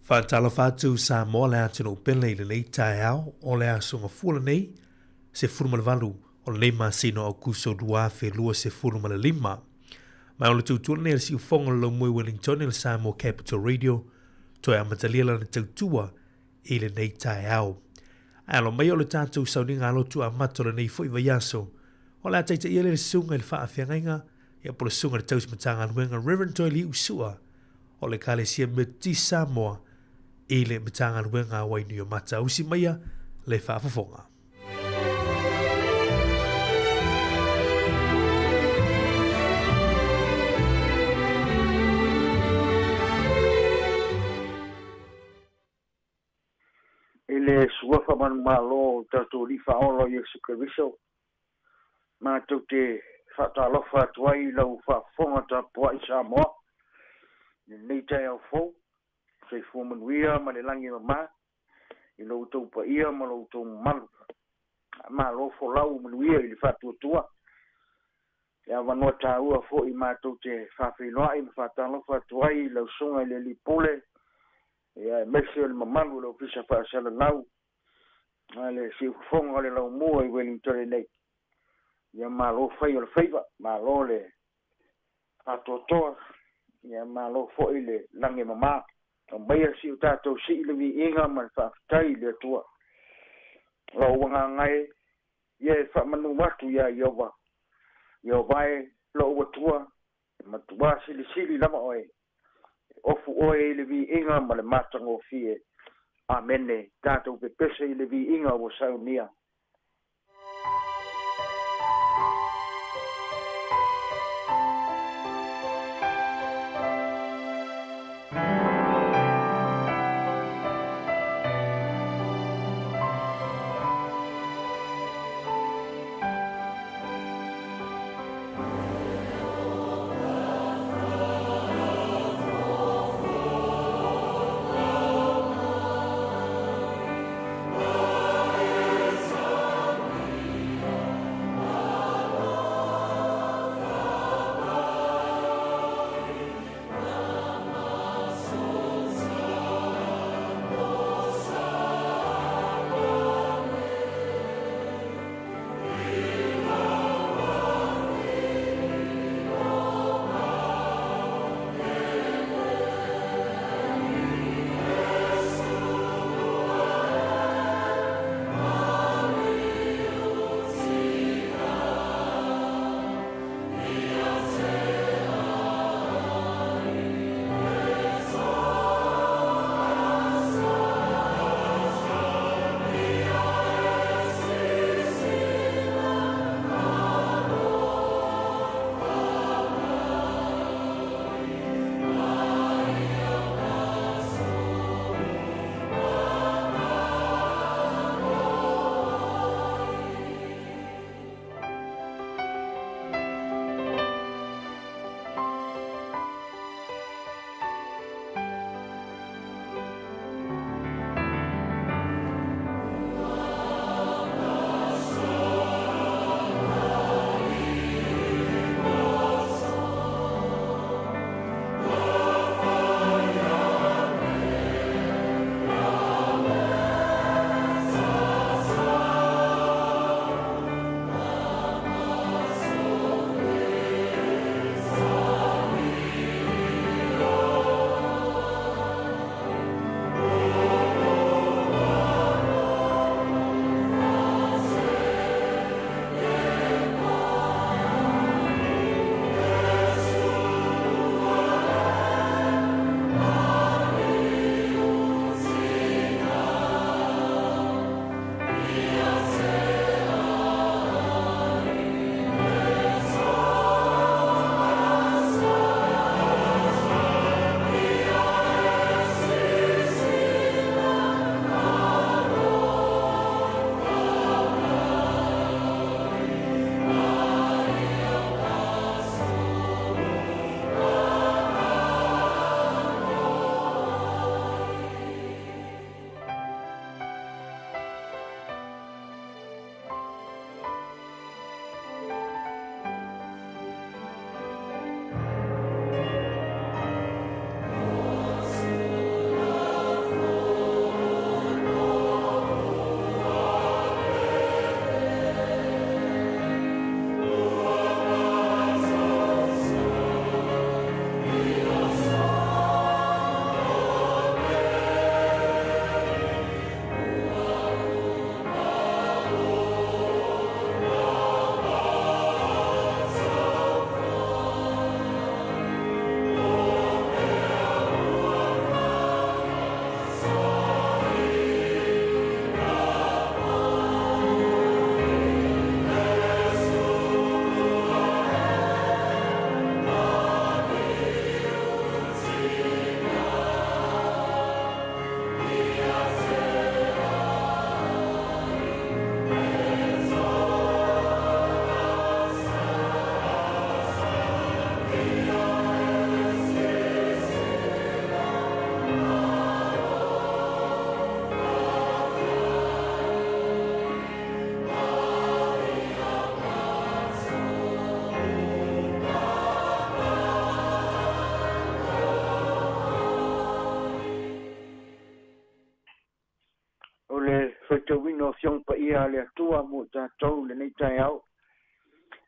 Faatalofa atu Samoa le atunuu pele i lenei taeao o le aso Gafua lenei, 18 o lenei masina o Aokuso 2025. Ma o le tautua lenei a le siufofoga o le Laumue Wellington i le Samoa Capital Radio, toe amatalia lana tautua i lenei taeao. Ae alo mai o le tatou sauniga alotu amata o lenei foi vaiaso, o le a taitaia lea le susuga i le faafeagaiga, ia po o le susuga i le tausi Matagaluega Reverend Toeliu Sua o le Ekalesia Metotisi Samoa i le Matagaluega a Wainuiomata. Usi maia le faafofoga. I le Suafa Manumalo o le tatou Alii Faaola o Iesu Keriso, matou te faatalofa atu ai i lau faafofoga tapuai Samoa i lenei taeao fou, soifua manuia ma le lagi e mama i lo outou paia ma lo outou mamalu. Malo folau manuia i le faatuatua. E avanoa taua foi matou te faafeiloai ma faatalofa atu ai i lau Susuga i le Alii Pule, ia aemaise o le mamalu o le Ofisa Faasalalau ma le siufofoga o le laumua i Wellington nei. Ia malo fai o le faiva, malo le faatoatoa, ia malo foi le lagi e mama. Aumaia si o tatou sii le viiga ma le faafetai i le Atua. Lou agaga e, ia e faamanu atu iā Ieova. Ieova e, lou Atua, e matuā silisili lava oe. E ofu oe i le viiga ma le matagofie. Amene. Tatou pepese i le viiga ua saunia. Faitauina o Afioga Paia a le Atua mo i tatou i lenei taeao,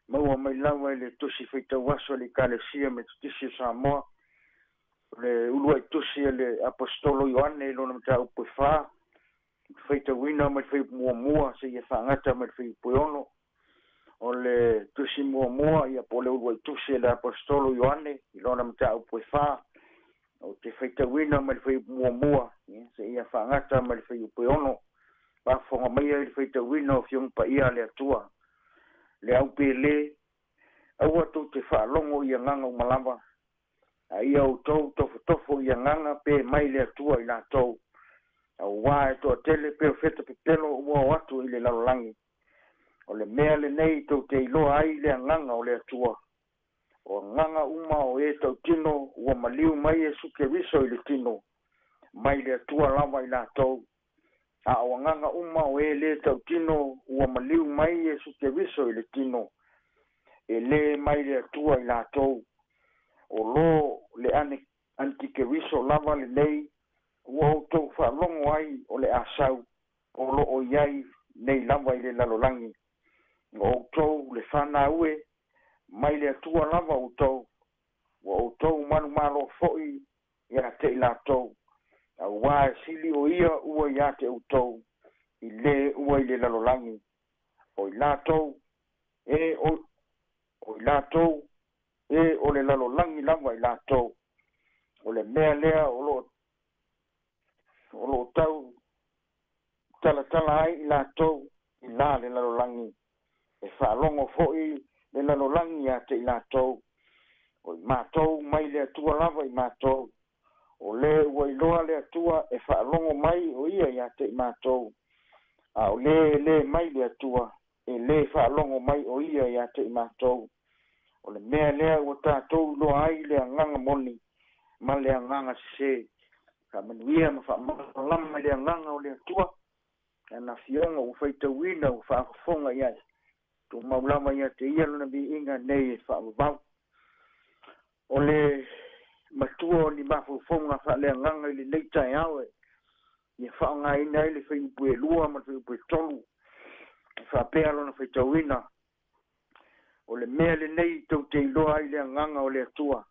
maua mai lava i le Tusi Faitau Aso a le Ekalesia Metotisi o Samoa, o le uluai tusi a le Aposetolo Ioane i lona mataupu e 4, faitauina mai le fuaiupu muamua seia faagata mai le fuaiupu e 6. O le tusi muamua, ia po o le uluai tusi a le Aposetolo Ioane i lona mataupu e 4, ou te faitauina mai le fuaiupu muamua seia faagata mai le fuaiupu e 6. Faafofoga maia i le faitauina o Afioga Paia a le Atua. Le aupēlē, aua tou te faalogo i agaga uma lava, a ia outou tofotofo i agaga pe mai le Atua i latou, auā e toatele perofeta pepelo ua o atu i le lalolagi. O le mea lenei tou te iloa ai le agaga o le Atua. O agaga uma o e tautino ua maliu mai Iesu Keriso i le tino, mai le Atua lava i latou. A o agaga uma o e lē tautino ua maliu mai Iesu Keriso i le tino, e lē mai le Atua i latou. O lo le antikeriso lava lenei ua outou faalogo ai o le a sau, o loo i ai nei lava i le lalolagi. O outou le fanau e, mai le Atua lava outou, ua outou manumalo foi ia te i latou, auā e sili o ia ua ia te outou i lē ua i le lalolagi. O i latou e o i latou e o le lalolagi lava i latou. O le mea lea o loo tau talatala ai i latou i la le lalolagi, e faalogo foi le lalolagi ia te i latou. O i matou mai le Atua lava i matou, o lē ua iloa le Atua e faalogo mai o ia ia te i matou, a o lē lē mai le Atua e lē faalogo mai o ia ia te i matou. O le mea lea ua tatou iloa ai le agaga moni ma le agaga sesē. Faamanuia ma faamalamalama i le agaga o le Atua ana afioga ua faitauina ua faafofoga i ai. Tumau lava ia te ia lona viiga nei e faavavau. O le matua o ni mafaufauga faaleagaga i lenei taeao e ia faaaogaina ai le fuaiupu e 2 ma le fuaiupu e 3 e faapea lona faitauina. O le mea lenei tou te iloa ai le agaga o le Atua.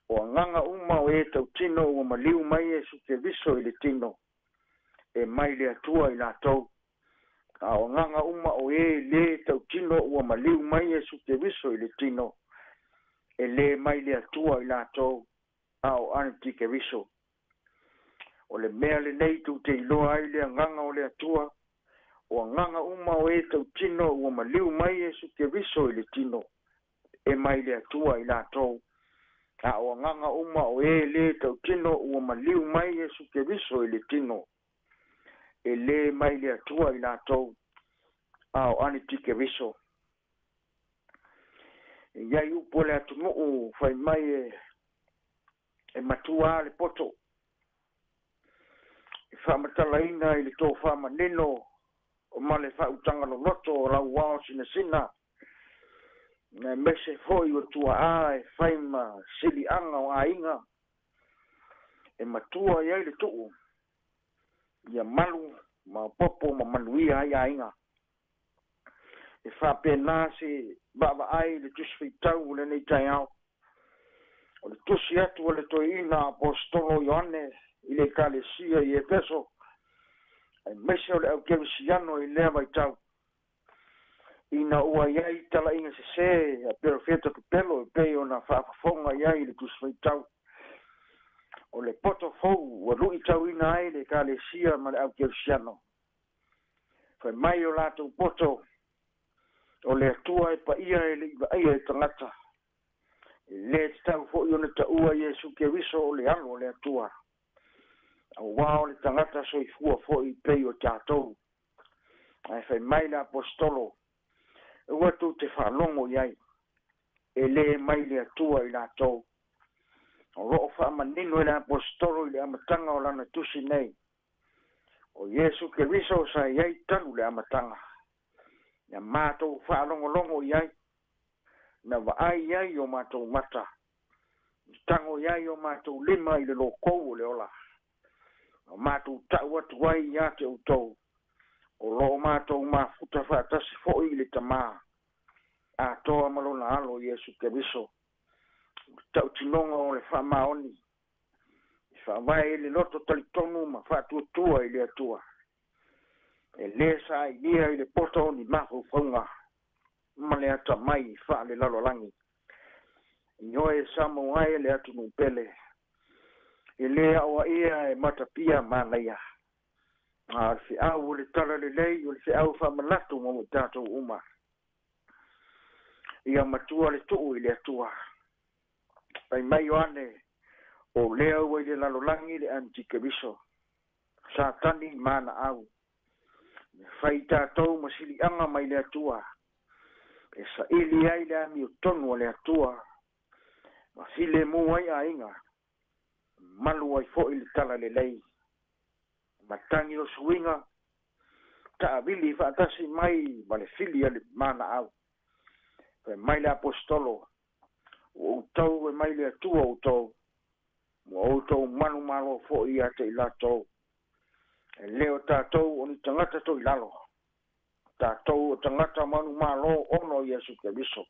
O agaga uma o e tautino ua maliu mai Iesu Keriso i le tino, e mai le Atua i latou. A o agaga uma o e lē tautino ua maliu mai Iesu Keriso i le tino, e lē mai le Atua i latou, a o antikeriso. O le mea lenei tou te iloa ai le agaga o le Atua. O agaga uma o e tautino ua maliu mai Iesu Keriso i le tino, e mai le Atua i latou. A o agaga uma o e lē tautino ua maliu mai Iesu Keriso i le tino, e lē mai le Atua i latou, a o antikeriso. E iai upu o le atunuu fai mai e matua le poto, e faamatalaina i le tofā manino ma le faautaga loloto o lau ao sinasina, na mese foi o tuaā e fai ma siliaga o aiga, e matua i ai le tuu ia malu maopoopo ma manuia ai aiga. E faapena se vaavaai le Tusi Faitau o lenei taeao. O le tusi atu o le toeaina Aposetolo Ioane i le Ekalesia i Efeso, aemaise o le aukerisiano i lea vaitau, ina ua i ai talaiga sesē a perofeta pepelo e pei ona faafofoga i ai le Tusi Faitau. O le poto fou ua luitauina ai le Ekalesia ma le aukerisiano. Fai mai o latou poto, o le Atua e paia e le'i vaaia e tagata, e lē tatau foi ona taua Iesu Keriso o le Alo o le Atua, auā o le tagata soifua foi pei o tatou. Ae fai mai le Aposetolo, ua tou te faalogo i ai, e lē mai le Atua i latou. O loo faamanino e le Aposetolo i le amataga o lana tusi nei, o Iesu Keriso sa i ai talu le amataga, na matou faalogologo i ai, na vaai i ai o matou mata, tago i ai o matou lima i le lokou o le ola, o matou ta'u atu ai ia te outou. O loo matou mafuta faatasi foʻi i le Tamā atoa ma lona Alo Iesu Keriso. O le tautinoga o le faamaoni e faavae i le loto talitonu ma faatuatua i le Atua, e lē saailia i le poto o ni mafaufauga ma le atamai faalelalolagi. Ioe sa maua ai le atunuu pele, e lē aoaia e matapia manaia, a o le feau o le talalelei, o le feau faamanatu mo i tatou uma. Ia matua le tuu i le Atua. Fai mai Ioane, o lea ua i le lalolagi le Antikeriso, Satani ma ana au, e fai tatou ma siliaga mai le Atua, e saili ai le amiotonu a le Atua, ma filemu ai aiga, malu ai foʻi le talalelei. Matagi o suiga, taavili faatasi mai ma le fili a le manaau. Fai mai le Aposetolo, ua outou e mai le Atua outou, ua outou manumalo foʻi ia te i latou. E lē o tatou o ni tagata toilalo, tatou o tagata manumalo ona o Iesu Keriso.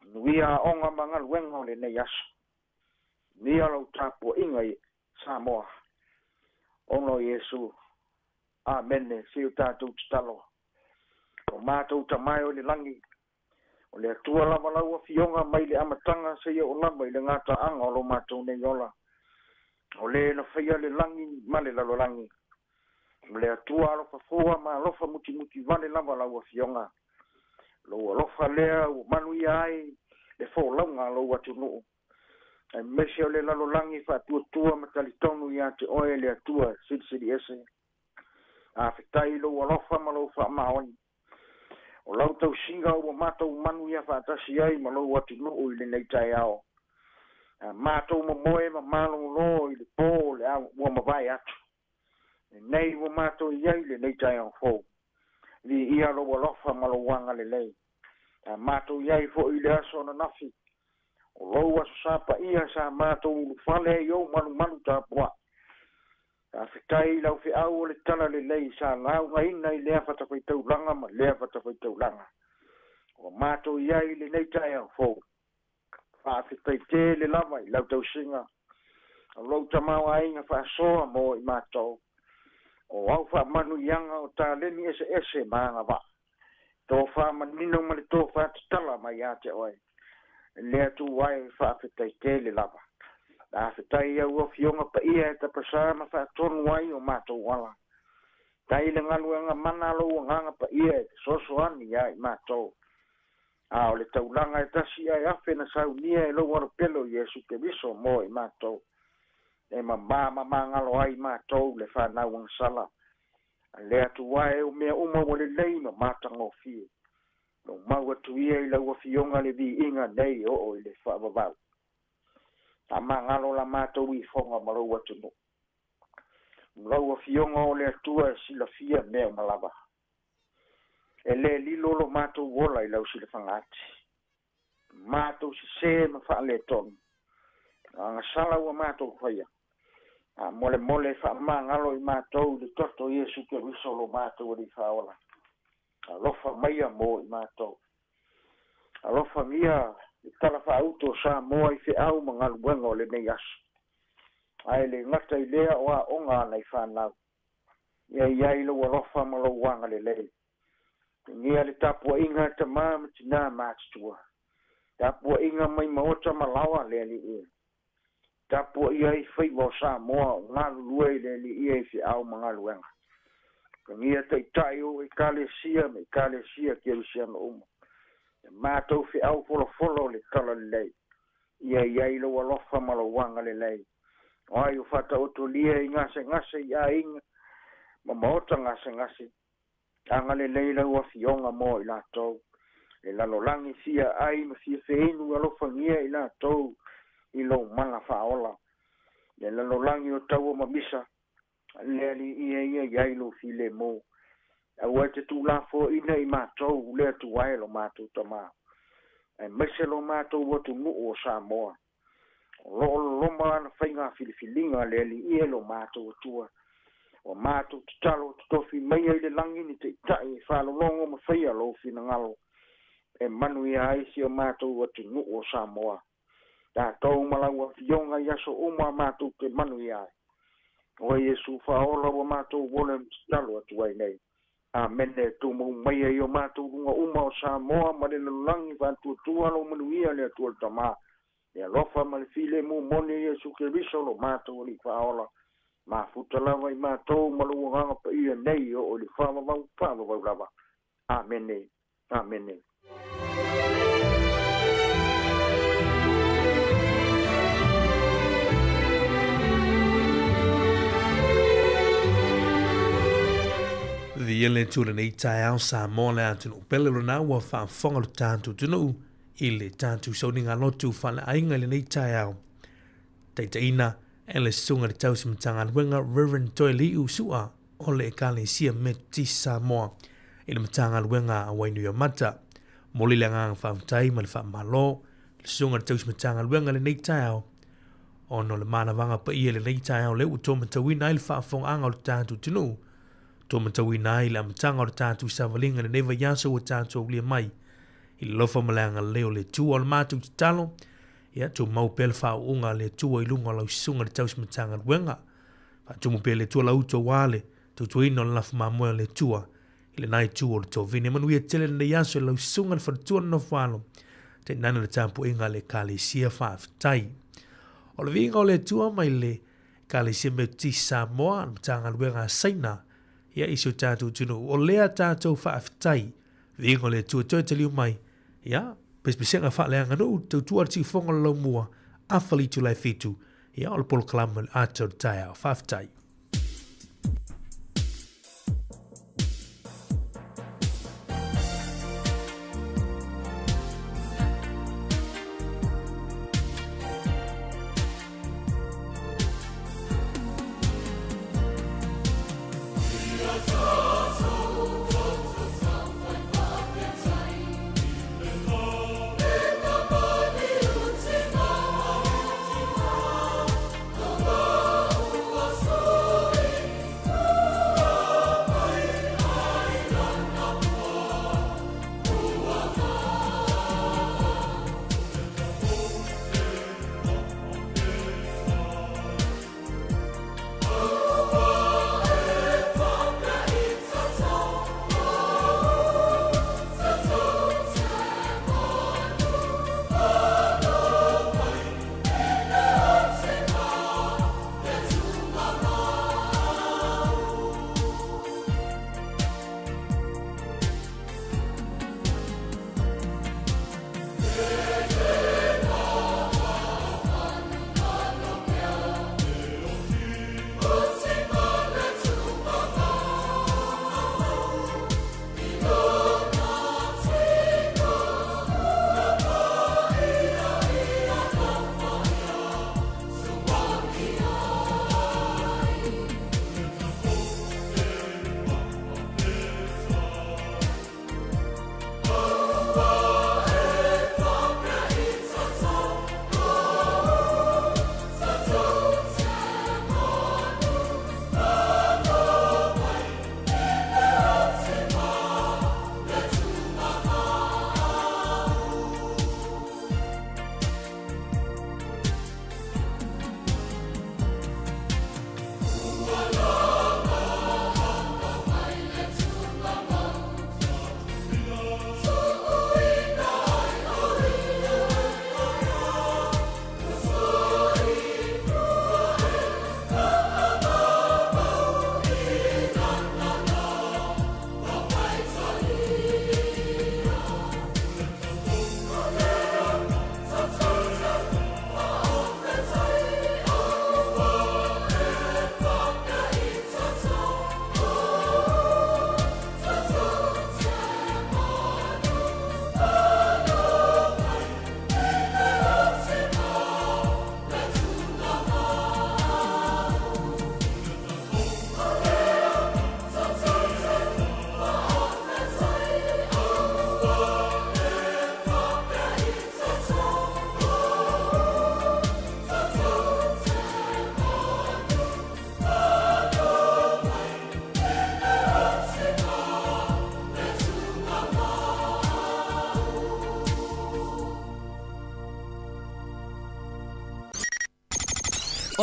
Manuia aoga ma galuega o lenei aso. Manuia lau tapuaiga i Samoa ona o Iesu. Amene. Se o tatou tatalo. O matou Tama e o i le lagi, o le Atua lava lau Afioga mai le amataga seia oo lava i le gataaga o lo matou nei ola. O le na faia le lagi ma le lalolagi. O le Atua alofa fua ma alofa mutimuti vale lava lau Afioga. Lou alofa lea ua manuia ai le folauga a lou atunuu, aemaise o le lalolagi faatuatua ma talitonu ia te oe le Atua Silisili Ese. Afetai i lou alofa ma lou faamaoni. O lau tausiga ua matou manuia faatasi ai ma lou atunuu i lenei taeao. A matou momoe ma malōlō i le pō o le ua mavae atu, lenei ua matou i ai i lenei taeao fou. Viia lou alofa ma lou agalelei. A matou i ai foʻi i le aso ananafi, o lou aso sa paia sa matou ulufale ai i ou malumalu tapuai. Faafetai i lau feau o le talalelei sa laugaina i lea fatafaitaulaga ma lea fatafaitaulaga. Ua matou i ai i lenei taeao fou. Faafetai tele lava i lau tausiga o lou tamaoaiga faasoa mo i matou. O au faamanuiaga o taleni eseese ma agavaa, tofa manino ma le tofa tatala mai ia te oe. Le Atua e, faafetai tele lava. Faafetai i au Afioga paia e tapasā ma faatonu ai o matou ala. Tai le galuega mana a lou Agaga Paia e fesoasoani ia i matou. A o le taulaga e tasi ae afe na saunia e lou Alopele o Iesu Keriso mo i matou, e mamā ma magalo ai matou le fanau agasala. A le Atua e, o mea uma ua lelei ma matagofie. Lou mau atu ia i lau Afioga le viiga nei e oo i le faavavau. Faamagalo la matou ifoga ma lou atunuu. O lau Afioga o le Atua e silafia mea uma lava. E lē lilo lo matou ola i lau silafagaati. Matou sesē ma faaletonu, agasala ua matou faia. A molemole faamagalo i matou i le toto o Iesu Keriso lo matou Alii Faaola. Alofa maia mo i matou. Alofagia le tala faauto o Samoa i feau ma galuega o lenei aso. Ae le gata i lea o aoga a nai fanau. Ia i ai lou alofa ma lou agalelei. Gia le tapuaiga a tamā ma tinā matutua. Tapuaiga mai maota ma laoa le Alii e. Tapuaia ai faiva o Samoa o galulue i le Alii e i feau ma galuega. Alofagia taitai o Ekalesia ma Ekalesia Kerisiano uma. Ia matou feau folafola o le talalelei. Ia i ai lou alofa ma lou agalelei. O ai o faataotolia i gasegase i aiga ma maota gasegase. Agalelei lau Afioga mo i latou. Le lalolagi fia ai ma fia feinu, alofagia i latou i lou mana faaola. Le lalolagi o taua ma misa, le Alii e, ia i ai lou filemu. Aua e te tuulafoaina i matou, le Atua e lo matou Tamā, aemaise lo matou atunuu o Samoa. O loo loloma lana faiga filifiliga, le Alii e lo matou Atua. Ua matou tatalo totofi maia i le lagi ni taitai e faalologo ma faia lou finagalo e manuia ai si o matou atunuu o Samoa. Tatou ma lau Afioga i aso uma matou te manuia ai. Oe Iesu Faaola ua matou vole ma tatalo atu ai nei. Amene. Tumau maia i o matou luga uma o Samoa ma le lalolagi faatuatua lou manuia le Atua le Tama, le alofa ma le filemu moni o Iesu Keriso lo matou Alii Faaola, mafuta lava i matou ma lou Agaga Paia nei e oo i le faavavau faavavau lava. Amene. Amene. Viia le Atua i lenei taeao Samoa le atunuu pele lona ua faafofoga lo tatou atunuu i le tatou sauniga lotu faaleaiga i lenei taeao. Taitaiina e le Susuga i le Tausi Matagaluega Reverend Toeliu Sua o le Ekalesia Metotisi Samoa i le Matagaluega a Wainuiomata. Momoli le agaga faafetai ma le faamalo i le Susuga i le Tausi Matagaluega i lenei taeao ona o le manavaga paia i lenei taeao lea ua toe matauina ai le faafofogaaga o le tatou atunuu, toe matauina ai le amataga o le tatou savaliga i lenei vaiaso ua tatou aulia mai i le alofa ma le agalelei o le Atua. O le matou tatalo, ia tumau pea le faauuga a le Atua i luga o lau Susuga i le Tausi Matagaluega. Faatumu pea e le Atua lau utu aua le tautuaina o le lafo mamoe a le Atua i lena itu o le tovine. Manuia tele lenei aso i lau susuga i le faletua le nofo alo, tainane le tapuaiga a le Ekalesia faafetai. O le viiga o le Atua mai le Ekalesia Metotisi Samoa, le Matagaluega a Saina, ia i si o tatou atunuu. O lea tatou faafetai, viiga o le Atua toe taliu mai, ia, pesepesega faaleaganuu, tautua le siufofoga o le laumua, afa le itula e 7, Ia, o le polokalame o le ata o le taeao. Faafetai.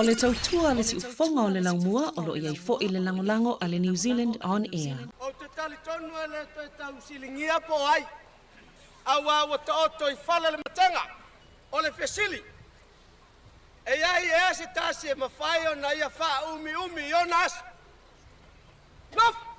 O le tautua a le siufofoga o le laumua o lo o i ai foi le lagolago a le New Zealand On Air. Ou te talitonu e le toe tausiligia po o ai, aua ua taoto i fala le matega. O le fesili, e i ai ea se tasi e mafai ona ia faaumiumi i ona aso? Nofo!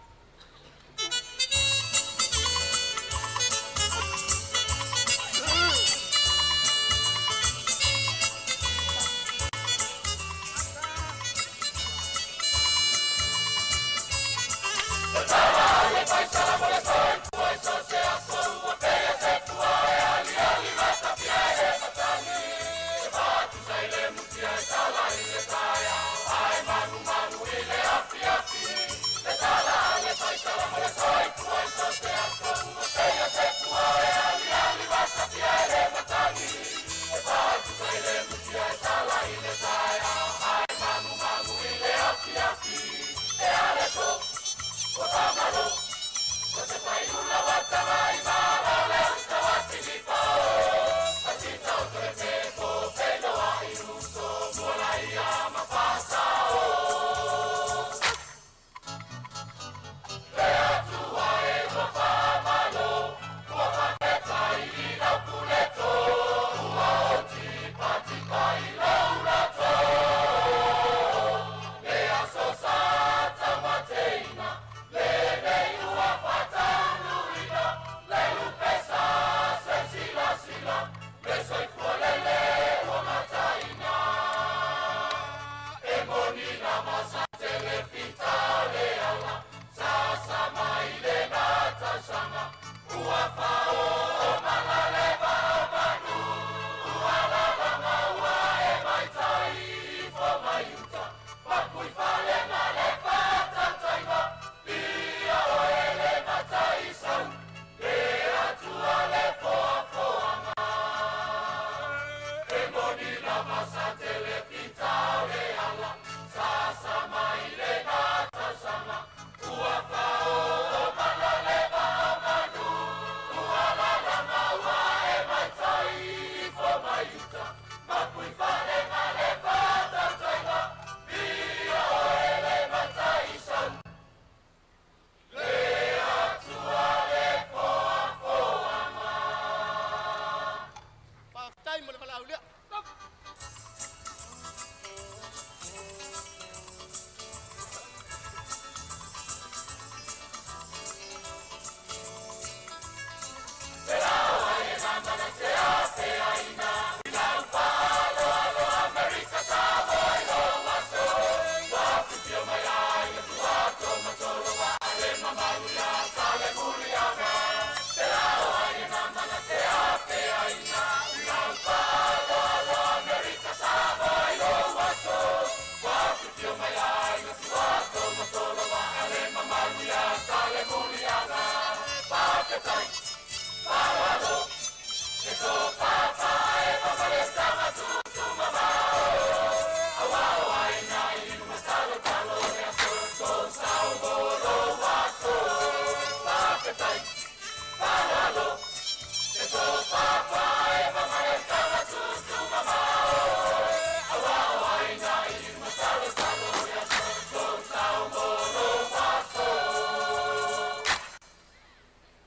Faafetai mo le valaaulia.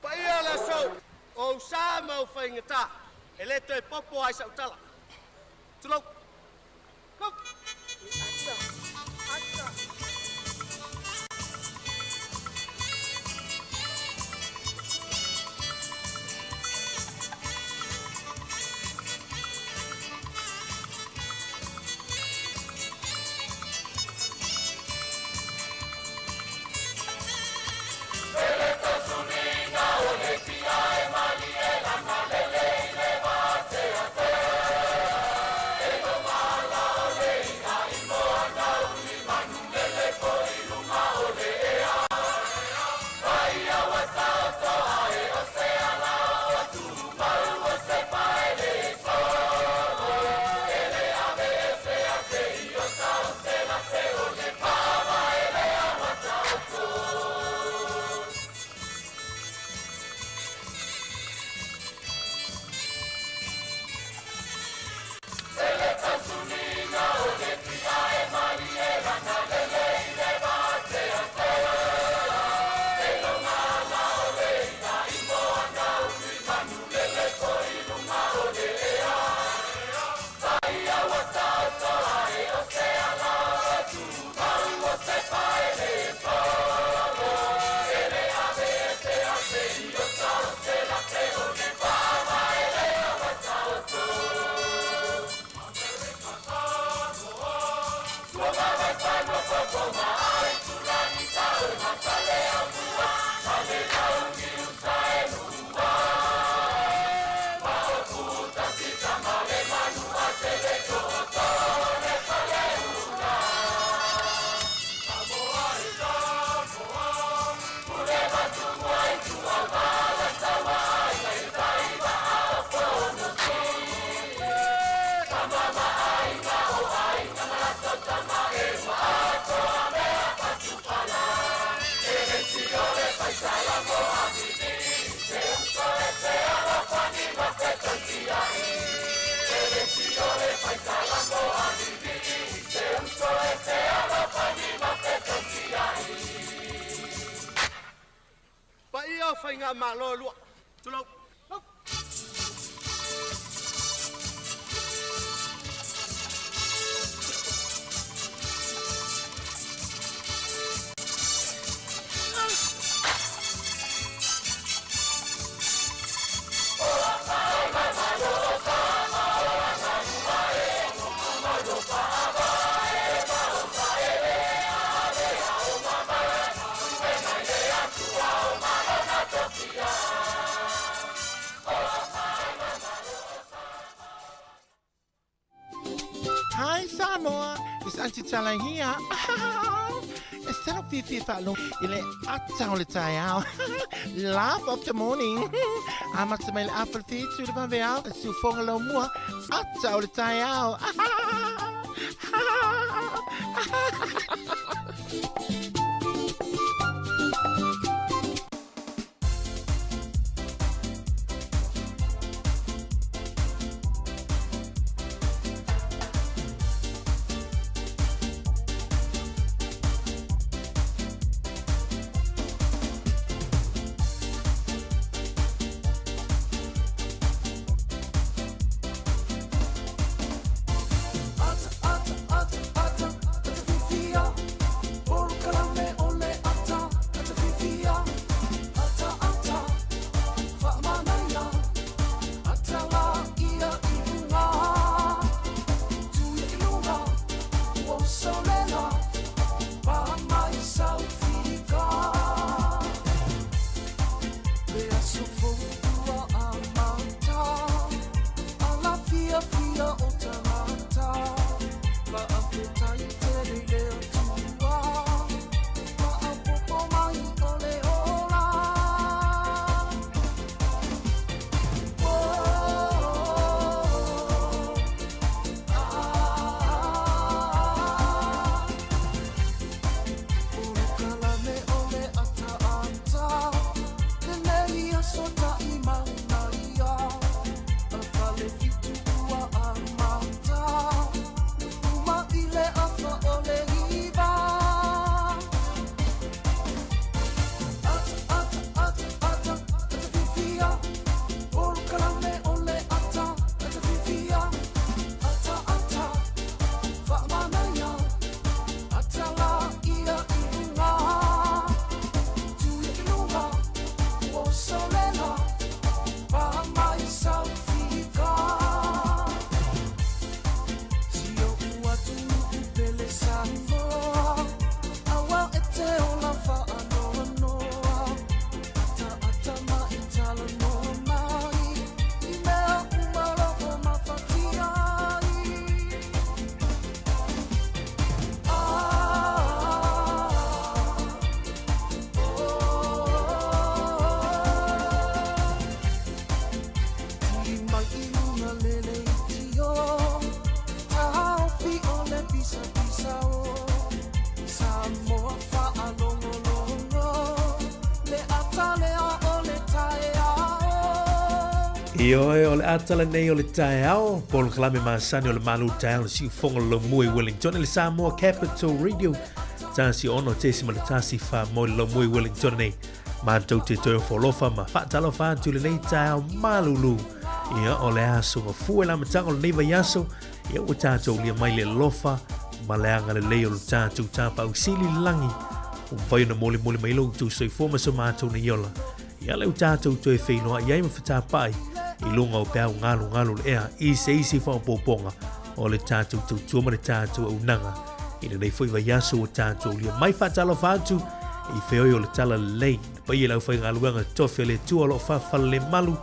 Paia le aso, o ou sa ma ou faigata, e le toe popo ai sau tala. Tulou. Go! Faigamalo e lua. Tulou. Hi Samoa, it's Auntie Tala here. E talo fifi whaalogo i le ata o le taeao. Laugh of the morning. Amata mai le afa le whitu le vaveao, e siufoga lau mua, ata o le taeao. Ioe, o le ata lenei o le taeao, polokalame masani o le malu taeao le siufogo le laumua i Wellington i le Samoa Capital Radio, tasi ono tesi ma le tasi wha mo le laumua i Wellington nei. Mātou te toe folofa ma whaatalofa atu lenei taeao malulu. Ia, o le aso mafua i la amataga o lenei vaiaso, ia ua tātou lia mai le alofa ma le agalelei o lo tātou Tapausili i le lagi. Ua mafai ona molimoli mai lo outou soifua ma so matou nei ola. Ia lea ua tātou toe feiloai ai ma fetapaai i luga o peau galugalu o le ea i se isi faaopoopoga o le tātou tautua ma le tātou auaunaga i lenei foi vaiaso ua tātou lia mai. Faatalofa atu i feoi o le tala lelei le paia i le aufaigaluega tofi a le Atua o lo o faafalelemalu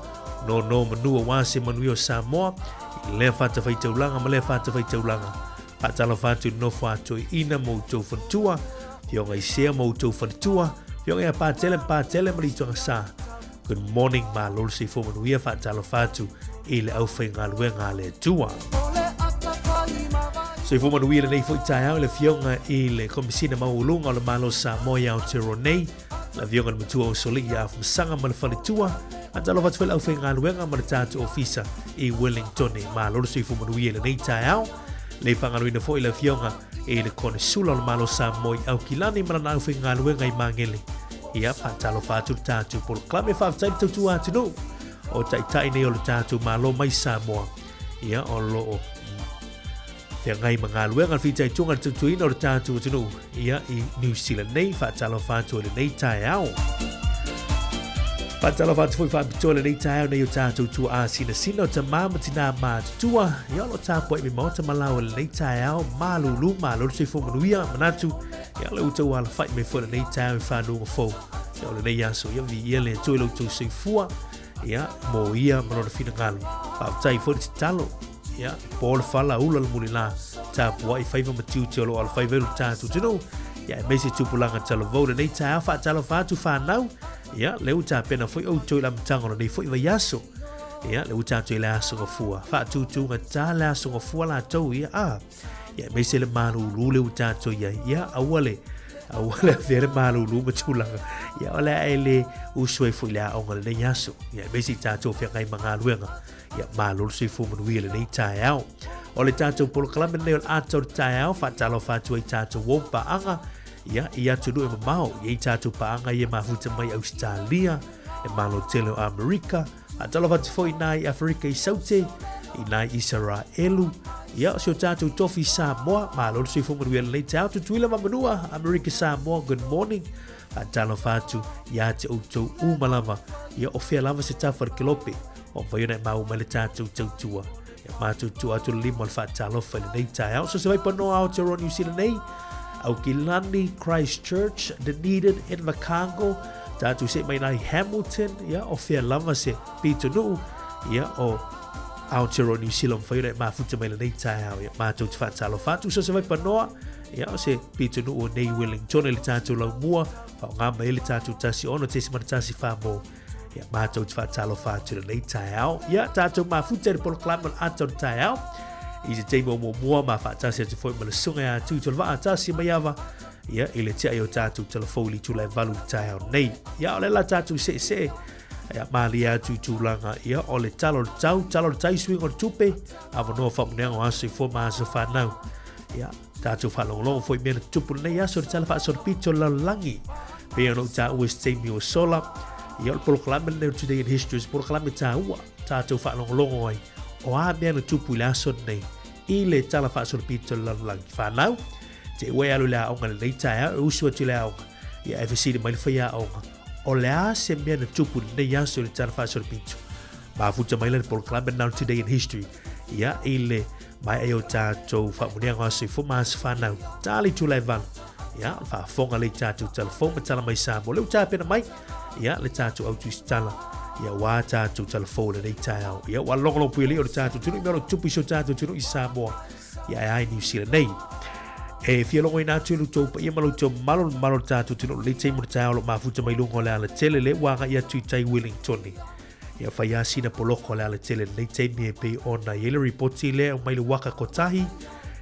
nono manu aua se manuia o Samoa i lea fatafaitaulaga ma lea fatafaitaulaga. Faatalofa atu i le nofo a toeaina ma outou faletua, Afioga i Sea ma outou faletua, Afioga ia Patele ma Patele ma le Ituaga. Good morning, malo le soifua manuia. Faatalofa atu i le aufaigaluega a le Atua. Soifua manuia lenei foi taeao i le Afioga i le Komisina Maualuga o le Malo Samoa i Aotearoa nei, le Afioga i le Matua o Solii ia Afamasaga ma le faletua. Faatalofa atu foi le aufaigaluega ma le tatou ofisa i Wellington. Malo le soifua manuia i lenei taeao. Le faagaloina foi le Afioga i le Konesula o le Malo Samoa i Aukilani ma lana aufaigaluega i Magele. Ia, faatalofa atu le tatou polokalame, faafetai le tautua atunuu o taitai nei o le tatou Malo mai Samoa. Ia, o lo o feagai ma galuega le fitaituga le tautuaina o le tatou atunuu ia i New Zealand nei. Faatalofa atu i lenei taeao. Faatalofa atu foi faapitoa lenei taeao nei o tatou tuaa sinasina o tamā ma tinā matutua. Ia o lo o tapuai mai maota ma laoa i lenei taeao malulu malo le soifua manuia manatu. Ia o le outou alafai mai foi lenei taeao i fanuga fou. Ia o lenei aso ia viia le Atua i lo outou soifua. Ia mo ia ma lona finagalo. Faafetai foi le tatalo. Ia po le fala ula le mulilā tapuai faiva ma tiute o lo o alafai vai lo tatou atunuu. Ia aemaise tupulaga talavou lenei taeao faatalofa atu whanau. Ia le ua tapena foi outou i le amataga o lenei foi vaiaso. Ia le ua tatou i le aso gafua. Faatūtūga tā le aso gafua latou ia a. Ia aemaise le malūlū le ua tatou i ai. Ia aua le aua le avea le malūlū ma tulaga. Ia o le a e le usu ai foi le aoga lenei aso. Ia aemaise i tatou feagai ma galuega. Ia malo le soifua manuia lenei taeao. O le tatou polokalame lenei o le ata o le taeao, faatalofa atu ai tatou o paaga, ia, i atunuu e mamao, i ai tatou paaga ia mafuta mai Ausetalia, e malo tele o Amerika, faatalofa atu foi nā i Aferika i Saute, i nā i Isaraelu, ia, o si o tatou tofi Samoa, malo le soifua manuia lenei taeao, Tutuila ma Manua, Amerika Samoa, good morning, faatalofa atu ia te outou uma lava, ia, o fea lava se tafa o le kelope, O mafai ona e maua mai le tatou tautua. Ia matou tua atu le lima o le faatalofa i lenei taeao. So se vai panoa Aotearoa New Zealand nei, Aukilani, Christchurch, Dunedin, Invercargill, tatou se mai nai Hamilton, ia, o fea lava se pitonuu, ia, o Aotearoa New Zealand mafai ona e mafuta mai lenei taeao. Ia matou te faatalofa atu. So se vai panoa, ia, o se pitonuu o nei Wellington i le tatou laumua, faaaoga mai ai le tatou 16.1 whamō. Ia mātou te whaatalofa atu lenei taeao. Ia tātou mafuta i le polokalame o le ata o le taeao. I te taimi o muamua ma whaatasi atu foi ma le sunga ia tū tolu vaa tasi mai ava. Ia i le tia i o tātou telefou li tula e valu le taeao nei. Ia o le la tātou se se. Ia malia atu i tūlanga. Ia o le talo le tau, talo le tai suiga o le tupe. Awanoa whamuneanga o aso i fua ma aso whanau. Ia tātou whaalongolongo foi mea na tutupu lenei aso le tala faasolopito o le lalolagi. Pei ona ou taua i se taimi ua sola, ia o le polokalame lenei o Today in History, o se polokalame taua tātou faalogologo ai o a mea na tupu i le aso lenei i le tala faasolopito o le lalolagi. Whanau, te ua e alu i le aoga lenei taeao, e usu atu i le aoga, ia e fesili mai le faiaoga, o le a se mea na tupu i lenei aso i le tala faasolopito. Mafuta mai le polokalame lenei o Today in History, ia i le Mai ai o tātou whaamuneanga o soifua ma aso whanau. Tāli tū lai valu. Ia, o le faafofoga lea i tātou telefou ma tala mai Samoa. Lea ua tapena mai, ia, le tātou autuisitala, ia, ua tātou telefou i lenei taeao. Ia, ua logologo pui alii o le tātou atunuu i mea o lo o tupu i si o tātou atunuu i Samoa, ia, e ai New Zealand nei. E fia logoina atu i lo outou paia ma lo outou mamalu, le mamalu o le tātou atunuu i lenei taimi o le taeao o lo o mafuta mai luga o le alatele lea ua agai atu i tai Wellingtone. Ia whai a sina poloko le alatele lenei taimi e pei ona i ai le ripoti lea e aumai le waka kotahi,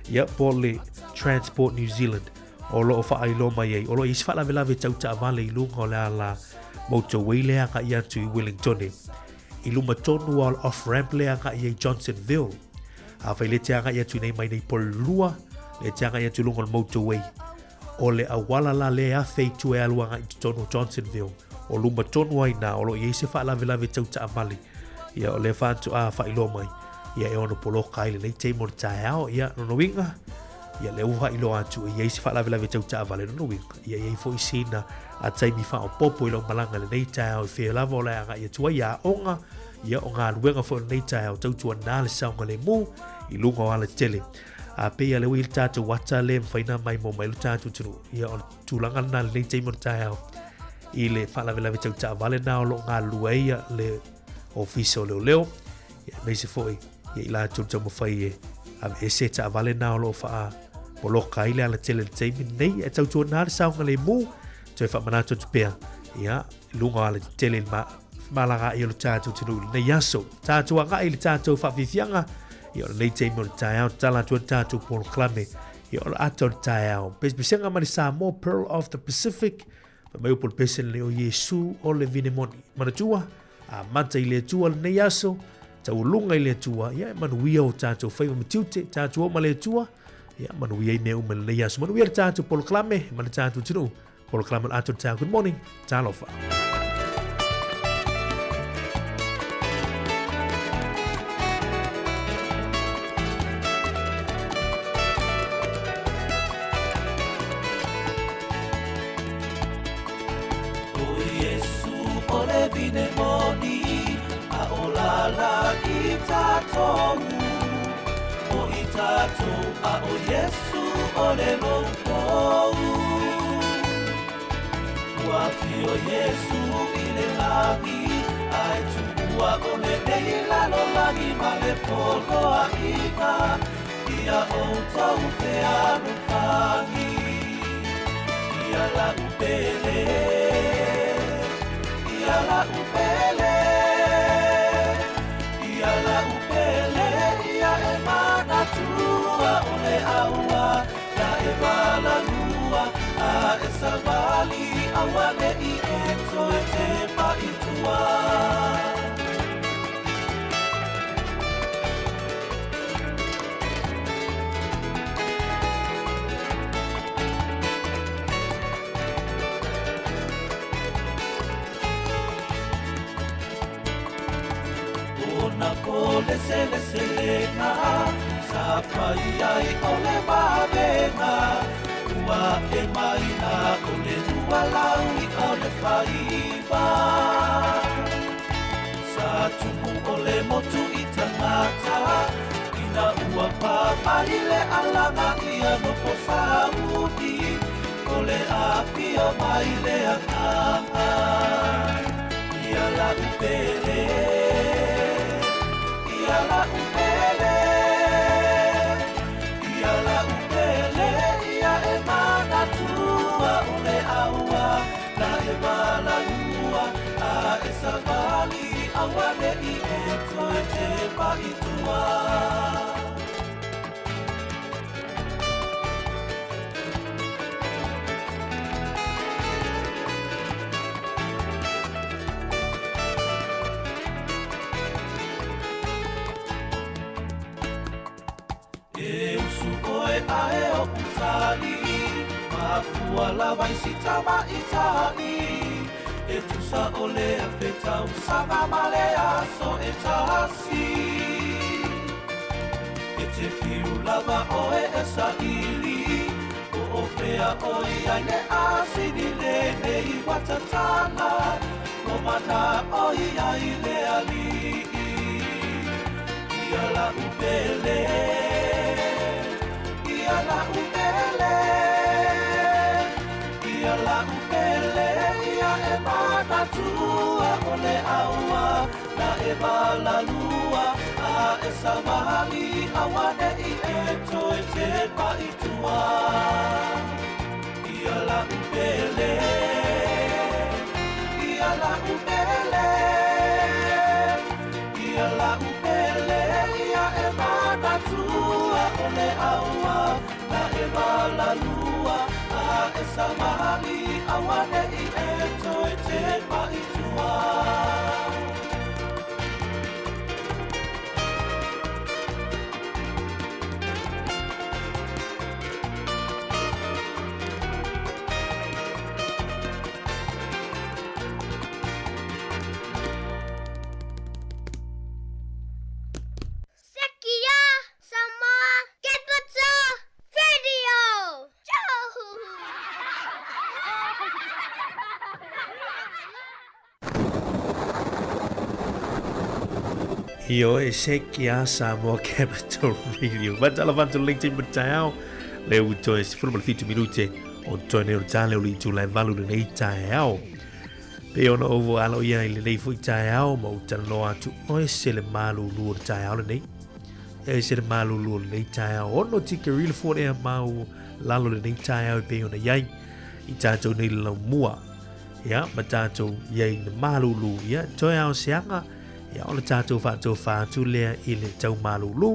ia po le Transport New Zealand o lo o faailoa mai ai o lo o i ai se faalavelave tau taavale i luga o le ala motorway lea agai atu i Wellingtone i luma tonu lava o le off ramp lea agai ai Johnsonville. Afai le te agai atu nei mai nei Porirua, le te agai atu i luga o le motorway O le auala la lea e afe i tua e alu agai i totonu o Johnsonville, o luma tonu ai nā, o lo o i ai se faalavelave tau taavale. Ia, o lea faatoa faailoa mai, ia e ono poloka ai lenei taimi o le taeao, ia, lona uiga, ia lea ua faailoa atu e i ai se faalavelave tau taavale, lona uiga, ia i ai foi sina a taimi faaopoopo i lau malaga i lenei taeao i fea lava o le a agai atu ai, aoga, ia, o galuega foi o lenei taeao, tautuana le saogalemu i luga o alatele. A pei a lea ua i ai le tatou ata lea e mafai ona maimoa mai ai lo tatou atunuu. Ia, o le tulaga lena i lenei taimi o le taeao i le faalavelave tau taavale na o lo o galulue ai ia le Ofisa o Leoleo, ia aemaise foi ia i latou taumafai e aveese taavale na o lo o faapoloka ai le alatele i le taimi lenei. E tautuana le saogalemu, toe faamanatu atu pea, ia, i luga o alatetele i le femalagaai o le tatou atunuu i lenei aso. Tatou agai i le tatou faafiafiaga, ia o lenei taimi o le taeao, tatala atu ai le tatou polokalame, ia o le ata o le taeao. Pesepesega mai le Samoa, Pearl of the Pacific, fai mai upu o le pese lenei o Iesu o le vine moni. Manatua, amata i le Atua lenei aso, taualuga i le Atua, ia e manuia o tatou faiva ma tiute, tatou o ma le Atua, ia manuia i mea uma i lenei aso. Manuia le tatou polokalame ma le tatou atunuu. Polokalame o le atoa o le taeao. Good morning, talofa. Ioe se kia Samoa Capital Radio. Matala fantu LinkedIn ma taeao. Le u toe 17 minute o toe nei o tale o le itu lai valu le nei taeao. Pe ona ovo alo ia i le nei fui taeao ma utalanoa atu oe se le malulu o le taeao le nei. E se le malulu o le nei taeao. Ono tike real fort ea mau lalo le nei taeao e pe ona iai i tātou nei le lau mua. Ia, ma tātou iai na malulu. Ia, toe ao se anga. Ia, o le tātou whaatofa atu lea i le tau malulu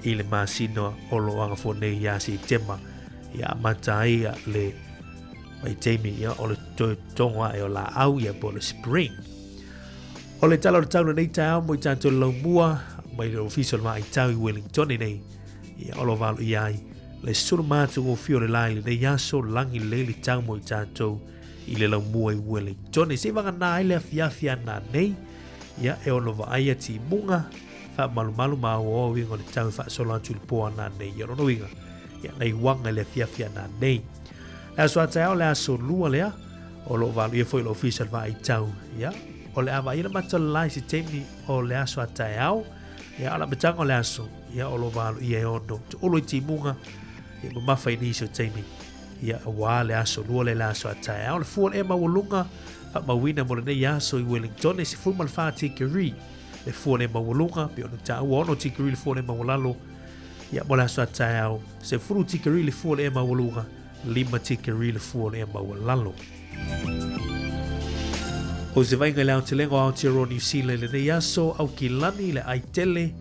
i le masina o lo anga fo nei ia si tema. Ia, mata ai ia le vaitaimi, ia, o le toe tongo ae o la au ia po le spring. O le tala o le tau lenei taeao mo i tātou le laumua mai le ofisa o le Vaai Tau i Wellington nei. Ia, o lo valo ia ai Le sulu matagofie o le la i lenei aso, lagi lelei le tau mo i tatou i le laumua i Wellington. Se i vagana ai le afiafi a nanei, ia e ono vaaia timuga, faamalumalu ma aoaoa uiga o le tau e faasolo atu i le po a nanei. Ia lona uiga, ia nai uaga i le afiafi a nanei. Le aso a taeao, le aso lua lea, o lo o valoia foi i le ofisa o le vaai tau. Ia, o le a vaaia le mata o le la i se taimi o le aso a taeao, ia, o le amataga o le aso, ia, o lo o valoia e ono toolo i timuga, ia mamafa i nisi o taimi, ia, auā le aso lua lea le aso a taeao. Le fua o le ea maualuga, faamauina mo lenei aso i Wellington, e 14 tikeri le fua o le ea maualuga, pei ona taua 6 tikeri le fua o le ea maualalo, ia, mo le aso a taeao, 10 tikeri le fua o le ea maualuga, 5 tikeri le fua o le ea maualalo. O se vaaiga i le aotelega o Aotearoa New Zealand i lenei aso, Aukilani le ai tele,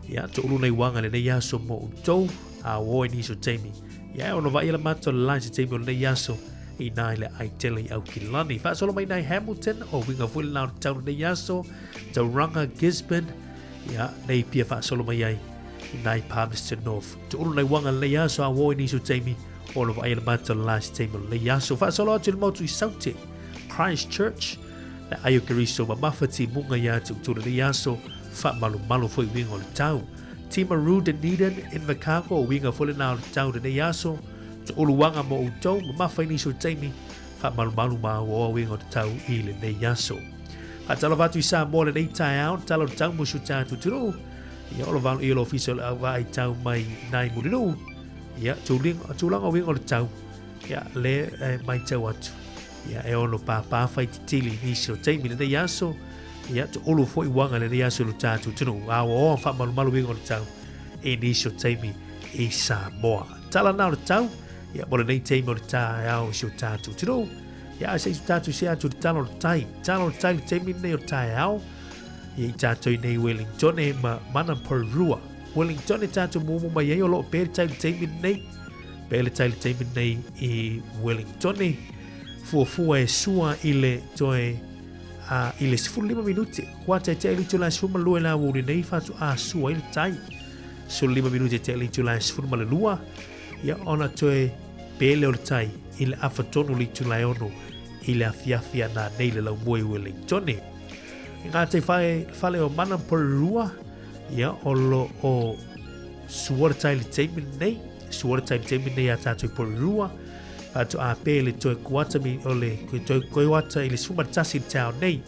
ia, toulu nai uaga i lenei aso mo outou, a ua o i nisi o taimi. Ia, e ono vaai le matou le la i se taimi o lenei aso, i nā i le ai tele i Aukilani. Faasolo mai nai Hamilton, o winga foi le nā o le tau lenei aso, Tauranga, Gisborne, ia, nei pia faasolo mai ai i nai Palmerston North. Toulu nai uaga i lenei aso, a ua o i nisi o taimi, O lo vaai le matou le la i se taimi o lenei aso. Faasolo atu i le motu i Saute, Christchurch, le ai o Keriso mamafa timuga ia te outou lenei aso, faamalumalu foi uiga o le tau. Timaru, Dunedin, Invercargill, o uiga foi lena o le tau lenei aso, tooluaga mo outou, mamafa i nisi o taimi, faamalumalu ma auaoa uiga o le tau i lenei aso. Faatalofa atu i Samoa lenei taeao, le tala o le tau mo si o tatou atunuu, ia o lo valo ia le ofisa o le au vaai tau mai nai Mulinuu, Ia, tulaga, tulaga uiga o le tau, ia, le e maitau atu. Ia, e ono pāpā whai titili nisi o taimi lenei aso, ia, to ulu foi uaga lenei aso i lo tātou tunu. A ua oa whaamalumalu uiga o le tau i nisi o taimi i Samoa. Tala nā o le tau, ia, mo lenei taimi o le taeao i si o tātou tunu. Ia, a se i tātou se atu le tala o le tai. Tala o le tai le taimi lenei o le taeao, ia i tātou i nei Wellington e ma mana Porirua. Wellington e tātou mumu mai ai o loo pē le tai le taimi nei. Pē le tai le taimi nei i Wellington. Fuafua e sua i le toe a i le 15 minute. Kua te te li tula 12 la wuri nei whatu a sua i le tai. 15 minute te li tula 12. Ia ona toe pē le o le tai i le afa tonu li tula e ono i le afiafi ana nei le lau mua i Wellington. I ngā te whale o Mana Porirua, Ia, o lo o sua le tai le taimi nei, sua le tai le taimi nei a tātou i Porirua, whātu a pē le toe kuata mi o le toe kuata i le 11 i le tau nei,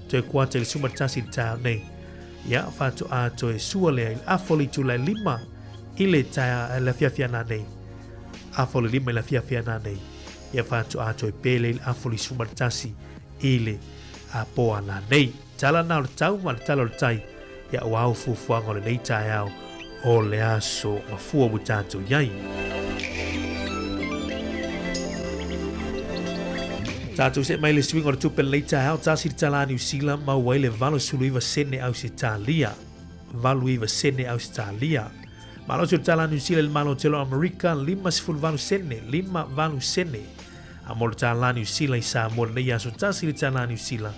toe kuata i le 11 i le tau nei. Ia, whātu a toe sua lea i le afo le itulai lima i le taea le afiafi ana nei. Afo le lima i le afiafi ana nei. Ia, whātu a toe pē le i le afo le 11 i le a pō ana nei. Tala na o le tau ma le tala o le tai, ia ua au fuafuaga o lenei taeao o le aso mafua ua tatou i ai. Tatou see mai le suiga o le tupe lenei taeao, tasi le tala a Niu Sila maua ai le 89 sene Ausetalia. 89 sene Ausetalia. Malosi o le tala a Niu Sila i le Malo Tele o Amerika, 58 sene, 58 sene. A mo le tala a Niu Sila i Samoa lenei aso, tasi le tala a Niu Sila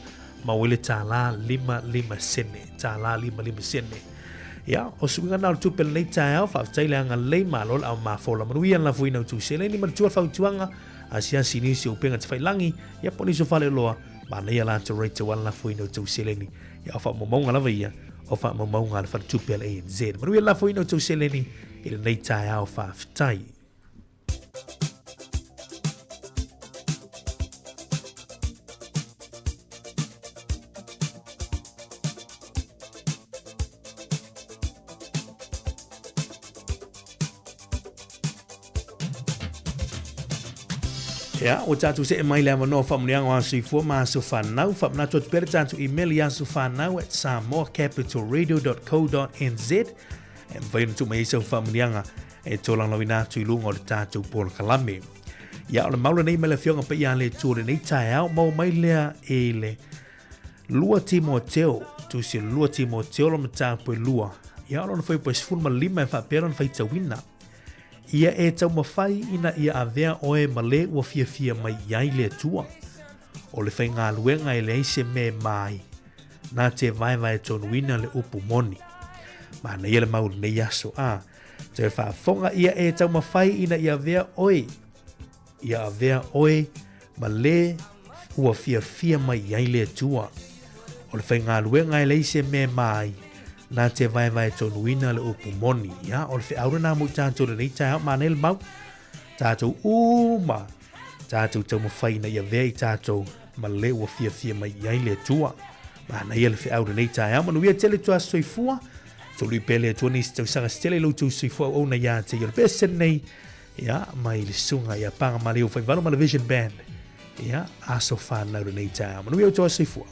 maua ai le tālā 55 sene, tālā 55 sene. Ia, o suiga na o le tupe lenei taeao, faafetai le agalelei, malo le ao mafola manuia le lafoina o tou seleni, manatua le fautuaga, asiasi i nisi o upega tafailangi, ia po o nisi o faleoloa, manaia latou rate aua le lafoina o tou seleni. Ia, o faamaumauga lava ia, o faamaumauga a le faletupe a le ANZ. Manuia le lafoina o tou seleni i lenei taeao, faafetai. Ia, ua tatou see mai le avanoa faamanuiaga o Aso Soifua ma Aso Fanau. Faamanatu atu pea le tatou email i asofanau@samoacapitalradio.co.nz e mafai ona tuu mai ai sau faamanuiaga e tolaulauina atu i luga o le tatou polokalame. Ia, o le mau lenei mai le Afioga Paia a le Atua o lenei taeao, maua mai lea i le 2 Timoteo, tusi o le 2 Timoteo lona mataupu e lua. Ia, o lona fuaiupu e 15 e faapea lona faitauina. Ia e taumafai ina ia avea oe ma le ua fiafia mai i ai le Atua. O le faigaluega e leai se mea e ma ai, na te vaevae tonuina le upu moni. Manaia le mau i lenei aso, a. Toe faafofoga ia e taumafai ina ia avea oe, ia avea oe ma le ua fiafia mai i ai le Atua. O le faigaluega e leai se mea e ma ai, na te vaevae tonuina le upu moni. Ia, o le feau lena mo i tatou lenei taeao, manaia le mau. Tatou uma, tatou taumafai ina ia avea i tatou ma le ua fiafia mai i ai le Atua. Manaia le feau lenei taeao, manuia tele tua soifua. Tului pea le Atua nisi tausaga se tele i lo outou soifua auauna ia te ia. O le pese lenei, ia, mai le susuga ia Pagamaleu Faivalo ma le Vision Band. Ia, aso whanau lenei taeao. Manuia outou soifua.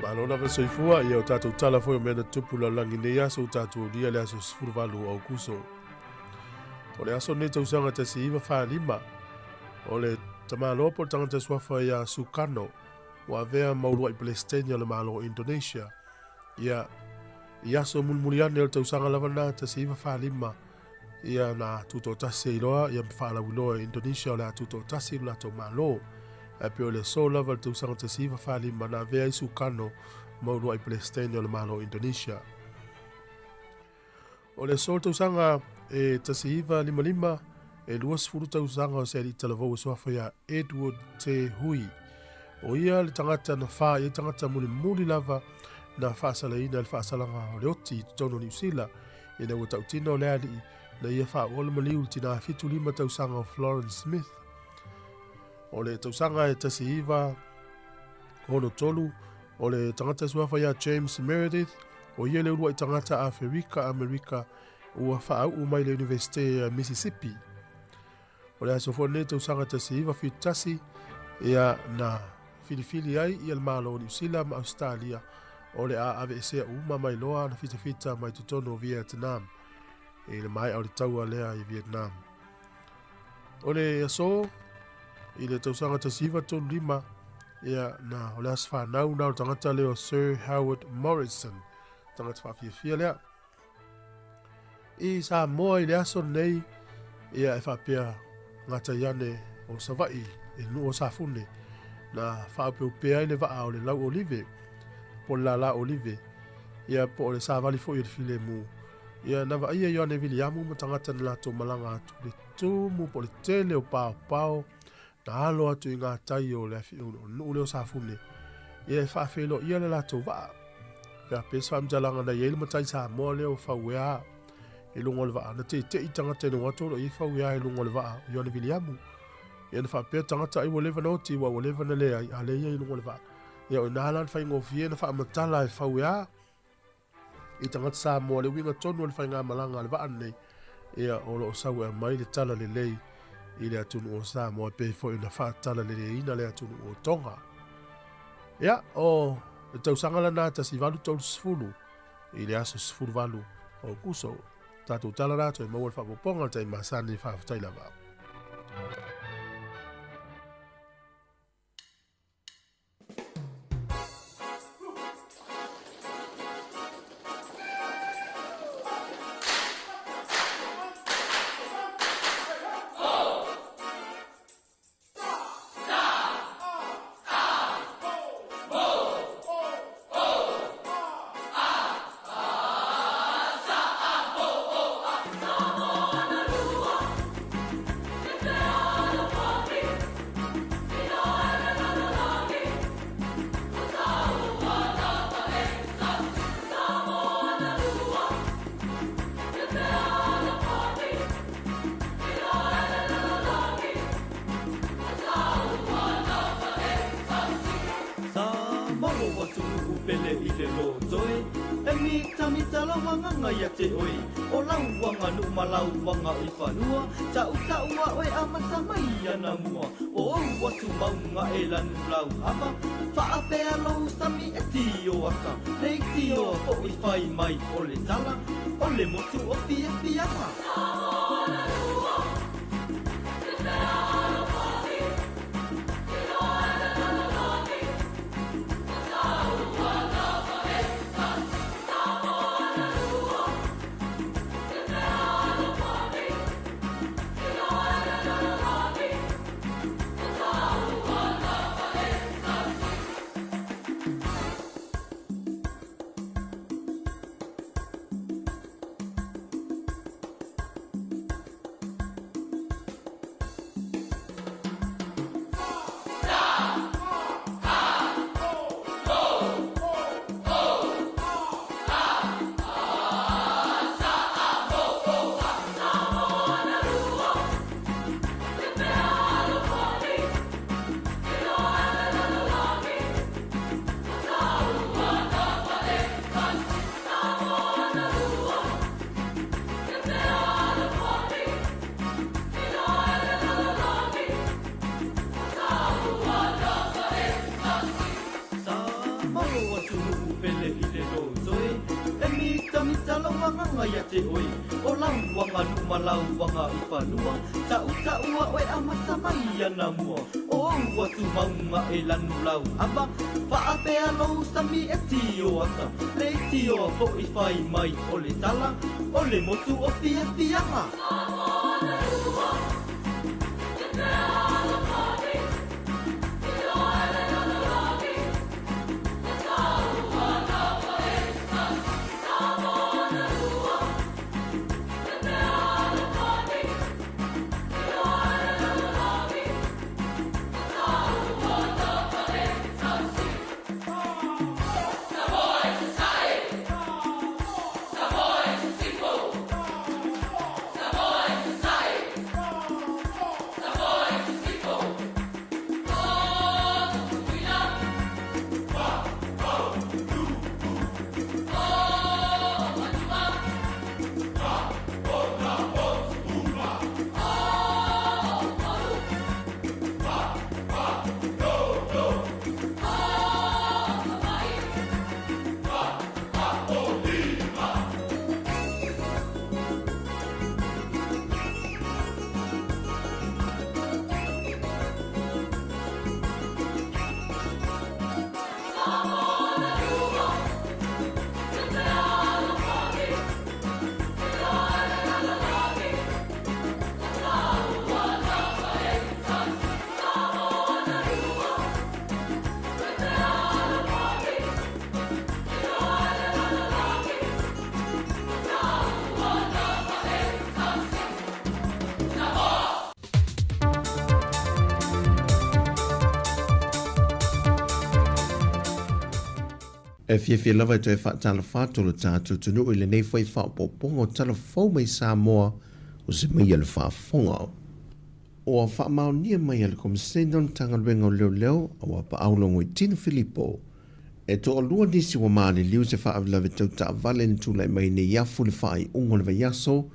Malo lava le soifua, ia o tatou tala foi o mea na tutupu lalolagi nei aso ua tatou aulia le aso 18 o Aukuso. O le aso nei tausaga 1945, o le tamaloa po o le tagata suafa ia Sukarno ua avea ma uluai Pelesitene o le Malo o Indonesia. Ia, i aso mulimuli ane o le tausaga lava na 1945, ia na tutoatasi ai loa ia ma faalauiloa e Indonesia o le a tutoatasi lo latou Malo. Ae pei o le aso lava le tausaga 1945 na avea ai Sukarno ma uluai Pelesitene o le Malo o Indonesia. O le aso o le tausaga e 1955, e 20 tausaga o se alii talavou e suafa ia Edward Te Hui. O ia le tagata na fā i ai tagata mulimuli lava na faasalaina i le faasalaga o le oti i totonu o Niu Sila, ina ua tautino le alii na ia faaoa le maliu i le tinā 75 tausaga o Florence Smith. O le tausaga e 1963, o le tagata suafa ia James Meredith, o ia le uluai tagata Aferika Amerika ua faauu mai le Iunivesite a Mississippi. O le aso foi lenei tausaga 1971, ia na filifili ai ia le Malo o Niu Sila ma Ausetalia o le a aveesea uma mai loa ana fitafita mai totonu o Vietnam i le maea o le taua lea i Vietnam. O le aso i le tausaga 1935, ia na o le aso whanau na o le tangata lea o Sir Howard Morrison, tagata whaafiafia lea. I Samoa i le aso lenei, ia e faapea gatai ane o Savaii i le nuu o Safune, na faaopeopea ai le vaa o le lau olive, po o le lala olive, ia po o le savali foi o le filemu. Ia na vaaia Ioane Viliamu ma tagata na latou malaga atu le tumu po o le tele o paopao na alo atu i gatai o le nuu lea o Safune, ia e faafeiloaia le latou vaa. Ia pe se faamatalaga na i ai le matai Samoa lea o Fauea i luga o le vaa, na teitei tagata i luga atu o lo o i ai Fauea i luga o le vaa o Ioane Viliamu. Ia na faapea tagata ai ua leva na oti ua leva na leai, a lea ia i luga o le vaa. Ia o ina la na faigofie na faamatala e Fauea i tagata Samoa le uiga tonu o le faigamalaga a le vaa lenei, ia o lo o sau e aumai le tala lelei i le atunuu o Samoa e pei foi ona faatalaleiina le atunuu o Tonga. Ia, o le tausaga lana 1830 i le aso 18 o Kuso. Tatou tala la toe maua le faaopoopoga o le taimi masani, faafetai lava. E fiafia lava e toe faatalofa atu lo tatou atunuu i lenei foi faaopoopoga o tala fou mai Samoa o se mai a le faafofoga. Ua faamaonia mai e le Komisena o le Matagaluega o Leoleo a ua paau Logoitino Filipo e toalua nisi ua maliliu i se faalavelave tau taavale na tulai mai nei afu i le faaiuga o le vaiaso.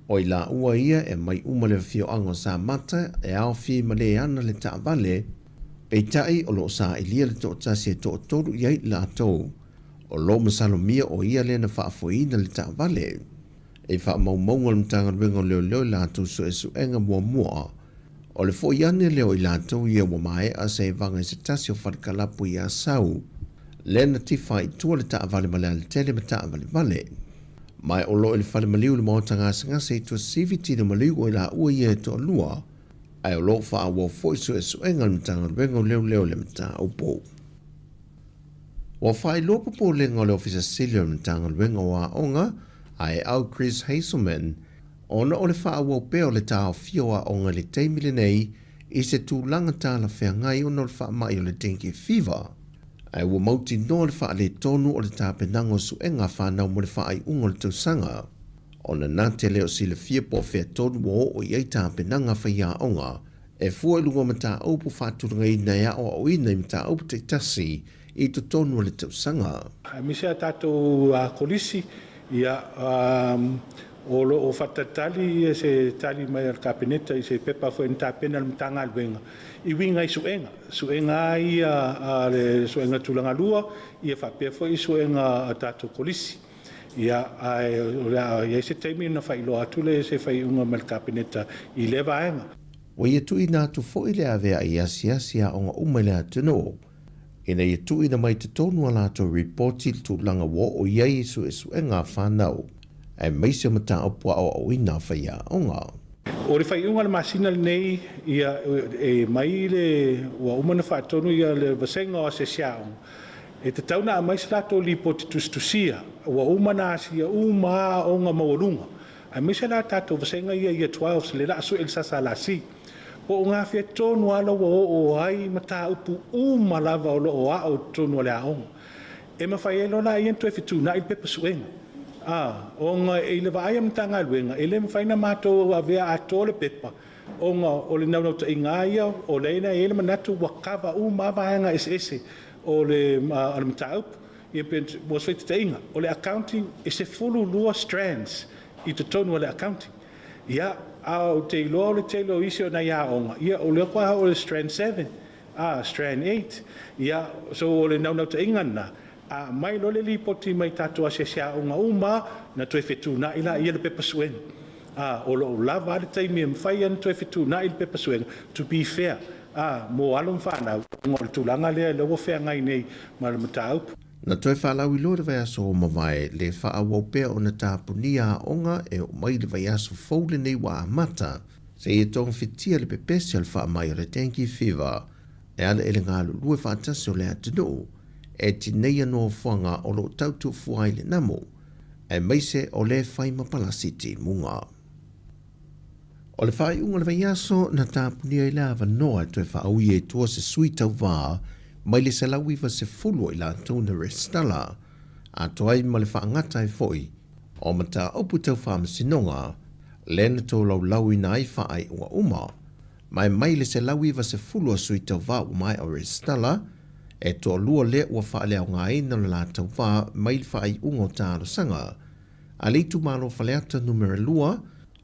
O i laua ia e aumai uma le afioaga o Samata e aofia i Maleana le taavale, peitai o lo o sailia le toatasi e toatolu i ai i latou. O lo o masalomia o ia lea na faafoeina le taavale. I faamaumauga o le Matagaluega o Leoleo i latou suesuega muamua, o le foi ane lea o i latou ia ua maea se evaga i se tasi o fale kalapu i Asau, lea na tifa ai i tua le taavale ma le alatele ma taavalevale. Ma o lo o i le fale maliu i le maota gasegase i Tuasivi tino maliu o i laua ia e toalua, ae o lo o faaauau foi suesuega a le Matagaluega o Leoleo i le mataupu. Ua faailoa popolega o le Ofisa Sili o le Matagaluega o Aoga a e au Chris Hazelman ona o le faaauau pea o le taofia o aoga i le taimi lenei i se tulaga talafeagai ona o le faamai o le dengue fever. Ae ua mautinoa le faaletonu o le tapenaga o suega a fanau mo le faaiuga o le tausaga. Ona na te le o silafia po o fea tonu ua oo i ai tapenaga a faiaoga e fua i luga o mataupu faatulagaina e aoaoina i mataupu taitasi i totonu o le tausaga. Aemaise a tatou Kolisi, ia, o lo o faatalitali se tali mai a le Kapeneta i se pepa foi na tapena e le Matagaluega i uiga i suega, suega lava ia a le suega tulagalua, ia faapea foi suega a tatou Kolisi. Ia, ae o le a i ai se taimi ona faailoa atu lea i se faaiuga mai le Kapeneta i lea vaega. Ua ia tuuina atu foi le avea'i asiasi aoga uma i le atunuu, ina ia tuuina mai totonu a latou ripoti i le tulaga ua oo i ai i suesuega a fanau, aemaise o mataupu aoaoina a faiaoga. O le faaiuga o le masina lenei, ia, e mai le, ua uma ona faatonu ia le vasega o asiasi aoga, E tatau ona aumai se latou lipoti tusitusia ua uma ona asia uma lava aoga maualuga, aemaise la tatou vasega ia Year 12s le laa sue i le SSLC. Po o gafea tonu lava la ua oo ai mataupu uma lava o lo o ao i totonu o le aoga. E mafai ai loa la ia ona toe fetuunai le pepa suega. A, ona i le vaai a Matagaluega, e le mafai ona matou avea atoa le pepa ona o le naunautaiga lava ia o lea na i ai le manatu ua kava uma lava vaega eseese o le mataupu. Ia pe mo se faitaitaiga, o le accounting e 12 strands i totonu o le accounting. Ia, a ou te iloa o le tele o isi o nai aoga, ia o lea faatoa oo i le strand 7, a, strand 8. Ia, so o le naunautaiga lena, a aumai loa le lipoti mai tatou asiasi aoga uma lava, ona toe fetuunai laia le pepa suega. A, o lo o lava a le taimi e mafai ai ona toe fetuunai le pepa suega, to be fair, a, mo alo ma fanau, ona o le tulaga lea lea ua feagai nei ma le mataupu. Na toe faalauiloa le vaiaso ua mavae le faaauau pea ona tapunia aoga e oo mai le vaiaso fou lenei ua amata seia togafitia le pepesi o le faamai o le dengue fever e ala i le galulue faatasi o le atunuu e tineia nofoaga o lo o tautuafua ai le namo aemaise o le fai ma palasi timuga. O le faaiuga o le vaiaso na tapunia ai le avanoa e toe faaui ai tua se sui tauva mai le 190 o i latou na resitala, atoa ai ma le faagata ai foi o mataupu tau faamasinoga lea na tolaulauina ai faaiuga uma. Ma e mai le 190 a sui tauva ua maea o resitala, e toalua lea ua faaleaogaina lo la tauva mai le faaiuga o talosaga a le itumalo Faleata Numera 2,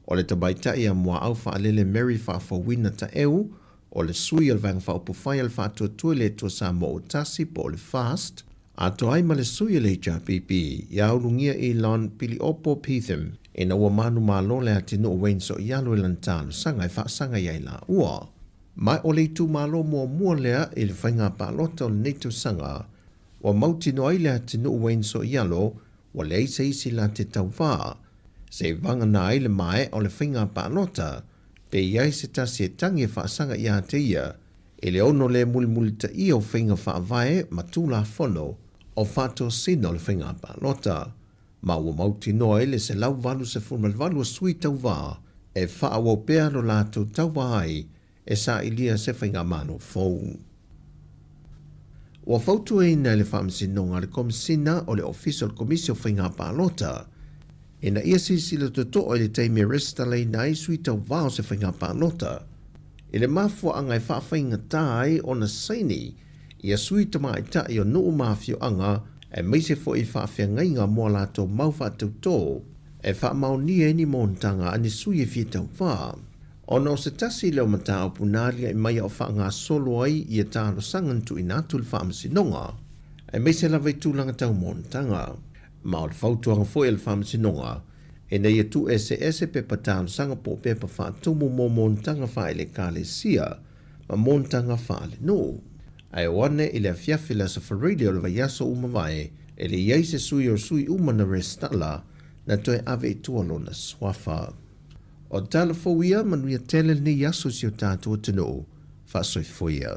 o le tamaitai a Muaau Faalele Mary Faafouina Taeu, o le sui o le Vaega Faaupufai a le Faatuatua i le Atua Samoa ua Tasi po o le FAST, atoa ai ma le sui o le HRPP ia Ulugia Elon Piliopo Phithim, ina ua manumalo le atinuu Wayne Soialo i lana talosaga e faasaga i ai laua. Ma o le itumalo muamua lea i le faiga palota o lenei tausaga ua mautinoa ai le atinuu Wayne Soialo ua leai se isi la te tauva, se i vagana ai le maea o le faiga palota, pe i ai se tasi e tagi e faasaga ia te ia i le ono le mulimulitaia o faiga faavae ma Tulafono o faatosina o le faiga palota, ma ua mautinoa ai le 188 o sui tauva e faaauau pea lo latou tauva ai e sailia se faigamalo fou. Ua fautuaina e le Faamasinoga le Komesina o le Ofisa o le Komisi o Faiga Palota ina ia silasila totoa i le taimi e resitalaina ai sui tauva o se faiga palota i le mafuaaga e faafaigata ai ona saini ia sui tamaitai o nuu ma afioaga aemaise foi faafeagaiga mo a latou mau faatautō e faamaonia ai ni monotaga a ni sui e fia tauva. Ona o se tasi lea o mataupu na aliae mai a o faagasolo ai ia talosaga na tuuina atu i le Faamasinoga, aemaise lava i tulaga tau monotaga. Ma o le fautuaga foi a le Faamasinoga, ina ia tuueseese pepa talosaga po o pepa faatumu mo monotaga faaelekalesia ma monotaga faalenuu. Ae o ane i le afiafi le Aso Faraile o le vaiaso ua mavae, e le i ai se sui o sui uma na resitala na toe ave i tua lona suafa. O tala fou ia, manuia tele lenei aso i si o tatou atunuu. Faasoifua ia.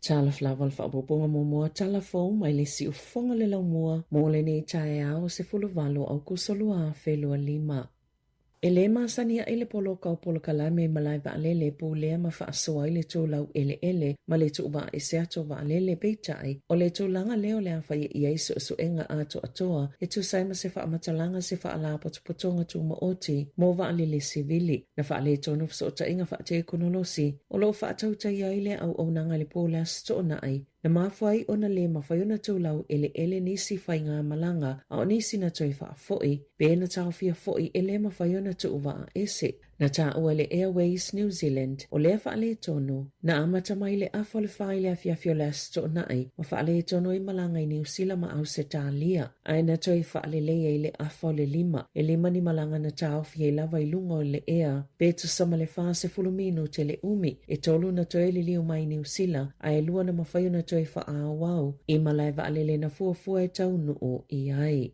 Talofa lava le faaopoopoga muamua tala fou mai le siufofoga le laumua mo lenei taeao 18 Aokuso 2025. E lē masani aʻe le poloka o polokalame i malae vaalele e pulea ma faasoa ai le tulau eleele ma le tuuvaa ese atu o vaalele, peitai, o le tulaga lea o le a faia i ai suesuega atoatoa e tusa ai ma se faamatalaga se faalapotopotoga tumaoti mo vaalele sivili. Na faaletonu fesootaiga faatekonolosi o lo o faatautaia ai lea auaunaga i le po o le Aso Toonai, Na mafua ai ona lē mafai ona tulau eleele nisi faigamalaga a o nisi na toe faafoi, pe na taofia foi e lē mafai ona tuu vaa ese. Na taua e le Airways New Zealand o lea faaletonu, na amata mai le afa o le fa i le afiafi o le Aso Toonai ma faaletonu ai malaga i Niu Sila ma Ausetalia, ae na toe faaleleia i le afa o le lima, e lima ni malaga na taofi ai lava i luga o le ea, pe tusa ma le 40 minute le umi, e tolu na toe liliu mai i Niu Sila, ae lua na mafai ona toe faaauau i malae vaalele na fuafua e taunuu i ai.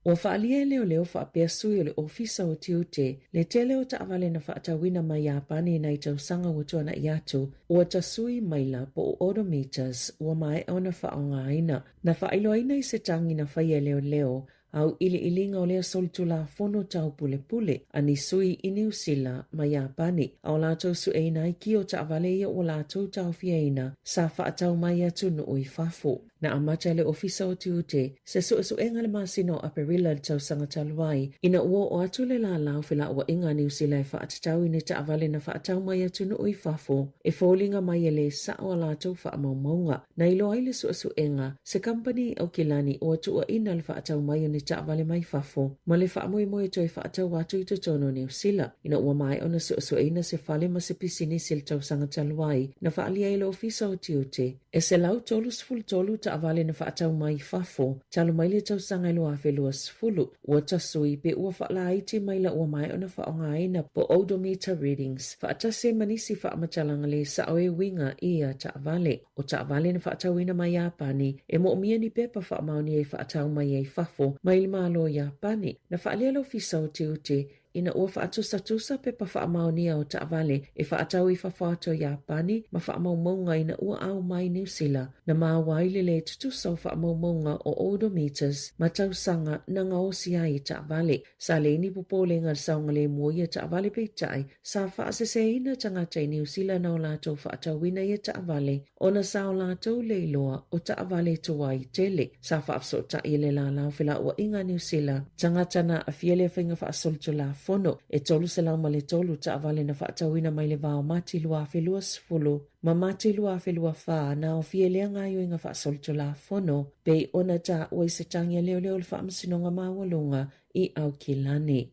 Ua faaalia e leoleo faapea sui o le Ofisa o Tiute le tele o taavale na faatauina mai Iapani i nai tausaga ua tuanai atu, ua tasui maila po o odometers ua maea ona faaaogaina. Na faailoaina i se tagi na faia e leoleo auiliiliga o lea solitulafono tau pulepule a ni sui i Niu Sila ma Iapani, a o latou sueina ai ki o taavale ia ua latou taofiaina sa faatau mai atunuu i fafo. Na amata e le Ofisa o Tiute se suesuega i le masina o Aperila i le tausaga talu ai, ina ua oo atu le lalau felauaiga a Niu Sila e faatatau i ni taavale na faatau mai atunuu i fafo e foliga mai e le sao a latou faamaumauga. Na iloa ai le suesuega, se kamupani i Aukilani ua tuuaina le faatau mai o ni taavale mai fafo ma le faamoemoe e toe faatau atu i totonu o Niu Sila. Ina ua maea ona suesueina se fale ma se pisinisi i le tausaga talu ai, na faaalia ai le Ofisa o Tiute e 133 taavale na faatau mai fafo talu mai le tausaga e 2020. Ua tasui pe ua faalaiti maila ua maea ona faaaogaina po odometer readings faatasi ai ma nisi faamatalaga le sao e uiga i ia taavale. O taavale na faatauina mai Iapani e moomia ni pepa faamaonia e faatau mai ai fafo mai le Malo Iapani. Na faaalia le Ofisa o Tiute ina ua faatusatusa pepa faamaonia o taavale e faatau i fafo atu o Iapani ma faamaumauga ina ua ao mai Niu Sila, na maua ai le lē tutusa o faamaumauga o odometers ma tausaga na gaosi ai i taavale. Sa leai ni popolega i le saogalemu o ia taavale peitai, sa faaseseina tagata i Niu Sila na o latou faatauina ia taavale ona sa o latou le iloa o taavale tuai tele. Sa faafesootai e le Lālā o Felauaiga a Niu Sila tagata na aafia lea faiga faasolitulafono e 303 taavale na faatauina mai le va o Mati 2020 ma Mati 2024 na aofia i lea gaoioiga faasolitulafono pei ona taua i se tagi a leoleo o le Faamasinoga Maualuga i Aukilani.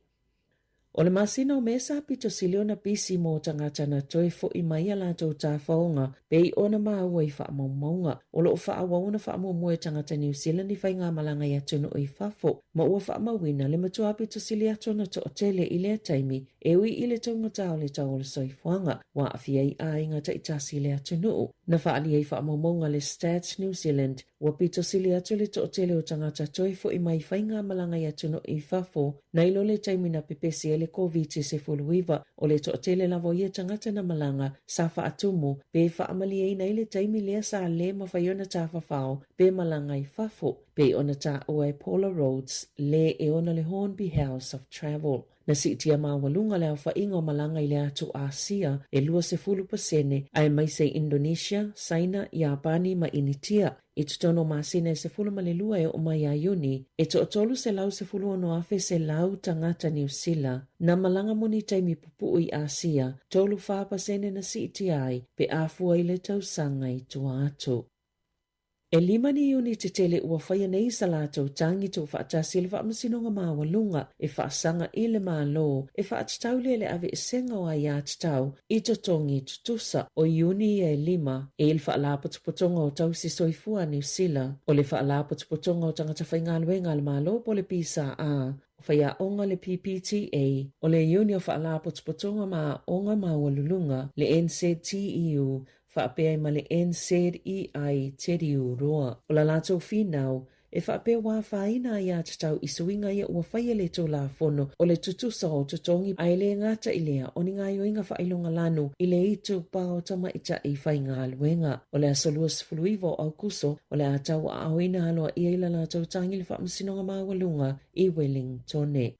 O le masina o Me sa pito sili ona pisi mo tagata na toe foʻi mai a latou tafaoga pei ona maua i faamaumauga. O lo o faaauau ona faamuamua e tagata New Zealand i faigamalaga i atunuu i fafo, ma ua faamauina le matua pito sili atu ona toatele i lea taimi. E ui i le taugata o le tau o le soifuaga, ua aafia ai aiga taitasi i le atunuu. Na faaalia i faamaumauga a le Stats New Zealand, ua pito sili atu le toatele o tagata toe fo'i mai faigamalaga i atunuu i fafo nai lo le taimi na pepesi ai le Koviti-19. O le toatele lava o ia tagata na malaga sa faatumu pe faamalieina ai le taimi lea sa lē mafai ona tafafao pe malaga i fafo, pei ona taua e Paula Rhodes, le e ona le Hornby House of Travel. Na siitia maualuga le aofaiga o malaga i le atu Āsia e 20%, aemaise i Indonesia, Saina, Iapani ma Initia. I totonu o masina e 12 e oo mai ia Iuni, e toa-316,100 tagata Niu Sila na malaga mo ni taimi pupuu i Āsia, 34% na siitia ai pe a fua i le tausaga i tua atu. E lima ni iuni tetele ua faia nei sa latou tagi tuufaatasi i le Faamasinoga Maualuga e faasaga i le Malo e faatatau lea le aveesega o aiatatau i totogi tutusa. O iuni ia e lima e i le Faalapotopotoga o Tausi Soifua a Niu Sila, o le Faalapotopotoga o Tagata Faigaluega a le Malo po o le PSA, o Faiaoga le PPTA, o le Iuni o Faalapotopotoga ma Aoga Maualuluga, le NZTEU, faapea ai ma le NZEI Te Riu Roa. O la latou finau, e faapea ua afaina aiatatau i suiga ia ua faia le Tulafono o le tutusa o totogi ae le gata i lea o ni gaoioiga faailoga lanu i le itupa o tamaitai faigaluega. O le aso 29 o Aukuso o le a tauaaoina aloaia i la latou tagi le Faamasinoga Maualuga i Wellingtone.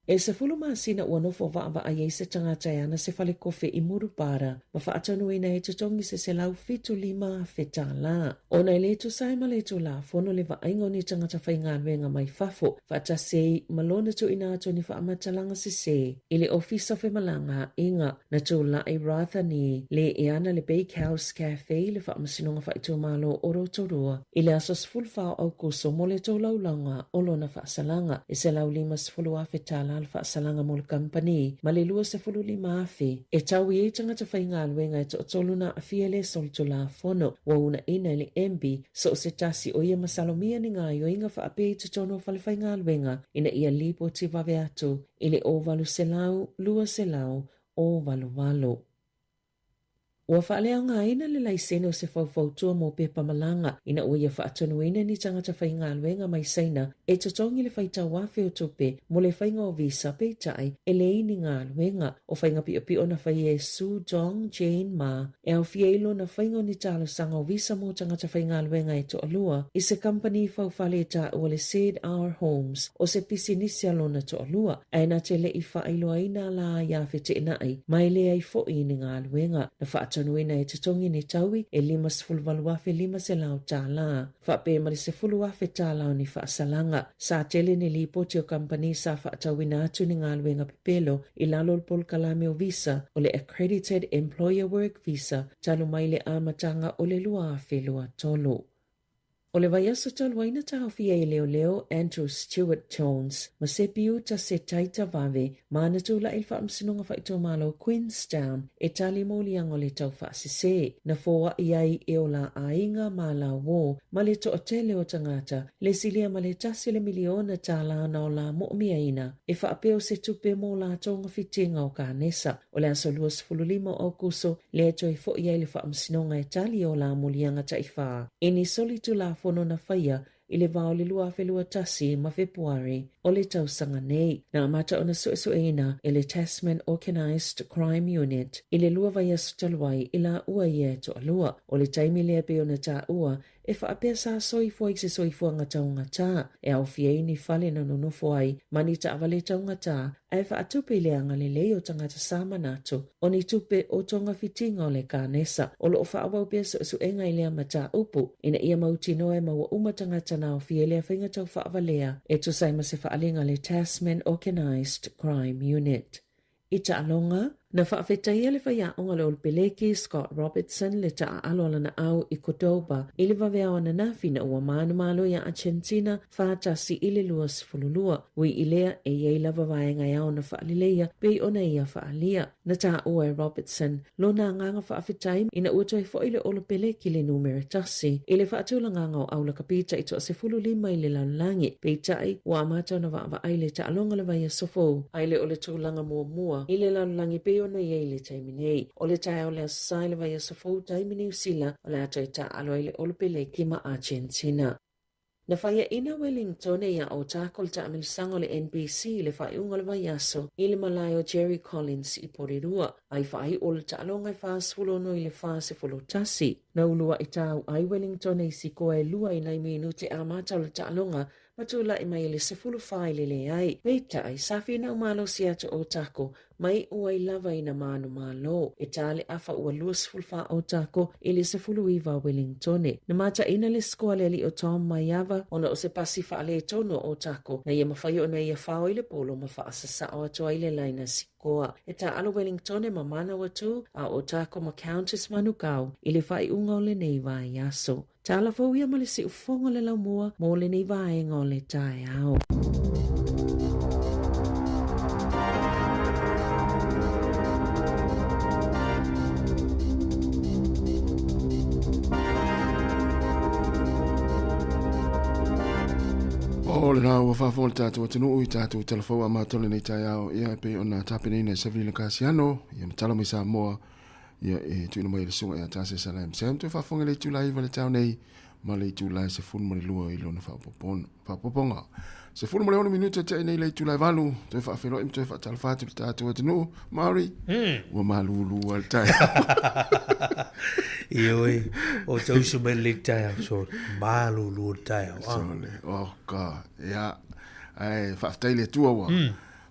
E 10 masina ua nofo vaavaai ai se tagata e ana se falekofe i Murupara ma faatonuina e totogi se $175,000 tālā. Ona e le tusa ai ma le Tulafono le vaaiga o ni tagata faigaluega mai fafo faatasi ai ma lona tuuina atu o ni faamatalaga sesē i le Ofisa o Femalagaaiga. Na tulai Rathani le e ana le Bakehouse Cafe i le Faamasinoga Faaitumalo o Rotorua i le aso 14 o Aukuso mo le tolaulauga o lona faasalaga. E $150,000 le faasalaga mo le kamupani ma le $25,000 e tau i ai tagata faigaluega e toatolu na aafia i le solitulafono. Ua uunaina e le MB so o se tasi o ia masalomia ni gaoioiga faapea i totonu o falefaigaluega ina ia lipoti vave atu i le 800 200 88. Ua faaleaogaina le laisene o se faufautua mo pepa malaga ina ua ia faatonuina ni tagata faigaluega mai Saina e totogi le faitau afe o tupe mo le faiga o visa peitai e leai ni galuega. O faiga piopio na faia e Su Dong Jane Ma e aofia ai lona faiga o ni talosaga o visa mo tagata faigaluega e toalua i se kamupani faufale e taua le ZR Homes o se pisinisi a lona toalua, ae na te le i faailoaina la iā feteenai ma e leai foi ni galuega. Na faatonuina e totogi ni taui e $58,500 tālā, faapea ma le $10,000 tālā o ni faasalaga. Sa tele ni lipoti o kamupani sa faatauina atu ni galuega pepelo i lalo o le polokalame o visa o le Accredited Employer Work Visa talu mai le amataga o le 2023. O le vaiaso talu ai na taofia e leoleo Andrew Stewart Jones ma Sepiuta Setaita Vave ma na tulai i le Faamasinoga Faaitumalo Queenstown e tali moliaga o le taufaasese na foai ai e o la aiga ma la uō ma le toatele o tagata le silia ma le tasi le miliona tālā na o la moomiaina e faapea o se tupe mo latou gafitiga o kanesa. O le aso 25 o Aukuso lea toe fo'i ai le Faamasinoga e tali o la moliaga taifā i ni solitulafono na faia i le va o le 2021 ma Fepuari o le tausaga nei. Na amata ona suesueina e le Tasman Organised Crime Unit i le lua vaiaso talu ai i laua ia e toalua. O le taimi lea pei ona taua e faapea sa soifua i se soifuaga taugatā, e aofia ai ni fale na nonofo ai ma ni taavale taugatā, ae faatupe i le agalelei o tagata sa manatu o ni tupe o togafitiga o le kanesa. O lo o faaauau pea suesuega i lea mataupu ina ia mautinoa e maua uma tagata na aofia i lea faiga tau faavalea e tusa ai ma se faaaliga a le Tasman Organised Crime Unit. I taaloga, Na faafetaia le faiaoga le Olepeleki Scott Robertson le taaalo a lana au i Cordoba i le vaveao ananafi ina ua manumalo iā Argentina 4-1 i le 22. Ui i lea, e i ai lava vaega e ao ona faaleleia pei ona ia faaalia. Na taua e Robertson lona agaga faafetai ina ua toe foi le Olopeleki le numera tasi i le faatulagaga o aulakapi taitoa-15 i le lalolagi. Peitai, ua amata ona vaavaai le taaloga le vaiaso fou, ae le o le tulaga muamua i le lalolagi pei ona i ai i le taimi nei. O le taeao le Aso Sa i le vaiaso fou taimi Niu Sila o le a toe taaalo ai le Olopeleki ma Argentina. Na faiaina Wellingtone iā Otago le taamilisaga o le NBC i le faaiuga o le vaiaso i le malae o Jerry Collins i Porirua, a i faaiu le taaloga e 46 i le 41. Na ulua'i tau ai Wellingtone i sikoa e lua i nai minute amata o le taaloga ma tulai mai i le 14 i le leai. Peitai, sa finau malosi atu o Otago ma iu ai lava ina manumalo. E tā le afa ua 24 Otago i le 19 a Wellingtone. Na mataina le sikoa a le alii o Tom Maiava ona o se pasi faaletonu a Otago na ia mafai ona ia fao i le polo ma faasasao atu ai le laina sikoa. E tāalo Wellingtone ma Manawatu a Otago ma Countess Manukau i le faaiuga o lenei vaiaso. Tala fou ia ma le siufofoga o le laumua mo lenei vaega o le taeao. O lena ua faafofoga le tatou atunuu i tatou tala fou amata o lenei taeao, ia e pei ona tapenaina e Severina Kasiano, ia ma tala mai Samoa, ia e tuuina mai e le susuga ia Tase Salam Sam. Toe faafofoga i le itula 9 le taeao nei ma le itula e 12 i lona faaopoopoga. 16 minute tea nei le itula e 8, toe faafeiloai ma toe faatalofa atu i le tatou atunuu. Maori, ua malulu lava le taeao. Ioe, o te usu mai le taeao, so malulu le taeao. Sole, oh God, ia, ae faafetai i le Atua ua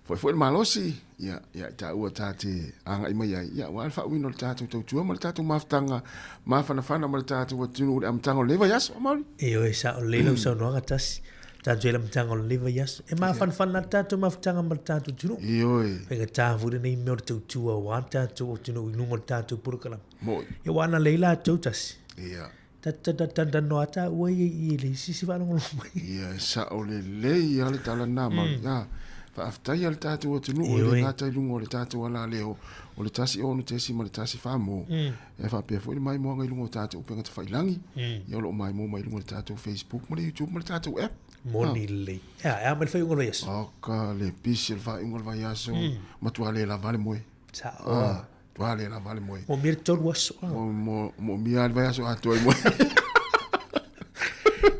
Foi foi le malosi, ia, ia i tāua tā te āngai mai ai, ia, ua le faauina o le tātou tautua ma le tātou mafutaga mafanafana ma le tātou atunuu i le amataga o lenei vaiaso, Mauri. Ioe, sa o lelei lau saunoaga tasi. Tātou i le amataga o lenei vaiaso. E mafanafana le tātou mafutaga ma le tātou atunuu. Ioe. Faigata foi lenei mea o le tautua aua le tātou atunuu i luga o le tātou polokalame. Moi. Ia, ua ana lelei latou tasi. Ia. Talanoa tāua ia i le isi isi faalogologo mai. Ia, e sao lelei lava le tala lena, Mauri. Ia, faafetai lava le tatou atunuu e le gata i luga o le tatou alaleo o le 1 6.1 mo. E faapea foi le maimoaga i luga o tatou upega tafailagi. Ia, o lo o maimoa mai i luga o le tatou Facebook ma le YouTube ma le tatou app. Moni lelei. Ea, e a mai le faaiuga o le vaiaso? Oka, le pisi o le faaiuga o le vaiaso. Matua le lava le moe. Sao. Ah, tua le lava le moe. Moomia le tolu aso. Ah. Mo, mo, moomia le vaiaso atoa i moe.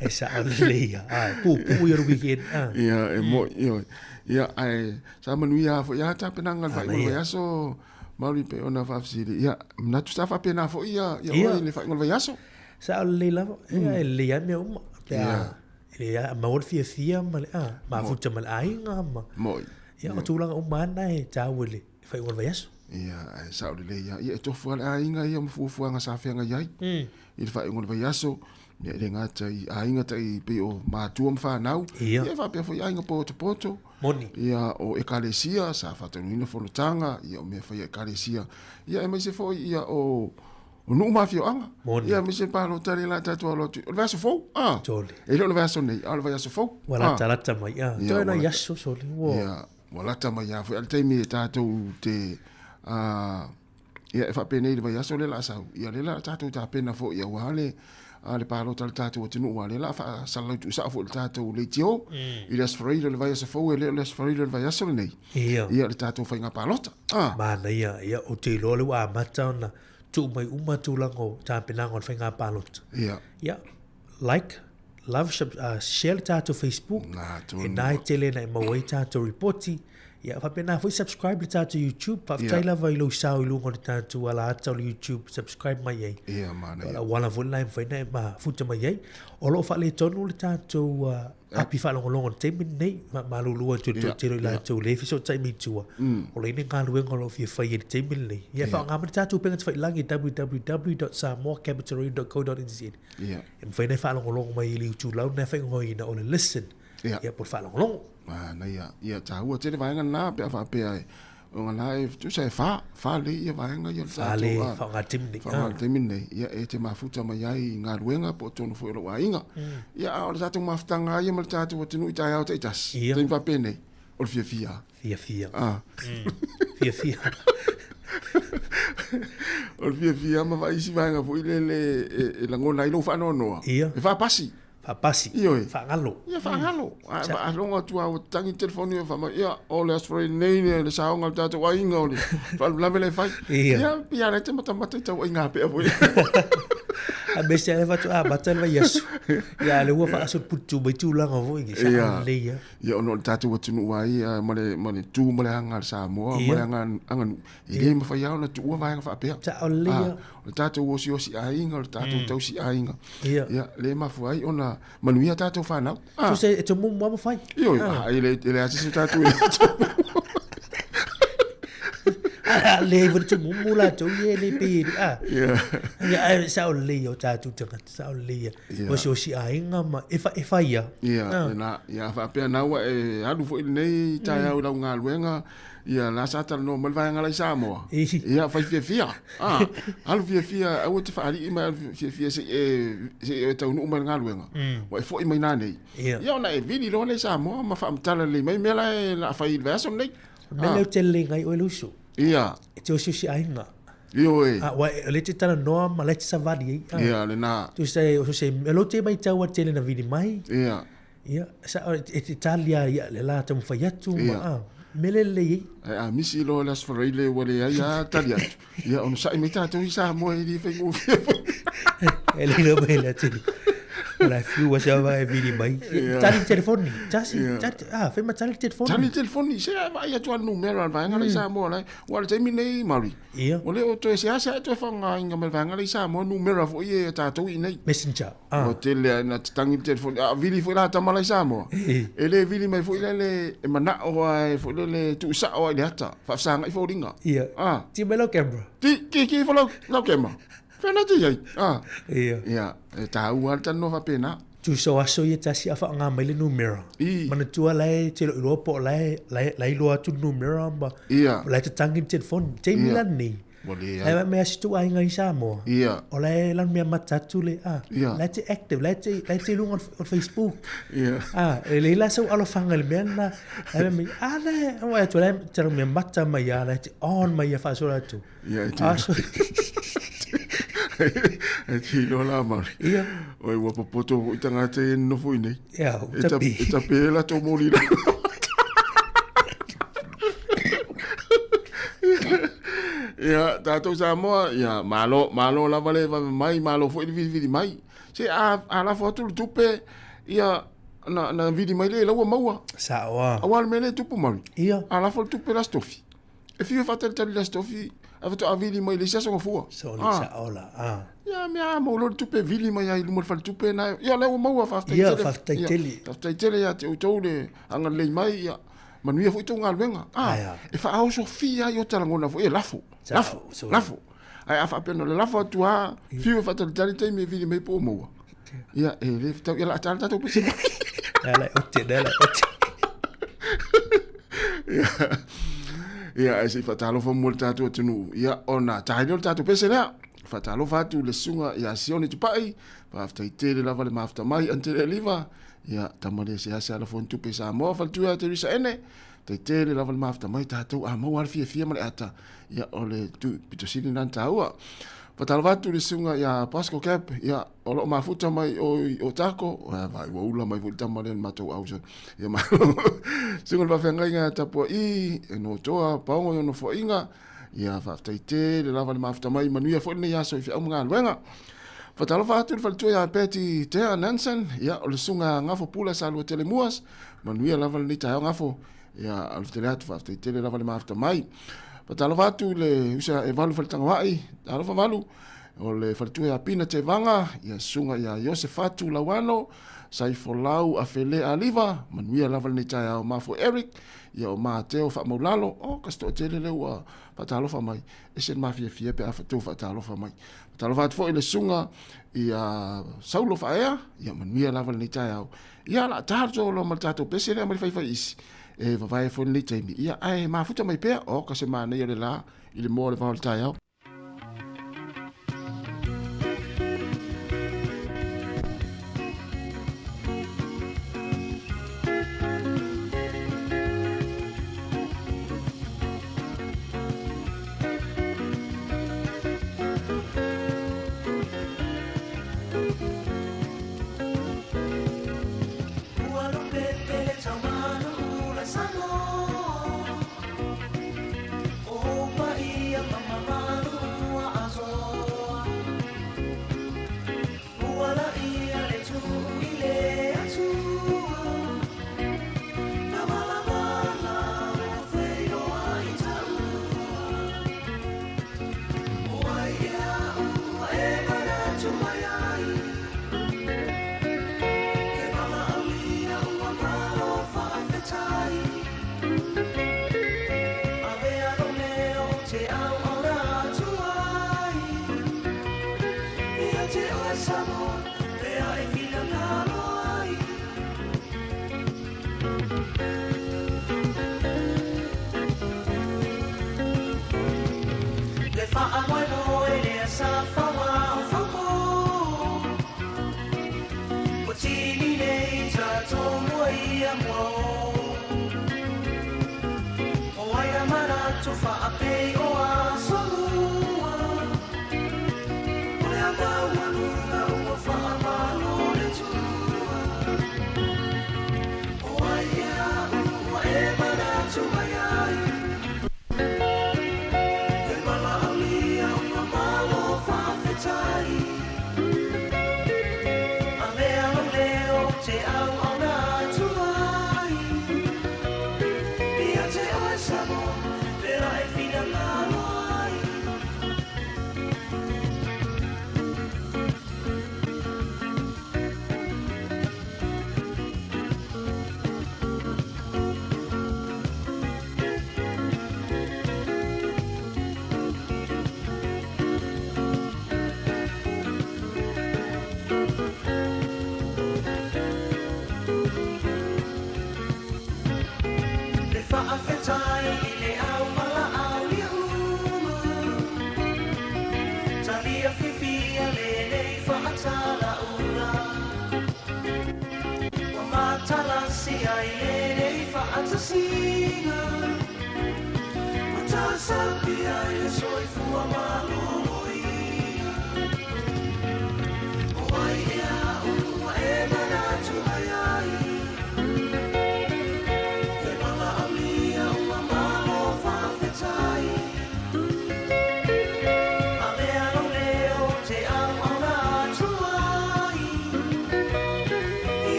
E sao lelei ia. Ah, puupuu ia le weekend. Ah. Ia, e mo, ioe. Ia, ae, sa manuia foi ia tapenaga le faaiuga o le vaiaso, Mauri pei ona faafesili. Ia, manatu sa faapena foi ia, ia oe i le faaiuga o le vaiaso. Sao lelei lava. Ia, e lelei lava mea uma. Pe a, e lelei lava, maua le fiafia ma le, ah, mafuta ma le aiga ma. Moi. Ia, o tulaga uma lava na e taua i le faaiuga o le vaiaso. Ia, ae sao lelei lava. Ia, e tofu lava le aiga ia ma fuafuaga sa feagai ai i le faaiuga o le vaiaso. Ia, e le gata i aiga tai pei o matua ma fanau. Ia. Ia, e faapea foi aiga potopoto. Moni. Ia, o ekalesia sa faataunuuina fonotaga, ia, o mea fai a ekalesia. Ia, aemaise foi ia o o nuu ma afioaga. Moni. Ia, aemaise palota lea o le a tatou alo atu. O le vaiaso fou, a. Sole. E le o le vaiaso nei, a o le vaiaso fou. Ua latalata mai, a. Toe nai aso, sole. Ua. Ia, Ua lata mai lava foi a le taimi e tatou te a ia e faapenei le vaiaso lea o le a sau, ia lea o le a tatou tapena foi aua le a le palota a le tatou atunuu aua lea o le a faasalalau tuusao foi i le tatou leitio i le Aso Faraile o le vaiaso fou e le o le Aso Faraile o le vaiaso lenei. Ia. Ia le tatou faiga palota. A. Manaia, ia ou te iloa lea ua amata ona tuu mai uma tulaga o tapenaga o le faiga palota. Ia. Ia, like, love, sub, share le tatou Facebook, e na e tele na e maua ai tatou ripoti. Ia, faapena foi subscribe le tatou YouTube. Faafetai lava i lou sao i luga o le tatou alaata o le YouTube, subscribe mai ai. Ia, manaia. O le auala foi lena e mafai ona e mafuta mai ai. O lo o faaletonu le tatou api faalogologo i le taimi lenei, faamalulu atu i le toatele o i latou le fesootai mai tua, o lo o i ai ni galuega o lo o fia fai i le taimi lenei. Ia, faaaoga mai le tatou upega tafailagi www.samoacapitalradio.co.nz. Ia. E mafai ona e faalogologo mai i le itulau lena e faaigoaina o le listen. Ia. Ia po o le faalogologo. Manaia. Ia, taua tele vaega lena pe a faapea e. Ona la e tusa e fa, fa lelei ia vaega ia o le Fa tatou, le a, faaaoga taimi nei. faaaoga le taimi lenei, ia e te mafuta mai ai i galuega po o totonu foi o lou aiga. Ia a o le tatou mafutaga lava ia ma le tatou atunuu i taeao taitasi, Ia. taimi faapenei, o le fiafia lava. Fiafia. A. Fiafia. O le fiafia ma vaai isi vaega foi lele e, e lagona ai lou faanoanoa. Ia. E faapasi. Faapasi. Ioe. Faagalo. Ia faagalo. A faalogo atu lava ua tagi le telefoni ua fai mai, ia, o le Aso Faraile nei le, le saoga o le tatou aiga o le faalavelave lea e fai. Ia. Ia, pei lava o lea e te matamata i tauaiga pea foi. A me se faatoa amata le vaiaso. Ia, lea ua faasolopulutu mai tulaga foi, sa Ia. lelei lava. Ia, ona o le tatou atunuu lava ia ma le, ma le tu ma le aga a le Samoa ma le aga aganuu, e le mafai lava ona tuua vaega faapea. Sao lelei lava. O le tatou osiosi aiga, o le tatou tausi aiga, Ia. ia, lea e mafua ai ona manuia tatou fanau. Tusa e tumumu lava ma fai. Ioe, e le, e leai se isi o tatou e le A leai foi le tumumu latou ia e le pei e le, a. Ia. Ia, ae sao lelei ia o tatou tagata, sao lelei ia. Ia. Osiosi aiga ma e, fa, e fai lava. Ia, lena, ia, a faapea na ua e alu foi lenei taeao i lau galuega, Ia, la sa talanoa mai le vaega la i Samoa. Ia, fai fiafia. Ah, alu fiafia, aua te faalii mai alu fiafia se i e, se i e taunuu mai le galuega. Ua e foi mai nanei. Ia. Ia, ona e vili loa lea i Samoa ma faamatala lelei mai mea la e la fai i le vaiaso lenei. O le mea lea ou te lelei ai oe le uso. Ia. E te osiosi aiga. Ioe. Ah, ua o lea e te talanoa ma la e te savali ai. Ah. Ia, lena. Tusa e, o se, o lou te matau a tele na vili mai. Ia. Ia, sa, e te tali a ia le la taumafai atu ma, Ia. ah, mea lelei ai. Ae a misi loa le Aso Faraile ua leai lava tali atu, ia onosai mai tatou i Samoa e le faigofie foi. E le iloa mai le atili. O la e fiu a se va e vili mai. Ia. Tali le telefoni. Tasi, Ia. tali, ah, fai ma tali le telefoni. Tali le telefoni, se a vaai atu lava le numera a le vaega la i Samoa la e. Aua o le taimi lenei, Mauri, Ia. ua le o toe seasea e toe faaaogaina mai le vaega la i Samoa numera foi e a tatou i inei. Messenger. Ah. Ua tele lava ina tatagi le telefoni, a vili foi la tama la i Samoa, e le vili mai foi lele e manao lava e foi lele e tuusao lava i le ata, faafesagai foliga. Ia. Ah. Ti mai lau camera. Ti, ki, ki ifo lau, lau camera. Fea na ti ai. Ah. Ia. Ia, e taua lava le talanoa faapena. Tusa o aso ia tasi a faaaoga mai le numera. I. Manatua la e te iloa po o la e, la e, la e iloa atu le numera ma Ia. la e tatagi le telefoni. Taimi Ia. la lenei. Ua leai. Lai mai mea si tou aiga i Samoa. Ia. O la e lanu mea mata atu le, ah, Ia. la e te active, la e te, la e te i luga o le Facebook. Ia. Ah, e leai la sau alofaga i le mea lena. Lai mai, ah, la e, ua atu, la e te lanu mea mata mai a, la e te on mai ia faasola atu. Ia, e te. Ah, so, E te iloa la Mauri. Ia. Oi, ua popoto foi tagata ia e nonofo i nei. Ia, ua E ta, tapi. e tape e latou moli lalo. Ia, tatou Samoa, ia, malo, malo lava le vave mai, malo foi le vilivili mai. Se a, a lafo atu le tupe, ia, na, na vili mai lea i lau ua maua. Sao a. Aua le mea lea e tupu Mauri. Ia. A lafo le tupe i le Aso Tofi. E fiu e faatalitali i le Aso Tofi, ae faatoa vili mai i le isi aso gafua. Soli Ah. sao la. Ah. Ia, mea a maua loa le tupe vili mai ai i luma o le faletupe na. Ia, lea ua maua, faafetai Ia, tele. faafetai Ia, tele. Faafetai tele ia te outou le agalelei mai, ia, manuia foi tou galuega. Ah, Ae a. e faaosofia ai ota lagona foi e lafo, Sao, lafo, soli. lafo. Ae a faapea na o le lafo atu lava, fiu e faatalitali taimi e vili mai po o maua. Ia, e le fetau, ia, la a tala le tatou pese mai. Lea la e ote, lea la e ote. Ia, ae se i faatalofa mo le tatou atunuu. Ia, ona tae lea o le tatou pese lea. Faatalofa atu i le susuga ia Sione Tupai, faafetai tele lava le mafuta mai Antele Aliva. Ia, tama le seasea lafo ni tupe i Samoa, faletua ia Teresa Ene. Faafetai tele lava le mafuta mai tatou a maua le fiafia ma le ata. Ia, o le tu pito sili lena na taua. Faatalofa atu i le susuga ia Pascal Cap, ia, o lo o mafuta mai o i Otago, vai ua ula mai foi le tama lea i le matou ausa. Ia malo. Susuga i le faafeagaiga ia Tapua'i, e Notoa, Paogo i ona foaiga, ia faafetai tele lava le mafuta mai, manuia foi lenei aso i feau ma galuega. Faatalofa atu i le faletua ia Betty Tea Nansen, ia o le susuga Gafo Pula Salua Tele Muas, manuia lava lenei taeao Gafo, ia alofa tele atu, faafetai tele lava le mafuta mai. Faatalofa atu i le usa e Valu Faletagawai, talofa Valu, o le faletua ia Pina Tevaga, ia susuga ia Iosefatu Lauano, Saifolau Afele Aliva, manuia lava lenei taeao Mafo Eric, ia o Mateo Faamaulalo, o kasi toatele lea ua faatalofa mai, ese le mafiafia pe a tou faatalofa mai. Faatalofa atu foi i le susuga ia Saulo Faaea, ia manuia lava lenei taeao. Ia o le a ta le toloa ma le tatou pese lea ma le faifai isi. E vavae foi lenei taimi, ia, ae mafuta mai pea, oka se manaia o le la i le moa o le vao o le taeao.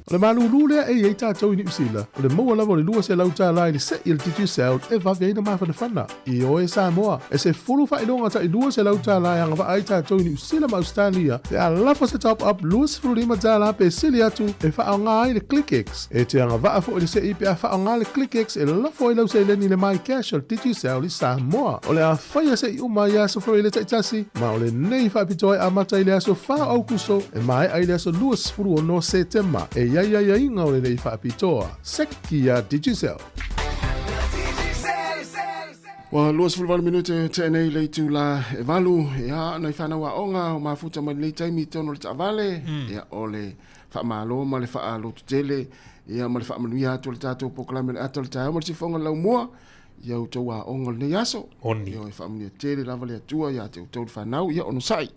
O le malūlū lea e i ai tatou i Niu Sila, o le maua lava o le $200 i le se'i a le Digicel e vave ai na mafanafana. Ioe Samoa, e sefulu faailoga ta'i $200 e agavaa ai tatou i Niu Sila ma Ausetalia pe a lafo se top up $25 pe sili atu e faaaoga ai le ClickX. E te agavaa foi le se'i pe a faaaoga le ClickX e lafo ai lau seleni i le MyCash o le Digicel i Samoa. O le a faia se'i uma i aso Faraile taitasi, ma o lenei faapitoa e amata i le aso 4 o Aukuso e maea i le aso 26 Setema. E i ai aiaiga o lenei faapitoa. Seki a Digicel. Ua 28 minute tea nei le itula e valu, ia, nai whanau aoga o mafuta mai lenei taimi i totonu o le taavale, ia, o le faamalo ma le faalototele, ia, ma le faamanuia atu o le tatou polokalame o le ata o le taeao ma le siufofoga o le laumua, ia outou aoga o lenei aso. Oni. Ia, e faamanuia tele lava le Atua ia te outou le fanau, ia onosai.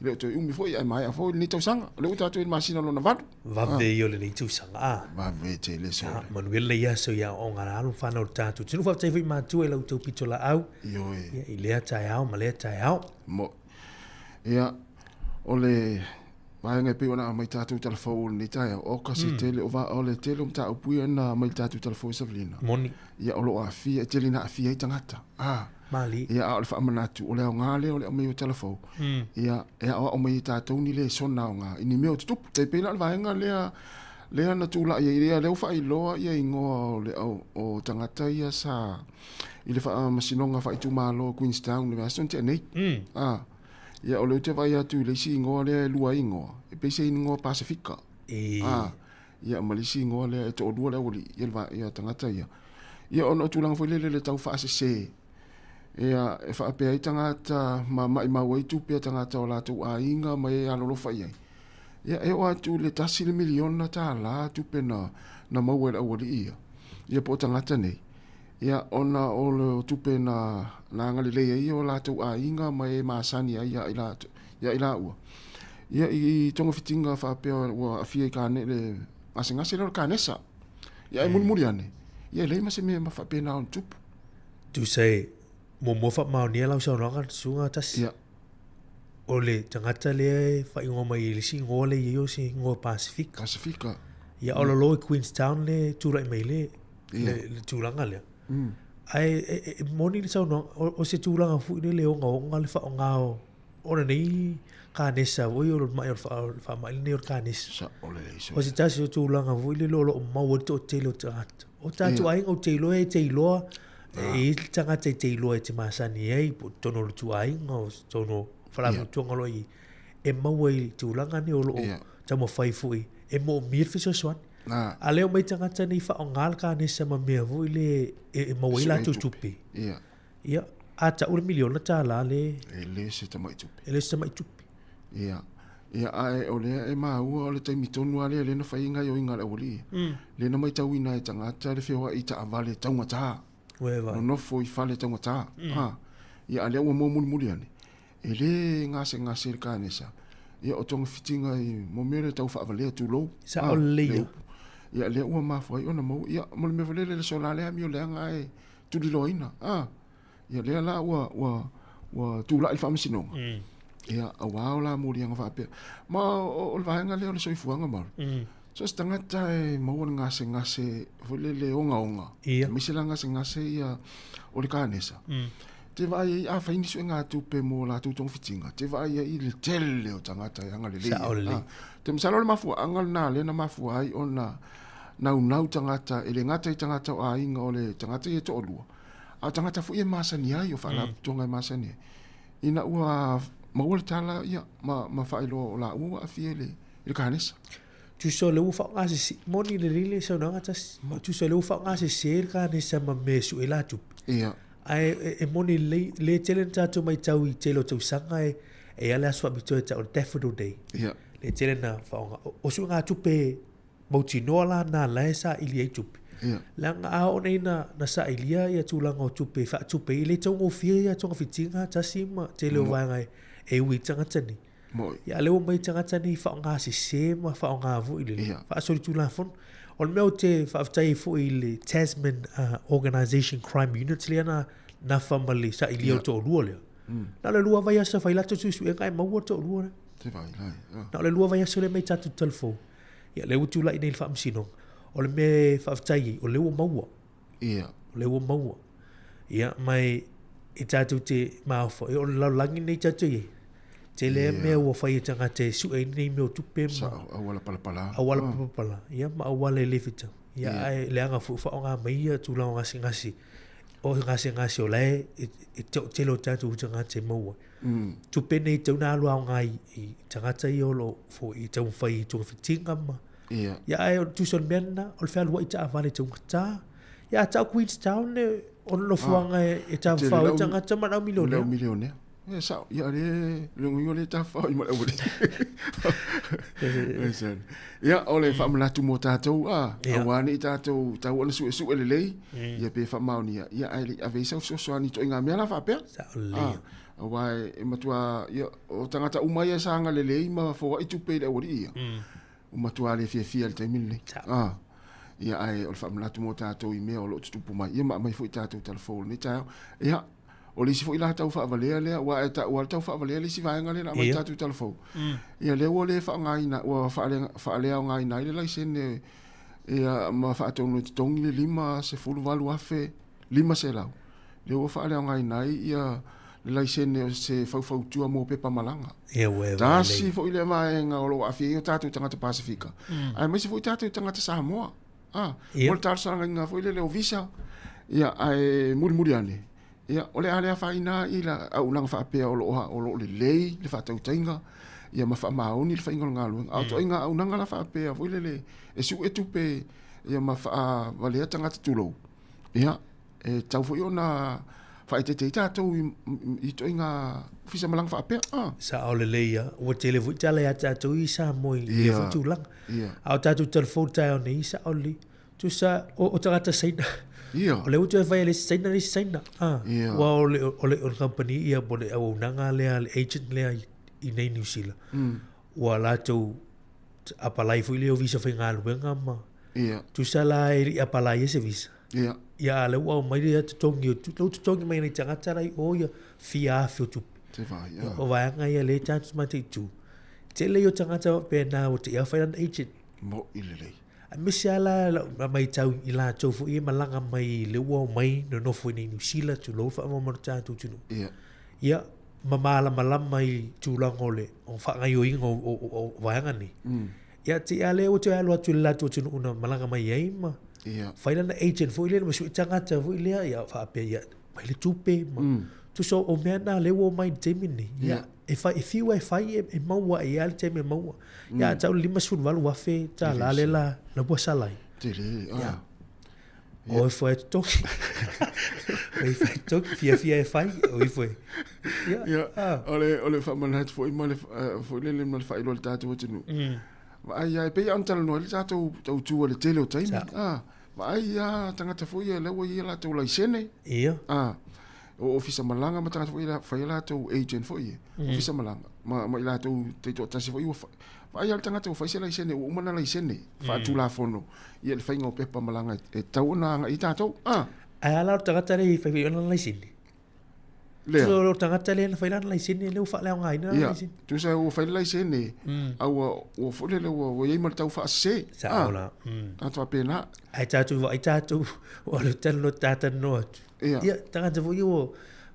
E le o toe umi foi ae maea foi lenei tausaga. O lea ua tatou i le masina lona valu. Vave ia o lenei tausaga a. Vave tele sole. Manuia lenei aso i aoaoga a alo ma fanau o le tatou atunuu. Faafetai foi matua i la outou pitolaau. Ioe. Ia, i lea taeao ma lea taeao. Mo. Ia, o le vaega e pei ona aumai tatou tala fou o lenei taeao, oka se tele o va, o le tele o mataupu ia na aumai i le tatou tala fou e Savelina. Moni. Ia, o lo o aafia, e tele ina aafia ai tagata. A. Malie. Ia, a o le faamanatu, o le aoga lea o le aumai o tala fou, ia, e aoao mai e tatou ni lesona aoga i ni mea o tutupu. Tai pei la o le vaega lea, lea na tulai ai, lea, lea ua faailoa ia igoa o le au, o tagata ia sa i le faamasinoga faaitumalo o Queenstown i le vaiaso na tea nei. A, ia, o lea ou te vaai atu i le isi igoa lea e lua ai igoa, e pei se igoa Pasefika. A, ia, ma le isi igoa lea e toalua le aualii, ia, le va, ia tagata ia. Ia, ona o tulaga foi lele le tau faasese, ia, e faapea ai tagata ma maimau ai tupe a tagata o latou aiga ma e alolofa i ai. Ia, e oo atu i le $1 le miliona tupe na, na maua e le aualii ia, ia po o tagata nei, ia, ona o le tupe na, na agalelei ai o latou aiga ma e masani ai ia i latou, ia i laua. Ia, i togafitiga faapea ua aafia i kane, le gasegase lea o le kanesa. Ia ae mulimuli ane, ia e leai ma se mea ma faapena ona tupu. Tusa e muamua faamaonia lau saunoaga Susuga Tasi. Ia. O le tagata lea e faaigoa mai i le isi igoa lea e i ai o se igoa Pasefika. Pasefika. Ia all along i Queenstown le tulai mai le, Ia. le, le tulaga lea. Ae e, e, e moni le saunoaga, o, o se tulaga foi lele e ogaoga le faaaoga o, o lenei kanesa foi o le mai o le faamai lenei o le kanesa. Sao lelei sole. O se tasi o tulaga foi lele o lo o maua ai le toatele o tagata. O tatou aiga ou te iloa e te iloa, e i ai le tagata e te iloa e te masani ai po o totonu o le ituaiga o totonu o faalapotopotoga o lo o i ai, e maua i tulaga nei o lo o taumafai foi e moomia le fesoasoani. A o lea e omai tagata nei faaaoga le kanesa ma mea foi lea e maua ai latou tupe. Ia, a tau le miliona tala le... E le se tamai tupe. E le se tamai tupe. Ia, ia ae o lea e maua o le taimi tonu lava lea lea na fai ai gaoioiga a le aualii. Lea na maitauina e tagata le feoai i taavale taugata. Ua e vaai. Nonofo i fale taugata. A, ia a lea ua mua mulimuli ane, e le gasegase le kanesa, ia o togafitiga i mo mea lea tau faavalea tulou. Sao lelei ia. Ia lea ua mafua ai ona maua, ia mo le mea foi lele le sola lea amio leaga ae tuliloaina a ia lea la ua ua ua tulai le faamasinoga ia auā o la moliaga faapea ma o, o le vaega lea o le soifuaga ma so se tagata e maua le gasegase foi lele ogaoga Ia. aemaise la gasegase ia o le kanesa te vaai ai a fai ni suega tupe mo latou togafitiga te vaai ai i le tele o tagata e agalelei Sao lelei. Ah, te masalo o le mafuaaga lena lea na mafua ai ona naunau tagata, e le gata i tagata o aiga o le tagata ia e toalua, a o tagata foi e masani ai, o faalapotopotoga e masani ai, ina ua maua le tala ia ma, ma faailoa o laua ua aafia i le, i le kanesa. Tusa o lea ua faaaogasese, moni lelei le saunoaga tasi, tusa o lea ua faaaogasese le kanesa ma mea e sue la tupe. Ia. Ae e, e moni lelei, le tele na tatou maitau i tele o tausaga e, e i ai le aso faapitoa e tau o le Daffodil Day. Ia. Le tele na faaaoga, o, o suegatupe mautinoa la na la e saili ai tupe. Ia. Leaga a oo nei na, na sailia ia tulaga o tupe e faatupe ai, e le taugofie ia togafitiga tasi ma tele o vaega e, e ui i tagata nei. Moi. Ia a lea ua omai tagata nei faaaoga sese ma faaaoga foi le Ia. faasolitulafono. O le mea ou te faafetai ai foi i le Tasman Organisation Crime Unit lea na nafa ma le sailia o le toalua lea. Na o le lua vaiaso fai latou suesuega e maua le toalua lea. Te vaai lai. Ah. Na o le lua vaiaso lea mai tatou telefoni. Ia, lea ua tulai nei i le faamasinoga. O le mea e faafetai ai, o lea ua maua. Ia. O lea ua maua. Ia, ma e, e tatou te maofa, ia, o le lalolagi lenei tatou i ai. Tele yeah. mea ua fai e tagata e sue ai nei mea o tupe ma... Sao, auala palapala. Auala ah. palapala. Ia, ma auala e le fita. Ia, yeah. ae leaga foi faaaoga mai ia tulaga o gasegase. O gasegase o la e, e, e tele o tatou tagata e maua. Tupe nei tau na alu aoga i, i tagata ia o lo o foi i taumafai i togafitiga ma Ia. Ia ae o le tusa o le mea lena, o le fealuai taavale taugata. Ia a tau Queenstown le o le nofoaga e, e tafafao ai tagata ma le au milionea. Le au milionea. Ia sao, ia le le nguinga le tafafao i ma le au Ia o le faamanatu mo tatou a, auā nei tatou tau ona suesue lelei, ia pe faamaonia, ia ae le i ave ai sau fesoasoani i ituaiga mea la faapea. Sao lelei. Auā e matuā, ia, o tagata uma ia sa agalelei ma foaʻi tupe i le aualii ia, ua matuā le fiafia i le taimi lenei. A, ia, ae o le faamanatu mo tatou i mea o lo o tutupu mai, ia ma aumai foi tatou tala fou o lenei taeao. Ia, o le isi foi la tau faavalea lea, aua e taua lava le tau faavalea le isi vaega lea na aumai tatou tala fou. Ia, lea ua le faaaogaina, ua faaleaogaina ai le laisene, ia, ma faatonu e totogi le $58,500. Lea ua faaleaogaina ai ia le laisene o se faufautua mo pepa malaga. Ia ua e Tasi foi lea vaega o lo o aafia ai o tatou tagata Pasefika, aemaise foi tatou tagata Samoa. Ah, mo le talosagaina foi lele o visa. Ia, ae mulimuli ane, ia, o le a le afaina ai la auaunaga faapea o lo o o lo o lelei le faatautaiga, ia ma faamaoni le faiga o le galuega. A o ituaiga auaunaga la faapea foi lele e sue tupe ia ma faavalea tagata tulou, ia, E tatau foi ona faaeteete ai tatou i ituaiga ofisa malaga faapea. Ah. Sao lelei ia. Ua tele foi tala ia tatou i Samoa i lea foi tulaga. A o tatou telefoni taeao nei, sao lelei. Tusa, o tagata Saina. Ia. O lea ua toe fai e le isi Saina le isi Saina. Ah. Ia. Aua o le, o le, o le company ia po o le auaunaga lea, le agent lea i nei Niu Sila. Ua latou apalai foi lea o visa faigaluega ma... Ia. Tusa la e le i apalai ai se visa. Ia. Ia, a o lea ua aumai le totogi, o lea ua totogi mai e nai tagata la i o ia fia afe o tupe. Te vaai, ia. O vaega ia lea tatou mataitu. Tele ia o tagata faapena ua te i lava fai lana agent. Mo'i lelei. Aemaise lava la lau matau i latou foi ia e malaga mai lea ua omai nonofo i inei i Niu Sila, tulou le faamamalu o le tatou atunuu. Ia. Ia, ma malamalama i tulaga o le faagaoioiga o vaega nei. Ia te i a lea ua toe alu atu i le latou atunuu na malaga mai ai ma fai lana agent foi lea ma sue tagata foi lea ia faapea ia mai le tupe ma tusa o mea na lea ua omai i le taimi lenei. Ia e fai e fiu e fai e maua ai lava le taimi e maua. Ia a tau le $58,000 lea la ua sala ai. Tele, ah. O ifo e totogi. O ifo e totogi, fiafia e fai, o ifo e. Ia, yeah. ah. O le, o le faamanatu foi ma le, foi lele ma le faailoa i le tatou atunuu. Vaai lava, e pei lava ona talanoa ai le tatou tautua i le tele o taimi. Ah, vaai lava tagata foi ia lea ua i ai latou laisene. Ia. Ah, o ofisa malaga ma tagata foi ia fai a latou agent foi ia, ofisa malaga ma, ma i latou taitoatasi foi ua vaai lava le tagata ua fai se laisene, ua uma ona laisene faatulafono ia le faiga o pepa malaga e tatau ona agai ai tatou. Ah. Ae a la o le tagata lea e fai fai lana laisene? Lea. Tusa o le tagata lea na fai lana laisene lea ua faaleaogaina lana laisene. Tusa ua fai le laisene, a ua, ua foi lele ua, ua i ai ma le tau faasese. Sao la. Tagata faapena. Ae tatou vaai tatou, o le talanoa ta talanoa atu. Ia. Ia, tagata foi ia ua,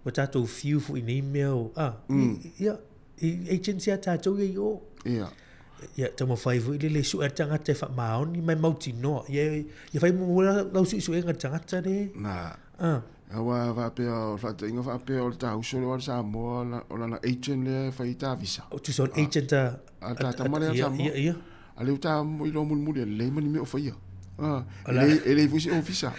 ua tatou fiu foi i nei mea o, ah, ia, i agency a tatou ia i o. Ia. Ia, taumafai foi lele e sue le tagata e faamaoni ma e mautinoa. Ia, ia fai muamua lau suesuega i le tagata le. Na. Ah. Aua faapea o le faataitaiga faapea o le ta uso lea o le Samoa o lana agent lea e fai ai ta visa. O tusa o le agent a a ta tama lea Samoa. Ia, ia. A lea ua ta iloa mulimuli e lelei ma ni mea o faia. Ah, e lelei, e lelei foi se ofisa.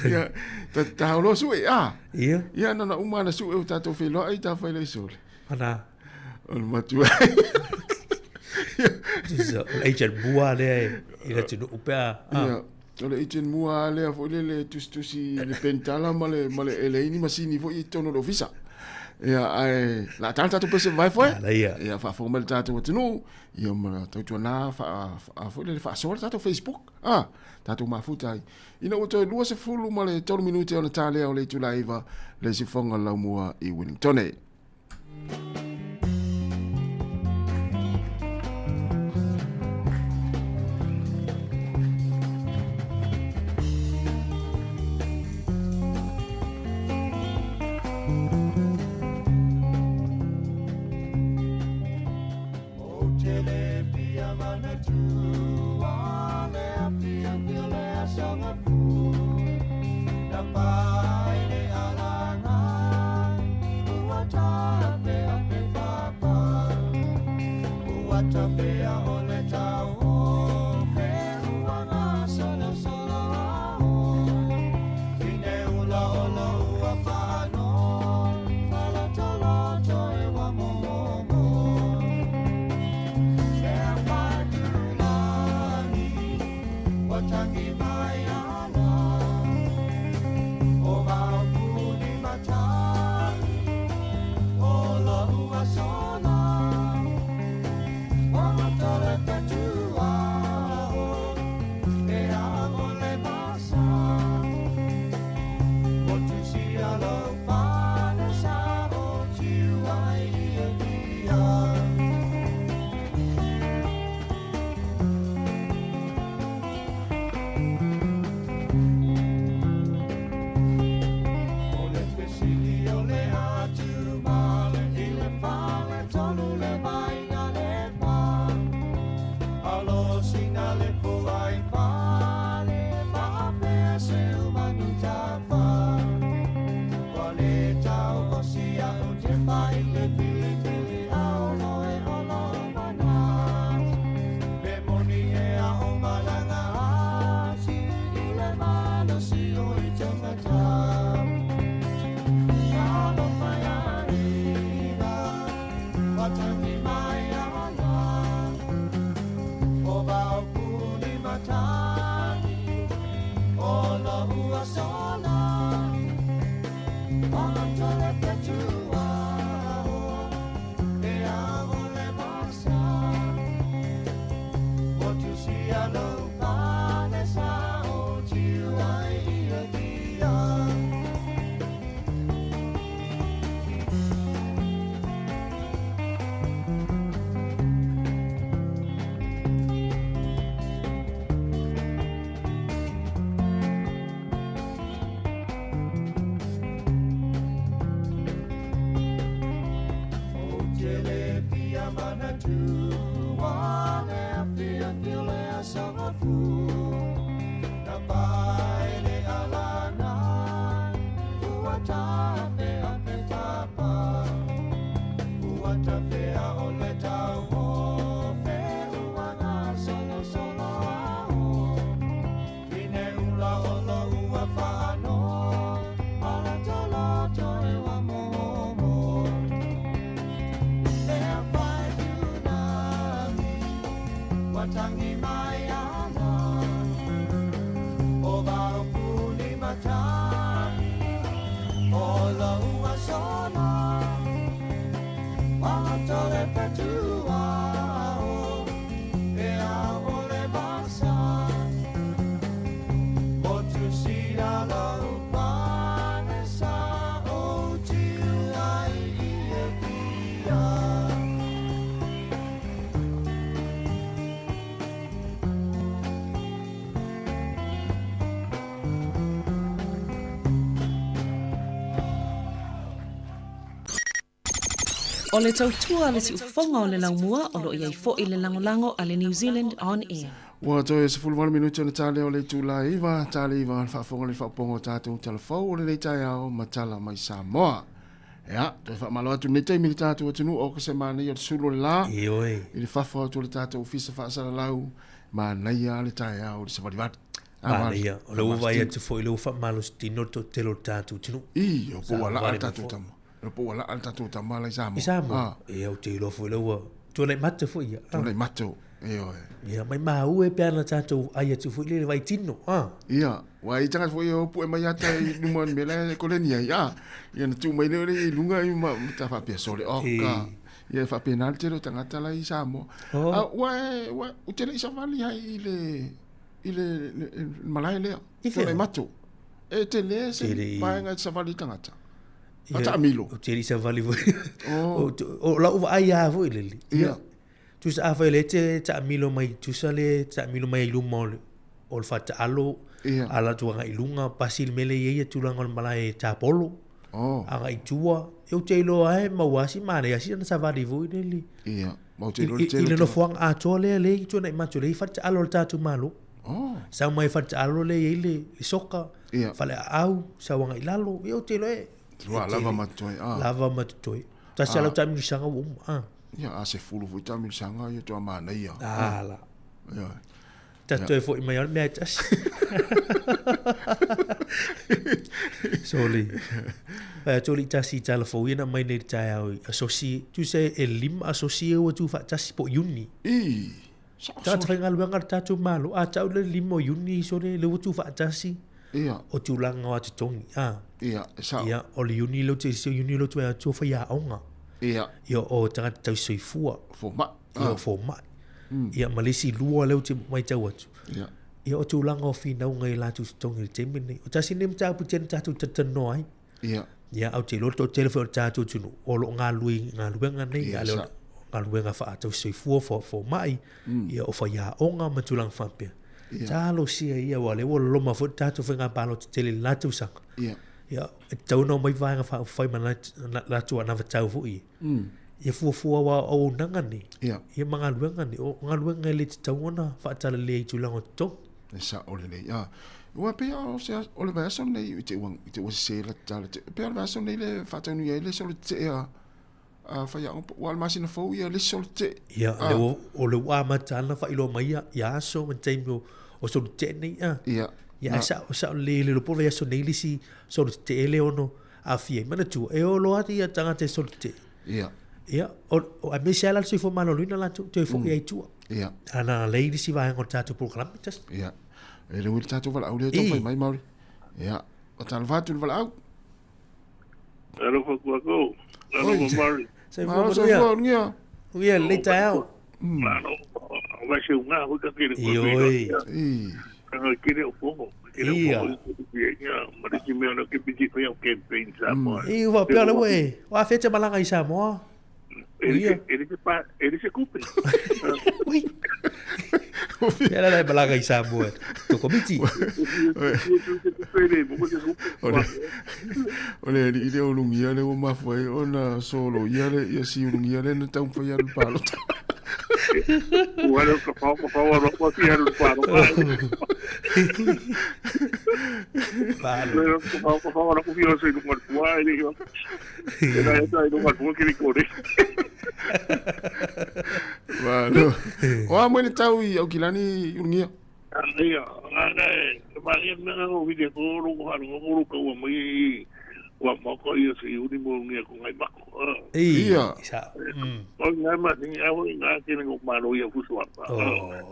Ia, ta ta olo sue ah. Ia. Ia na na uma na sue o tatou feiloai ta fai lea sole. Ana. O le matua. Tusa, o le agent mua lea i le atunuu pe a. Ia, o le agent mua lea foi lele tusitusi le penitala ma le, ma le, e leai ni masini foi i totonu o le ofisa. Ia, ae, la tala tatou pese vae foe. Ala ia. Ia, faafofoga mai le tatou atunuu. Ia, ma tautuana faa, faa, foi lele faasoa le tatou Facebook. Ah, tatou mafuta ai. Ina ua toe 23 minute ona ta lea o le itula e 9, le isi fofoga o le laumua i Wellingtone. O le tautua a le siufofoga o le laumua o lo o i ai foi le lagolago a le New Zealand On Air. Ua toe 18 minute ona tale o le itula e 9, tale 9 le faafofoga le faaopoopoga o tatou talafou o lenei taeao ma tala mai Samoa. Ia, toe faamalo atu lenei taimi i le tatou atunuu o ka se manaia o le sulu o le la. Ioe. I le fafo atu o le tatou ofisa faasalalau, manaia le taeao i le savalivali. Manaia. O le ua vaai atu foi le ua faamalositino le toatele o le tatou atunuu. I, o po ua laa le tatou tama. O po ua laa le tatou tama la i Samoa. I Samoa. Ah. Ia, ou te iloa foi le ua tuanai mata foi ia. Tuanai mata. Ioe. Ia, mai maua e pe ana tatou ai atu foi le vai tino. Ah. Ia, ua i tagata foi e o pue mai ata i luma ni mea e koleni ai. Ah. Ia na tuu mai lea i lunga i ma ta faapea sole oka. Ia e faapena le tele o tagata la i Samoa. Oh. Ah, ua e, ua, u te le i savali ai i le i le, le, le malae lea. I fea? Tuanai mato. E tele se Tele i- vaega e savali tagata. Ia, Fataamilo. Ou te le i savali foi. Oh. O lau vaai lava foi lele. Ia. Tusa afai o lea e te taamilo mai, tusa le taamilo mai ai luma o le, o le fataalo, Ia. ala atu agai i luga, pasi le mea lea e i ai ia tulaga o le malae tapolo, Oh. agai i tua. Ia ou te iloa lava e maua lava si manaia si ana savali foi lele. Ia. Ma ou te I, iloa le i, tele i le o tagata. nofoaga atoa lea lea i tuanai matou lea i fale taalo o le tatou Malo. Oh. Sau mai fale taalo lea e i ai le, le soka, Ia. fale aau, sau agai i lalo. Ia ou te iloa e... Ua lava ma totoe. Ah. Lava ma totoe. Tasi lava lau taamilosaga ua uma. Ah. Ia, a sefulu foi taamilosaga ia toa manaia. Ah, la. Ia. Ta toe foi mai ao le mea e tasi. Sorry. Pai atu o le tasi i tala fou ia na mai nei le taeao i asosi. Tusa e lima asosi e ua tu faatasi po o Iuni. I. Sao Tagata sole. faigaluega a le tatou Malo. A tau le lima o Iuni sole le ua tu faatasi. Ia. O tulaga o a totogi. Ah. Ia, e sao. Ia, o le Iuni leo te, Iuni leo te atu o faiaoga. Ia. Ia, o tagata tausisoifua. Fomai. Ia, o fomai. Ia, ma le isi lua lea ou te matau atu. Ia. Ia, o tulaga o finauga i latou totogi i le taimi lenei. O tasi lenei mataupu tele tatou talatalanoa ai. Ia. Ia, ae ou te iloa le toatele foi o le tatou atunuu o lo o galulue i galuega nei, Ia, a le o sa. galuega faatausisoifua, fomai, ia, o faiaoga ma tulaga faapea. Ia. Talosia ia, aua o lea ua loma foi le tatou faiga palota tele i le la tausaga. Ia. Ia, e tatau ona omai vaega faaupufai ma latou anavatau foi ia. Ia fuafua aua o auaunaga nei, Ia. ia ma galuega nei, o galuega e le tatau ona faatalale i tulaga o totogi. E sao lelei. Ah. Ua pei o se o le vaiaso lenei i te ua i te ua sese la tala te. Pei o le vaiaso lenei le faataunui ai le solo tetee a a faiaoga ua o le masina fou ia le isi solo tetee. Ia, o lea ua o lea ua amata lava ona faailoa mai ia ia aso ma taimi o o solo tetee nei a. Ia. Ia, ae sao sao lelei e le iloa po o le vaiaso nei le isi solo tetee lea ono aafia ai. Manatua, e o loa ia tagata e solo tetee. Ia. Ia, o, o aemaise lava la le soifua maloloina latou, toe foi ai i tua. Ia. Ana lea i le isi vaega o le tatou polokalame, tasi. Ia. E le ui le tatou valaau lea e taumafai mai Maori. Ia. Faatalofa atu i le valaau. Talofa kuakou. Talofa Mari. Soifua manuia. Soifua manuia. Uia lelei taeao. Malo. Vai se unga hui ka kere koe. Ioe. Nga kere o fongo. Kere o fongo. Ia, ma le mea na ke piti whai au campaign Samoa. I ua pea le ue. Wa fete malanga i Samoa. E le se kupe. Ui. Pea la malanga i Samoa. To komiti. O le alii lea o lugia lea ua mafua ai ona solo ia le ia si ulugia lea na taumafai alu i le palota. Ua alu ka pao ka pao alu aku alu i le palota. Palo. Ka pao ka pao alu aku fia i luga o le pua e le i E la e i luga o le pua ke le kore. Malo. O a mo le tau i Aukilani ulugia. Ia, ana e, ma ia mea o vile ko ro ko haru ko ro ka ua mai ua moko ia se uni mo ngia ko ngai mako. Ia. Sa. O ngai ma ni a ho nga ke ngo malo ia fusu apa.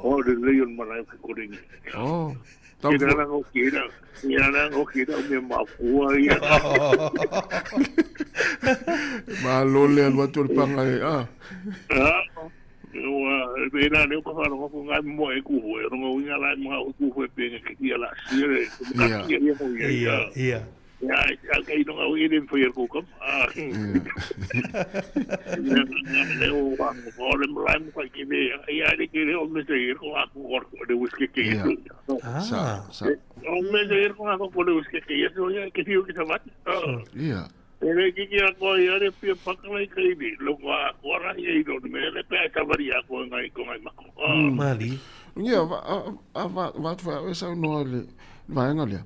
O le le yon mana ko ko ringi. Oh. Ke na ngo ke na, ia na ngo ke na me ma fua ia. Malo le alu atu o le panga e. Ah. Ah. Ua pena leo ka wharo ko ngai mo e ku hoe rongo inga lai mo ku hoe pe ke kia la sia le Ia. ia mo ia Ia, ia. ia a kai no ngau ile fo ko kam ah le o wa mo le mo lai mo ka ke le ia le ke le o me se ko a ku ko le whisky ke Ia. Ah. Sa sa. o me se ko a ko le whisky ke ia so ia ke fiu ke sa vat Ia. E le kiki a koa ia le pia pakalai ka ini, lo koa a koa ra ia ino, me le pea tawari a koa ngai ko ngai mako. Mali. Ia, va a va va atu fa e saunoa le vaega lea.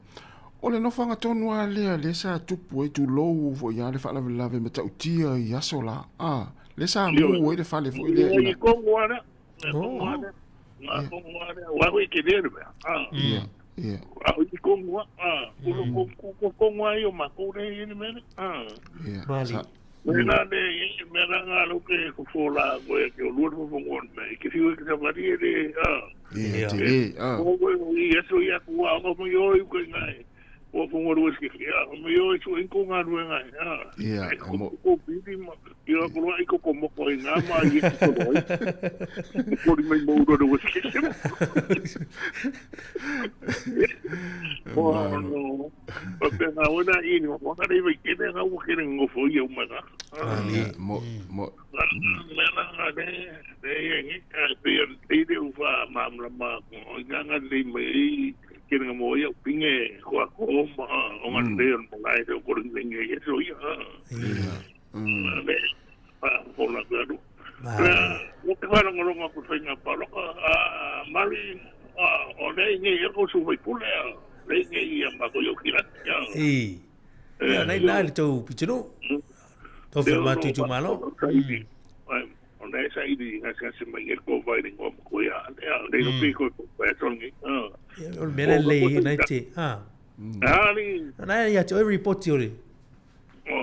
O le nofoaga tonu lava lea lea sa tupu ai tulou foi lava le faalavelave matautia i aso la. A, lea sa mu ai le fale foi lea Ia ina. i kongo ana, i kongo ana, i kongo ana, wa hui ke lea mea. Ia, ia. A hui i kongo a, kulo ko kongo ai o mako le i ni mea. Ia. Mali. Sa, Me nā le, me nā ngā lo ke ko fōla koe ke o lua fo ngon me, ke fiu ke sa mari le, a. ia, Ia. tele, a. Ko koe o i aso ia ku a ko mo yo i koe ngai. O fo ngoro es ke a mo yo i su ko ngā rue ngai. A. Ia, Ko mo ko bidi ma ia ko ro i ko ko mo ko i ngā ma i ko ro i. Ko ri mai mo ro ro es ke. O no. O pe ngā wena i ni o ka rei ke ne ngā o ke ngo fo i o ma ngā. Mali. ia, mo mo Me na ngā ne ne i ngi a pe i te ufa ma ma ma ko i ngā ngā le mai i ke ngā mo ia pinge ko a ko ma o ngā le o ngai te o ko ringi ngi i so ia. ia. Me pa ko la ko ru. Mali. O te whara ngoro ko whai ngā paroka a mari a o le ngi i ko su whai pule a le ngi i a ma ko yo kira. I. Ia, nei nā le tau pitinu. Tau whima tu tu malo. O le sa i di ngā se mai e ko vai ringo mo ko ia le le no piko ko pa tongi. Ia, o le mea le i nei te. Ah. Ah ni Nā ia te oi ripoti ore. o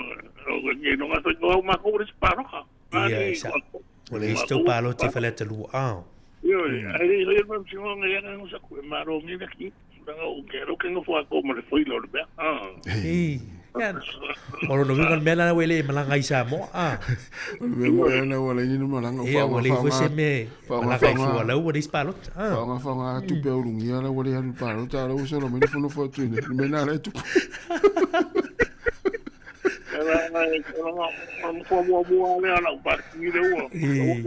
o ngi no ngā to ma ko ri paroka. Ia, sa. O le isi tau palo te whale te lua. Ah. Io ai le le ma si ngo ia ngo sa ku ma ro ngi ki. Nga o ke ro ke ngo fo ko mo le foi lo le. Ah. I. Ia. O lo winga mea lana wele malanga i Samoa. Ah. O le mea mo e ana ua laini ni malanga o Ia, whaonga ua le fo se whaonga me whaonga malanga i whaonga fua lau ua le isi palota. Ah. whaonga whaonga tupe au lungia la ua le alu palota ala ua solo mai nofonofo atu ina. Le mea nā la e tupu. Era era nga fo mo mo le ala pa ki le ua. I.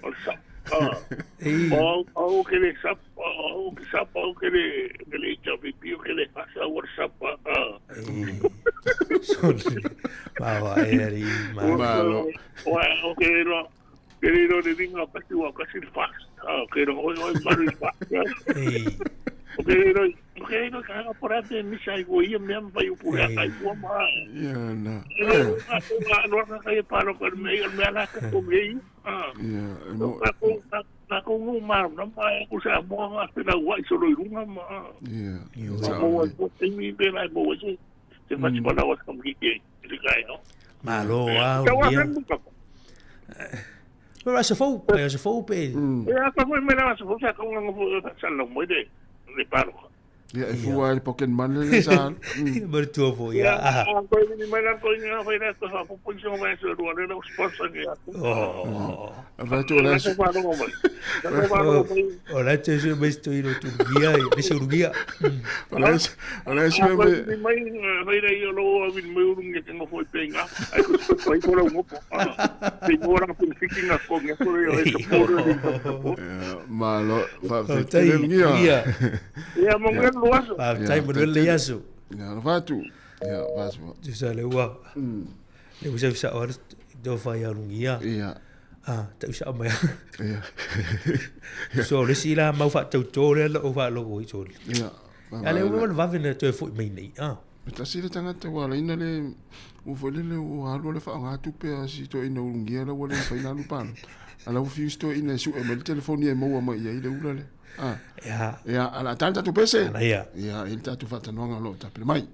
O sa. Ah. I. O o ke le sap o ke sap o ke le ke le chapi pio ke le pasa o sap ah. I. Sole. Mawa e ari ma. Malo. O o ke lo ke le lo de ringa pa ti wa ka si fast. Ah ke lo oi oi maru fast. I. O ke lo o ke lo ka ha por ate mi sai go ia me am vai o pura kai ua ma. Ia na. Nga no ka kai paro ko me me ala ka ko me. Ah. Ia, e mo Na ko na ko ngo ma na ma ko sa mo nga te la wa iso lo irunga ma. ia. Io. Sa Mo o ko te mi be la mo se. Se fa ti bala wa kam ki ke te kai no. Malo a Ta wa unia. ka ka. Pe asa fou, pe asa fou pe. E a ka mo me la sa fo sa ko nga fo sa lo mo de de paro. Ia, e fua ai le pocket money le sa alu. Manatua foi, ia. Ia, a toe vili mai la toe ina fai la toe faapopo isi o mai se lua le lau sponsor ni atu. Oh. A fai atu o la su. O la te sui mai sto ino Turkia, le se Turkia. O la o la sui mai mai fai la io lo a vili mai uru nge tengo foi penga. Ai ko foi ko la ngopo. Pe mo ra pin fiki na ko nge ko yo e support ni. Malo, fa te ngia. Ia mo nge lo aso. Fa tai mo le aso. Ia lo fatu. Ia vasu. Tu sa le ua. Le usa usa o do fa ia lungia. Ia. Ah, ta usa mai. Ia. So le si la mau fa tau to le lo fa lo i so. Ia. A le ua le vave na toe foi mai nei. Ah. E tasi le tagata ua alaina le ua foi lele ua alu le faaaogatupe a si toeaina ulugia la ua le mafai ona alu palota. A la ua fiu si toeaina e sue mai le telefoni e maua mai i ai le ula lea. Ah. Ia. Ia, a o le a ta le tatou pese. Manaia. Ia, e i ai le tatou faatalanoaga o lo o tapena mai.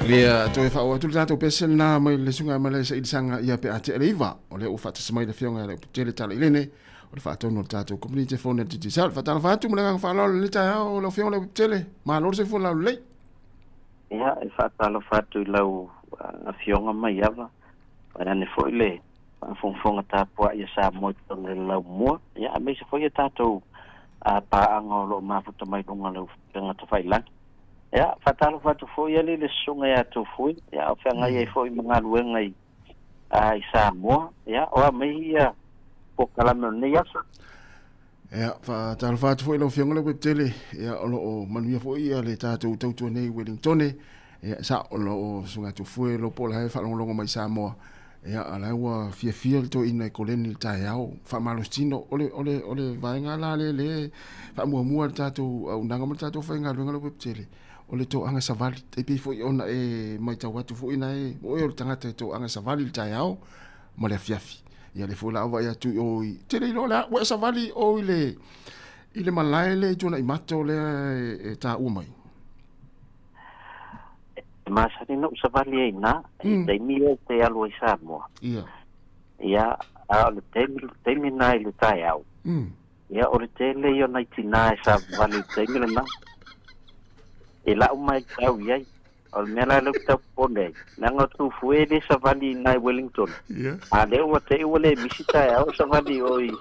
Ia, toe faaoo atu le tatou pese lena mai le susuga ma le sailisaga ia pe a tea le iva. O lea ua faatasi mai le afioga ia Leuputele Talailene, o le faatonu o le tatou Community Phone a le Digicel. Faatalofa atu ma le agaga faaaloalo i lenei taeao lau afioga Leuputele. Malo le soifua laulelei. Ia, e faatalofa atu i lau Afioga Maiava, vaeane foi le faafogafoga tapuai a Samoa i totonu o le laumua, ia, aemaise foi a tatou paaga o lo o mafuta mai luga o le upega tafailagi. Ia, faatalofa atu foi alii le susuga ia Tufui, ia, o feagai ai foi ma galuega i i Samoa, ia, o a mai ia polokalame o lenei aso. Ia, faatalofa atu foi i lau Afioga Leupetele, ia, o lo o manuia foi ia le tatou tautua nei i Wellingtone, ia, sa o lo o Susuga Tufue lo po o la e faalogologo mai i Samoa, ia, a la ua fiafia le toeaina i koleni i le taeao, faamalositino, o le, o le, o le vaega la lea lea e faamuamua le tatou auaunaga ma le tatou faigaluega Leupeutele, o le toaga savali. E pei foi ona e matau atu foi na e, o oe o le tagata e toaga savali i le taeao ma le afiafi. Ia lea foi la vaai atu i o i, te le iloa le a, ua e savali o i le, i le malae lea i Tuanaimato lea e, e taua mai. E masani na ou savali ai i ina, i taimi ia i te alu ai Samoa. Ia. Ia, a o le taimi, taimi na i le taeao. Ia, o le tele ia o nai tinā e savali i le taimi lena. I la'u maitau i ai, o le mea la lea ou te tau popole ai, leaga o Tufue e le savali i ina i Wellington. Ia. A lea ua te i ua le misi taeao o savali i o i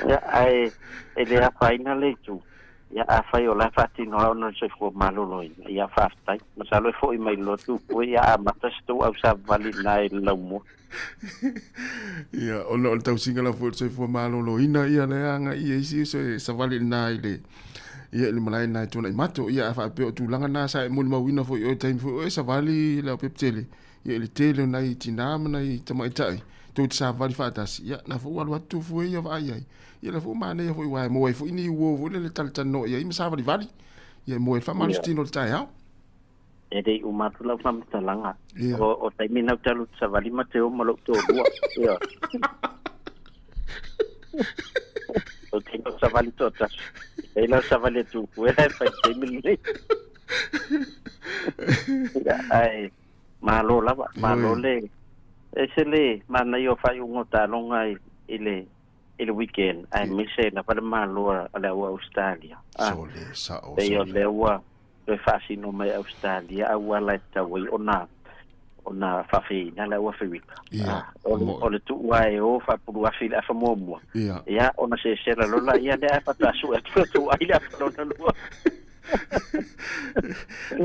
Ia, ae e le afaina le itu. Ia, afai o la e faatino lava ona o le soifua maloloina, ia faafetai. Masalo e foi mai loa Tupua, ia amata se tou ausavali i ina i le laumua. Ia, ona o le tausiga lava foi o le soifua maloloina, ia lea agai i ai isi uso e savali i lena i le, ia i le malae lena e Tuanaimato. Ia, a faapea o tulaga na sa e molimauina foi i oe i le taimi foi o e savali i Leaupepe-tele, ia i le tele o nai tinā ma nai tamaitai tou te savali faatasi, ia, na foi ua alu atu Tufue ia vaai ai. Ia lea foi ua manaia foi aua e maua ai foi ni uo foi lele e talatalanoa i ai ma savalivali, ia e maua ai le faamalositino o le taeao. E le i uma atu lau faamatalaga, o taimi na ou te alu ou te savali ma te o ma lou toalua. Ioe. Ou te iloa savali toatasi. E iloa savali atu upu ea e fai i le taimi lenei. Ia, ae malo lava, malo le, ese le manaia o faaiuga o taaloga i le i le weekend aemaise lava le malo a le au Australia. Sole, sao, Pei o sole. lea ua toe faasino mai Australia auala e tatau ai ona ona faafeiina le au Aferika. Ia, O le, mo'i. o le tuu lava e o faapuluafi i le afa muamua, Ia. ia ona sesela loa laia lea ae faatoa sue atu le tuu ai le afa lona lua.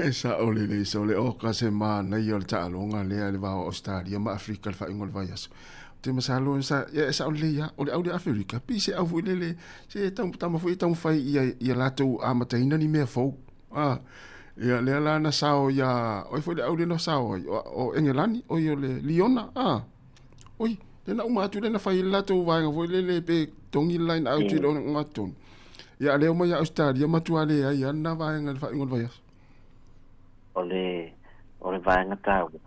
E sao lelei, sole, oka se manaia o le taaloga lea i le va o Australia ma Afrika i le faaiuga o le vaiaso. Te masalo sa ia e sao lelei lava, o le au lea Aferika, pei se au foi lele, se tama foi e taumafai ia ia latou amataina ni mea fou. A, ia lea la na sao ia, o ai foi le au lea na sao ai, o, o Engelani, oi o le Liona, a. Oi, lea na uma atu lea na fai ai le latou vaega foi lele pe togi le line out i le ogatotonu. Ia a lea omai ia Ausetalia matua leai lava lena vaega i le faaiuga o le vaiaso. O le, o le vaega taua,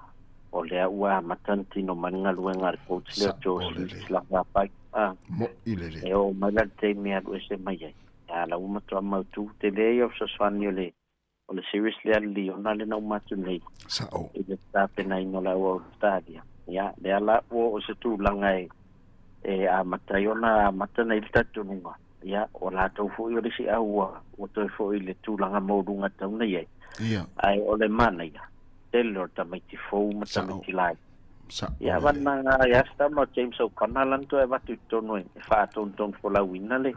o lea ua amata ona tino mai le galuega a le coach lea o Joe Smith lava pai. A, Mo'i lelei. e oo mai la le taimi e alu ese mai ai. A la ua matua mautu tele ia o fesoasoani o le, o le series lea a le Liona lea na uma atu nei. Sa'o. I le tapenaina o le au Australia. Ia, lea la ua oo i se tulaga e, e amata ai ona amata nei le talitonuga. Ia, o latou foi o le isi au ua, ua toe foi i le tulaga maualuga e tatau ona i ai. Ia. Ae o le manaia, tele o tamaiti fou ma tamaiti lai. Sa'o Ia, lelei. vana ia se tama o James O'Connor la na toe avatu i totonu e faatonutonu folauina le,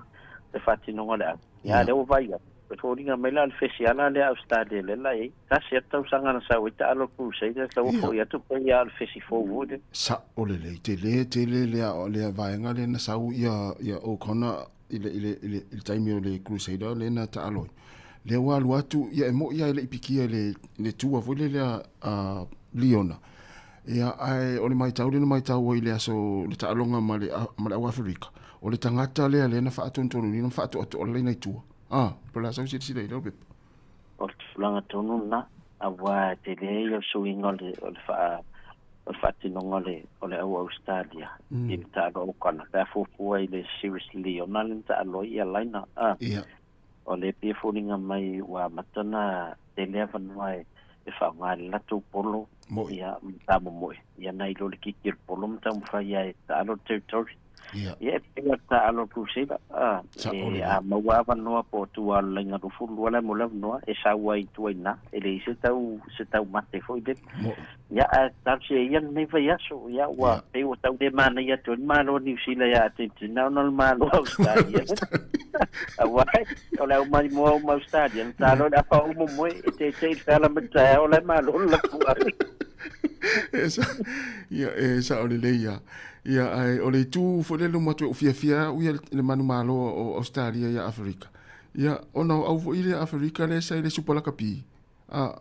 le faatinoga o le au. Ia, lea ua vaai atu, e foliga mai la o le fesiala lea a Australia lea la i ai. Tasi atu tausaga na sau ai taalo Crusaders, la ua foi atu pei lava o le fesi fou foi lea. Sa'o lelei, tele tele lea lea vaega lea na sau ia ia O'Connor i le i le i le i le taimi o le Crusader lea na taalo ai. Lea ua alu atu ia e mo'i lava e le i pikia i le le tua foi lea lea a Liona. Ia ae o le maitau lea na maitau ai i le aso le taaloga ma le ma le au Aferika, o le tagata lea lea na faatonutonu ma faatoatoa le laina i tua. Ah, po o le a sau silasila i lea pepa. O le tulaga tonu lena, aua e tele ia o le suiga o le, o le faa, o le faatinoga o le, o le au Australia i le taalo O'Connor. Pe a fuafua i le series Liona lea na taalo ai ia laina, ah, o lea e pei e foliga mai ua amata ona tele avanoa e, e faaaoga ai le latou polo, ia, ma tamomoe, ia nai lo le kiki o le polo ma taumafai ai e taalo le territory. Ia. Ia, e pei o le taalo Crusader, a, e, a maua avanoa po o tua o le laina 22 la e mo le avanoa, e sau ai i tua i ina, e leai se tau, se taumate foi lele. Ia, ae talosia ia lenei vaiaso, ia, ua, pei ua tau le manaia atu ai le Malo o Niu Sila ia Atenetina ona o le Malo o Ausetalia. Aua o le au maimoa uma Ausetalia, na taalo i le afa o momoe, e teitei i le feala mai le taeao, o la e malo le lapuai. E sa, ia, e sao lelei lava. Ia, ae o le itu foi lea luma atu e ou fiafia au ia i le manumalo o Ausetalia ia Aferika. Ia, ona o au foi lea Aferika lea sa i le Supa Lakapi. A,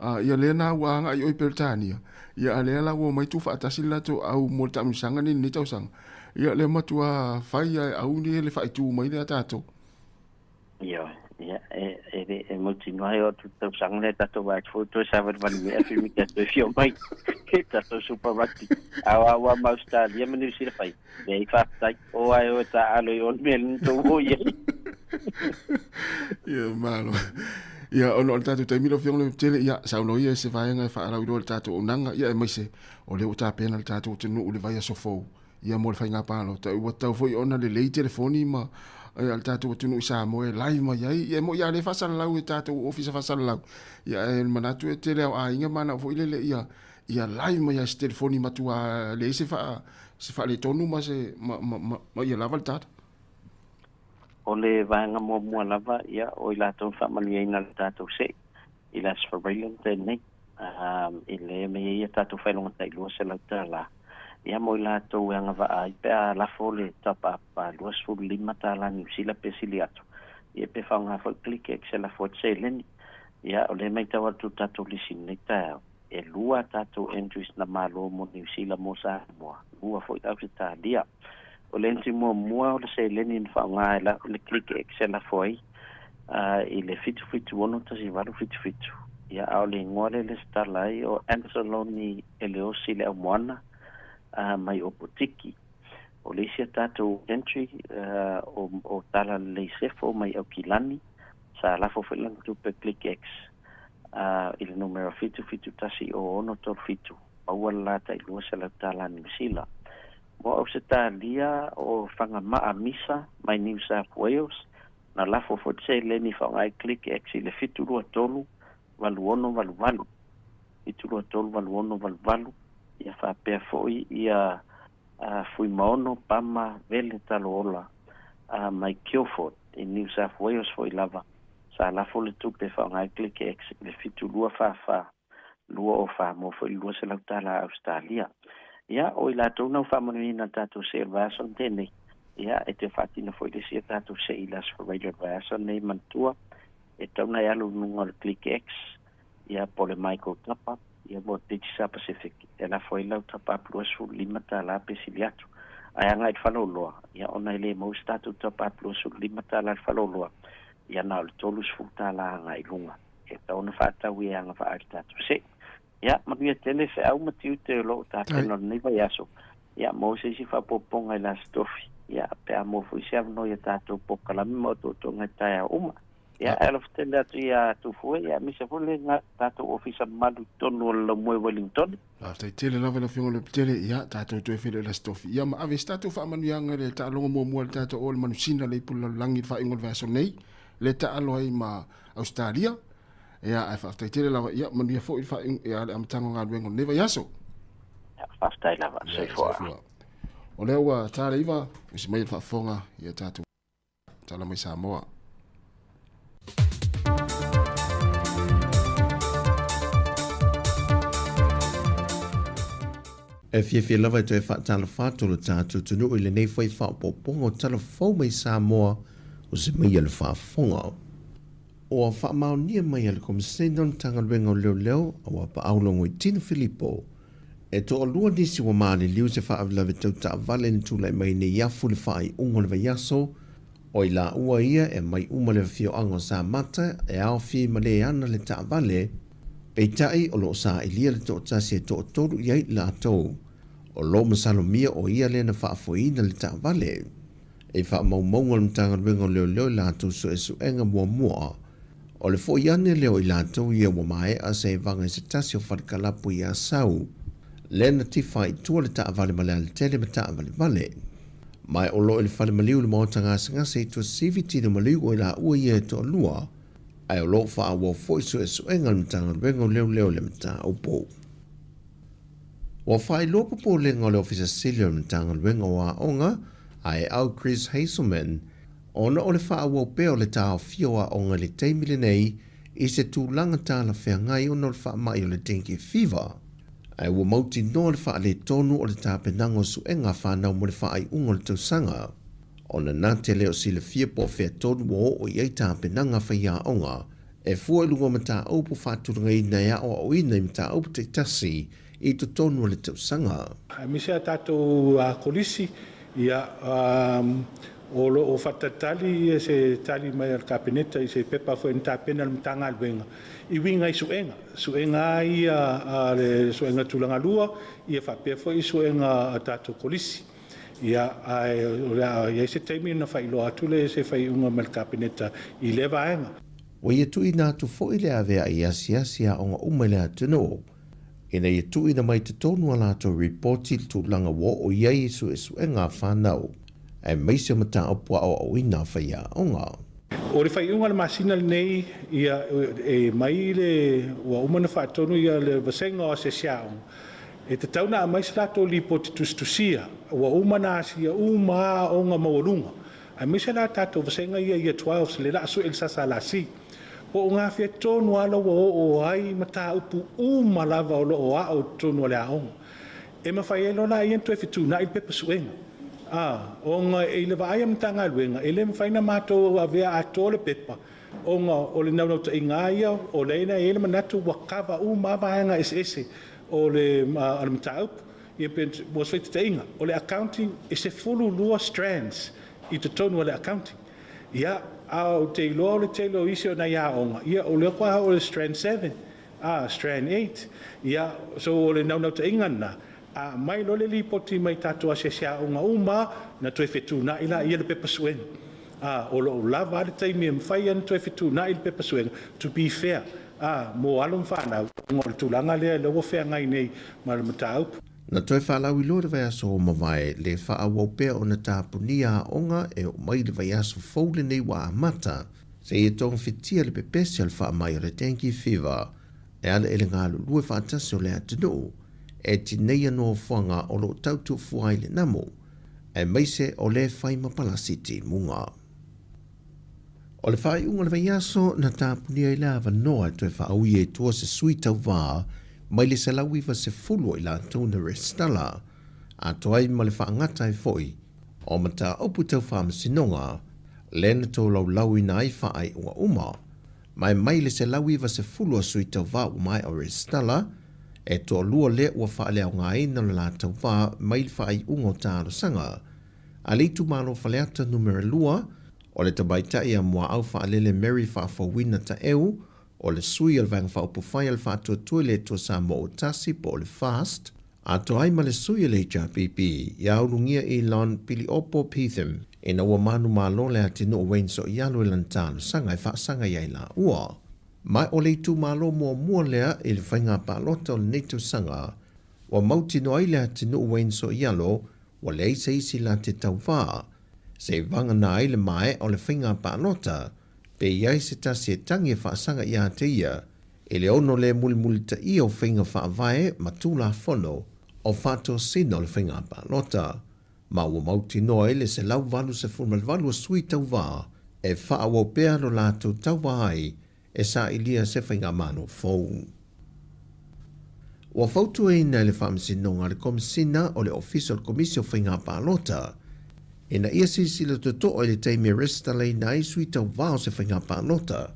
a, ia lea na ua agai i Peretania. Ia, a lea la ua omai tuufaatasi le latou au mo le taamilosaga nei i lenei tausaga. Ia, lea matua fai lava e au nei le faaitu mai lea a tatou. Ioe, ia, e, e le, e mautinoa ai o atu tausaga lea tatou vaai atu foi toe savalivali mai Aferika toe fia mai i tatou Super Rugby. A o au lava ma Ausetalia ma Niu Sila fai, leai faafetai, o ae o e taaalo i o le mea lea na tou o i ai. Ia, malo. Ia, ona o le tatou taimi lau Afioga i le Tele, ia, saunoa ia i se vaega e faalauiloa i le tatou auaunaga, ia, aemaise o lea ua tapena le tatou atunuu i le vaiaso fou. Ia mo le faiga palota, ua tatau foi ona lelei telefoni ma ia le tatou atunuu i Samoa e live mai ai. Ia e moni lava o lea e faasalalau e tatou ofisa faasalalau, ia ae manatu e tele lava o aiga manao foi lele ia ia live mai lava i se telefoni matua leai se faa se faaletonu ma se ma, ma, ma, ma ia lava le data. O le vaega muamua lava, ia, o i latou na faamanuiaina le tatou se'i i le Aso Faraile na tea nei, i le mea e i ai a tatou faailoga tai $200. Ia mo i latou e agavaa ai pe a lafo le top up a $25 Niu Sila pe sili atu, ia pe faaaoga foi click e se lafo ai le seleni. Ia, o lea e matau atu i le tatou lisi i lenei taeao, e lua a tatou entries na malo mo Niu Sila mo Samoa, lua foi Ausetalia. O le entry muamua o le seleni na faaaoga e le click e se lafo ai i le 776 1877. Ia, a o le igoa lea e lesitala ai o Anseloni Eleosi le Aumoana mai Opotiki. O le isi a tatou entry o, o Tala Lelei Sefo mai Aukilani, sa lafo foi lana tupe Click X i le numera 7710637, maua le la tai $200 Niu Sila. Mo Ausetalia o Fagamaa Misa mai New South Wales, na lafo foi le seleni faaaoga ai Click X i le 723 8688, 723 8688, ia faapea foi ia Fuimaono Pama Vele Taloola mai Guildford i New South Wales foi lava, sa lafo le tupe faaaoga ai Click X i le 7244 204 mo foi le $200 Ausetalia. Ia, o i latou na ua faamanuiaina i le tatou see o le vaiaso na tea nei, ia, e toe faatino foi le isi a tatou see i le Aso Faraile o le vaiaso lenei, manatua, e tatau ona e alu i luga o le Click X, ia, po o le Mygo Top Up, ia, mo le Digicel Pacific, e lafo ai lau top up $25 pe sili atu. Ae agai i le faleoloa, ia, ona e le maua se tatou top up $25 i le faleoloa, ia, na o le $30 agai i luga. E tatau ona faatau e agavaa i le tatou see. Ia, manuia tele feau ma tiute o lo o tapena o lenei vaiaso. Ia, maua se isi faaopoopoga i le Aso Tofi. Ia, pe a maua foi se avanoa i a tatou polokalame ma otootoga i taeao uma. Ia, e alofa tele atu ia Tufue, ia, aemaise foi le tatou ofisa mamalu i totonu o le Laumua i Wellington. Faafetai tele lava i le Afioga i le Lopetele. Ia, tatou toe feiloai i le Aso Tofi. Ia, ma ave se tatou faamanuiaga i le taaloga muamua a le tatou o le manusina le ipu lalolagi i le faaiuga o le vaiaso nei, le taalo ai ma Ausetalia. Ia, ae faafetai tele lava. Ia, manuia foi le faaiuga, ia, le amataga o galuega o lenei vaiaso. Ia, faafetai lava. Soifua. Soifua. O lea ua ta le iva, usi mai le faafofoga ia tatou tala mai Samoa. E fiafia lava e toe faatalofa atu lo tatou atunuu i lenei foi faaopoopoga o tala fou mai Samoa o se mai a le faafofoga. Ua faamaonia mai e le Komisena o le Matagaluega o Leoleo a ua paau Logoitino Filipo, e toalua nisi ua maliliu i se faalavelave tau taavale na tulai mai nei afu i le faaiuga o le vaiaso, o i laua ia e aumai uma le afioaga o Samata e aofia ma le ana le taavale, peitai o lo o sailia le toatasi e toatolu i ai latou. O lo o masalomia o ia lea na faafoeina le taavale. I faamaumauga a le Matagaluega o Leoleo i latou suesuega muamua, o le foi ane lea o i latou ia ua maea se vaga i se tasi o fale kalapu i Asau, lea na tifa ai i tua le taavale ma le alatele ma taavalevale. Ma e o lo o i le fale maliu i le maota gasegase i Tuasivi tino maliu o i laua ia e toalua, ae o lo o faaauau foi suesuega a le Matagaluega o Leoleo i le mataupu. Ua faailoa popolega o le Ofisa Sili o le Matagaluega o Aoga, Aeau Chris Hazelman, ona o le faaauau pea o le taofia o aoga i le taimi lenei i se tulaga talafeagai ona o le faamai o le dengue fever, ae ua mautinoa le faaletonu o le tapenaga o suega a fanau mo le faaiuga o le tausaga. Ona na te le o silafia po o fea tonu ua oo i ai tapenaga a faiaoga E fua i luga o mataupu faatulagaina e aoaoina i mataupu taitasi i totonu o le tausaga. Aemaise a tatou Kolisi, ia, o lo o faatalitali ia se tali mai a le Kapeneta i se pepa foi na tapena e le Matagaluega i uiga i suega, suega lava ia a le suega tulagalua, ia faapea foi suega a tatou Kolisi. Ia, ae o le a i ai se taimi ona faailoa atu lea i se faaiuga mai le Kapeneta i lea vaega. Ua ia tuuina atu foi le avea'i asiasi aoga uma i le atunuu, ina ia tuuina mai totonu a latou ripoti i le tulaga ua oo i ai i suesuega a fanau, aemaise o mataupu aoaoina a faiaoga. O le faaiuga o le masina lenei, ia, e mai le, ua uma ona faatonu ia le vasega o asiasi aoga, E tatau ona aumai se latou lipoti tusitusia ua uma ona asia uma lava aoga maualuga, aemaise la tatou vasega ia Year 12 le la sue i le SSLC. Po o gafea tonu lava la ua oo ai mataupu uma lava o lo o ao i totonu o le aoga. E mafai ai loa la ia ona toe fetuunai le pepa suega. A, ona i le vaai a Matagaluega, e le mafai ona matou avea atoa le pepa ona o le naunautaiga lava ia o lea e i ai le manatu ua kava uma lava vaega eseese o le mataupu. Ia pe mo se faitaitaiga, o le accounting e 12 strands i totonu o le accounting. Ia, a ou te iloa o le tele o isi o nai aoga, ia o lea faatoa oo i le strand 7, a, strand 8. Ia, so o le naunautaiga lena, a aumai loa le lipoti mai tatou asiasi aoga uma lava, ona toe fetuunai laia le pepa suega. A, o lo o lava a le taimi e mafai ai ona toe fetuunai le pepa suega, to be fair, a, mo alo ma fanau, ona o le tulaga lea lea ua feagai nei ma le mataupu. Na toe faalauiloa le vaiaso ua mavae, le faaauau pea ona tapunia aoga e oo mai le vaiaso fou lenei ua amata, seia togafitia le pepesi o le faamai o le dengue fever e ala i le galulue faatasi o le atunuu e tineia nofoaga o lo o tautuafua ai le namu, aemaise o le fai ma palasi timuga. O le faaiuga o le vaiaso na tapunia ai le avanoa e toe faaui ai tua se sui tauva mai le 190 o i latou na resitala. atoa ai ma le faagata ai foi o mataupu tau faamasinoga lea na tolaulauina ai faaiuga uma ma e mai le 190 a sui tauva ua maea o resitala, e toalua lea ua faaleaogaina lo la tauva mai le faaiuga o talosaga a le itumalo Faleata Numera 2, o le tamaitai a Muaau Faalele Mary Faafouina Taeu, o le sui o le Vaega Faaupufai a le Faatuatua i le Atua Samoa ua Tasi po o le FAST, atoa ai ma le sui o le HRPP ia Ulugia Elon Piliopo Phithim, ina ua manumalo le atunuu Wayne Soialu i lana talosaga e faasaga i ai laua. Ma o le itumalo muamua lea i le faiga palota o lenei tausaga ua mautinoa ai le atunuu Wayne Soialo ua leai se isi la te tauva se i vagana ai le maea o le faiga palota pe i ai se tasi e tagi e faasaga ia te ia i le ono le mulimulitaia o faiga faavae ma Tulafono o faatosina o le faiga palota, ma ua mautinoa ai le 188 o sui tauva e faaauau pea lo latou tauva ai e sailia se faigamalo fou. Ua fautuaina e le Faamasinoga a le Komesina o le Ofisa o le Komisi o Faiga Palota ina ia silasila totoa i le taimi e resitalaina ai sui tauva o se faiga palota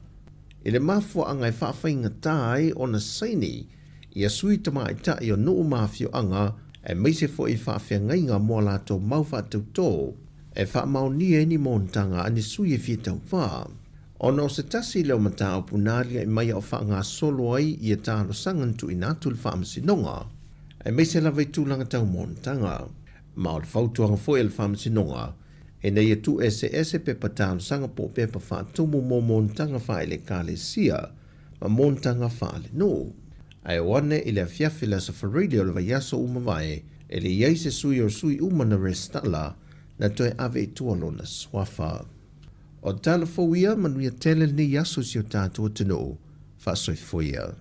i le mafuaaga e faafaigata ai ona saini ia sui tamaitai o nuu ma afioaga aemaise foi faafeagaiga mo a latou mau faatautō e faamaonia ai ni monotaga a ni sui e fia tauva. Ona o se tasi lea o mataupu na aliae mai a o faagasolo ai ia talosaga na tuuina atu i le Faamasinoga, aemaise lava i tulaga tau monotaga. Ma o le fautuaga foi a le Faamasinoga, ina ia tuueseese pepa talosaga po o pepa faatumu mo monotaga faaelekalesia ma monotaga faalenuu. Ae o ane i le afiafi le Aso Faraile o le vaiaso ua mavae, e le i ai se sui o sui uma na resitala na toe ave i tua lona suafa. O tala fou ia, manuia tele lenei aso i si o tatou atunuu. Faasoifua ia.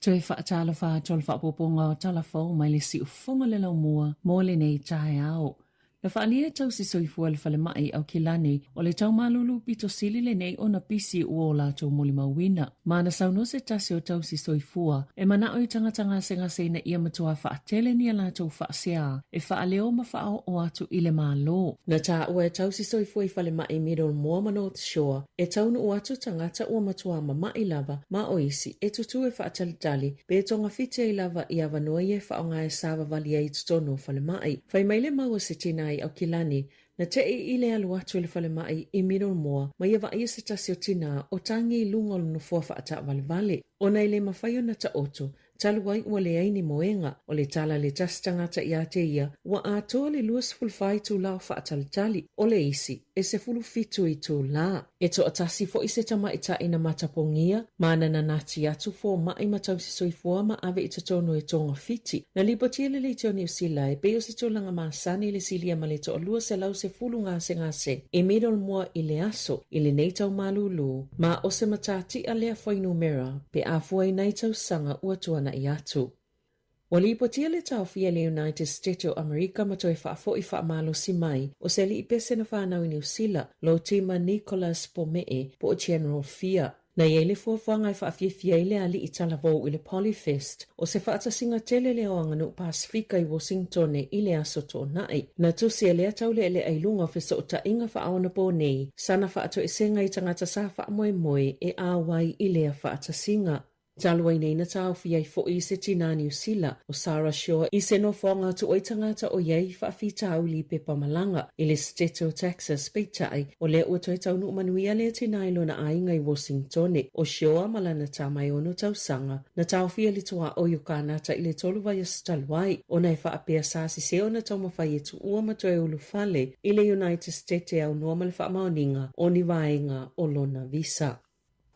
Toe faatalofa atu o le faaopoopoga o tala fou mai le siufofoga o le laumua mo lenei taeao. Na faaalia e tausi soifua i le falemai i Aukilani o le tau malulu pito sili lenei ona pisi ua o latou molimauina. Ma na saunoa se tasi o tausi soifua e manao i tagata gasegase ina ia matua faatele ni a latou faasea e faaleo ma faaoo atu i le Malo. Na taua e tausi soifua i falemai Middlemore ma North Shore e taunuu atu tagata ua matua mama'i lava ma o isi e tutū e faatalitali pe togafiti ai lava i avanoa ia e faaaoga e savavali ai i totonu o falemai. Fai mai le mau a se tinā i Aukilani, na te'i i le alu atu i le falemai i Middlemore ma ia vaaia se tasi o tinā o tagi i luga o le nofoa faataavalevale ona e le mafai ona taoto Talu ai ua leai ni moega, o le tala a le tasi tagata ia te ia, ua atoa le 24 itula o faatalitali, o le isi, e 17 itula. E toatasi foi se tamaitai na matapogia, ma na nanati atu fomaʻi ma tausisoifua ma ave i totonu e togafiti. Na lipotia le Leitio Niu Sila e pei o se tulaga masani le silia ma le toalua 110 gasegase i Middlemore i le aso, i lenei tau malūlū, ma o se matatia lea fuainumera pe a fua i nai tausaga ua tuanaʻi atu. Ua lipotia le taofia e le United State o Amerika ma toe faafoʻi faamalosi mai o se aliʻi pese na fanau i Niu Sila, Lotima Nicholas Pomee po o General Fia. Na i ai le fuafuaga e faafiafia ai le aliʻi talavou i le Polyfest, o se faatasiga tele lea o aganuu Pasefika i Washingtone i le Aso Toonai. Na tusi e lea taulealea i luga o fesootaiga faaonapo nei sana faatoesega i tagata sa faamoemoe e auai i lea faatasiga. Talu ai nei na taofi ai foi i se tinā Niu Sila, o Sarah Shaw, i se nofoaga tuai tagata o i ai i faafitauli i pepa malaga i le Setete o Texas, peitai, o lea ua toe taunuu manuia lea tinā i lona aiga i Washingtone. O Shaw ma lana tama e ono tausaga, na taofia le tuaoi o Kānata i le tolu vaiaso talu ai, ona e faapea sa sese ona taumafai e tuua ma toe ulufale i le United State e aunoa ma le faamaoniga o ni vaega o lona visa.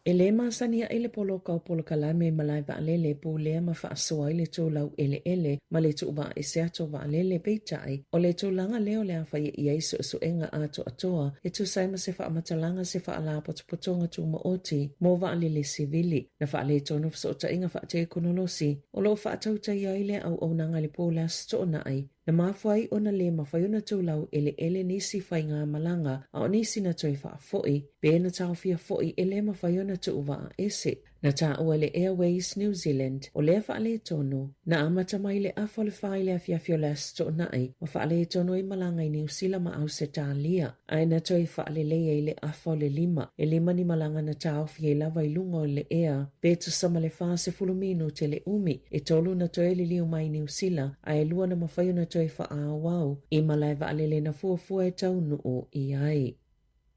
E lē masani aʻe le poloka o polokalame malae vaalele e pulea ma faasoa ai le tūlau ʻeleʻele ma le tuuvaaese atu o vaalele, peitai, o le tulaga lea o le a faia i ai suesuega atoatoa e tusa ai ma se faamatalaga se faalapotopotoga tumaoti mo vaalele sivili. Na faaletonu fesootaiga faatekonolosi o loo faatautaia ai lea auaunaga i le po o le Aso Toonai, Na mafua ai ona lē mafai ona tūlau ʻeleʻele nisi faigamalaga a o nisi na toe faafoi, pe na taofia foi e lē mafai ona tuu vaa ese. Na taua e le Airways New Zealand o lea faaletonu, na amata mai le afa o le fa i le afiafi o le Aso Toonai ma faaletonu ai malaga i Niu Sila ma Ausetalia, ae na toe faalelei ai le afa o le lima, e lima ni malaga na taofi ai lava i luga o le ea, pe tusa ma le 40 minute le umi, e tolu na toe liliu mai i Niu Sila, ae lua na mafai ona toe faaauau i malae vaalele na fuafua e taunuu i ai.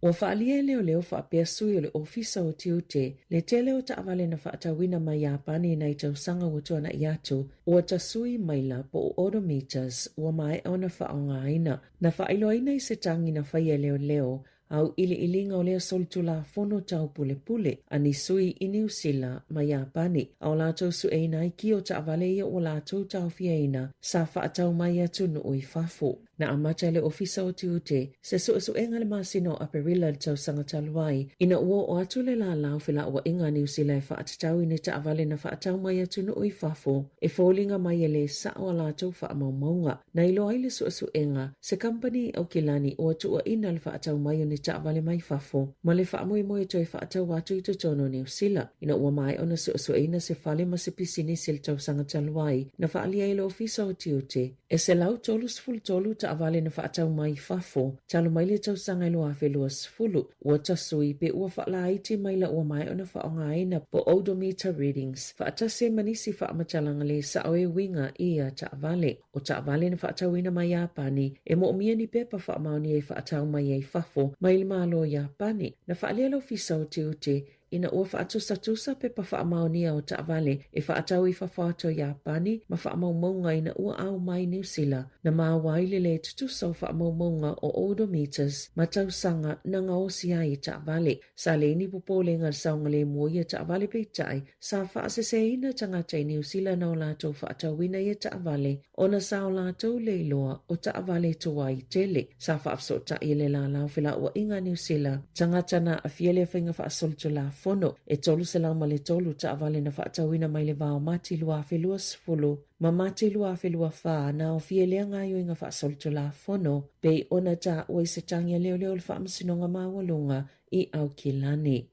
Ua faaalia e leoleo faapea sui o le Ofisa o Tiute le tele o taavale na faatauina mai Iapani i nai tausaga ua tuanai atu, ua tasui maila po o odometers ua maea ona faaaogaina. Na faailoaina i se tagi na faia e leoleo auiliiliga o lea solitulafono tau pulepule a ni sui i Niu Sila ma Iapani, a o latou sueina ai ki o taavale ia ua latou taofiaina sa faatau mai atunuu i fafo. Na amata e le Ofisa o Tiute se suesuega i le masina o Aperila i le tausaga talu ai, ina ua oo atu le lālā o felauaiga a Niu Sila e faatatau i ni taavale na faatau mai atunuu i fafo e foliga mai e lē sao a latou faamaumauga. Na iloa ai le suesuega, se kamupani i Aukilani ua tuuaina le faatau mai o ni taavale mai fafo ma le faamoemoe e toe faatau atu i totonu o Niu Sila. Ina ua maea ona suesueina se fale ma se pisinisi i le tausaga talu ai, na faaalia ai le Ofisa o Tiute, e 133 taavale na faatau mai fafo talu mai le tausaga e 2020, ua tasui pe ua faalaiti maila ua maea ona faaaogaina po odometer readings faatasi ai ma nisi faamatalaga lē sao e uiga i ia taavale. O taavale na faatauina mai Iapani e moomia ni pepa faamaonia e faatau mai ai fafo mai le Malo o Iapani. Na faaalia le Ofisa o Tiute ina ua faatusatusa pepa faamaonia o taavale e faatau i fafo atu o Iapani ma faamaumauga ina ua ao mai Niu Sila, na maua ai le lē tutusa o faamaumauga o odometers ma tausaga na gaosi ai i taavale. Sa leai ni popolega i le saogalemu o ia taavale peitai, sa faaseseina tagata i Niu Sila na o latou faatauina ia taavale ona sa o latou le iloa o taavale tuai tele. Sa faafesootai e le lālā o felauaiga a Niu Sila tagata na aafia lea faiga faasolitulafono e 303 taavale na faatauina mai le va o Mati 2020 ma Mati 2024 na aofia i lea gaoioiga faasolitulafono pei ona taua i se tagi a leoleo o le Faamasinoga Maualuga i Aukilani.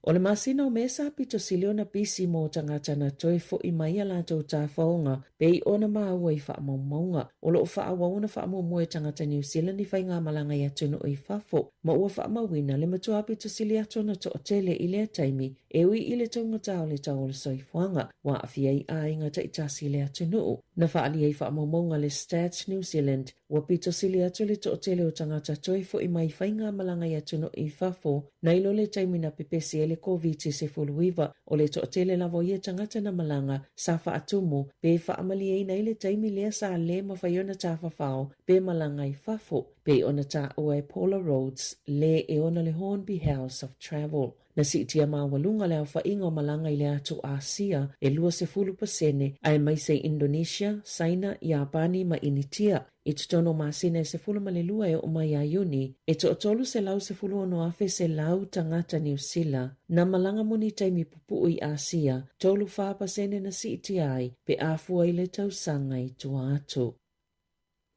O le masina o Mesa pito sili ona pisi mo tagata na toe foʻi mai a latou tafaoga pei ona maua i faamaumauga. O lo o faaauau ona faamuamua e tagata Niu Silani faigamalaga i atunuu i fafo, ma ua faamauina le matua pito sili atu ona toatele i lea taimi e ui i le taugata o le tau o le soifuaga ua aafia ai aiga taitasi i le atunuu. Na faaalia i faamaumauga a le Stats New Zealand Ua pito sili atu le toatele o tagata toe foʻi mai faigamalaga i atunuu i fafo nai lo le taimi na pepesi ai le Koviti-19. O le toatele lava o ia tagata na malaga sa faatumu pe faamalieina ai le taimi lea sa lē mafai ona tafafao pe malaga i fafo, pei ona taua e Paula Rhodes, le e ona le Hornby House of Travel. Na siitia maualuga le aofaiga o malaga i le atu Āsia e 20%, aemaise i Indonesia, Saina, Iapani ma Initia. I totonu o masina e 12 e oo mai ia Iuni, e toa-316,100 tagata Niu Sila na malaga mo ni taimi pupuu i Āsia, 34% na siitia ai pe a fua i le tausaga i tua atu.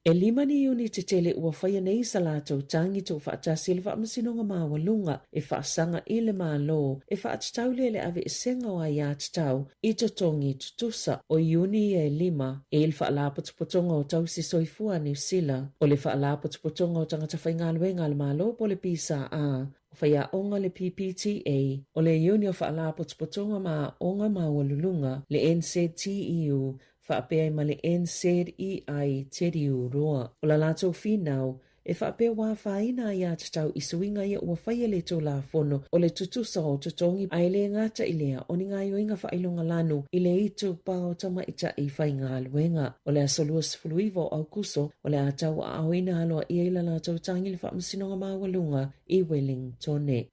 E lima ni iuni tetele ua faia nei sa latou tagi tuufaatasi i le Faamasinoga Maualuga e faasaga i le Malo e faatatau lea le aveesega o aiatatau i totogi tutusa. O Iuni ia e lima e i le Faalapotopotoga o Tausi Soifua a Niu Sila, o le Faalapotopotoga o Tagata Faigaluega a le Malo po o le PSA, o Faiaoga le PPTA, o le Iuni o Faalapotopotoga ma Aoga Maualuluga, le NZTEU, faapea ai ma le NZEI Te Riu Roa. O la latou finau, e faapea ua afaina aiatatau i suiga ia ua faia le Tulafono o le tutusa o totogi ae le gata i lea o ni gaoioiga faailoga lanu i le itupa o tamaitai faigaluega. O le aso 29 o Aukuso o le a tauaaoina aloaia i la latou tagi le Faamasinoga Maualuga i Wellingtone.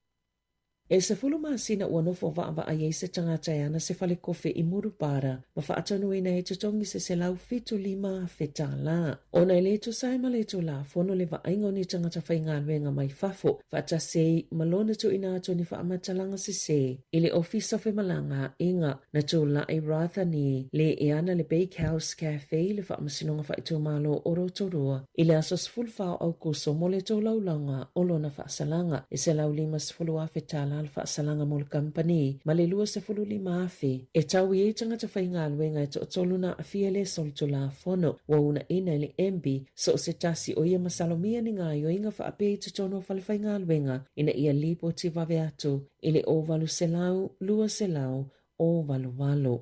E 10 masina ua nofo vaavaai ai se tagata e ana se falekofe i Murupara ma faatonuina e totogi se $175,000 tālā. Ona e le tusa ai ma le Tulafono le vaaiga o ni tagata faigaluega mai fafo faatasi ai ma lona tuuina atu o ni faamatalaga sesē i le Ofisa o Femalagaaiga. Na tulai Rathani le e ana le Bakehouse Cafe i le Faamasinoga Faaitumalo o Rotorua i le aso 14 o Aokuso mo le tolaulauga o lona faasalaga. E $150,000 tālā le faasalaga mo le kamupani ma le $25,000 e tau i ai tagata faigaluega e toatolu na aafia i le solitulafono. Ua uunaina e le MB so o se tasi o ia masalomia ni gaoioiga faapea i totonu o falefaigaluega ina ia lipoti vave atu i le 0800 200 088.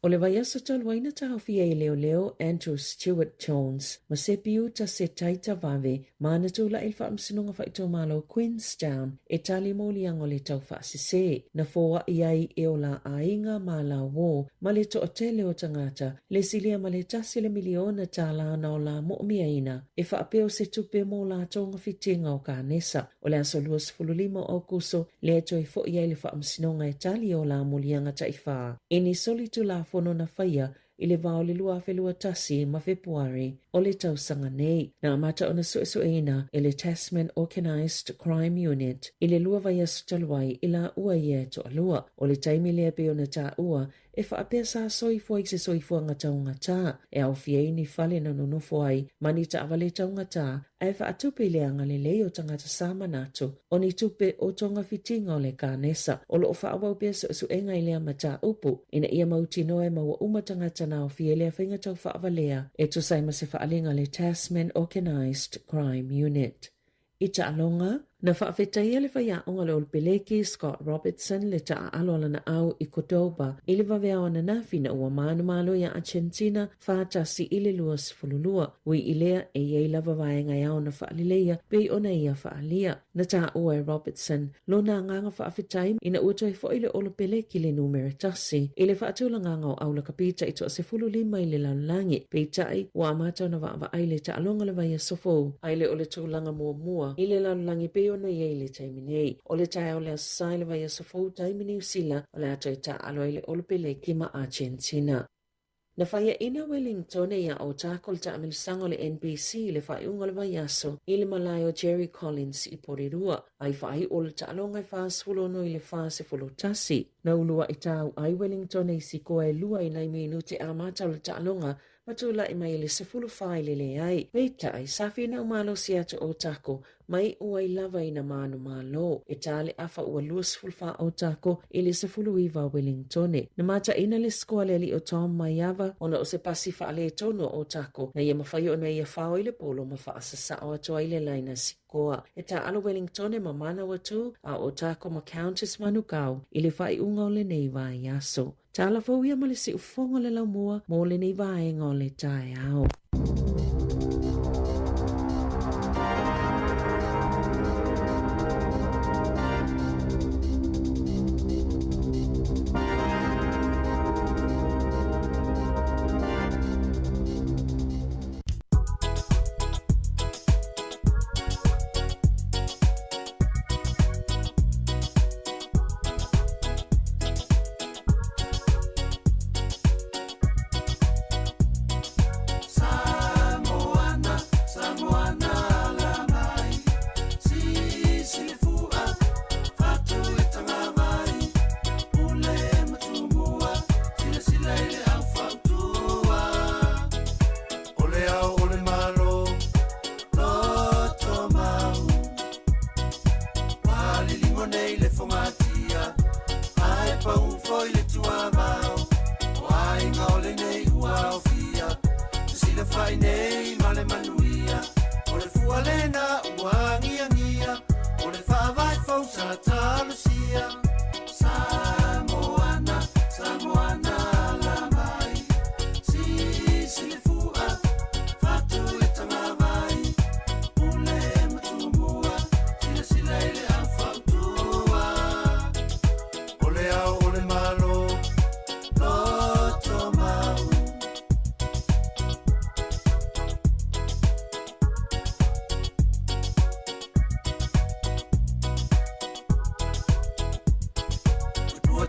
O le vaiaso talu ai na taofia ai e leoleo Andrew Stewart Jones ma Sepiuta Setaita Vave ma na tulai i le Faamasinoga Faaitumalo o Queenstown e tali moliaga o le taufaasese na foai ai e o la aiga ma lauō ma le toatele o tagata le silia ma le tasi le miliona tālā na o la moomiaina e faapea o se tupe mo latou gafitiga o kanesa. O le aso 25 o Aokuso lea e toe foi ai le Faamasinoga e tali o la moliaga taifā i ni solitulafono na faia i le va o le 2021 ma Fepuari o le tausaga nei. Na amata ona suesueina e le Tasman Organised Crime Unit i le lua vaiaso talu ai i laua ia e toalua. O le taimi lea pei ona taua e faapea sa soifua i se soifuaga taugatā, e aofia ai ni fale na nonofo ai ma ni taavale taugatā, ae faatupe i le agalelei o tagata sa manatu o ni tupe o togafitiga o le kanesa. O lo o faaauau pea suesuega i lea mataupu ina ia mautinoa e maua uma tagata na aofia i lea faiga tau faavalea e tusa ai ma se faaaliga a le Tasman Organised Crime Unit. I taaloga, na faafetaia le faiaoga le Olopeleki Scott Robertson le taaalo a lana au i Cordoba i le vaveao ananafi ina ua manumalo iā Argentina 4-1 i le 22. Ui i lea, e i ai lava vaega e ao ona faaleleia pei ona ia faaalia. Na taua e Robertson lona agaga faafetai ina ua toe foi le Olopeleki le numera tasi i le faatulagaga o aulakapita i toa 15 i le lalolagi. Peitai, ua amata ona vaavaai le taaloga le vaiaso fou, ae le o le tulaga muamua i le lalolagi pei ona i ai i le taimi nei. O le taeao le Aso Sa i le vaiaso fou taimi Niu Sila o le a toe taaalo ai le Olopeleki ma Argentina. Na faiaina Wellingtone iā Otago le taamilosaga o le NBC i le faaiuga o le vaiaso i le malae o Jerry Collins i Porirua, a i faaiu o le taaloga e 46 i le 41. Na uluai tau ai Wellingtone i sikoa e lua i nai minute amata o le taaloga ma tulai mai i le 14 i le leai. Peitai, sa finau malosi atu Otago ma iu ai lava ina manumalo. E tā le afa ua 24 Otago i le 19 o Wellingtone. Na mataina le sikoa a le alii o Tom Maiava ona o se pasi faaletonu a Otago na ia mafai ona ia fao i le polo ma faasasao atu ai le laina sikoa. E tāalo Wellingtone ma Manawatu a o Otago ma Countess Manukau i le faaiuga o lenei vaiaso. Tala fou ia ma le siufofoga o le laumua mo lenei vaega o le taeao.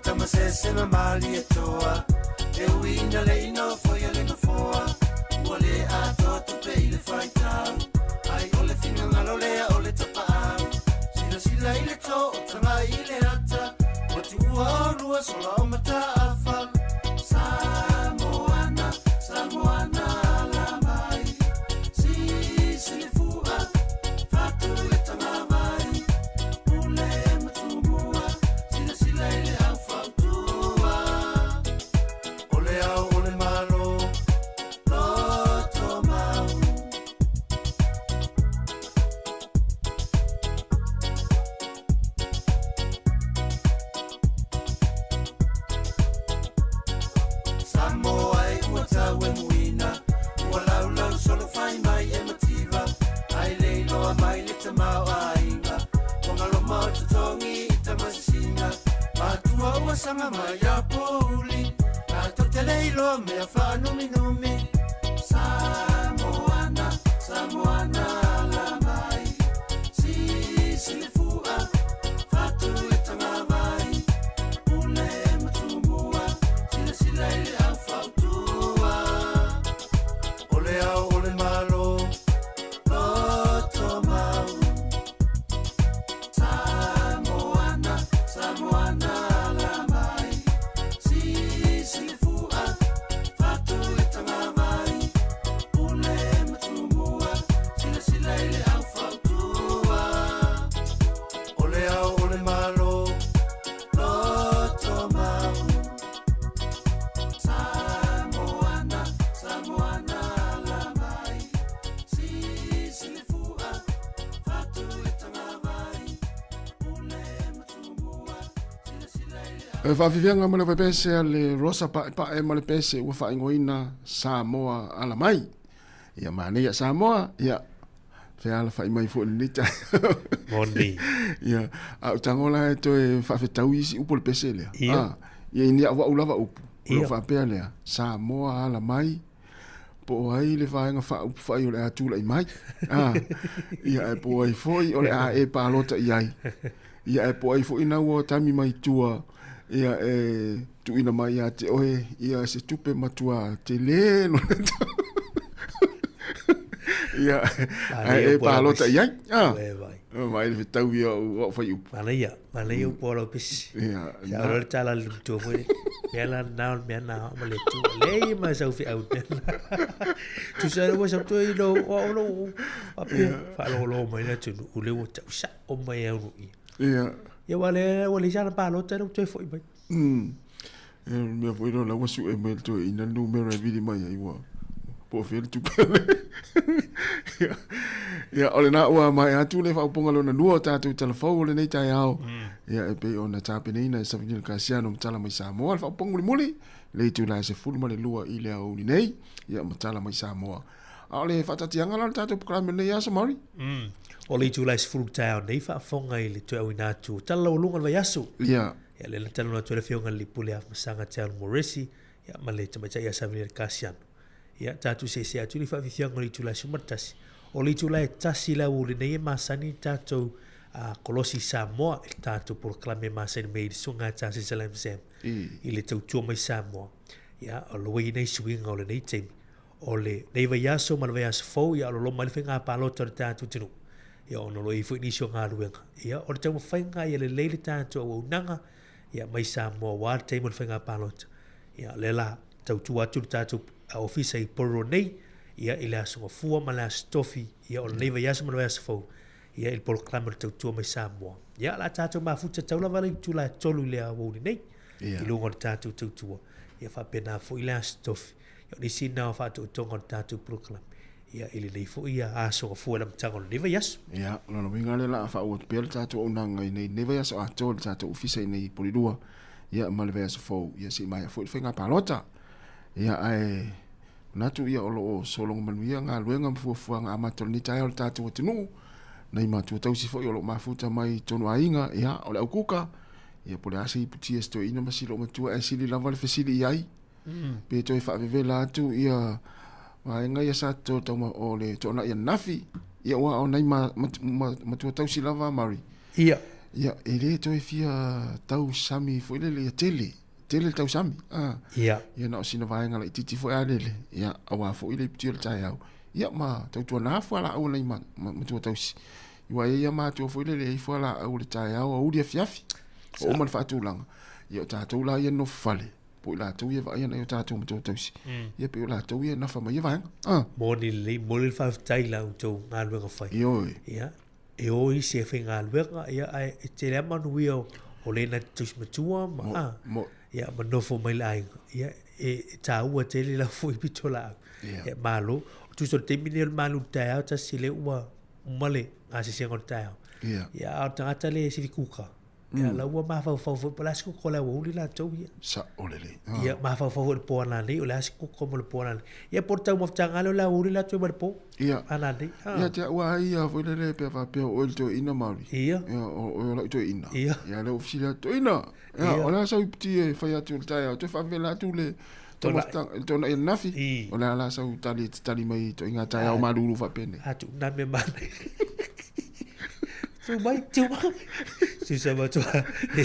tamasese ma malie toa E ui ina le i nofoia le nofoa Ua le atoa tupe i le faitau Ai o le finagalo lea o le tapaau Silasila i le to o taga i le ata Ua tuua oulua sola o Mataafa Samoana, Samoana ala mai Sisi le fua, fatu le tagavai Pule ma Tumua, silasila i le au fautua O le ao o le Malo, loto mau. Samoa e ua tau e muina Ua laulau solo fai mai e mativa Ai le iloa mai le tamaoaiga Ua galoma o totogi i tamasisina Matua ua saga mai a pouli Tatou te le iloa mea faanuminumi Samoana, Samoana ala mai Sisi le fua, fatu le tagavai Pule ma Tumua, silasila i le au fautua O le ao o le Malo, loto mau Samoana, Samoana ala mai Sisi le fua, fatu le tagavai Pule ma Tumua, silasila i le au fautua O le ao o le Malo, loto mau Samoana, Samoana ala mai Sisi le fua, fatu le tagavai Pule ma Tumua, silasila i le au E faafifiaga ma le pepese a le Rosa Paepae ma le pese ua faaigoaina Samoa ala mai. Ia manaia Samoa, ia fealafai mai foi lenei taeao. Moni. Ia, a o tago la e toe faafetau isi upu o le pese lea. Ia. Ah, ia ini au au lava upu. O Ia. lo faapea lea, Samoa ala mai, po o ai le vaega faaupufai o le a tulai mai. Ah, ia ae po o ai foi o le a e palota i ai. Ia ae po o ai foi na ua tami mai tua, ia e tuuina mai ia te oe, ia se tupe matua tele no le tau. Ia, ae e palota i ai. Ah, mai le fetau ia o au fai upu. Manaia, manaia upu o lau pisi. Ia, Sa o le tala le matua foi. Mea la na o le mea na o ma le tu. Lei ma sau fi au mea la. Tu sa ua sau toi lo o o lo a pe whaalogologo mai le tunu u le ua tau sa o mai au i. Ia. Ia wa le ua le sana palota le toe foi mai. E mea foi lo la ua sue mai le toe ina numera e vili mai ai ua po o fea le tupe le. Ia, ia o lena ua maea atu le faaupuga lona lua o tatou talafou o lenei taeao. Ia e pei ona tapenaina e Savinino Kasiano ma Tala Mai Samoa le faaupuga mulimuli le itula e 12 i le aoauli nei. Ia ma Tala Mai Samoa. A o le faataatiaga la o le tatou polokalame o lenei aso Maori. O le itula e 10 taeao nei faafofoga i le toe auina atu o tala laualuga o le vaiaso. Ia. Ia lea na talanoa atu ai le Afioga i le Pule Afamasaga Te Alu Moresi, ia ma le tamaitai ia Savilia Kasiano. Ia tatou seese atu i le faafiafiaga o le itula e 11. O le itula e 1 le aoauli nei e masani tatou kolosi i Samoa i le tatou polokalame e masani mai ai le Susuga ia Tasi Salam Sam i le tautua mai Samoa. Ia o lo o i ai nai suiga o lenei taimi. O lenei vaiaso ma le vaiaso fou, ia o lo o loma ai le faiga palota o le tatou atunuu. Ia ona o lo o i ai foi nisi o galuega. Ia o le taumafaiga ia lelei le tatou auaunaga ia mai Samoa aua le taimi o le faiga palota. Ia o lea la tautua atu le tatou ofisa i Porirua nei, ia i le Aso Gafua ma le Aso Tofi, ia o lenei vaiaso ma le vaiaso fou, ia i le polokalame o le tautua mai Samoa. Ia o le a tatou mafuta tatau lava le itula e 3 i le aoauli nei, i luga o le tatou tautua. Ia faapena foi le Aso Tofi. Ia o nisi na o faatootoga o le tatou polokalame, ia i lenei foi aso gafua i le amataga o lenei vaiaso. Ia, o lona uiga lea o le a faaauau atu pea le tatou auaunaga i lenei vaiaso atoa i le tatou ofisa i inei i Porirua, ia ma le vaiaso fou, ia se i maea foi le faiga palota. Ia, ae manatu ia o lo o sologa manuia galuega ma fuafuaga amata o lenei taeao i le tatou atunuu, nai matua tausi foi o lo o mafuta mai i totonu o aiga, ia, o le aukuka, ia po o le a se iputi a si toeaina ma si loomatua ae sili lava le fesili i ai. Pe toe faavevela atu ia vaega ia sa toe tauma o le toonai ananafi, ia aua o nai matua tausi lava Murray. Ia. Ia, e le toe fia tausami foi lele ia tele, tele le tausami. Ah. Ia. Ia na o sina vaega laitiiti foi a lele, ia auā foi le iputi o le taeao. Ia ma tautuana fualaau a nai matua tausi. Aua e i ai matua foi lele e i ai fualaau o le taeao aoauli afiafi. Ua uma le faatulaga. Ia o tatou la ia nofo fale, po o i latou ia e vaai ana i o tatou matua tausi. Ia pei o latou ia e nafa ma ia vaega. Ah. Moni lelei, momoli le faafetai i la outou galuega fai. Ioe. Ia, e o isi e faigaluega, ia, ae e tele lava manuia o le na te tausi matua ma, ah, ia, ma nofo mai le aiga. Ia, e taua tele lau foi pitolaau. Ia, malo. Tusa o le taimi lenei o le malu i le taeao, tasi lea ua uma le gasesega o le taeao. Ia, a o le tagata lea e sifi kuka, ia, la ua mafaufau foi po o le a se koko o le aoauli latou ia. Sao lelei. Ia, mafaufau foi i le po ananei, o le a se koko mo le po ananei. Ia, po o le taumafataga lea o le aoauli latou ma le po ananei. Ia te au lava ia foi lele pe a faapea o oe le toeaina Maori. Ia. Ia, o oe o lau toeaina. Ia. Ia, lea ua fesili atu, toeaina, ia, o le a sau iputi e fai atu i le taeao, toe faavela atu le taumafataga, le toonai ananafi. O le a la sau tali e te tali mai i ituaiga taeao malulu faapenei. A tuu nā mea mānai. Tuu mai, tuu mai. Tusa matua, le,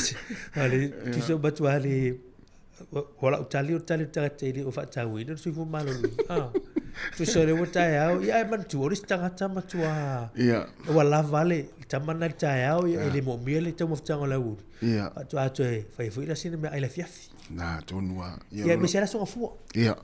tusa matua le, o lau tali o le tali o le tagata e le o faatauaina le soifua maloloina. Ah. Tusa o le ua taeao, ia ae manatua, o le isi tagata matua, ua lava le tama lena i le taeao, ia e le moomia le taumafataga o le aoauli. Faatoa toe fai foi la sina meaai i le afiafi. Na, tonu lava. Ia, aemaise lava le Aso Gafua. Ia,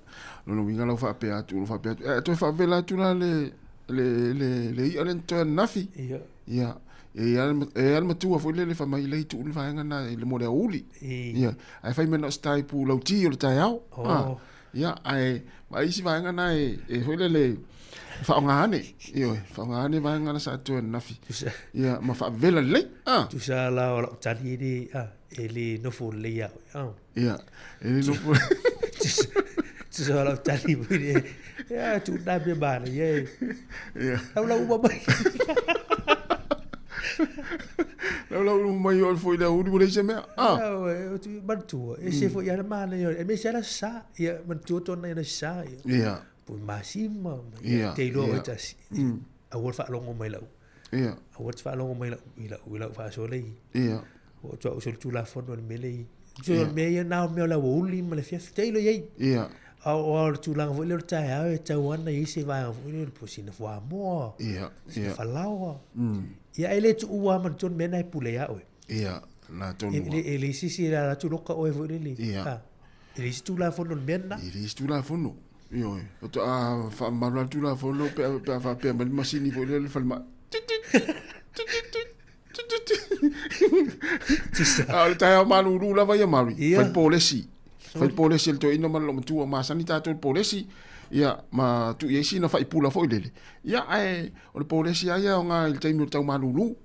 lona uiga lau faapea atu, lau faapea atu, e toe faavela atu la le, le, le, le i'a lea na totoe ananafi. Ia. Ia, e i ai lava le matua foi lele fai mai lei tuu le vaega lena i le mo le aoauli. Ia, ae fai mai na o se taipu lauti o le taeao. Oh. Ia, ae ma isi vaega na e, e foi lele e faaaoga ane. Ioe, faaaoga ane vaega na sa totoe ananafi. Ia, ma faavela lelei. Ah. Tusa la o lau tali e le, ah, e le nofo lelei ia oe. Ah. Ia, e le nofo. Tusa o lau tali foi le, ia, tuu nā mea manaia e. Ia. Lau lau uma mai. Lau lau uma mai oe foi le aoauli ua leai se mea. Ah. Manatua, e se foi ana manaia, e me se ala sa, ia manatua tona ia sa. Ia. Po masima, ia, te iloa oe tasi. Aua le faalogo mai lau. Ia. Aua te faalogo mai lau, i lau, i lau faasoa i. Ia. O atu au solitulafono i le mea lea i. So, o le mea ia na o mea o le aoauli ma le afiafi, tailo i ai. Ia. A o le tulaga foi lea o le taeao e tatau lava ona i ai se vaega foi lea po o sina fuamoa, sina falaoa. Ia e le tuua lava manatua le mea lena e pule ia oe. Ia, na tonu lava. E leai se isi e ala atu loka oe foi lele. Ia. E leai se tulafono i le mea lena. E leai se tulafono. Ioe. Faatoa faamamalu lava le tulafono pe a faapea mai le masini foi lea i le falemai. A o le taeao malulu lava ia Maori. Ia. Fai le polesi. Fai le polesi e le toeaina ma le loomatua. Masani tatou i le polesi. Ia, ma tuu i ai sina faipula foi lele. Ia, ae o le polesi lava ia e aoga i le taimi o le tau malulu.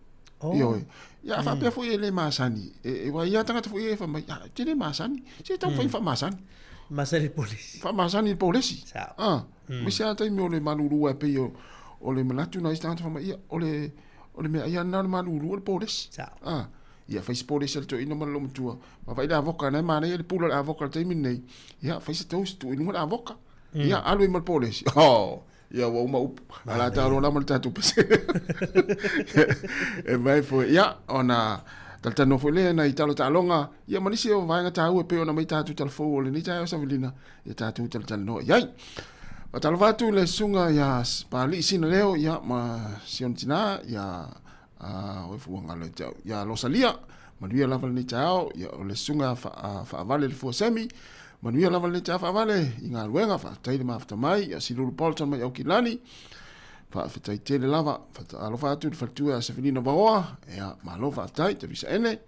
Oh. Ioe. Ia, a faapea foi e le masani. E, e, ia tagata foi e fai mai, ah, te le masani. Se tau fai faamasani. Masani le polesi. Faamasani le polesi. Sao. Ah, aemaise lava taimi o le malulu ae pei o, o le manatu na isi tagata fai mai, ia, o le, O le mea ia lena o le malulu o le polesi. Sao. Ah, ia fai se polesi a le toeaina ma le loomatua. Ma vaai le avoka, na e manaia le pula o le avoka i le taimi lenei. Ia, fai se toast, tuu i luga le avoka. Ia, alu ai ma le polesi. Oh, ia ua uma upu. A la talo la ma le tatou pese. E mai foi. Ia, ona talatalanoa foi lea nai talo taaloga, ia ma nisi o vaega taua e pei ona mai tatou talafou o lenei taeao savalina, ia tatou talatalanoa i ai. Faatalofa atu i le susuga ia Papalii Sinaleo ia ma si ona tina ia oi fua galo ia te au ia Losalia. Manuia lava lenei taeao ia o le susuga Faavale le Fua Semi. Manuia lava lenei taeao Faavale i galuega. Faafetai le mafuta mai ia Silulu Bolton mai Aukilani. Faafetai tele lava. Faatalofa atu i le faletua ia Sefelina Vaoa. Ia malo faafetai Tavisa Ene.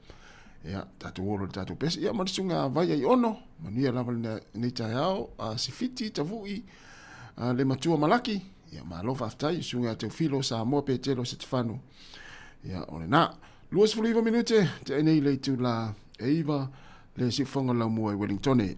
Ia, tatou olo i le tatou pese. Ia, ma le susuga Vai Aiono, manuia lava lenei taeao, a Sifiti, Tavui, a le matua Malaki. Ia, malo faafetai, susuga ia Teofilo, Samoa, Petelo, Setefano. Ia, o lena. 29 minute, te ai nei le itula e 9, le siufoga laumua i Wellingtone.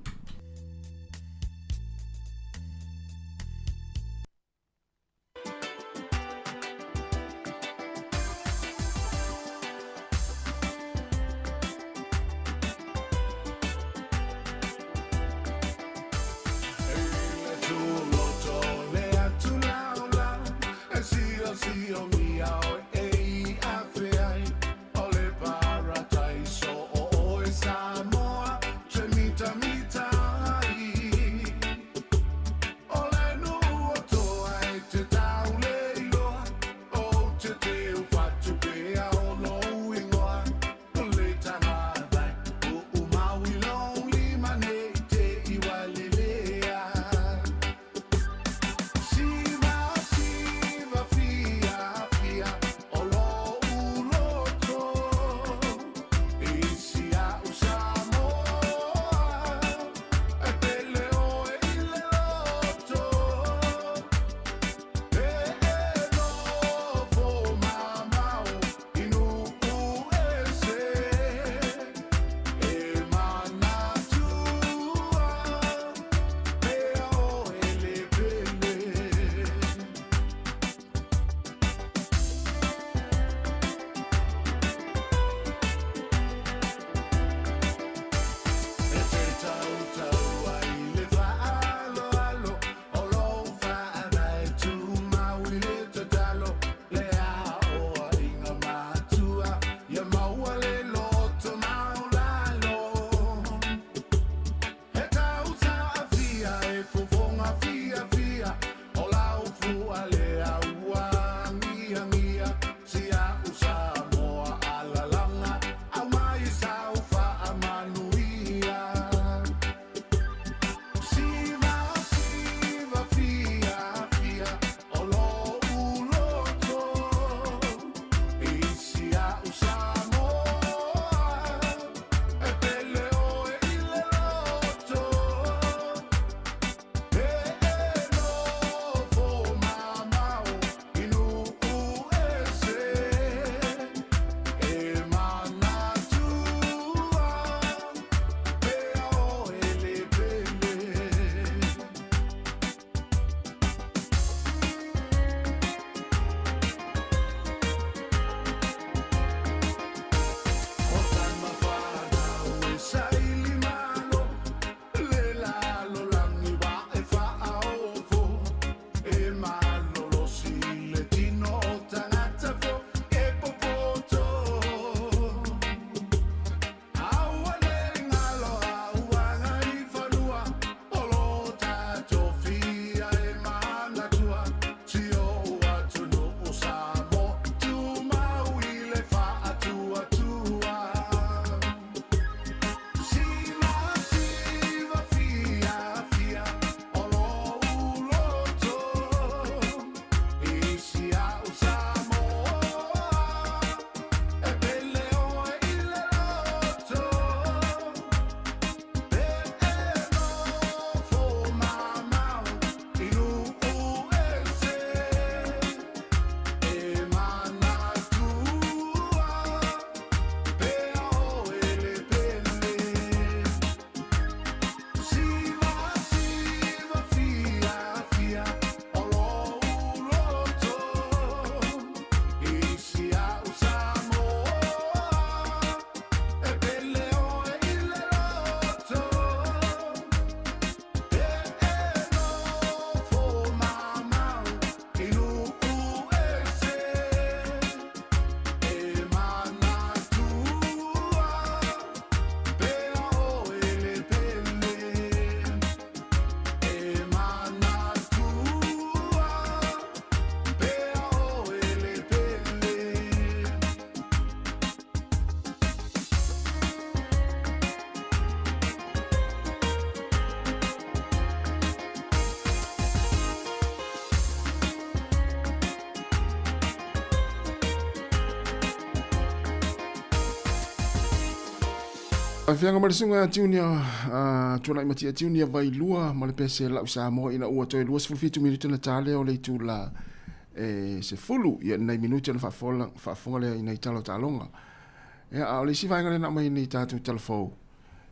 Afioga ma le susuga ia Junior, uh, Tuanai Matia Junior Vailua ma le pese lau Samoa ina ua toe 27 minute na tā lea o le itula e 10 ia nei minute na faafola, faafofoga lea i nei tala o taaloga. Ia, a o le isi vaega lea na aumai nei tatou talafou,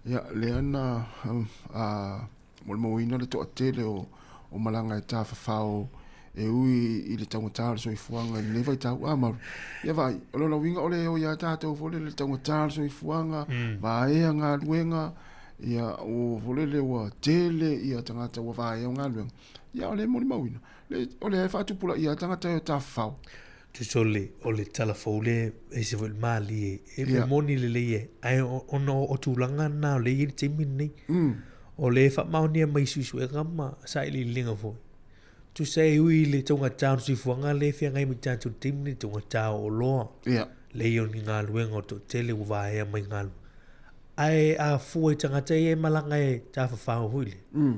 ia, lea na uh, molimauina le toatele o, o malaga e tafafao e ui i le taugata o le soifuaga i lenei vaitau. A Maru, ia vaai, o lona uiga o le o iā tatou foi lele le taugata o le soifuaga, vaea galuega, ia ua foi lele ua tele ia tagata ua vaea o galuega. Ia o le molimauina, le, o lea e faatupulaia lava tagata e o tafafao. Tusa o le, o le tala fou lea e ese foi le malie, e yeah. moni lelei e, ae ona o tulaga na o lea e i ai le taimi lenei. O lea e faamaonia mai i suesuega ma sailiiliga foi. Tusa e ui i le taugata o le soifuaga lea e feagai ma i tatou i le taimi lenei, taugata o oloa, yeah. leai o ni galuega o toatele ua vaea mai galuega. Ae a fua i tagata ia e malaga e tafafao foi lea,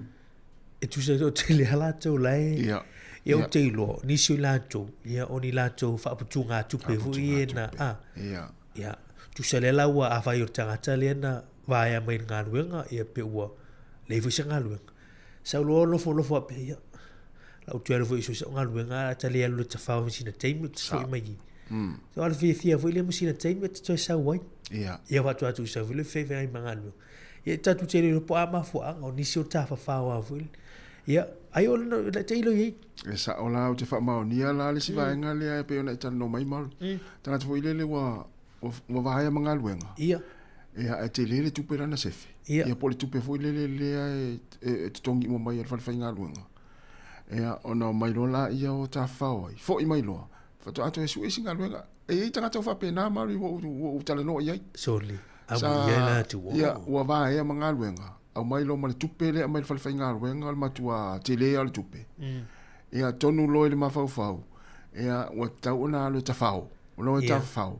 e tusa ai toatele lava latou la e Ia. Ia ou te iloa, nisi o i latou, ia o ni latou faaputugatupe foi ia na, a, Ia. ia, tusa lea la ua afai o le tagata lea na vaea mai i le galuega, ia pe ua leai foi se galuega. Sau loa nofonofo faapea, ia, la ou toe alu foi e sue sau galuega, ae ta le alu i le tafao i sina taimi, ou te foi mai i i. So, a o le fiafia foi lea mo sina taimi, e te toe sau ai. Ia. Ia faatoa tusa foi le feagai ma galuega. Ia tatou te le iloa po o a mafuaaga o nisi o tafafao lava foi. Ia, ai o le tailo i ai. E sao la, ou te faamaonia la le isi vaega lea e pei ona e talanoa mai Maru. Tagata foi lele ua, ua vaea ma galuega. Ia. Ia, ae tele le tupe lana sefe. Ia. Ia po o le tupe foi lele lea e, e, e totogi uma mai e le falefaigaluega. Ia, ona omai loa laia o tafafao ai. Foi mai loa. Faatoa toe sue isi galuega. E i ai tagata o faapena Maru ua ou, ua ou talanoa i ai. Soli. Amuia la atu. Ia, ua vaea ma galuega. Aumai loa ma le tupe lea aumai le falefaigaluega o le matua tele lava o le tupe. Ia, tonu loa i le mafaufau, ia, ua tatau ona alu e tafao, ona o e tafafao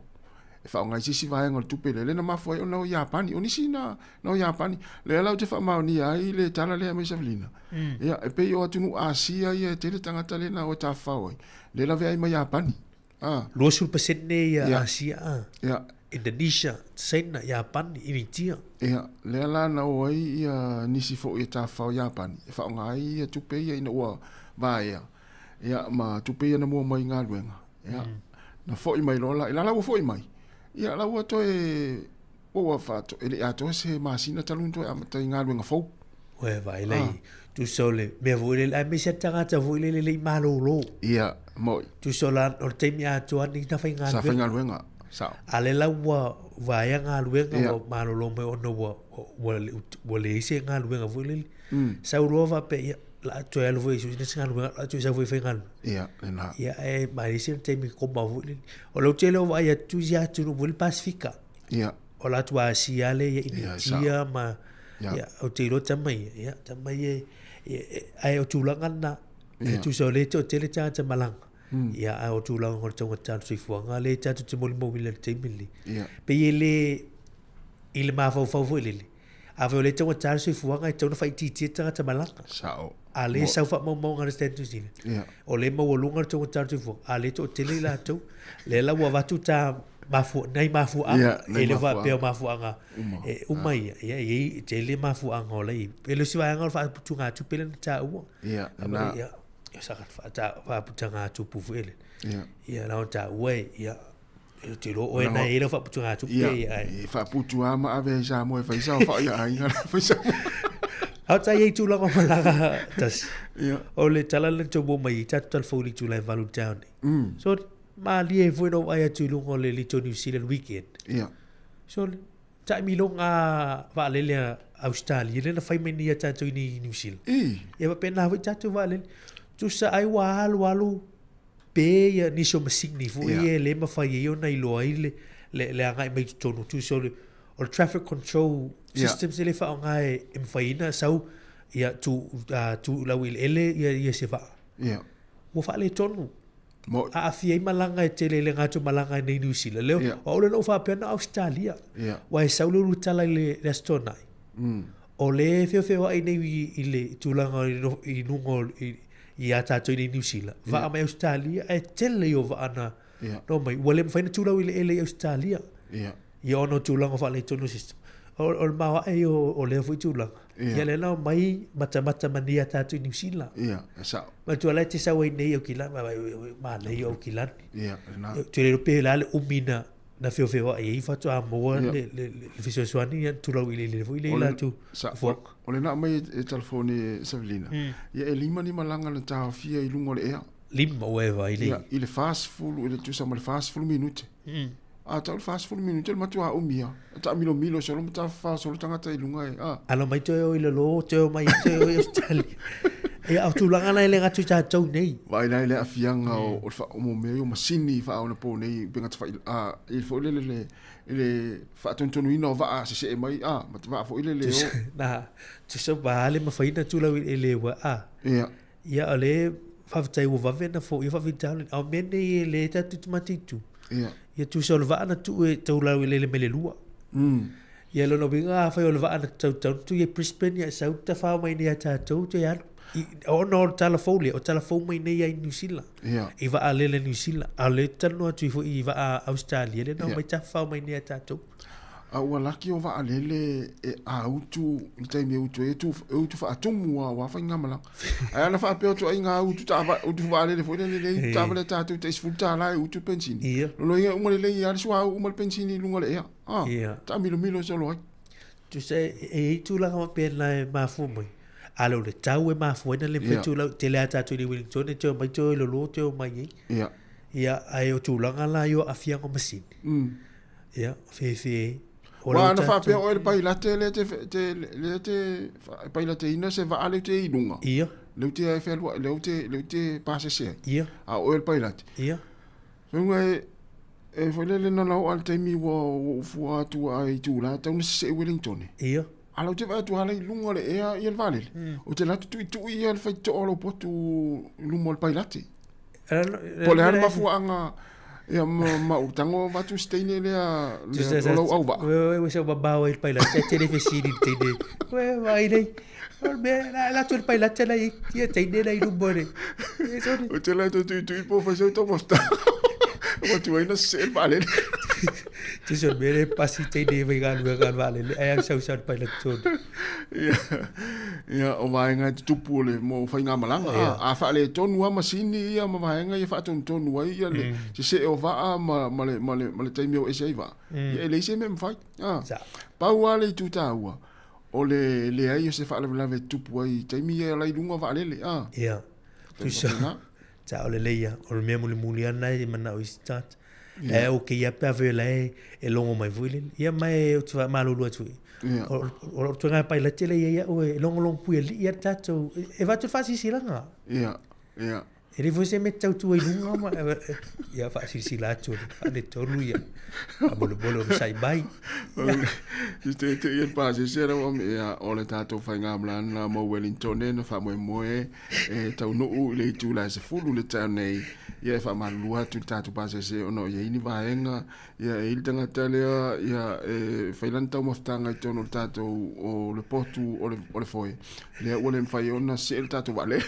e faaaoga ai se isi vaega o le tupe lea. Lea na mafua ai ona o Iapani. O nisi na, na o Iapani. Lea la ou te faamaonia ai le tala lea aumai Savelina. Ia, e pei o atunuu Asia ia e tele tagata lea na o e tafafao ai, lea lavea ai ma Iapani. Ah. 20% ia yeah. Asia, ah. Yeah. Indonesia, China, Iapani, Initia. Ia, lea la na o ai ia nisi foi e tafafao Iapani, e faaaoga ai ia tupe ia ina ua vaea, ia, ma tupe ia na mua mai i galuega. Ia, na foi mai loa la, i la la ua foi mai, ia la ua toe, ua ua faato, e le i atoa se masina talu ona toe amata i galuega fou. Ua vaai la i tusa o le mea foi lele, aemaise lava tagata foi lele e le i malolo. Ia, moi. Tusa o la, o le taimi atoa ni na faigaluega. Sa faigaluega, sao. A lea la ua vaea galuega, ua malolo mai ona ua, ua, ua leai se galuega foi lele. Sau loa faapea, ia, la a toe alu foi e sue se galuega, la a toe sau foi e faigaluega. Ia, lena. Ia, ae manaia se taimi koma foi lele. O lea ou te le o vaai atu i atunuu foi lele Pasefika. Ia. O la atu Asia lea ia Initia ma ia ou te iloa tama ia, ia tama ia ae o tulaga lena. E tusa o lea e toatele tagata malaga. Ia ae o tulaga o le taugata o le soifuaga lea tatou te molimauina i le taimi lenei. Pei e le i le mafaufau foi lele, afai o lea e taugata le soifuaga e tatau ona faaitiitia tagata malaga. Sao. A lea e sau faamaumauga a le Stamp New Zealand. Yeah. O lea e maualuga le taugata o le soifuaga, a lea e toatele i latou. Lea la ua avatu ta mafua, nai mafuaaga. Yeah, nai e le mafuaaga. faapea o mafuaaga Uma. e, uma ia. Ia, e i ai tele mafuaaga o la e i ai. E le o se vaega o le faaputugatupe lea na taua. Yeah, A na. Ia, saka faaputugatupu foi lele. Yeah. Ia, la ona taua e, ia, E te iloa oe na e i lau faaputugatupe. Ia, ia, ae. e faaputu lava ma ave ai Samoa e fai sao fao ia aiga la fai Samoa. A o ta iai tulaga o malaga tasi. Ia. O le tala lena tou maua mai ai tatou talafou i le itula e 8 i le taeao nei. So, malie foi na ou vaai atu i luga o le Little New Zealand weekend. Ia. So, taamiloga vaalele a Australia lea na fai mai nei ia tatou i nei i New Zealand. I. Ia faapena foi tatou vaalele. Tusa ai ua alu alu pe ia nisi o masini foi Ia. ia e le mafai ai ona iloa ai le, le, le agai mai i totonu. Tusa o le, o le traffic control Ia. systems e le faaaoga e, e mafai ai ona sau ia tu, uh, tu laueleele ia, ia se vaa. Ia. Ua faaletonu. Mo- Aafia ai malaga e tele i le gata o malaga i nei New Zealand. Lea, Ia. o au lea na ou faapea na o Ausetalia. Ia. Ua e sau le ulutala i le, le Aso Toonai. O lea e feofeoai nei i, i le tulaga i, no, i luga o, i, i a tātou i nei New Zealand. Vaa mai Ausetalia, ae tele ia o vaa na Ia. no mai. Ua le mafai ona tulau eleele i Ausetalia. Ia. Ia ona o tulaga o faaletonu o system. O le maoae ia o lea foi tulaga. Ia lea na omai matamata ma nei a tatou i Niu Sila. Ia, e sao. Manatua la e te sau ai nei i Aukilani, manaia o Aukilani. Ia, lena. Ou te le iloa pe o le a le umi na na feofeoai ai faatoa maua le le le fesoasoani ia tulau iliili foi lea i latou nofoaga. O lena aumai e telefoni e Savelina, ia e lima ni malaga na taofia i luga o le ea. Lima ua e vaai lei. Ia, i le 40, i le tusa ma le 40 minute. A tau le 40 minute le matua umi lava. E taamilomilo solo ma tafafao solo tagata i luga e, a. Alo mai toe o i lalo, toe o mai toe o i Australia. Ia, o tulaga la e le gata i tatou nei. Vaai la i le aafiaga o o le o mo mea ia o masini faaonaponei i upega tafai a i foi lele le i le faatonutonuina o vaa sesee mai a ma vaa foi lele o. Na, tusa ua le mafai ona tulau i le ua a. Ia. Ia, o lea faafetai ua vave ona foia faafitauli. A o mea nei e le tatou te mataitu. Ia. Ia tusa o le vaa na tuu e tau laueleele mai le lua. Ia lona uiga afai o le vaa na tau tau atu i Brisbane ia sau tafao mai nei ia tatou toe alu. I, ona o le tala fou lea, o tala fou mai nei ia i New Zealand. Ia. I vaa lele New Zealand. A o lea talanoa atu foi i vaa Australia lea na omai tafafao mai nei ia tatou. A ua laki o vaalele e autu i le taimi e utu ai, e utu faatumu lava aua faigamalaga. Ae ana faapea ituaiga utu taavale, utu vaalele foi lele lea i taavale a tatou tai $10 e utu le penisini. Lona uiga e uma lelei lava le suauu ma le penisini i luga o le ea. Taamilomilo solo ai. Tusa e i ai tulaga faapena e mafua mai, a o le tau e mafua ai ona le mafai ona tele lava tatou i le Wellington e toe omai toe o i lalo toe omai ai. Ia, ae o tulaga la ia o aafiaga o masini. Ia, fefe. Ua ana faapea oe le pailate lea te, te, lea te pailateina se vaa lea te i luga. Ia. Lea te ai whenua, lea te, lea te pasese ai. Ia. A oe le pailate. Ia. Faiga e, e foi lele na lau a le taimi ua ua fua atu ai tū la tau na sese Wellington. Ia. A lau te vaai atu ala i luga o le ea ia le vaalele. O te la tuitui ia le faitotoa o lou potu i luma o le pailate. Po o le a le mafuaaga ia ma, ma ou tago avatu se teine lea, lea o lau auvaa. Ue, ue, se mamao ai le pailate, e tele fesili le teine. Ue, vaai nei. O le mea, la, la atu le pailate la i, ia teine la i luma o le. O te la tuitui po fai sau taumafataga. Ua tuai na sese le vaalele. Tusa o le mea lea e pasi teine e faigaluega i le vaalele, ae au sau sau le pailate tonu. Ia, ia, o vaega e tutupu o le mo faigamalaga. Yeah. A faaletonu lava masini ia ma vaega ia faatonutonu ai ia le sesee o vaa ma, ma, le, ma, le, ma le taimi e o ese ai vaa. Ia e leai se mea e mafai. A. Pau lava le itu taua, o le leai o se faalavelave e tutupu ai i taimi ia la i luga o vaalele. A. Ia. Tusa, Sao lelei ia, o le mea mulimuli lava lena e manao i isi tagata. Ae o kēia pe afai o la e e logo mai foi lele. Ia ma e ou te faamalulu atu foi. O lou ituaiga pailate lea e i ai au e logologo puialii lava le tatou, e avatu le faasilasilaga. Ia, ia. E le foi se mea e te tau tu ai i luga ma ia faasilasila atu o le faaletonu ia. Faamolemole onosai mai. Se teitei ia le pasese lau ame ia o le tatou faigamalaga lena mo Wellington na faamoemoe e taunuu i le itula e 10 le taeao nei, ia e faamalulu atu i le tatou pasese ona o i ai ni vaega, ia e i ai le tagata lea, ia e fai lana taumafataga i totonu o le tatou o le potu o le, o le foe, lea ua le mafai ona see le tatou vaalele.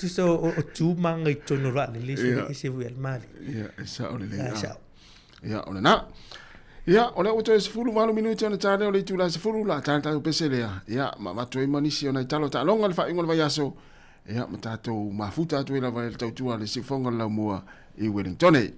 Tusa o tu maga i totonu o le vaalele, e ese foi lava le male. Ia, e sao lelei. E sao. Ia, o lena. Ia, o lea ua toe 18 minute ona ta lea o le itula e 10 la ta le tatou pese lea. Ia, ma avatu ai ma nisi o nai talo taaloga i le faaiuga o le vaiaso. Ia, ma tatou mafuta atu ai lava i le tautua a le Siufoga o le Laumua i Wellingtone.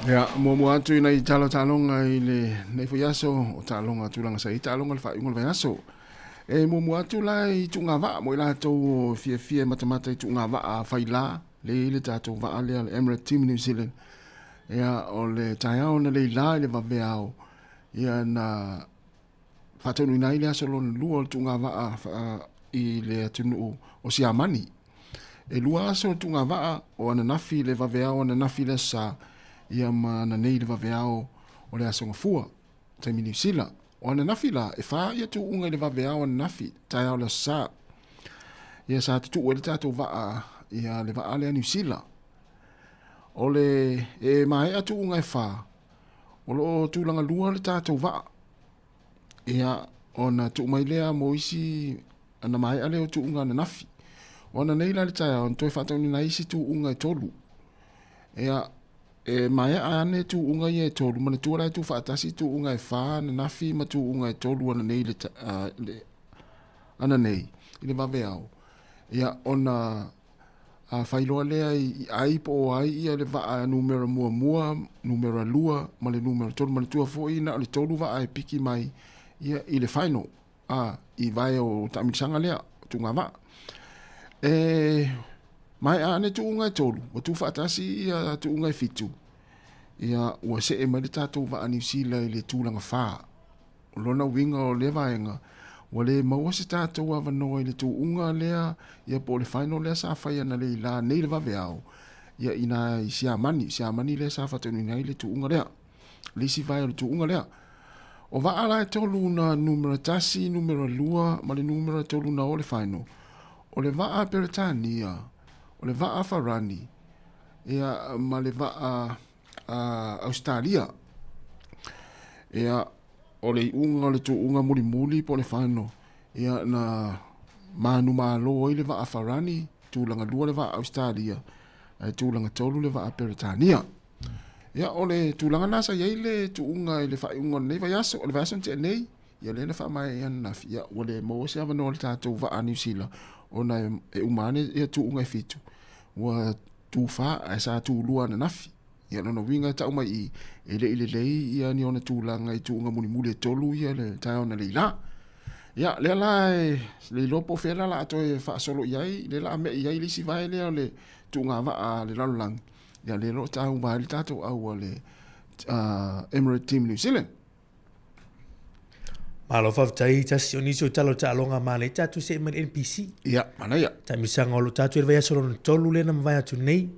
Ia, muamua atu i nai tala taaloga i lenei foi aso, o taaloga tulaga sa i ai taaloga i le faaiuga o le vaiaso. E muamua atu la i tuugavaa mo i latou o fiafia e matamata i tuugavaa faila, lea e i ai le tatou vaa lea le Emirates Team New Zealand. Ia, o le taeao na leila i le vaveao, ia na faataunuuina ai le aso lona lua o le tuugavaa i le atunuu o Siamani. E lua aso o le tuugavaa o ananafi le vaveao ananafi le aso Sa, ia ma ananei le vaveao o le aso Gafua, taimi Niu Sila. O ananafi la, e fā ia tuuga i le vaveao ananafi, taeao o le aso Sa. Ia sa tutuu ai le tatou vaa, ia le vaa lea Niu Sila. O le, e maea tuuga e fā, O lo o tulaga lua le tatou vaa. Ia, ona tuu mai lea mo isi, ana maea lea o tuuga ananafi. O ananei la le taeao, na toe faataunina ai isi tuuga e tolu. Ia, e maea ane tuuga ia e tolu, manatua la e tuufaatasi tuuga e fa ananafi ma tuuga e tolu ananei le, le, ananei i le vaveao. Ia, ona A fai loa lea i ai po o ai ia le vaa numera muamua, numera lua ma le numera tolu. Manatua foi na o le tolu vaa e piki mai ia i le final, a, i vae o taamilisaga lea, o tuuga vaa. E maea ane tuuga e tolu, ua tuufaatasi ia tuuga e fitu, ia ua see mai le tatou vaa Niu Sila i le tulaga fa. O lona uiga o lea vaega, ua le maua se tatou avanoa i le tuuga lea, ia po o le final lea sa fai analeila nei le vaveao, ia ina i Siamani, Siamani lea sa faataunuuina ai le tuuga lea, le isi vae o le tuuga lea. O vaa la e tolu na numera tasi, numera lua ma le numera tolu na o le final, o le vaa Peretania, o le vaa Farani, ia ma le vaa Ausetalia. Ia, o le iuga o le tuuga mulimuli po o le final, ia na manumalo ai le vaa Farani, tulaga lua le vaa Ausetalia, ae tulaga tolu le vaa Peretania. Ia, o le tulaga lena sa i ai le tuuga i le faaiuga o lenei vaiaso, o le vaiaso na tea nei, ia lea na faamaea ai ananafi, ia ua le maua se avanoa o le tatou vaa Niu Sila, ona e uma ane ia tuuga e fitu, ua tufa ae sa tulua ananafi. Ia lona uiga e tau mai i, e le i lelei ia ni ona tulaga i tuuga mulimuli e tolu ia le taeao analeila. Ia, lea la e le iloa po o fea la la a toe faasolo i ai, lea la a me'i ai le isi vae lea o le tuuga vaa a le lalolagi, ia lea o lo o taua ai le tatou au a le Emirates Team New Zealand. Malo faafetai tasi o nisi o tala o taaloga ma le tatou see mai le NPC. Ia, manaia. Taamilosaga o lo tatou i le vaiaso lona tolu lea na mavae atu nei.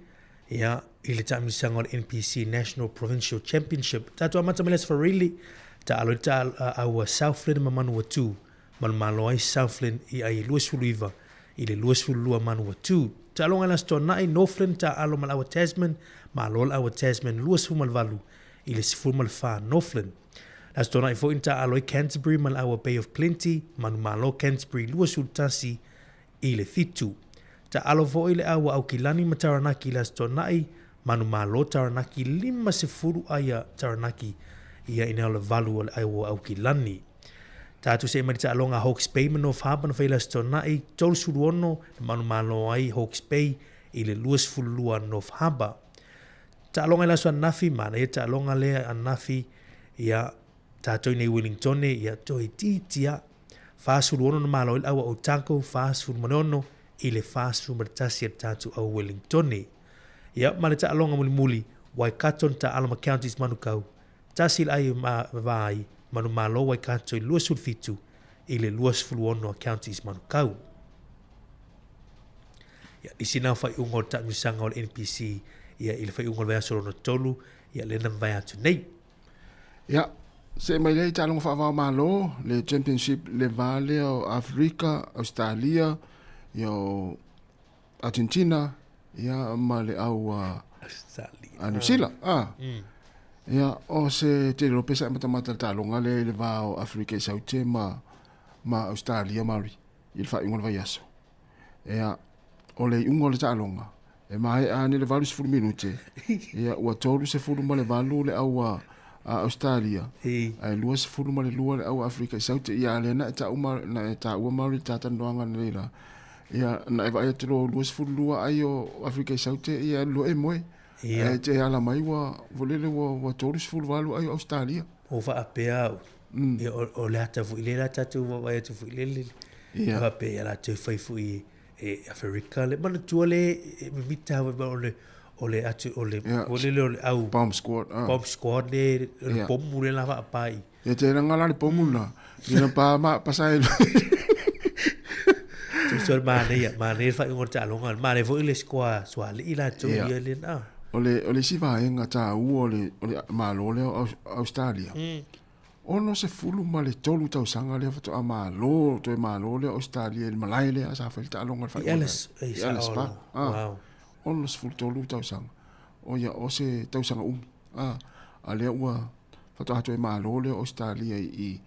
Ia, i le taamilosaga o le NPC National Provincial Championship. Tatou amata mai le Aso Faraile, taalo ai le au a Southland ma Manuatu. Manumalo ai Southland i ai e 29 i le 22 Manuatu. Taaloga i le Aso Toonai, Northland taalo ma le au a Tasman, malo le au a Tasman 28 i le 14 Northland. Le Aso Toonai foi na taaalo ai Canterbury ma le au a Bay of Plenty, manumalo Canterbury 21 i le 7. Taaalo foi le au a Aukilani ma Taranaki i le Aso Toonai, manumalo Taranaki 50 ai a Taranaki ia ina o le valu o le au a Aukilani. Tatou see mai le taaloga a Hawke's Bay ma North Harbour na fai i le Aso Toonai, 36 na manumalo ai Hawke's Bay i le 22 a North Harbour. Taaloga i le aso ananafi, manaia taaloga lea ananafi, ia, tatou i nei Wellingtone, ia, toeitiiti a. 46 na malo ai le au a Otago, 46 i le 41 a le tatou au Wellingtone. Ia, ma le taaloga mulimuli, Waikato na taaalo ma Counties Manukau, tasi le ai ma va ai, manumalo Waikato i le 27 i le 26 a Counties Manukau. Ia, nisi na faaiuga o le taamilosaga o le NPC ia i le faaiuga o le vaiaso lona tolu, ia lea na mavae atu nei. Ia, see mai lea i taaloga faava-o-Malo, le Championship le va lea o Afrika, Australia, ia o Argentina, ia ma le au a a New Zealand. Ah. Ia, o se te lelo pesa e matamata le taaloga lea i le va o Afrika i Saute ma ma Australia, Maori, i le faaiuga o le vaiaso. Ia, o le iuga o le taaloga, e maea ane le 80 minute, ia, ua 38 le au a Australia, ae 22 le au a Afrika i Saute. Ia, a lea na e tau ma, na e taua Maori i le talanoaga nei la. Ia, na e vaai atu loa 22 ai o Afrika i Saute, ia, alu loa e moe. Ia. Ae te ala mai ua, volele ua, ua 38 ai o Australia. O faapea au, ia, o le ata foi lea la tatou vaavaai atu foi lele, ia faapea ia latou fai foi e Aferika le manatua le e mimita foi ma o le o le atu o le o le o le au bomb squad bomb squad le le pomu le la faapai. Ia te ranga la le pomu na ina pa ma pasa e Tusa o le manaia, manaia le faaiuga o le taaloga, manaia foi le scoa sualii latou ia le na. O le isi vaega taua o le Malo lea o Ausetalia, 63 tausaga lea faatoa malo, toe malo lea o Ausetalia i le malae lea sa fai le taaloga i le faaiuga. I Ellis Park. Wow. 63 tausaga. O ia, o se tausaga umi. A lea ua faatoa toe malo lea o Ausetalia i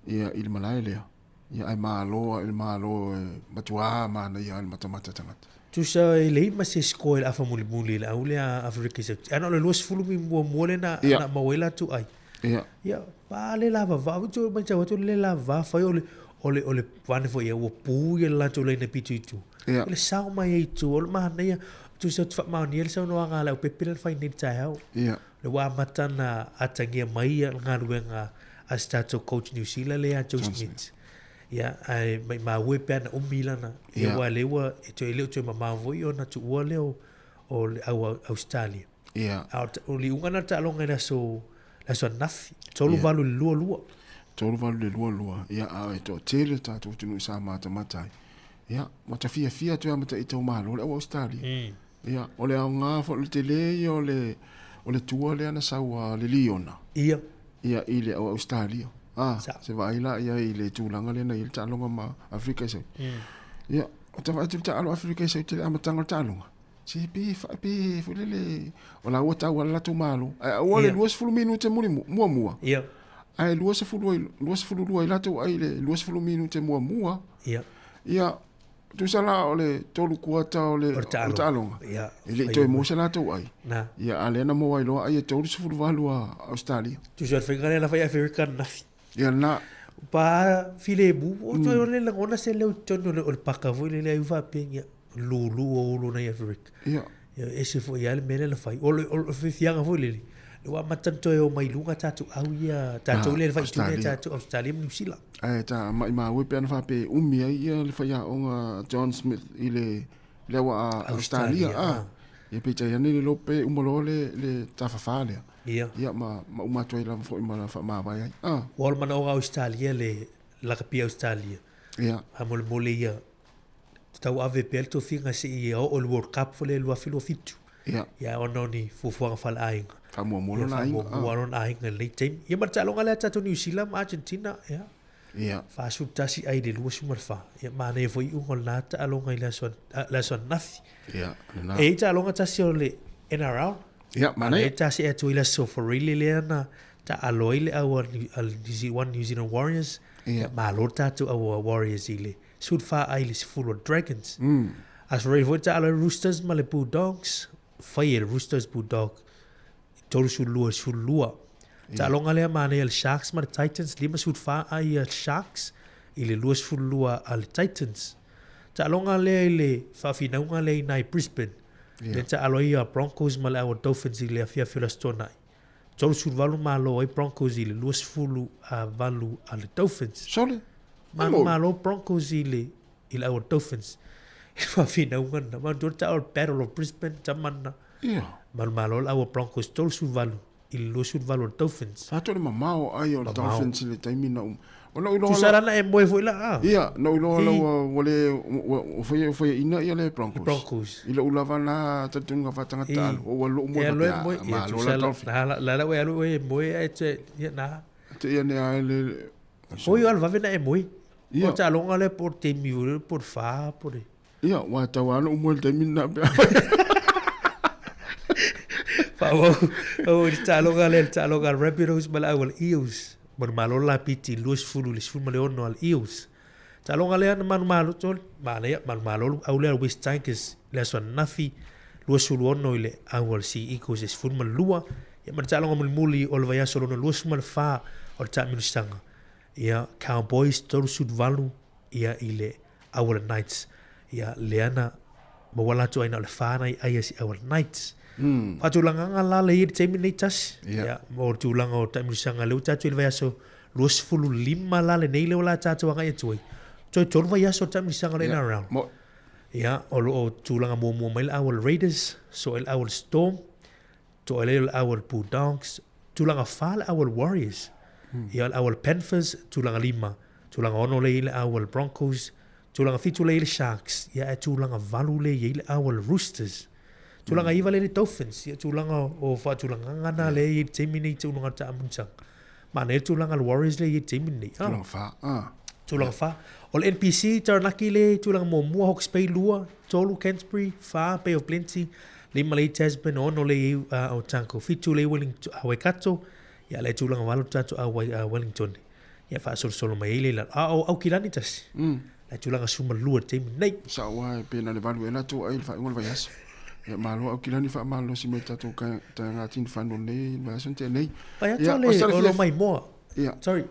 le malae lea. Ia ae malo a i le malo e matuā manaia ai le matamata tagata. Tusa e leai ma se score i le afa mulimuli i le au lea a Aferika i Saute. Ana o le 20 mi muamua lea na, yeah. na maua ai latou ai. Yeah. Ia, pa le lava va, tu mai tau atu le lava va fai o le o le o le vane foi ia ua pu ia le latou laina pito i tua. Yeah. Le sao mai ai i tua, o le manaia, tusa te faamaonia le saunoaga a le aupepe lea na fai nei i le taeao. Yeah. Le ua amata na atagia mai ia le galuega a se tatou coach New Zealand lea Joe Smith. Ia, ae maimau e pe ana umi lana. Ia, aua lea ua, e toe le o toe mamao foi ona tuua lea o, o le au Australia. Ia. A o le iuga na o le taaloga i le aso, le aso ananafi, 3-8 i le 2-2. 3-8 i le 2-2. Ia, a e toatele le tatou atunuu i sa matamata ai. Ia, ua ta fiafia atu e amata i tau malo le au Australia. Ia, o le aoga foi, o le tele ia o le, o le tua lea na sau a le Liona. Ia. Ia, i le au Australia. Ah, Sa. se vaai la ia i le tulaga lea na i ai le taaloga ma Afrika i Saute. Ia, o ta vaai atu i le taalo Afrika i Saute i le amataga o le taaloga. Se pe, fa, pe, foi lele, o la ua tau a le latou malo. Ae aua le 20 minute muli, muamua. Ia. Ae 20, 22 i latou ai le 20 minute muamua. Ia. Ia, Tusa la o le tolu kuata o le, o le taaloga. Ia. E le i toe maua se latou ai. Na. Ia, a lea na maua ai loa ai e 38 a Australia. Tusa o le faiga lea na fai Afrika ananafi. Ia na. Pa filemu, o toe o le lagona se leo i totonu o le, o le paka foi lele ai faapea, ia, lulu o ulu nai Afrika. Ia. Ia, ese foi lava le mea lea na fai. O le, o le fiafiaga foi lele, le ua amata ona toe o mai luga tatou au ia, tatou lea na fai i tua nei tatou Australia ma Niu Sila. Ae ta maimau e pe ana faapea e umi ai ia le faiaoga John Smith i le le au a Australia. Ah. Ia peitai ane le lope uma loa le le tafafā lea. Ia. Ia ma ma uma atu ai lava foi ma faamavae ai. Ah. Ua o le manaoga Australia le lakapi Australia. Ia. Faamolemole ia tauave pea le tofiga seia oo i le World Cup foi lea i le 2027. Ia. Ia ona o ni fuafuaga faaleaiga. Faamuamua lona aiga. Faamuamua lona aiga i lenei taimi. Ia ma le taaloga lea a tatou Niu Sila ma Argentina, ia. Ia. 41 ai i le 24. Ia manaia foi iuga o lena taaloga i le aso, le aso ananafi. Ia, lena. E i ai taaloga tasi o le NRL. Ia, manaia. Manaia ta see atu i le aso Foreile lea na. Taalo ai le au a le One New Zealand Warriors. Ia, malo le tatou au a Warriors i le 14 ai le 10 o Dragons. Aso Faraile foi taalo ai Roosters ma le Bulldogs. Fai e le Roosters Bulldog 32 i le 12. Taaloga lea manaia le Sharks ma le Titans, 54 ai a Sharks i le 22 a le Titans. Taaloga lea i le faafinauga lea i ina i Brisbane. Lea taalo ai a Broncos ma le au a Dolphins i le afiafi o le Aso Toonai. 38 malo ai Broncos i le 28 a le Dolphins. Sole. Malo Broncos i le i le au a Dolphins. I le faafinauga lena. Manatua le taalo Battle of Brisbane, tama lena. Ia. Manumalo le au a Broncos 38 i le 28 o le Dolphins. Sa toe mamao ai o le Dolphins i le taimi na uma. Ona ou iloa Tusa la na e moe foi la a. Ia, na ou iloa la ua ua le ua faia faiaina ia le Broncos. Broncos. I lou lava na talitonuga faatagata alo, ua alu lou moe faapea, malo la Dolphins. Na la la ua alu e moe ae te ia na. Te ia ne a le Oi o le vave na e moe. O taaloga lea po o le taimi foi lele po o le 4 po o le Ia, ua tau lava ona ou moe i le taimi lena pe a Faaauau i le taaloga lea, le taaloga a le Rabbitohs ma le au a le Eels. Manumalo le lapiti i le 20 i le 16 a le Eels. Taaloga lea na manumalo, sorry, manaia, manumalo le au lea a le West Tigers i le aso ananafi, 26 i le au a le Sea Eagles e 12. Ia ma le taaloga mulimuli o le vaiaso lona 24 o le taamilosaga. Ia, Cowboys 38 ia i le au a le Knights. Ia, lea na maua latou ai na o le fa nai ai a si au a le Knights. Faatulagaga la le ia i le taimi lenei tasi. Ia, mo le tulaga o taimilosaga lea ua tatou i le vaiaso 25 la lenei lea ua la tatou agai atu ai. Toe tolu vaiaso o le taimilosaga o le NRL. Ia, o lo o tulaga muamua mai le au a le Raiders, so ai le au a le Storm, Toa lea o le au a le Bulldogs, tulaga fa le au a le Warriors. Ia o le au a le Panthers, tulaga lima. Tulaga ono lea i le au a le Broncos, tulaga fitu lea i le Sharks, ia ae tulaga valu lea i le au a le Roosters. Tulaga iva lea i le Dolphins, ia tulaga o faatulagaga na lea i le taimi nei i tulaga o le taamulisaga. Manaia le tulaga o le Warriors lea i le taimi lenei. Tulaga fa, ah. Tulaga fa. O le NPC, Taranaki le i tulaga muamua, Hawke's Bay 2, 3 Canterbury, 4 Bay of Plenty, 5 le i Tasman, 6 le i Otago, 7 le i Wellington, Waikato, ia le tulaga 8 tatou a Wellington. Ia faasolosolo mai ai le lalo. A o Aukilani tasi. Le tulaga 12 le taimi nei. Sa ua e pe na le valu e latou ai le faaiuga o le vaiaso. Ia malo Aukilani faamalolosi mai tatou taeaga tini final nei le vaiaso na tea nei. Vai atu le o lo mai moa. Ia. Sorry.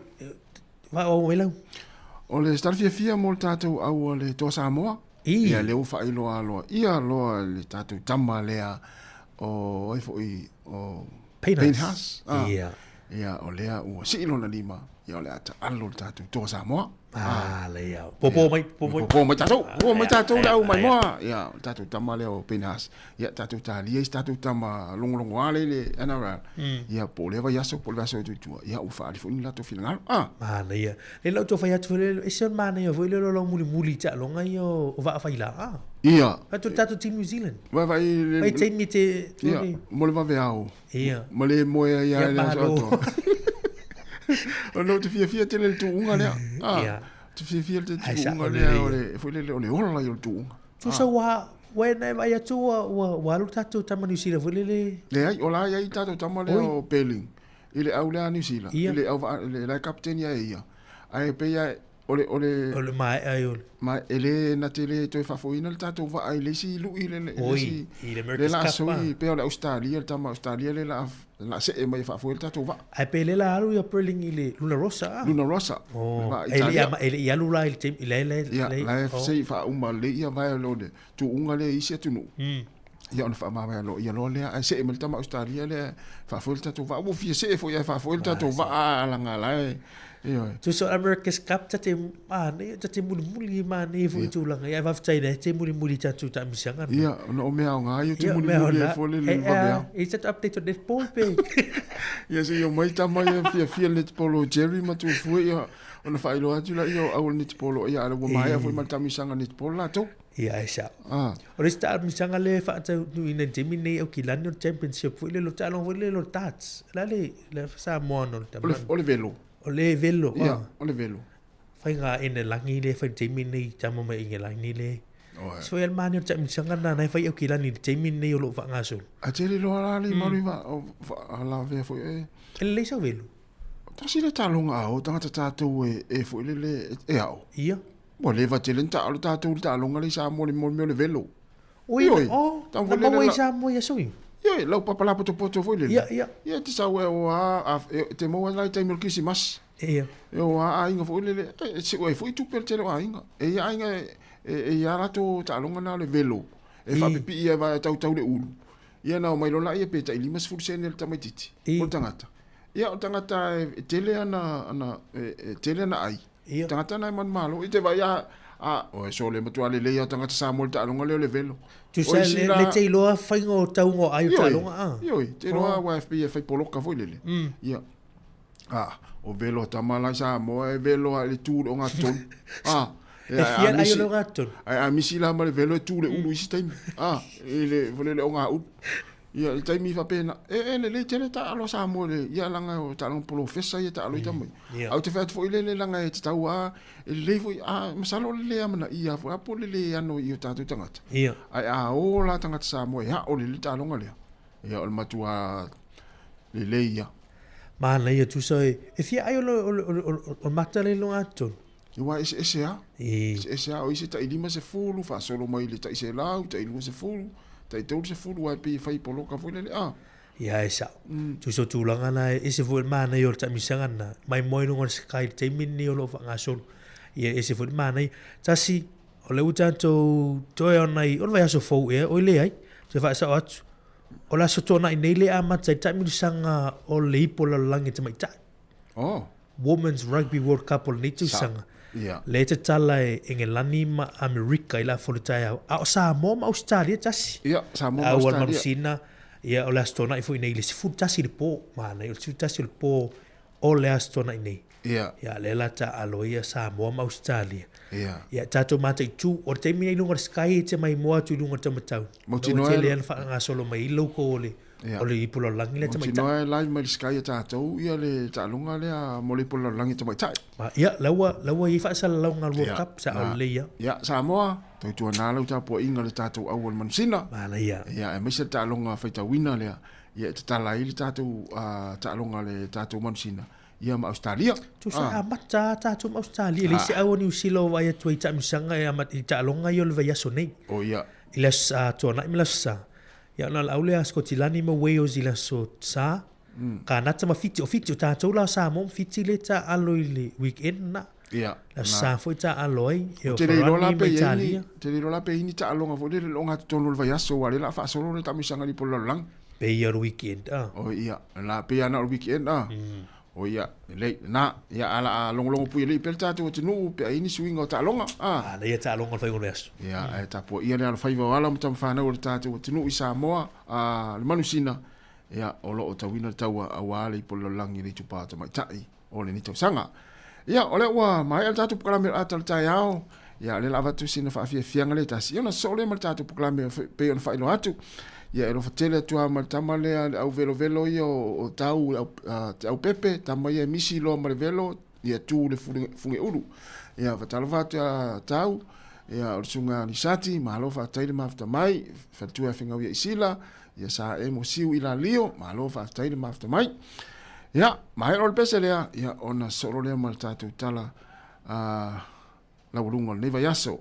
Faaauau mai lau. O le tala fiafia mo le tatou au a le Toa Samoa. I. Ia lea ua faailoa aloa ia loa le tatou tama lea o ai foi o Payne Haas. Ah. Ia. Ia o lea ua sii lona lima ia o le a taalo le tatou Toa Samoa. Ah, le ia. Popo mai, popo mai. Popo mai tatou, popo mai tatou le au maimoa. Ia, o le tatou tama lea o Payne Haas. Ia, tatou talia i se tatou tama logologoa lea i le NRL. Ia, po o lea vaiaso, po o le vaiaso atu i tua. Ia, ua faaali foi ni latou finagalo. Ah. Manaia. Le lau tau fai atu foi le, ese o le manaia foi le lau mulimuli i taaloga ia o vaa failaa. Ia. Atu le tatou Team New Zealand. Vai vai le. Vai taimi te. Ia, mo le vaveao. Ia. Ma le moe ai ia le aso atoa. Ona ou te fiafia tele i le tuuga lea. Ah, Ia. Te fiafia le tuuga lea o le, foi lele o le ola i o le tuuga. Tusa ua, ua e vaai atu ua, ua, ua alu tatou tama New Zealand foi lele. Leai, o la e i ai tatou tama lea o Belling i le au lea a New Zealand, i le au vaa, le la e kapiteni ai e ia. Ae pei lava o le, o le. O le maea ai o le. Ma e le, na te le toe faafoiina le tatou vaa i le isi lui le, le isi. Oi, i le America's Cup. Le la pei o le Ausetalia, le tama Ausetalia le la, la see mai e faafoe le tatou vaa. Ae pe le la alu ia Perling i le Luna Rossa a? Luna Rossa. Oh, e le e le i alu la i le taimi, le le le. Ia, la e se i faauma lelei ia vae o le tuuga lea i isi atunuu. Ia ona faamavae loa ia loa lea, ae see mai le tama Ausetalia lea e faafoe le tatou vaa. Ua fia see foi ae faafoe le tatou vaa laga la e, ioe. Tusa o America's Cup ta te manaia, ta te mulimuli manaia foi tulaga ia, ae faafetai la e te mulimuli i tatou taamilosaga na. Ia, ona o mea aoga ia ou te mulimuli ai foi le vaveao. E i tatou update o netball pe? Ia se i omai tama ia fiafia le netball o Jerry ma Tufue ia ona faailoa atu laia o au o le netball ia a ua maea foi ma le taamilosaga netball latou. Ia e sao. O le isi taamilosaga lea e faataunuuina i le taimi lenei Aukilani o le championship foi lele o le taaloga foi lele o le darts. O le a le le Samoa o le tama? O le velo. O le velo. Ia, o le velo. Faiga Inelagi lea e fai i le taimi lenei tama mai Ingelagi lea. Se foi al mani o le taamilosaga lena na e fai Aukilani i le taimi lenei o lo o faagasolo. Ae tele loa la le malu i lavea foi e. E lelei sau velo. Tasi le taaloga a o tagata tatou e foi lele e ao. Ia. Ua leva tele na taalo tatou i le taaloga lea i Samoa i le mea o le velo. Oi, oh, na maua i Samoa i aso ia. Ioe, lau papa lapotopoto foi lele. Ia, ia. Ia, te sau e o a, e te maua la i taimi o le Kirisimasi. Ia. E o a aiga foi lele, e siu ai foi tupe le tele o aiga. E ia aiga e ia latou taaloga na o le velo. E faapipii ai vae tautau le ulu. Ia na omai loa laia pe tai 50 sene le tamaititi. O le tagata. Ia o le tagata e tele ana, ana, e tele ana ai. Ia. Tagata na e manumalo. I te vai a, a, oe sole matua lelei a tagata Samoa le taaloga lea o le velo. Tusa le, le te iloa faiga o tauga o ai o taaloga a. Ioe, te iloa oh. e pei e fai poloka foi lele. Ia. A, o velo tama la i Samoa e velo a le tu le ogatotonu. A, E fia ai o le ogatotonu. Ai a misi la ma le velo e tu le ulu isi taimi. A, i le fole le oga ulu. Ia, i taimi faapena, e, e lelei tele taaalo a Samoa i le, ia leaga o taaloga polofesa ia taaalo i tama ia. Ae ou te fai atu foi lele leaga e tatau lava, e lelei foi, a, masalo o le le amanaia foi lava po o le le ano i o tatou tagata. Ae a o la tagata Samoa e ao lelei le taaloga lea, ia o le matua lelei ia. Manaia tusa e, e fia ai o le, o le, o le, o le mata le logatonu. Aua e eseese lava. Eseese lava. O isi e tai 50, faasolo mai i le tai 100, tai 20, tai 30, aua e pei e fai poloka foi lele, a. Ia e sao. Tusa o tulaga na e ese foi le manaia o le taamilosaga lena. Maimoa i luga o le Sky i le taimi lenei o lo o faagasolo. Ia e ese foi le manaia. Tasi, o lea ua tatou toe ona i, o le vaiaso fou ea, oi leai, toe faasao atu. O le Aso Toonai nei lea e amata ai le taamilosaga o le Ipu o le Lalolagi a Tamaitai. Oh. Women's Rugby World Cup o lenei tausaga. Yeah. Lea e tatala e Engelani ma Amerika i le afa o le taeao. A o Samoa ma Ausetalia tasi. Ia, Samoa ma Ausetalia. Au Manusina, ia o le Aso Toonai foi nei i le 11 i le po. Manaia, o le 11 o le po o le Aso Toonai nei. Ia. Ia, lea la taaalo ai Samoa ma Ausetalia. Ia. Ia, tatou mataitu, o le taimi nei i luga o le Sky e te maimoa atu i luga o le taumatau. Mautinoa e. Tele lava faagasolo mai ai loko o le Ia. O le ipu lalolagi lea tamaitai. Mautinoa e live mai le Sky a tatou ia le taaloga lea mo le ipu lalolagi tamaitai. Ma, ia, la ua, la ua i ai faasalalauga a le World Cup, sa ao lelei ia. Ia, Samoa, tautuana lau tapuaiga le tatou au o le manusina. Manaia. Ia, aemaise le taaloga faitauina lea, ia e tatala ai le tatou taaloga a le tatou manusina, ia ma Ausetalia. Tusa e amata a tatou ma Ausetalia, e leai se au a Niu Sila o vaai atu ai i taamilosaga e amata i taaloga ia o le vaiaso nei. O ia. I le Aso Tuanai ma le Aso Sa. Ia ona o le au lea a Sikotilani ma Wales i le Aso Sa, Kanata ma Fiti. O Fiti, o tatou la o Samoa ma Fiti lea e taaalo i le weekend lena. Ia. Le Aso Sa foi taaalo ai, e o Te le iloa la Farani ma pe i ai ni, Italia. te le iloa la pe i ai ni taaloga foi lele o ogatotonu o le vaiaso aua o lea o le a faasolo le taamilosaga i le ipu o le lalolagi. Pei ia o le weekend a. O ia, la pei lava na o le weekend a. O ia, lelei, lena, ia a o le a logologo pui alii pea le tatou atunuu pe a i ai ni suiga o taaloga, a. A, lea ia taaloga o le faiga o le aso. Ia, ae tapuaia le alofaiva o ala ma tamafanau o le tatou atunuu i Samoa, a, le manusina, ia, o lo o tauina le taua aua le ipu o le lalolagi i le itupa tamaitai o lenei tausaga. Ia, o lea ua maea le tatou polokalame o le ata o le taeao, ia, o lea o le a avatu sina faafiafiaga lea tasi, ia ona sosoo lea ma le tatou polokalame pei ona faailoa atu. Ia, e alofa tele atu lava ma le tama lea, le auvelovelo ia o Tau, te aupepe, tama ia e misi loa ma le velo, ia tu le fugeulu. Ia, faatalofa atu ia Tau, ia, o le susuga ia Lisati, malo faafetai le mafuta mai, faletua ia Fegau ia Isila, ia Sa Emo Siu i Lalio, malo faafetai le mafuta mai. Ia, maea loa le pese lea, ia, ona sosoo lea ma le tatou tala laualuga o lenei vaiaso.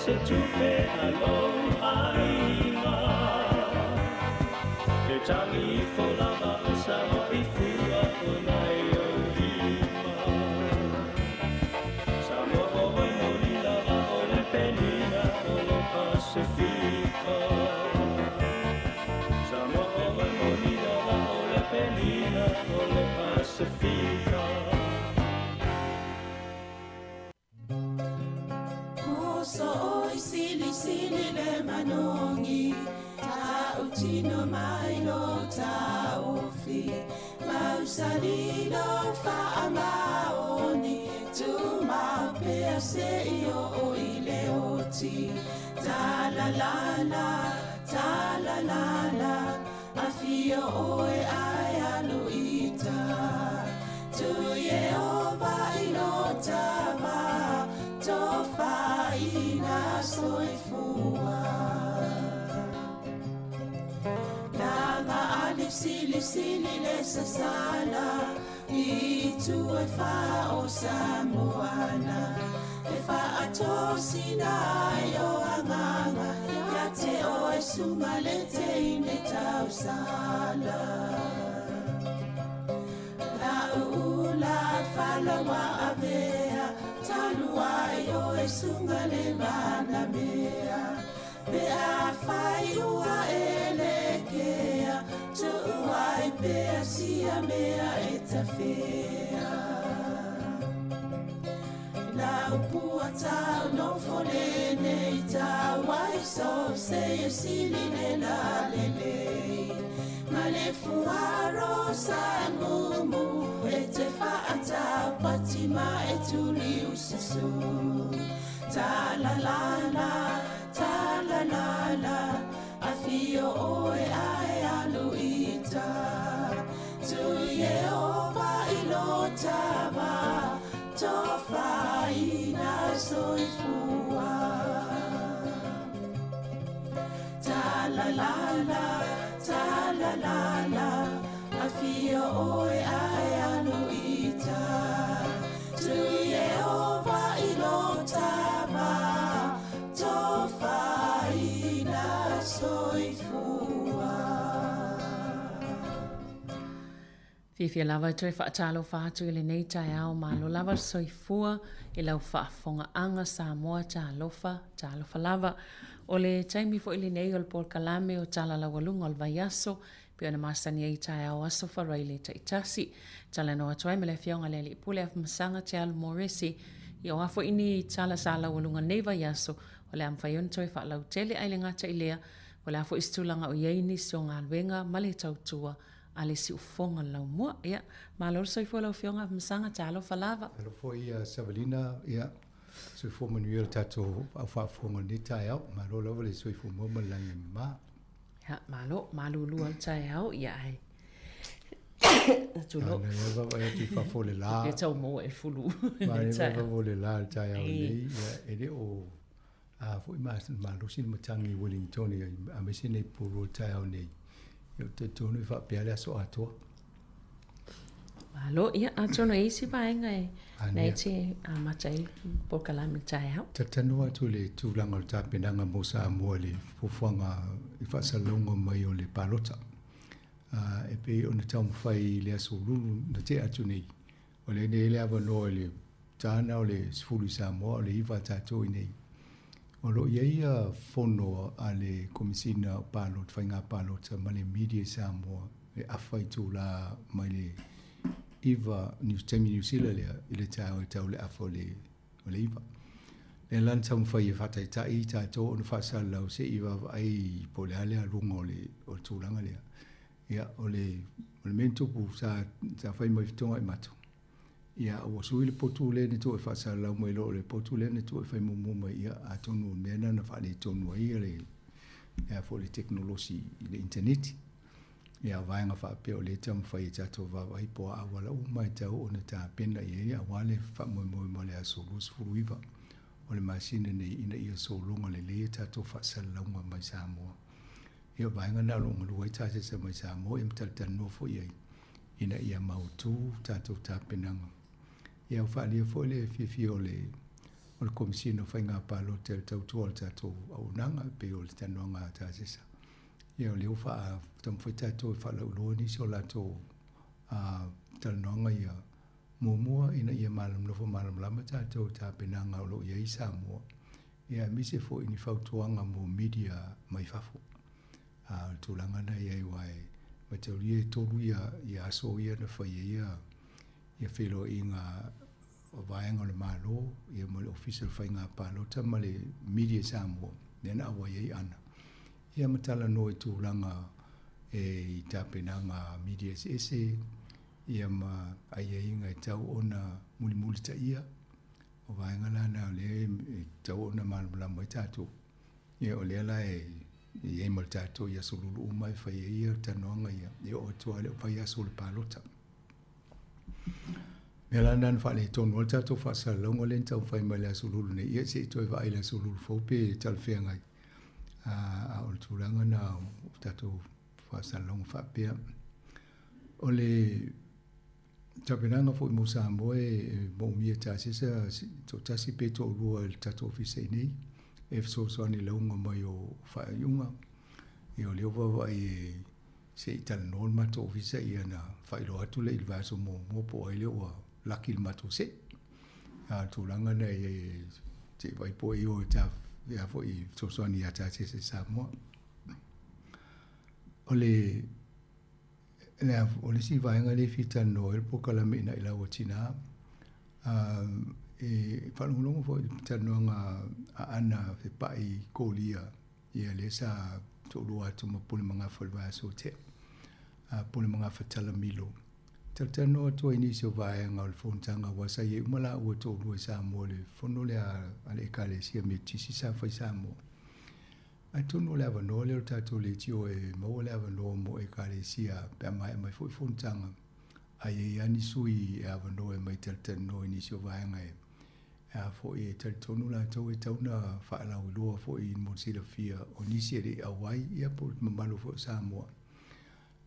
se tupe a lou aiga. E tangi ifo lava o Samoa i fua o nai ou lima. Samoa o oe moni lava o le penina o le Pasefika. Samoa o oe moni lava o le penina o le Pasefika. Moso oi sili sili le manogi Tautino mai lo taofi Mausali lo faamaoni Tumau pea se i oo i le oti Ta la la la, ta la la la Afio oe ae alu ita Tu Ieova i lo tava Tofaina soifua. Laga ali sili sili le sasala I tu e fa o Samoana E faatosina ai o agaga Ia te oe suga le teine tausala. Lau ula fala ua avea Talu ai oe suga le manamea Pe afai ua e lekea Tuu ai pea sia mea e tafea. Lau pua tau nofo lenei tau ai so se e sili le la lelei. Ma le fuaro sa mumu e te faatau pati ma e tuli ususu. Ta la la la, ta la la la, afio oe ae alu ita. Tu Ieova i lo tava, tofaina soifua. Ta la la la, ta la la la, afio oe ae alu ita. Tu Ieova i lo tava, tofaina soifua. Fiafia lava e toe faatalofa atu i lenei taeao malo lava le soifua i lau faafofogaaga Samoa talofa, talofa lava. O le taimi foi lenei o le polokalame o Tala Laualuga o le Vaiaso, pei ona masani ai i taeao aso Faraile taitasi. Talanoa atu ai ma le Afioga i le Alii Pule Afamasaga Te Alu Moresi, ia o a foi ni tala sa laualuga nei vaiaso, o le a mafai ona toe faalautele ae le gata i lea, o le a foi se tulaga o i ai nisi o galuega ma le tautua a le siufofoga o le laumua. Ia, malo le soifua lau Afioga Afamasaga, talofa lava. Talofa foi ia Savalina, ia, soifua manuia le tatou au faafofoga i lenei taeao. Malo lava le soifua maua ma le lagi e mama. Ia, malo, malulu lava le taeao, ia ae tulou. Manaia le vaavaai atu i fafo o le la. E tau maua e le fulu. Manaia le vaavaai o le la i le taeao nei, ia, e le o a foi malosi le matagi i Wellington aemaise nei pulu o le taeao nei. Ia ou te talitonu e faapea le aso atoa. Malo, ia, atonu e i ai se vaega e na e te amata ai le polokalame i le taeao. Talatalanoa atu i le tulaga o le tapenaga mo Samoa i le fuafuaga i faasalalauga mai o le palota. E pei ona taumafai i le aso lulu na tea atu nei, o lea nei le avanoa i le tāna o le 10 i Samoa, o le 9 a tatou i nei. O lo o i ai ia fono a le Komesina o Palota, Faiga Palota ma le Media i Samoa e afa itula mai le 9 New, taimi Niu Sila lea i le taeao e tau le afa o le, o le 9. Lea la na taumafai e faataitai tatou ona faasalalau se i vaavaai po o le a le aluga o le, o le tulaga lea. Ia, o le, o le mea na tupu sa, sa fai mai fetoga i matou. Ia, ua sui le potu lea na tuu e faasalalau mai loa o le potu lea na tuu e fai muamua mai, ia, atonu o le mea lena na faaletonu ai le, le a foi le tekonolosi i le initaneti. Ia, o vaega faapea o lea e taumafai e tatou vaavaai po o a auala uma e tatau ona tapena i ai aua le faamoemoe mo le aso 29 o le masina nei ina ia sologa lelei a tatou faasalalauga mai Samoa. Ia, o vaega na o lo o galue ai tasese mai Samoa ia ma talatalanoa foi i ai ina ia mautu tatou tapenaga. Ia, ua faaalia foi le fiafia o le o le Komesina o Faiga Palota i le tautua o le tatou auaunaga e pei o le talanoaga a Tasesa. Ia o lea ua faa taumafai tatou e faalauiloa nisi o latou talanoaga ia. Muamua ina ia nofo malamalama tatou i tapenaga o lo o i ai Samoa, ia aemaise foi ni fautuaga mo media mai fafo. A o le tulaga lena e i ai aua e mataulia e tolu ia aso ia na fai ai ia feiloaiga o vaega o le Malo ia ma le Ofisa o le Faiga Palota ma le Media Samoa lea na auai ai Ana ia ma talanoa i tulaga e i tapenaga media eseese ia ma aiaiga e tau ona mulimulitaia. O vaega la na o lea e tau ona malamalama ai tatou. Ia o lea la e i ai ma le tatou i aso lulu uma e fai ai ia talanoaga ia e oo atu lava i le vaiaso o le palota. Mea la lena na faaletonu ai le tatou faasalalauga lea na taumafai mai i le aso lulu nei, ia se i toe vaai i le aso lulu fou pe talafeagai. A o le tulaga lena o tatou faasalalauga faapea. O le tapenaga foi mo Samoa e moomia e tasesa toatasi pe toalua i le tatou ofisa i inei e fesoasoani i le lauga mai o faaiuga. Ia o lea ua vaavaai e se i talanoa le matou ofisa ia ona faailoa atu lea i le vaiaso muamua po o ai lea ua laki i le matou se'i. A o le tulaga lena e i ai e se i vaai po o ai o e ta ia foi fesoasoani ia Tasese Samoa. O le le o le isi vaega lea e fia talanoa ai le polokalame i Nailau a Tina. E faalogologo foi i le talanoaga a Ana Fepai Kolia ia lea sa toalua atu ma Pule Magafa i le vaiaso ua tea. A Pule Magafa Talamilo. Talatalanoa atu ai i nisi o vaega o le fonotaga aua sa i ai uma laua e toalua i Samoa i le fono lea a le Ekalesia Metotisi sa fai i Samoa. Atonu o le avanoa lea o le tatou leitio e maua le avanoa mo Ekalesia pe a maea mai foi fonotaga, a i ai lava ni sui e avanoa e mai talatalanoa i nisi o vaega e a foi e talitonu latou e tatau ona faalauiloa foi mo le silafia o nisi e le i auai ia po o le mamalu foi o Samoa.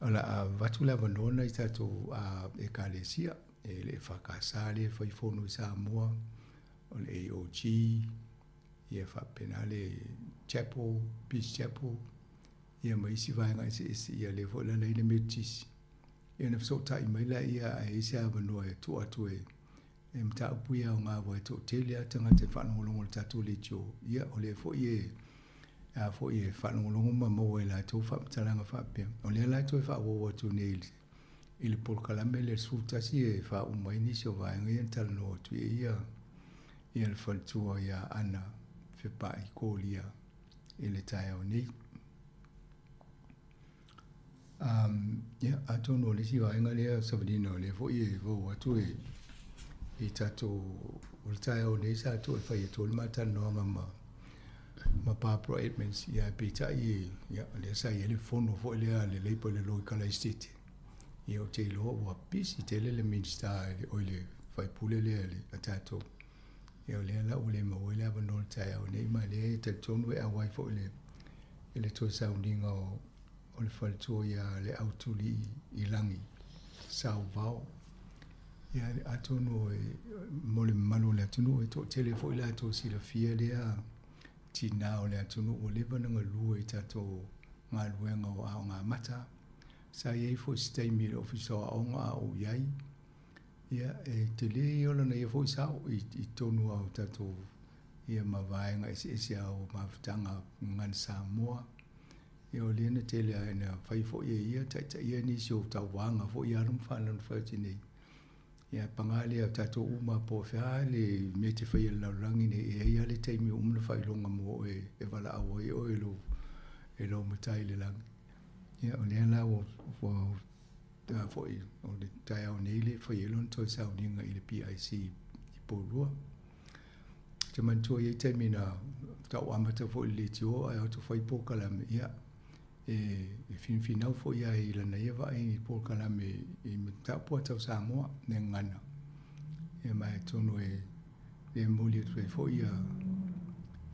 O le a avatu le avanoa lena i tatou Ekalesia, e le EFKS lea e fai fono i Samoa, o le AOG, ia faapena le Chapel, Peace Chapel, ia ma isi vaega eseese, ia lea foi la na i ai le Metotisi. Ia ona fesootai mai laia a i ai se avanoa e tuu atu e e mataupu ia aoga aua e toatele lava tagata e faalogologo i le tatou leitio, ia o lea foi e a foi e faalogologo ma maua e latou faamatalaga faapea. O lea la e toe faaauau atu nei i le, i le polokalame lea 11 e faauma ai nisi o vaega ia na talanoa atu i ai ia, ia le faletua ia Ana Fepai Kolia i le taeao nei. Um, ia, atonu o le isi vaega lea Savalina, o lea foi e vau atu e, i tatou, o le taeao nei sa toe fai atu ai le ma talanoaga ma, ma Barbara Edmonds, ia, peitai, ia, o lea sa i ai le fono foi lea a le Labour i le Loikala Estate. Ia, ou te iloa ua pisi tele le Minista, oi le faipule lea a tatou. Ia, o lea la ua le maua ai le avanoa i le taeao nei, ma lea e talitonu e auai foi le, i le toe sauniga o, o le faletua ia Leautuli i lagi, Sauvao. Ia, atonu e, mo le mamalu o le atunuu, e toatele foi latou silafia lea tinā o le atunuu ua leva ona galue i tatou galuega o Aoga Amata. Sa i ai foi se taimi i le Ofisa o Aoga a ou i ai, ia, e tele ia o lana ia foi sao i, i totonu lava o tatou ia ma vaega eseese lava o mafutaga Gagana Samoa. Ia o lea na tele lava ina fai foi e ia taitaia nisi o tauvaga foi i alo ma fanau na fai atu nei. Ia paga lea o tatou uma po o fea le mea e te faia i le lalolagi nei, e i ai lava le taimi ua uma ona faailoga mo oe e valaau ai oe e lou, e lou Matai i le lagi. Ia o lea la ua, ua foi o le taeao nei le fai ai lona toe sauniga i le PIC i Porirua. Ou te manatua i ai taimi na tau amata foi i le leitio ae o atu fai polokalame, ia, e, e finafinau foi ai i lana ia vaai i polokalame i mataupu lava tau Samoa, le gagana. Ia ma atonu e e momoli atu ai foi ia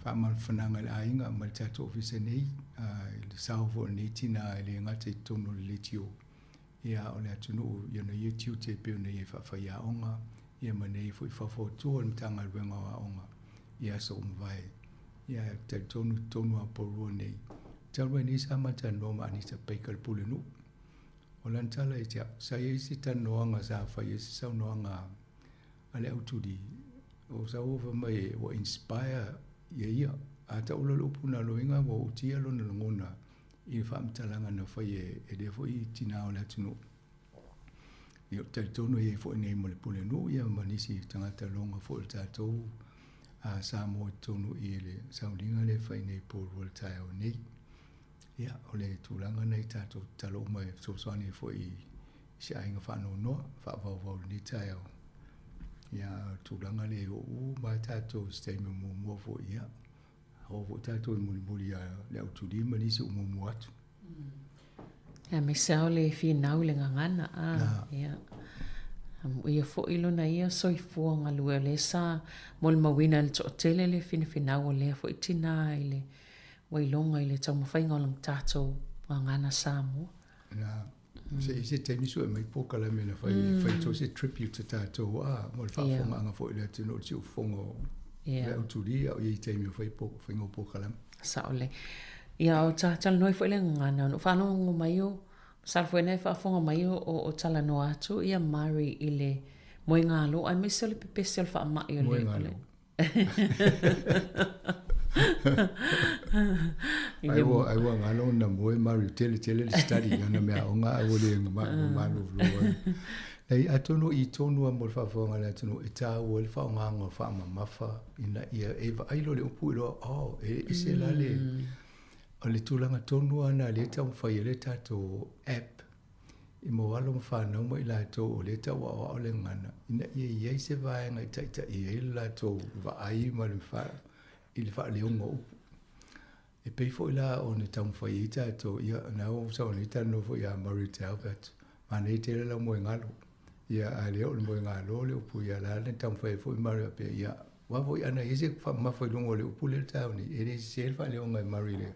faamalafanaga i le aiga ma le tatou ofisa nei, i le sao foi o lenei tina e le gata i totonu o le leitio, Ia, o le atunuu i ona ia tiute e pei ona i ai faafaiaoga, ia ma nei foi faufautua o le Matagaluega o Aoga. i aso ua mavae. Ia, ou te talitonu i totonu lava o Porirua nei. Talu ai nei sa ma talanoa ma Anita Baker le Pulenuu. O lana tala ia te au, sa i ai se talanoaga sa fai ai se saunoaga a le autuli, o sa ua fai mai ua inspire ia ia. A tau loa le upu na loiga ua utia lona lagona i le faamatalaga na fai e lea foi tinā o le atunuu. Ia, ou te talitonu e i ai foi nei ma le Pulenuu ia ma nisi tagata loga foi o le tatou a Samoa i totonu i le sauniga lea e fai nei i Porirua i le taeao nei. Ia, o le tulaga nei tatou tatalo uma e fesoasoani ai foi i se aiga faanoanoa, faavauvau i lenei taeao. Ia, o le tulaga lea e oo uma lava tatou i se taimi o muamua foi, ia, oo foi tatou i mulimuli ia le autuli ma nisi o muamua atu. Aemaise lava o le finau i le gagana, a, ia. Amuia foi lona ia soifua galue o lea sa molimauina e le toatele le finafinau o lea foi tinā i le ua iloga i le taumafaiga o lana tatou gagana Samoa. Na, se i se taimi sue mai polokalame na fai, fai to se tribute a tatou a, mo le faafofogaaga foi i le atunuu i le siufofoga o le autuli a o i ai taimi o fai faiga o polokalame. Sao lelei. Ia, o ta talanoa ai foi le gagana, ona ou faalogologo mai o, masalo foi na e faafofoga mai o, o talanoa atu ia Murray i le moegalo aemaise o le pepesi o le faamai o le, Moegalo. Ai ua, ai ua galo na moe Mario tele tele le study ana mea aoga a ua le malolo ai. Nei, atonu i tonu a mo le faafofoga a le atunuu e tāua ai le faaaogaina o faamamafa ina ia e vaai loa le upu iloa, oh, e ese la le, o le tulaga tonu lava lena o lea e taumafai ai le tatou app i mau alo ma fanau ma i latou o lea e tauaoao le gagana, ina ia i ai se vaega e taitai ai le latou vaai ma le i le faaleoga o upu. E pei foi la ona taumafai ai tatou, ia, na ua sau nei talanoa foi ia Murray Te Albert, manaia tele lau moegalo. Ia, a le o le moegalo le upu, ia la na taumafai ai foi Murray faapea, ia, aua foi ana i ai se faamamafa i luga o le upu lea le taeao nei, e le sese le faaleoga e Murray le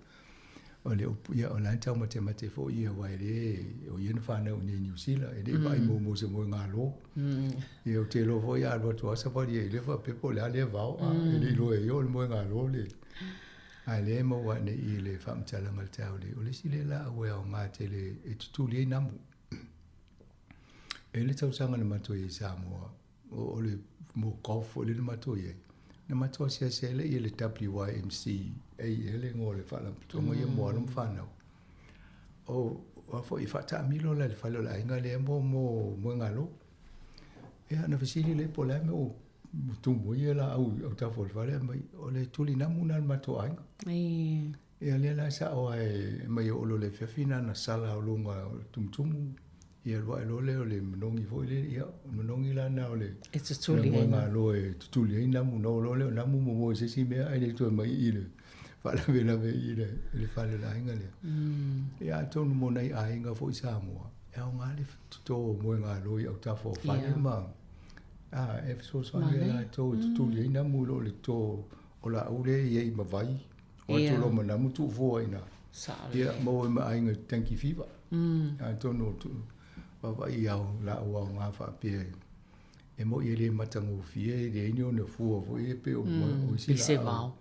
O le upu, ia, o la e taumatemate foi ia, aua e le, o ia na fanau i inei i Niu Sila, e le i vaai muamua i se moegalo. Ia, ou te iloa foi a alu atu lava savali ai lea faapea po o le a lea vao, a, e le iloa e ia o le moegalo le. A lea e maua ane i le faamatalaga i le taeao nei, o le isi lea laau e aoga tele e tutuli ai namu. E i ai le tausaga na matou i ai i Samoa, o le mo golf foi lea na matou i ai, na matou asiasi ai lea i le WYMCA ea le igoa o le faalapotopotoga ia mo alo ma fanau. O a foi faataamilo la i le fale o le aiga lea mo mo moegalo. Ia na fesili lea po o le a le mea ua tumu ai ia laau i autafa o le fale, mai o le tulinamu lena a le matou aiga. Ia lea la sao lava e mai oo loa i le afiafi na ona sala o luga o le tumutumu, ia alu ae loa lea o le manogi foi lele, ia o le manogi la lena o le E tutuli ai. moegalo e tutuli ai namu, ona oo loa lea o namu momoe i se isi mea ae le toe mai i le faalavelave i le, i le fale o le aiga lea. Ia atonu mo nai aiga foi Samoa, e aoga le toto o moegalo i autafa o fale ma a, e fesoasoani ai latou e tutuli ai namu i lo le toto o laau lea e i ai ma vai. O atu loa ma namu tuu fua i ina. Ia, maua ai ma aiga i dengue fever. Atonu o tu, vaavaai i ao, laau aoga faapea e moi e le matagofie, e leai ni ona fua foi e pei o isi laau.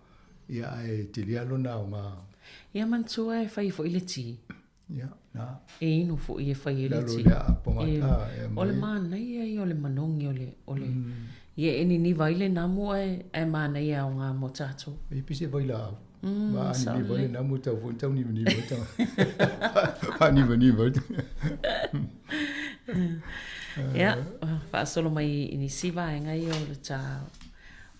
Ia, ae tele lava lona aoga. Ia, manatua e fai foi le ti. Ia, na. E inu foi e fai ai le ti. Lalo le aapo gata, e O le manaia ia o le manogi o le, o le, ia e niniva ai le namu ae, ae manaia e aoga mo tatou. E pei se vailaau. Ma a niniva ai le namu e tau foi tau nivaniva ai tau. Faanivaniva ai. Ia, faasolo mai i nisi vaega ia o le ta,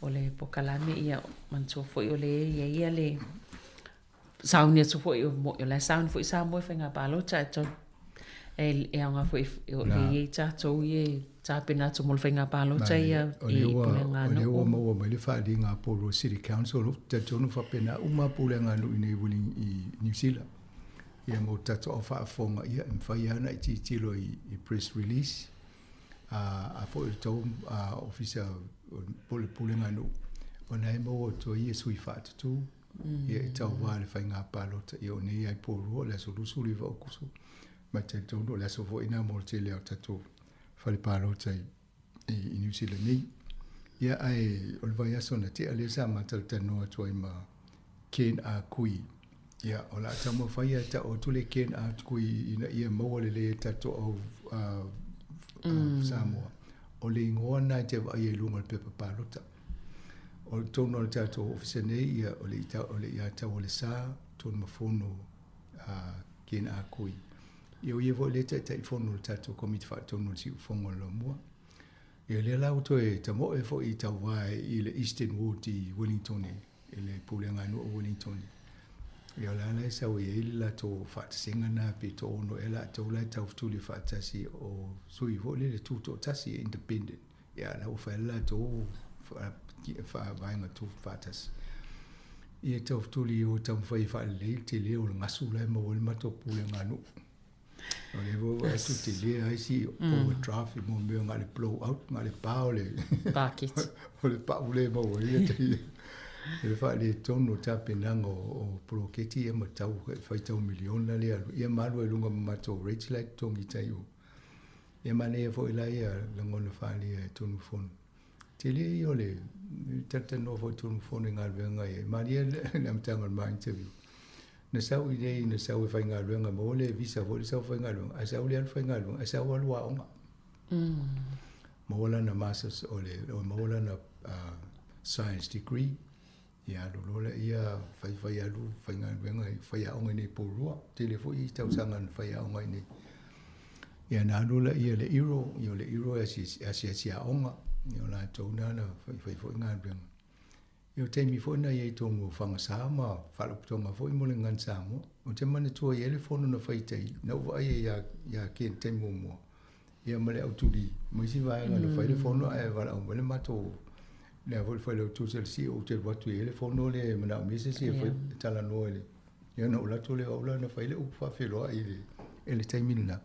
o le pokalame, ia, manatua foi o le ia ia le, sauni atu foi o mo'i o la e sauni foi Samoa i faiga palota e tau e, e aoga foi o le i ai tatou ia e tapena atu mo le faiga palota ia i pulega nuu. O lea ua maua mai le faaaliga a Porirua City Council, ou te talitonu faapena uma lava pulega nuu i nei i Niu Sila. Ia mo tatou au faafofoga, ia e mafai lava ona e tilotilo i press release a foi o le tou ofisa po o le pulega nuu, ona e maua atu ai ia sui faatutu Ia e tauva i le faiga palota, ia o nei ai Porirua o le aso 29 o Aokuso, ma e talitonu o le aso foi lena mo le tele o tatou fale palota i Niu Sila nei. Ia ae o le vaiaso na tea lea sa ma talatalanoa atu ai ma Ken Ah Kui. Ia o le a taumafai e ta'u atu le Ken Ah Kui ina ia maua lelei e tatou au Samoa. O le igoa lena e te vaai ai i luga o le pepa palota. O totonu o le tatou ofisa nei, ia o le o le ia Taualesa, Tunumafono Ken Ah Kui. Ia o ia foi lea e Taitaifono o le tatou Komiti Faatonu o le Siufofoga o le Laumua. Ia lea la ua toe tamoe foi i tauvae i le Eastern Ward i Wellington i le pulega nuu o Wellington. Ia o le a la e sau ai le latou faatasega na pe toaono ea latou la e taufetuli faatasi o sui foi lele tutoatasi independent. Ia la ua fai le latou vaega tuufaatasi. Ia taufetuli o taumafai e faalelei le tele o le gasu la e maua ai le matou pulega nuu. O le ua vaai atu tele ai si overdraft i mo mea na o le blow out, na o le pa o le Bucket. o le pau le maua ai ia tai le faaletonu o tapenaga o poloketi ia ma tau faitau miliona le alu ia ma alu ai i luga ma matou rates la e totogi i tai o. Ia manaia foi la ia lagona faaalia e Tunumafono. Tele ia o le talatalanoa foi Tunumafono i galuega ia. Malie le amataga o le ma interview. Na sau i inei na sau e faigaluega maua le visa foi le sau faigaluega ae sau le alu faigaluega ae sau alu aoga. Maua lana masters o le maua lana science degree. Ia alu loa lea fai fai alu faigaluega fai aoga i inei i Porirua. Tele foi tausaga na fai aoga i inei. Ia na alu lea le Iro, ia o le Iro e asiasi aoga. Ia o latou na na fai foi galuega. Ia o taimi foi na i ai totonu o Fagasa ma Faalapotopotoga foi mo le Gagana Samoa. Ou te manatua e i ai le fono na fai i tai, na ou vaai ai ia Ken i le taimi muamua, ia ma le au tuli ma isi vaega na fai le fono ae valaau mai le matou lea foi le failautusi o le CEO ou te alu atu e i ai le fono lea e manaomia se isi e fai e talanoa i le ia ona ou alu atu lea o au la na fai le upu faafeiloai i le i le taimi lena.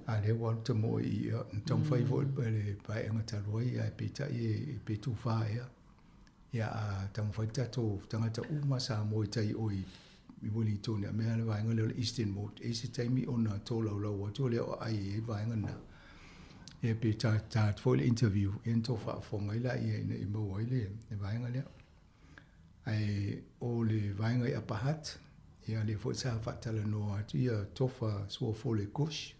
A lea ua alu tamoe i ia, na taumafai foi le paeaiga talu ai ae peitai e pe tufa ea. Ia a taumafai tatou tagata uma Samoa i tai o i Wellington a mea le vaega lea o le Eastern Ward. E i ai se taimi ona tolaulau atu lea o aai i ai vaega lena. Ia pe ta ta atu foi le interview ia ona tou faafofoga ai laia ina ia maua ai le vaega lea. Ae o le vaega i Upper Hutt, ia lea foi sa faatalanoa atu ia Tofa Suafole Kush.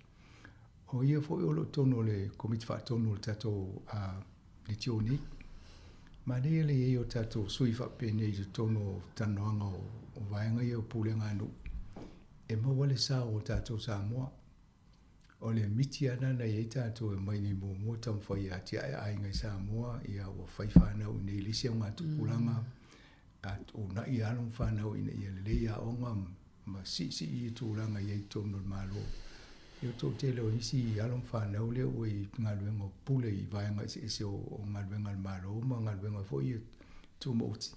O ia foi o lo o totonu o le Komiti Faatonu o le tatou leitio nei. Manaia le i ai o tatou sui faapenei i totonu o talanoaga o vaega ia o pulega a nuu e maua le sao o tatou Samoa. O le miti lava lena na i ai tatou e omai nei muamua taumafai e atiae aiga i Samoa, ia ua fai fanau i inei i le isi augatupulaga, a uunai alo ma fanau ina ia lelei aoga ma siisii tulaga i ai i totonu o le Malo. Ia o le toatele o isi alo ma fanau lea ua i galuega o pule i vaega eseese o galuega a le Malo ma galuega foi ia tumaoti.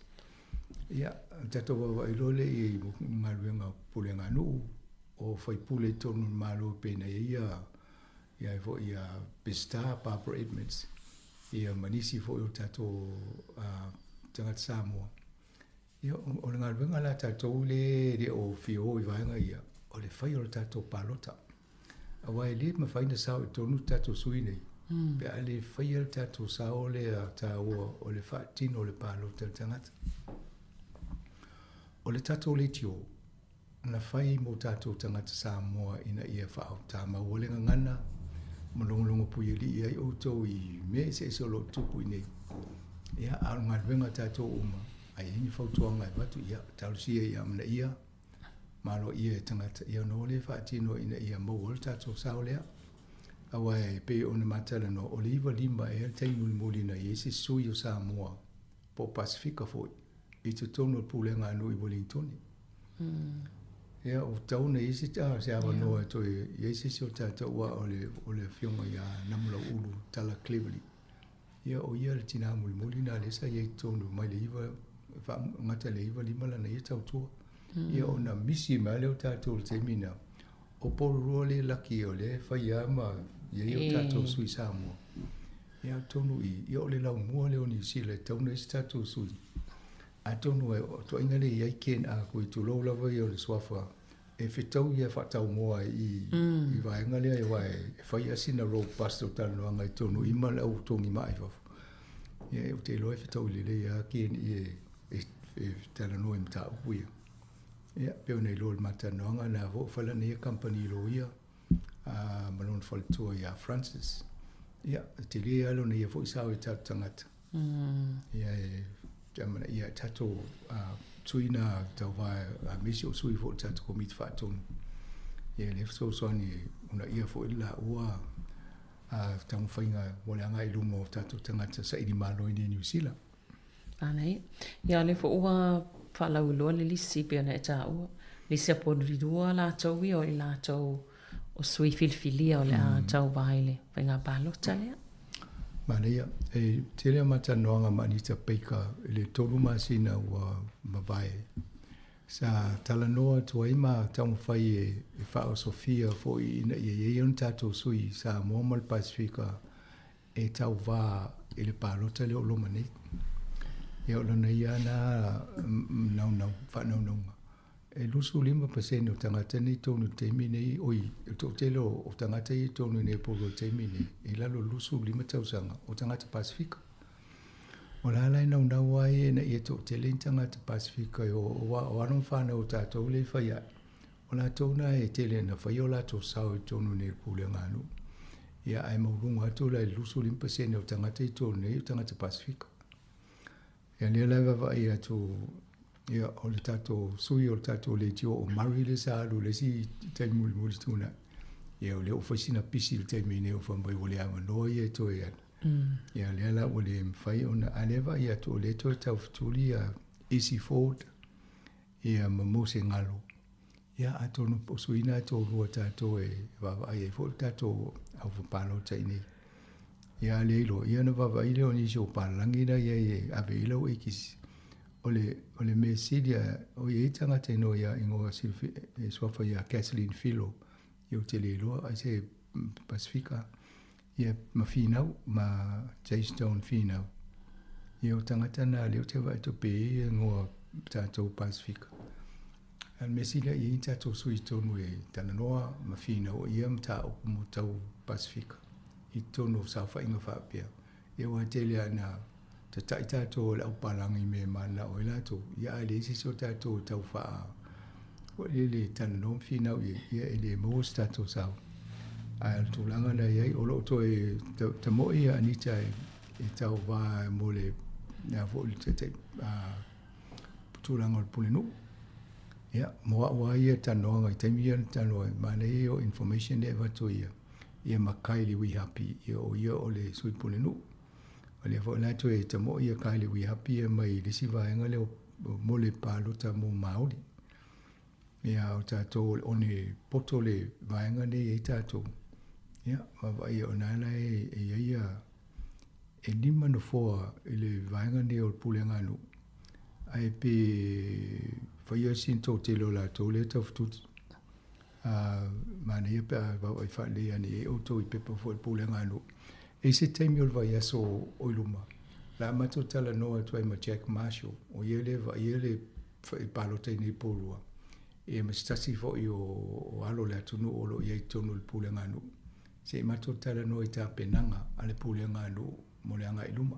Ia, tatou vaavaai loa lea i galuega o pulega a nuu, o faipule i totonu o le Malo pei ona i ai ia ia foi ia Peseta, Barbara Edmonds, ia ma nisi foi o tatou tagata Samoa. Ia, o le galuega la a tatou lea e le o fia o i vaega ia, o le fai o le tatou palota. Aua e le mafai ona sao i totonu le tatou sui nei, pe a le faia le tatou sao lea taua o le faatino o le palota i le tagata. O le tatou leitio, na fai mo tatou tagata Samoa ina ia faatamau ai le gagana ma logologo puialii ai outou i mea eseese o lo o tutupu i inei. Ia, a o le galuega a tatou uma, a i ai ni fautuaga e avatu, ia, talosia ia amanaia ma aloaia e tagata, ia ona o lea e faatino ina ia maua ai le tatou sao lea. Aua e pei ona ma talanoa, o le 95 ea le taimi mulimuli na i ai se sui o Samoa po o Pasefika foi i totonu o le pulega a nuu i Ueligitone. Ia, ua tatau ona i ai se se avanoa e toe i ai se isi o tatou aua o le o le afioga ia Namulauulu Tala Cleverly. Ia, o ia le tinā mulimuli lena lea sa i ai i totonu mai le iva gata i le 95 lana ia tautua. Ia ona misi mai lava lea o tatou i le taimi lena. O Porirua lea e laki o lea e fai lava ma i ai o tatou sui Samoa. Ia atonu i, ia o le laumua lea o Niu Sila e tatau ona i ai se tatou sui. Atonu e, o tuaiga lea e i ai Ken Ah Kui, tulou lava ia o le suafa, e fetau ia e faataumoa i, i vaega lea aua e fai lava sina robust o talanoaga i totonu i ma le au togi maa i fafo. Ia, ou te iloa e fetaui lelei lava ki e, e, e talanoa i mataupu ia. Ia, pei ona iloa i le ma talanoaga, na foi o fai lana ia kamupani loia, a, ma lona faletua ia Francis. Ia, e tele lava lona ia foi sao i tatou tagata. Ia, e amanaia e tatou a, sui na tauva aemaise o sui foi o le tatou Komiti Faatonu. Ia, lea fesoasoani e uunaia foi le laua a, taumafaiga mo le agai i luma o tatou tagata saili malo i inei i Niu Sila. Manaia. Ia o lea foi ua faalauiloa le lisi pei ona e taua. Lisi a Porirua latou ia o i latou o sui filifilia o le a tauva i le faiga palota lea. Manaia. E tele a matalanoaga ma Anita Baker i le 3 masina ua mavae. Sa talanoa atu ai ma taumafai e faaosofia foi ina ia i ai ona tatou sui Samoa ma le Pasefika e tauva i le palota lea o loma nei. Ia o lona ia na naunau, faanaunauga. E 25% o tagata nei i totonu i le taimi nei, oi, le toatele o tagata ia i totonu i nei Upolu i le taimi nei, e i lalo o le 25 tausaga, o tagata Pasefika. O la la e naunau ai ina ia toatele ni tagata Pasefika e o, o alo ma fanau o tatou lea e fai ae. O latou na e tele ina faia o latou sao i totonu nei o le pulega a nuu. Ia ae maualuga atu la i le 25% o tagata i totonu nei o tagata Pasefika. Ia lea la e vaavaai atu ia o le tatou sui o le tatou leitio o Murray lea sa alu i le isi taimi mulimuli tuanai. Ia o lea ua fai sina pisi i le taimi nei ua fai mai ua le avanoa ia e toe alu. Ia lea la ua le mafai ona, a lea e vaai atu o lea e toe taufetuli ia Izzy Ford ia ma Mose Galo. Ia atonu po o sui na e toalua tatou e vaavaai ai foi le tatou auvapalota i inei. Ia a le iloa, ia ona vaavaai lea o nisi o papalagi la e i ai e ave i ai lau aikisi. O le, o le mea sili lava, o i ai tagata e igoa ia, igoa e suafa ia Kathleen Filo, ia ou te le iloa ai se Pasefika, ia ma Finau, ma Jaystone Finau. Ia o tagata na lea ou te vaai atu pe i ai igoa tatou Pasefika. A o le mea sili lava, e i ai ni tatou sui i totonu e talanoa ma finau i ia mataupu mo tau Pasefika i totonu o saofaiga faapea. Ia aua e tele lava ina tatai tatou e le aupalagi i mea e mananao ai latou, ia ae leai se isi o tatou e tau faa foi lele e talanoa ma finau i ai, ia e le maua se tatou sao. Ae o le tulaga na i ai, o lo o toe tamoe ia Anita e tauva mo le a foi le taitai tulaga o le pulenuu. Ia, mo au lava ia talanoaga i taimi ia na talanoa ai, manaia ia o information lea e avatu ia, ia ma Kylie Wihapi, ia o ia o le sui pulenuu. O lea foi la toe tamoe ia Kylie Wihapi ia mai le isi vaega lea o mo le palota mo Māori. Ia, o tatou o le one poto le vaega lea e i ai tatou. Ia, vaavaai o na la e i ai ia e lima nofoa i le vaega lenei o le pulega a nuu, ae pe faia sina toatele o latou lea e taufetuti. Manaia pe a vaavaai faalelei ane i ai outou i pepa foi a le pulega a nuu. E i ai se taimi o le vaiaso o i luma, o le a matou talanoa atu ai ma Jack Marshall, o ia lea e vaaia le palota i nei Porirua, ia ma se tasi foi o alo o le atunuu o lo o i ai i totonu o le pulega a nuu. Se i matou talanoa i tapenaga a le pulega a nuu mo le agai i luma.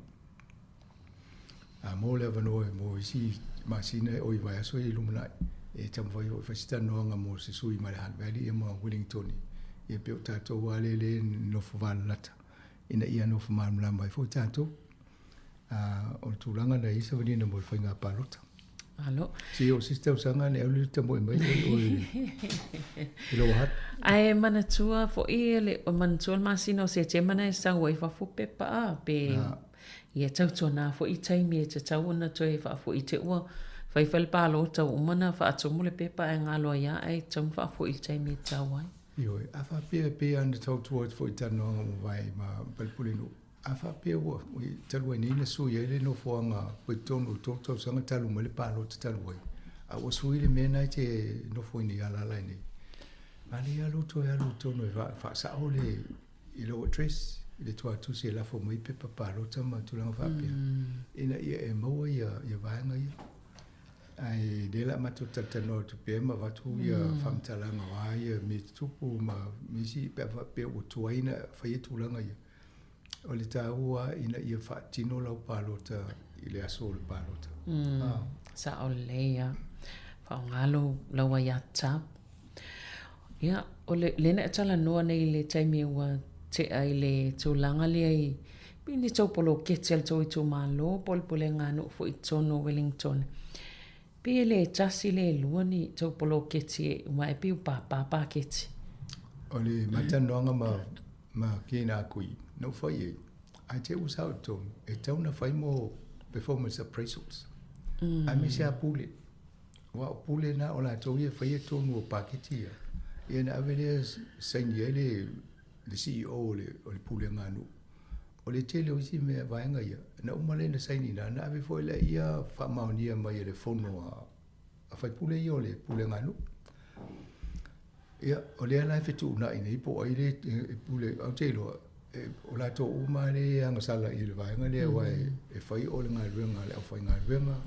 A mo le avanoa mo isi masina oi vaiaso i lumanai, e taumafai foi e fai se talanoaga mo se sui mai le Hutt Valley ia ma Wellingtone, ia pei o tatou lava lea e nofo valalata ina ia nofo malamalama ai foi tatou. O le tulaga na i ai savaliina mo le faiga palota. Malo. Se o se isi tausaga ne alu le tamoe mai oe oe i lou hatu. Ae manatua foi le manatua le masina o Setema na e sau ai fafo pepa a pe ia tautuana foi i taimi e tatau ona toe faafoi te ua faifai le palota ua uma ona faatumu le pepa ae galo ai a ae tatau ona faafoi i le taimi e tatau ai. Ioe, a faapea e pei lava ona tautua atu foi i talanoaga ua mavae ma Falepulenuu. A faapea ua, talu ai nei na sui ai le nofoaga i totonu o le 3 tausaga talu mai le palota talu ai, a ua sui le mea lena e te nofo ai nei alaala ai nei, manaia lava lou toe alu i totonu e faasao le, i lou address, i le tuatusi e lafo mai pepa palota ma tulaga faapea, ina ia e maua ia, ia vaega ia. Ae lea o le a matou talatalanoa atu pea ma avatu ia faamatalaga o a ia mea tutupu ma isi pe a faapea ua tuai ona faia tulaga ia. O le taua ina ia faatino lau palota i le aso o le palota. Sao lelei lava. Faaaoga lou, lau aiatatau. Ia, o le, lea na e talanoa nei i le taimi ua tea i le tulaga lea i, pei ni tou poloketi a le tou itumalo po o le pulega nuu foi i totonu o Wellington. Pei e le tasi le lua ni tou poloketi e uma ae pei ua pāpā paketi. O le matalanoaga ma, ma kēnā kui, na ou fai i ai, ae te ua sao i totonu, e tatau ona fai mo performance appraisals. Aemaise lava pule. Aua o pule na o latou ia e faia tonu o paketi ia, ia ona ave lea saini ai le, le CEO o le, o le pulega a nuu. O le tele o isi mea vaega ia, na uma lea ona saini i ina, ona ave foi lea ia faamaonia mai e le fono a, a faipule ia o le pulega a nuu. Ia, o lea la e fetuunai nei po o ai le e pule, ae ou te iloa, o latou uma lava lea e agasala i le vaega lea aua e fai o le galuega a le aufaigaluega,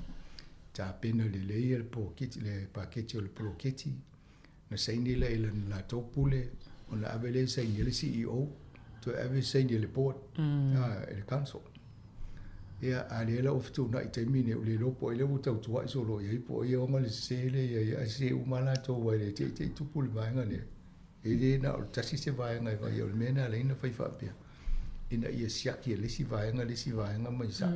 tapena lelei le poloketi, le paketi o le poloketi, na saini lea i lana latou pule, ona ave lea e saini ai le CEO, toe ave e saini e le board, e le council. Ia, a lea la ua fetuunai i taimi nei, ua le iloa po o ai lea ua tautuai solo i ai, po o ai e ona le sese lea i ai, ae sese uma lava latou aua e le teitei tupu le vaega lea. E le na o le tasi se vaega e vaai, o le mea na ala ai ona fai faapea, ina ia siaki e le isi vaega le isi vaega ma i sao.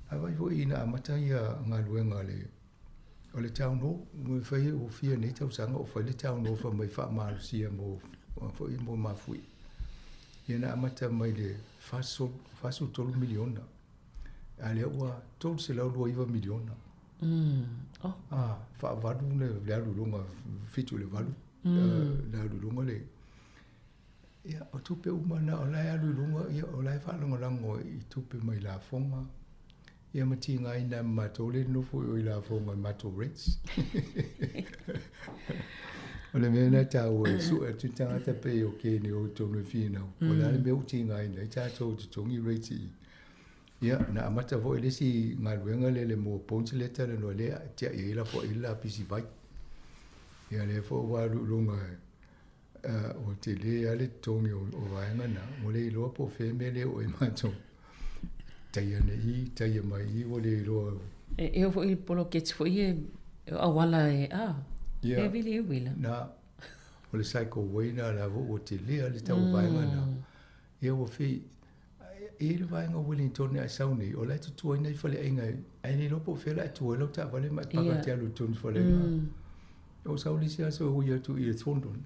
A vaai foi ina amata ia galuega a le o le town hall, ua fai ua fia nei tausaga o fai le town hall fai mai faamalosia mo foi mo mafuie. Ia na amata mai le 43 miliona, a lea ua 329 miliona. Oh. Ah, faavalu le, le alu i luga, 7 i le 8, le alu i luga le... Ia, o tupe uma na o la e alu i luga, ia, o la e faalagolago i tupe mai lafoga, ia ma tigaina ai ma matou lea e nonofo i o i lafoga i matou rates. O le mea lena e taua e sue atu tagata pei o kene o i totonu e finau, po o le a le mea ua tigaina ai tatou i totogi rates i i. Ia, na amata foi le isi galuega lea le mo points lea e talanoa lea e tiai ai lafoai le lapisi vai. Ia lea foi ua alu i luga ua tele lava le totogi o vaega na, ua le iloa po o fea mea lea o e matou. Taia ane i, taia mai i, ua le iloa. E oo foi i le poloketi foi e auala e, a, e vili e uila. Na, o le cycle way na la ua tele lava le tau o vaega na. Ia ua fei, e i ai le vaega o Wellington ae sau nei, o la e tutuaina i faleaiga, ae le iloa po o fea la e tu ai lau taavale ma e paka te alu i totonu i faleaiga. O sau le isi aso e ui atu i Thorndon,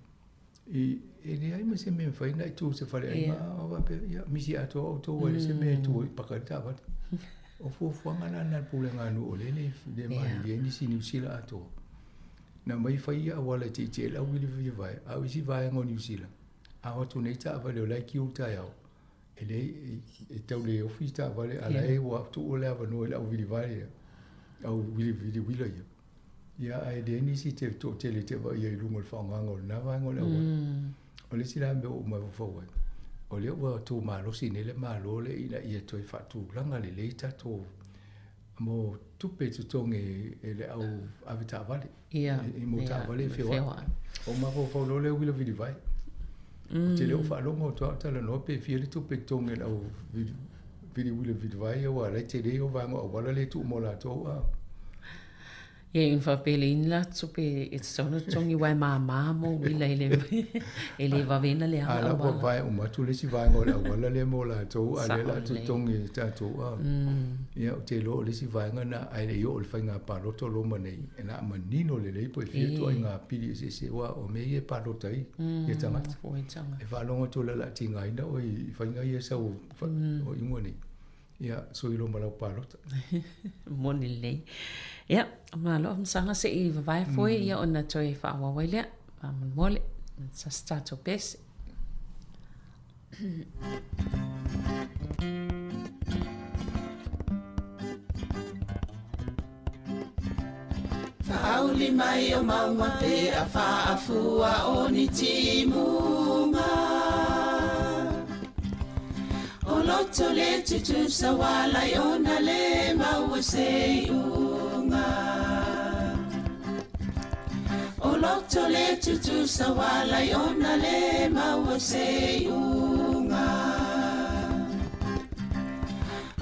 i, e leai ma se mea e mafai ona e tu i se faleaiga, a faapea, ia, misi atoa outou ai le se mea e tu ai, paka ai le taavale. O fuafuaga la na a le pulega a nuu o lea e le malilie ai nisi Niu Sila atoa. Na aumai fai ia auala e tietie ai le auvilivili vae, a o isi vaega o Niu Sila, A o atu nei taavale o la e kiu le taeao, e le e tau le ofi le taavale, a la e ua tuu le avanoa i le au vilivale ia, au vilivili uila ia. Ia, ae leai nisi te toatele te vaaia i luga o le faaaogaga o lena vaega o le auala. O le isi la mea ua ou mafaufau ai, o lea ua tumalosi nei le Malo lea ina ia toe faatulaga lelei tatou mo tupe e totogi e le au avetaavale. Ia, i mo taavale e feoai. O mafaufau loa lea uila vilivae. Ou te le o faalogo atu lava o talanoa pe fia le tupe e totogi e le au vili uila vilivae ia aua o la e tele o vaega o auala lea e tuu mo latou a. Ia ina faapea e leai ni latou tupe e tatau ona totogi aua e mama mo uila e le e le vave ona leaga auala. A la ua vae uma atu le isi vaega o le auala lea mo latou a lea o le a totogi e tatou a. Ia ou te iloa o le isi vaega lena ae le i oo i le faiga palota o loma nei e na manino lelei po e fia ituaiga pili eseese aua o mea ia e palota ai ia tagata. E faalogo atu o le a tigaina oe i faiga ia e sau o iuga nei. Ia, sui loa ma lau palota. Moni lelei. Ia, malo Masaga se i vavae foe ia ona toe faaauau ai lea. Faamolemole, sasi tatou pese. Faauli mai o mauga pe a faafua o ni timuga O loto le tutusa walai ona le maua se iuga O loto le tutusa walai ona le maua se iuga.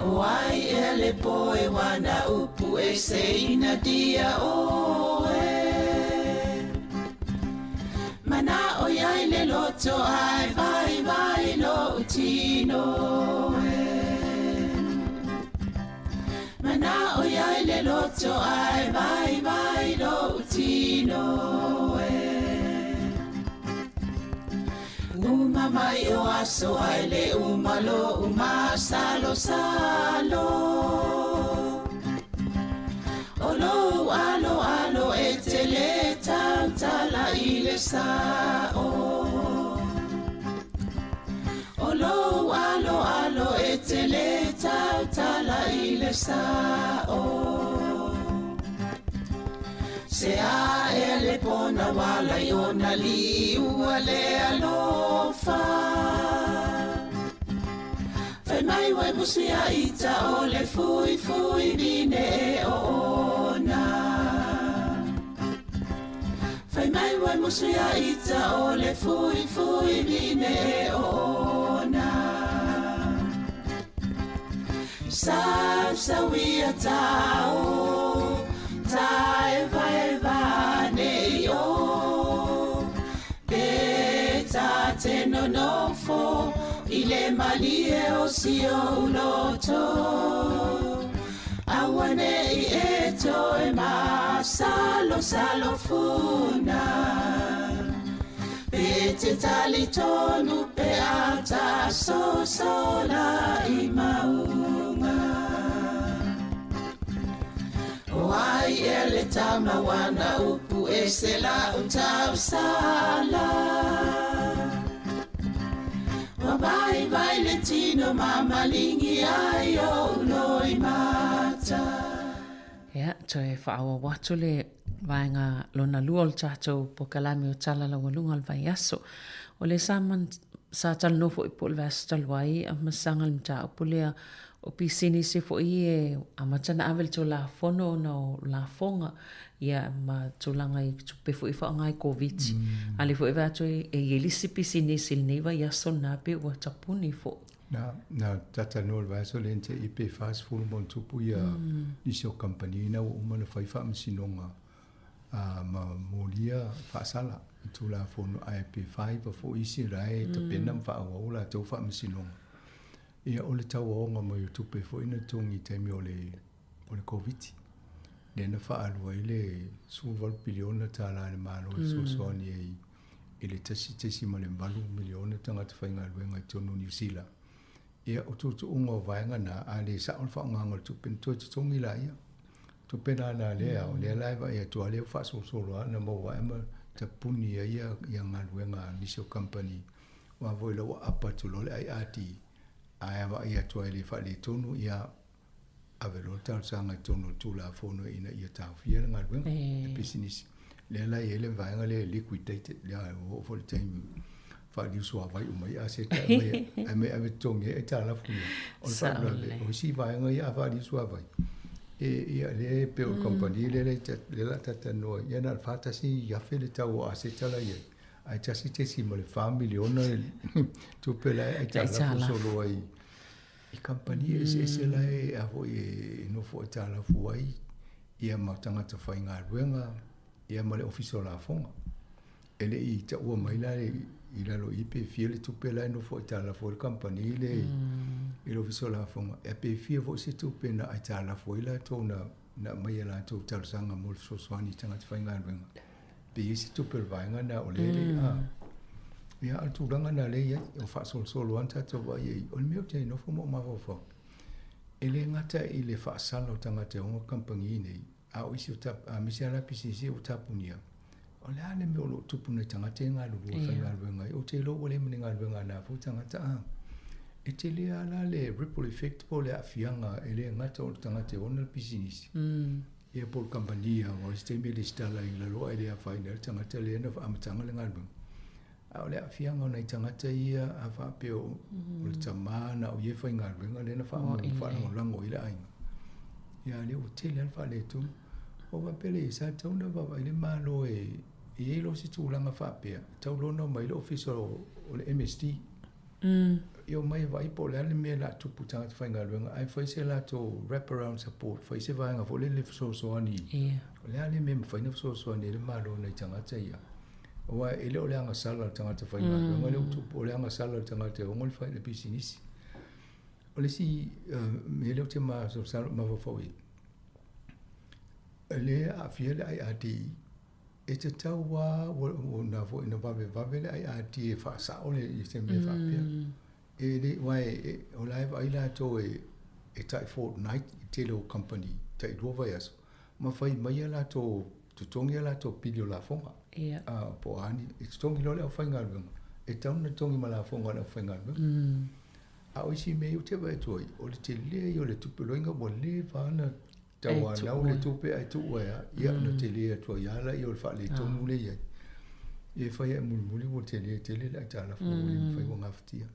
O ai ea le poe wana upu e se ina dia oe. Mana o iai le loto ai vai vai lo utino e. Mana o iai le loto ai vai vai lo utino e. Uma mai o aso ai le uma lo uma salo salo. O lo alo alo e te le tautala i le sao. O lo alo alo e te le tautala i le sao. Se a e le pona wala i ona li ua le alofa. Fai mai wai musia ita o le fui fui vine e o ona. Fai mai wai musia ita o le fui fui vine e o ona. Sa sawia tao, ta e vai va nei o. Pe ta te no no fo, i le malie o si o uloto. Aua nei e toe ma salo salo funa. Pe te tali tonu pe ata so sola i maunga. O ai e le tama wana upu e se la utau sala. Wa vai vai le tino mamalingi ai o uloi mata. Ia, toe faaauau atu le vaega lona lua o le tatou polokalame o Tala Laualuga o le Vaiaso. O le sa man, sa talanoa foi po o le vaiaso talu ai a masaga le mataupu lea o pisinisi foi e amata ona ave le Tulafono ona o lafoga ia ma tulaga i tupe foi e faaaoga i Koviti. A lea foi e vaai atu e i ai le isi pisinisi i lenei vaiaso lena pei ua tapuni foi. Na, na talanoa i le vaiaso lea na tea pe 40 ma ona tupu ia nisi o kamupani na ua uma ona fai faamasinoga ma molia faasala i Tulafono ae pe 5 foi isi la e tapena ma faaauau latou faamasinoga. Ia o le tauaoga mai o tupe foi na totogi i taimi o le o le Koviti, lea na faaalu ai le 18 piliona tala a le Malo e fesoasoani ai i le 1.8 miliona tagata faigaluega i totonu o Niu Sila. Ia, o tuutuuga o vaega na, a le sao le faaaogaga o le tupe, na toe totogi laia. Tupe la na lea, o lea la e vaai atu lava lea ua faasolosolo lava ona maua ae ma tapuni ai ia galuega a nisi o kamupani. Aua foi o lea ua apa atu loa le IRD, ae a vaai atu lava e le faaletonu, ia ave loa le talosaga i totonu o le Tulafono ina ia taofia le galuega, le pisinisi. Lea la e i ai le vaega lea e liquidated, lea ua oo foi i le taimi faaliu suavai uma ai aseta e aumai, aumai ave totogi ai aitalafu ia. O le faalavelave, o isi vaega ia a faaliu suavai, e, ia lea e pei o le kamupani lea lea o le a talatalanoa ai, ia na o le $4,000 le tau o aseta la e i ai, ae $1.4 miliona le tupe la e aitalafu solo ai i kamupani eseese la e a foi e nofo aitalafu ai ia ma tagata faigaluega ia ma le Ofisa o Lafoga. E le i taua mai la i lalo i pe fia le tupe la e nofo aitalafu ai le kamupani le i le Ofisa o Lafoga, e pe fia foi se tupe na aitalafu ai latou na na aumai e latou talosaga mo le fesoasoani i tagata faigaluega. Pe i ai se tupe o le vaega lena o lea e le i a. Ia, a o le tulaga lena lea e i ai, o faasolosolo lava na tatou vaai ai. O le mea ou te nofo ma ou mafaufau, e le gata i le faasala o tagata e ona kamupani nei, a o isi o tap, aemaise lava la pisinisi ua tapunia, o le a le mea o lo o tupu nai tagata ia e galulue e faigaluega ai? Ou te iloa ua leai ma ni galuega a na foi tagata a. E tele lava la le ripple effect po o le aafiaga e le gata o le tagata e ona le pisinisi, ia po o le kamupani aua o isi taimi e lesitala i lalo ae le afaina ai le tagata lea na amataga le galuega. A o le aafiaga o nai tagata ia a faapea o le tama na o ia e faigaluega lea na faalagolago ai le aiga, ia lea ua tele lava le faaletonu. Ua faapea lea, sa tatau ona vaavaai le Malo e i ai loa se tulaga faapea, e tatau loa ona omai le Ofisa o le MSD. E omai e vaai po o le a le mea o le a tupu i tagata faigaluega ae fai se latou wrap around support, fai se vaega foi lele e fesoasoani. O le a le mea e mafai ona fesoasoani ai le Malo i nai tagata ia? Aua e le o le agasala a le tagata faigaluega lea ua tupu, o le agasala a le tagata e ona le fai le pisinisi. O le isi mea lea ou te mafaufau i ai, o lea e aafia le IRD, e tatau lava ona foi ona vavevave le IRD e faasao le i se mea faapea. E le, aua o la e vaai latou e e tai fortnight i tele o kamupani, tai 2 vaiaso, ma fai mai a latou, totogi a latou pili o lafoga. Ia. A, po o a ni, e totogi loa le aufaigaluega, e tatau ona totogi ma lafoga a le aufaigaluega. A o isi mea ia ou te vaai atu ai, o le tele ia o le tupe loiga ua leva ona tauanau le tupe ae tuu ai lava, ia ona tele atu ai lava lea o le faaletonu lea e i ai. Ia e fai lava mulimuli ua tele tele le aitalafu ua le mafai ona gafatia.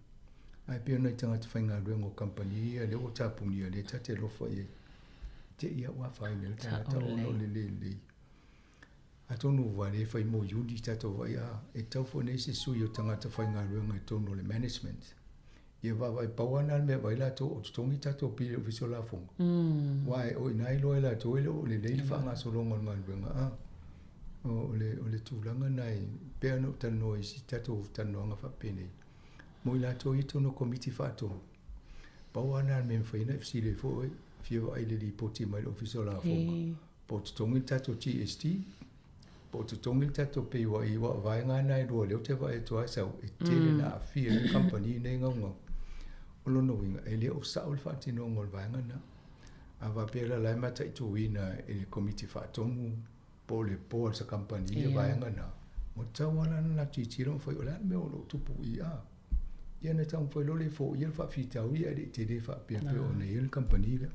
Ae pei o nai tagata faigaluega o kamupani ia lea ua tapunia lea ta te alofa i ai, te i lava ua afaina ai le tagata ona o le le lelei. Atonu ua le fai mo Iuni tatou vaai a, e tatau foi ona i ai se sui o tagata faigaluega i totonu o le management. Ia vaavaai pau lava na le mea e vaai latou o totogi tatou pili i le Ofisa o Lafoga. Aua o i ina e iloa ai e latou e le o lelei le faagasologa o le galuega a. O le, o le tulaga lena e pei ona ou talanoa i isi tatou talanoaga faapenei, mo i latou ia i totonu o Komiti Faatonu, pau lava lena o le mea e mafai ona e fesili ai foi oe, fia vaai i le lipoti mai le Ofisa o Lafoga. Po o totogi le tatou GST, po o totogi le tatou PAYE, aua o vaega lava na e lua o lea ou te vaai atu lava sau, e tele na aafia ai le kamupani nei gaugau. O lona uiga, e le o sao le faatinoga o le vaega lena. A faapea la o la e mataituina e le Komiti Faatonu po o le board o se kamupani le vaega lena, ua tatau lava la ona latou tilotilo ma fai, o le a le mea o lo o tupu i i a? Ia ona taumafai loa lea e foia le faafitauli ae le i tele faapea pei ona i ai le kamupani lea.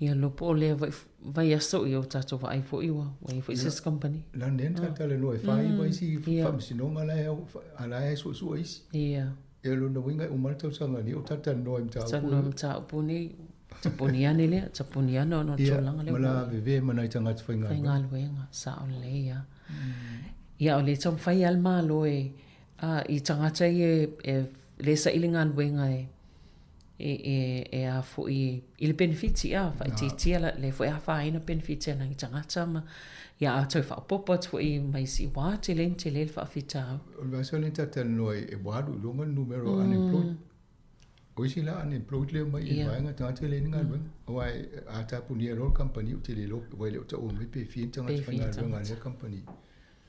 Ia lo po o lea vaiaso ia o tatou vaai foi ua ua i ai foi se isi kamupani. Leaga lea na talanoa e 49 isi faamasinoga la e a la e suesue isi. Ia. Ia lona uiga e uma le tausaga nei o talatalanoa i mataupu. Talanoa i mataupu nei. Tapuni ane lea, tapuni ane ona o le tulaga lea. Ia, ma lavevea ma nai tagata faigaluega. Faigaluega, sao lelei lava. Ia o lea e taumafai lava le Malo e A i tagata ia e le saili galuega e e e a foi i le penefiti a faaitiitia la lea foi e afaina penefiti a nai tagata ma ia a toe faaopoopo atu foi ma isi ua tele na tele le faafitauli. O le vaiaso lea na talatalanoa ai e ua alu i luga le numera o unemployed. O isi la unemployed lea omai i vaega tagata e leai ni galuega. Aua a tapunia loa le kamupani ou te le iloa aua e le o taua mai pe fia ni tagata faigaluega a lea kamupani.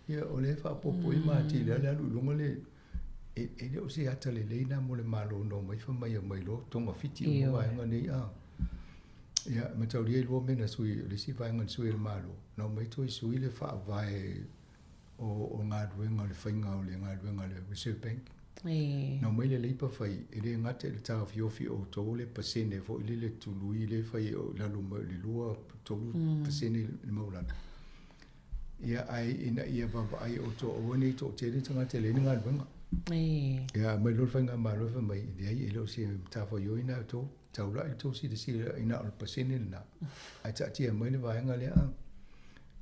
Ia, o lea e faaopoopo ai ma atili ai le alu i luga le, e, e le o se ata lelei lena mo le Malo na omai fai mai aumai loa togafiti uma vaega nei a. Ia, mataulia i lua mea na sui, o le isi vaega na sui e le Malo, na omai toe sui le faavae o, o galuega o le faiga o le galuega a le Reserve Bank. Na omai le Labour fai, e le gata i le taofiofi o outou le pasene foi lele tului lea e fai o i lalo mai o le 2, 3% le maualalo. Ia, ae ina ia vaavaai outou aua ne i toatele tagata e leai ni galuega. Ia, aumai loa le faigamalo fai mai, e leai, e le o se matafaioi lena a outou, taulai le tou silasila i na o le pasene lena, ae taatia mai le vaega lea.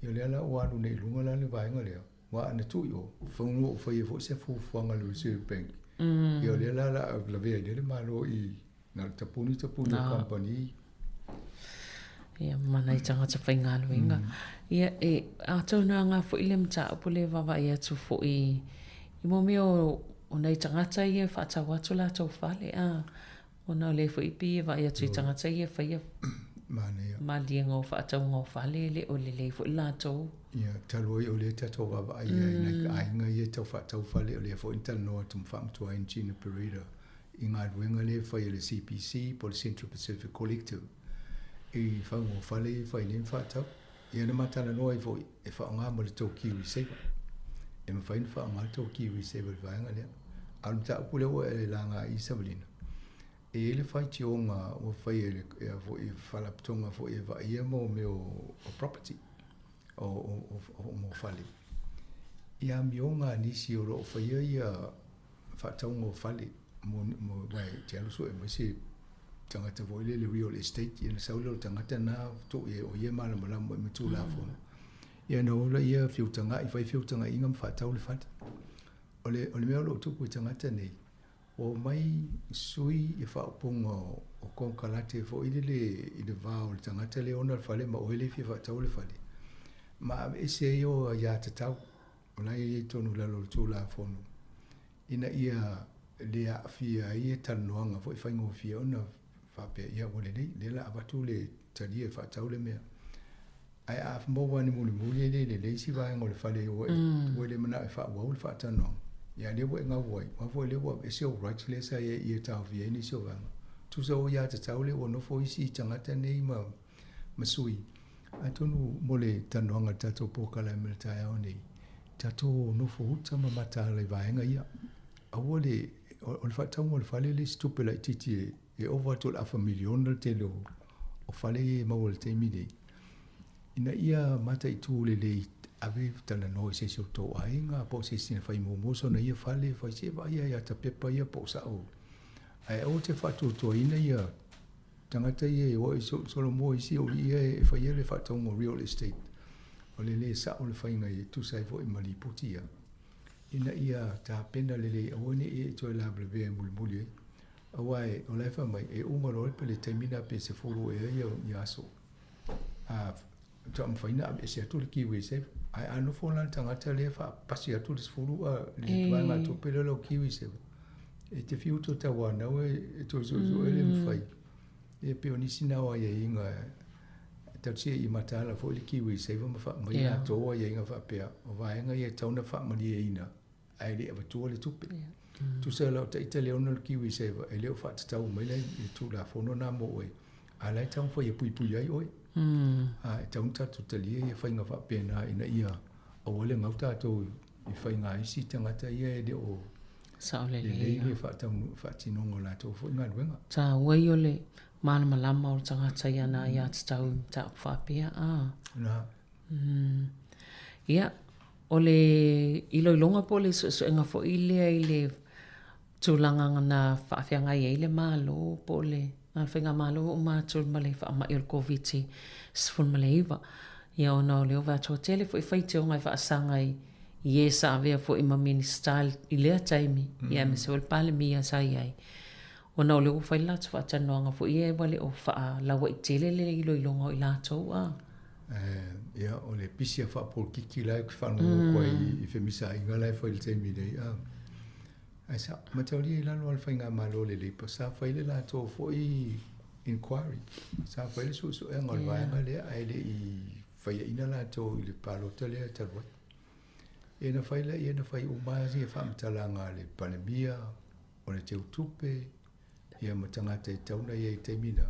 Ia, o lea la ua alu nei i luga la le vaega lea, aua ana tuu i o, semeamanu ua faia foi se fuafuaga a le Reserve Bank. Ia, o lea la o le a lavea ai le Malo i Na o le tapuni tapuni o kamupani. Ia, ma nai tagata faigaluega. Ia, e atonu e aoga foi le mataupu lea e vaavaai atu foi i mo mea o, o nai tagata ia e faatau atu latou fale, a, ona o lea foi pei e vaai atu i tagata ia e faia maliega o faatauga o fale, e le o lelei foi latou. Ia, talu ai o lea tatou vaavaai i nai aiga ia e tau faatau fale, o lea foi na talanoa atu ma faamatua ai Gina Pereira i galuega lea e fai e le CPC po o le Central Pacific Collective i fauga o fale ia e fai nei ma faatau. Ia na ma talanoa ai foi e faaaoga ma le tou Kiwi Saver. E mafai ona faaaoga le tou Kiwi Saver i le vaega lea. A o le mataupu lea ua e laga i Savalina, e i ai le faitioga ua fai e le foi faalapotopotoga foi e vaaia mo mea o property o, o, o, o fale. I amioga a nisi o lo o faia ia faatauga o fale mo, mo, aua e te alu sue mai se tagata foi lele real estate, ia na sau lea o le tagata na tuu i ai o ia e malamalama ai ma Tulafono. Ia na o laia feutaga'i, fai feutaga'iga ma faatau le fale. O le, o le mea o lo o tupu i tagata nei, Ua omai sui i faaupuga o konekarate foi lele i le va o le tagata lea e ona le fale ma oe lea e fia faatau le fale, ma aveese ai ou aiatatau o la e i ai tonu i lalo o le Tulafono ina ia le aafia ai ia talanoaga foi faigofie ona faapea, ia ua lelei, lea o le a avatu le talia e faatau le mea. Ae a maua ane mulimuli e le lelei isi vaega o le fale ua e, ua e le manao e faaauau le faatalanoaga, ia lea ua e gau ai, aua foi lea ua aveese ou rights lea sa i ai ia taofia ai nisi o vaega. Tusa o aiatatau lea ua nofo isi tagata nei ma, ma sui. Atonu mo le talanoaga a le tatou polokalame i le taeao nei, tatou nofo uta ma mataala i vaega ia. Aua le, o le faatauga o le fale le isi tupe laitiiti e, E ova atu i le afa miliona le tele o fale ia e maua i le taimi nei, ina ia mataitu lelei, ave talanoa i se isi o tou aiga po o se isi na fai muamua sona ia fale, fai se vaai ia ata pepa ia po o sao. Ae aua te faatuatuaina ia tagata ia e o e solomua isi o ia e faia le faatauga o real estate. O le le sao le faiga e tusa ai foi ma lipoti ia, ina ia tapena lelei aua ne i e toe lavelavea mulimuli ai. Aua e, o la e fai mai, e uma loa le taimi lena pe 10 ea ia aso, a, faatoa mafai ona aveese atu le KiwiSaver. Ae a nofo la le tagata lea faapasi atu le 10 a, le vaegatupe lea o lau KiwiSaver, e te fiu toe tauanau e toe suesue le mafai. E pei o nisi na o aiaiga e tausia i mataala foi le KiwiSaver ma faamai latou aiaiga faapea, o vaega ia e tatau ona faamalieina ae le i avatua le tupe. Tusa la o ita le ono le KiwiSaver e le o faatatau mai le Tulafono na mo oe, a la e taumafai e puipui ai oe. A e tatau ona tatou talia ia faiga faapena ina ia aua le gau tatou i faiga a isi tagata ia e le o Saolelei le faatinoga o latou foi galuega. Taua ia o le malamalama o le tagata i ana aiatatau i mataupu faapea, a. Na. Ia, o le iloiloga po o le suesuega foi lea i le tulaga na faafeagai ai le Malo po o le Faigamalo uma atu ma le faamai o le Koviti-19. Ia ona o lea ua vaai atu ua tele foi faitioga e faasaga i e sa avea foi ma Minisita i lea taimi, ia aemaise foi le Palemia sa i ai. Ona o lea ua fai le latou faatalanoaga foi ia ua le o faalauaitele le iloiloga o i latou a. Ia, o le pisi a faapolokiki la e faalogologo atu ai i femisaiga la e fai i le taimi nei. A, ae sa mataulia i lalo o le faigamalo a le Labour, sa fai le latou foi inquiry, sa fai le suesuega o le vaega lea ae le i faiaina latou i le palota lea talu ai. Ia na fai lea, na fai uma lava ia faamatalaga a le Palemia, o le teutupe, ia ma tagata e tatau ona i ai i le taimi lena.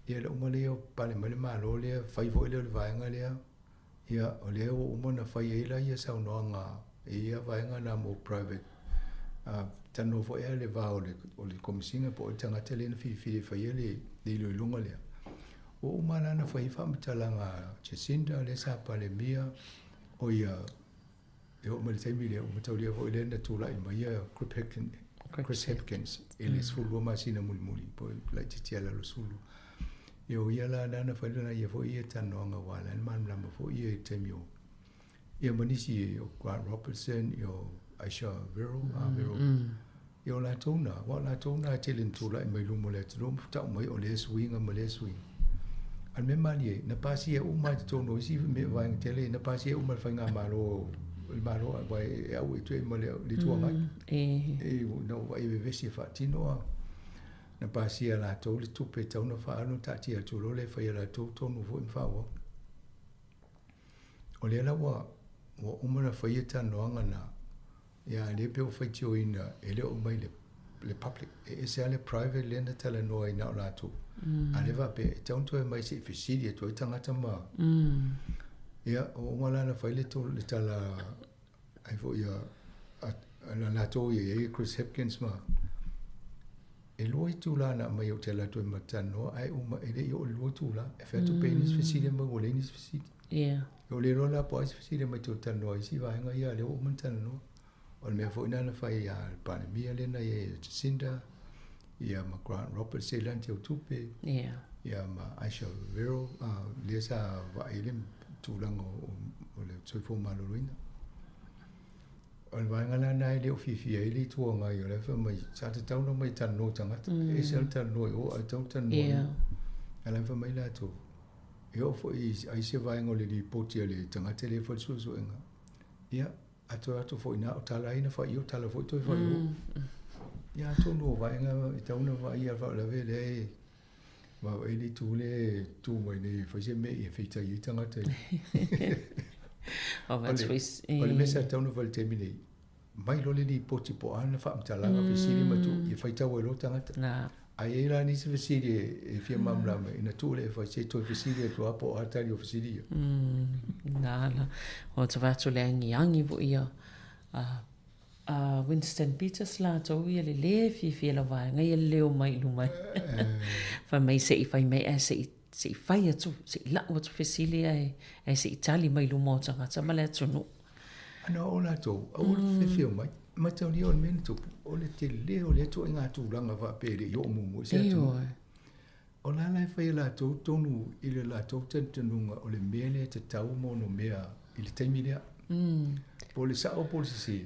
Ia le uma lea o pale mai le Malo lea, fai foi lea o le vaega lea, ia o lea ua uma ona fai ai la ia saunoaga i ia vaega na mo private. Uh, talanoa foi lava le va o le, o le Komesina po o le tagata lea na filifili e faia le, le iloiloga lea. Ua uma la ona fai ai faamatalaga a Jacinda lea sa Palemia, o ia E oo mai le taimi lea, ua mataulia foi lea na tulai mai ia Chris Hipkins i le 12 masina mulimuli, po laitiiti lava i lalo 12. Ia o ia la na fai lana ia foi ia talanoaga aua la e malamalama foi ia i le taimi o ia ma nisi o Grant Robertson, ia o Ayesha Verrall, mm. Verrall. Ia o latou na, aua o latou na e tele na tulai mai luma o le atunuu ma tau mai o lea suiga ma lea suiga. A o le mea malie, na pasia uma lava i totonu o isi mea vaega tele, na pasia uma e le faigamalo, le Malo aua e au e toe ma le Itu Agai. E na ou vaai e vevesi e faatino a na pasia e latou le tupe e tatau ona faaalu na taatia atu loa lea e fai e latou tonu foi ma faaauau. O lea la ua uma ona fai ia talanoaga na, Ia, a lea pei ua faitioina, e le o aumai i le public. E ese lava le private lea na talanoa ai na o latou. A lea faapea, e tatau ona toe aumai se i fesili atu ai tagata ma... Ia, ua uma la ona fai le le tala ai foi a, a, a latou ia i ai Chris Hipkins ma... E lua itula na aumai ou te alu atu ai ma talanoa, ae uma, e le i oo i le lua itula. E fai atu pe i ai nisi fesili aumai ua leai nisi fesili. Yeah. Ua le iloa la po o ai se fesili mai toe talanoa i isi vaega ia, lea ua uma ona talanoa. O le mea foi lena na fai ia le Palemia lea na i ai ia Jacinda, ia ma Grant Roberts lea na teutupe, yeah. ia ma Ayesha Verrall, lea sa vaai i le tulaga o le soifua maloloina. O le vaega la lena e le o fiafia ai le Itu Agai, o la e fai mai, sa tatau ona omai e talanoa i tagata. E ese lava le talanoa i o ae tatau ona talanoa i o. A o la e fai mai latou, e oo foi i ai se vaega o le lipoti a le tagata lea e fai le suesuega, ia, a toe o atu foi i ina, o tala ai na fai i o, tala foi toe fai i o. Ia atonu o vaega e tatau ona vaaia le faalavelave lea e vaavaai le itu lea e tu mai nei e fai se mea ia feitai ai tagata. O le mea sa tatau ona fai i le taimi nei, mai loa le lipoti po o a lana faamatalaga, fesili ma tuu, ia faitau ai loa tagata. A i ai la nisi fesili e fia malamalama, ina tuu lea e fai, se i toe fesili atu lava po o a tali o fesili ia. Nā la, o te wā atu le angiangi foi ia a Winston Peters latou ia le lē fiafia lau vaega ia leo mai i luma fai mai se i fai mai ae se i se i fai atu se i lau atu fesili ae ae se i tali mai luma o tagata ma le atunuu. Ana o latou, aua le fiafia mai. Mataulia o le mea na tupu, o le tele o lea ituaiga tulaga faapea e le i oo muamua i se atunuu. O la la e fai e latou tonu i le latou talitonuga o le mea lea e tatau ma ono mea i le taimi lea. Po o le sao po o le sese,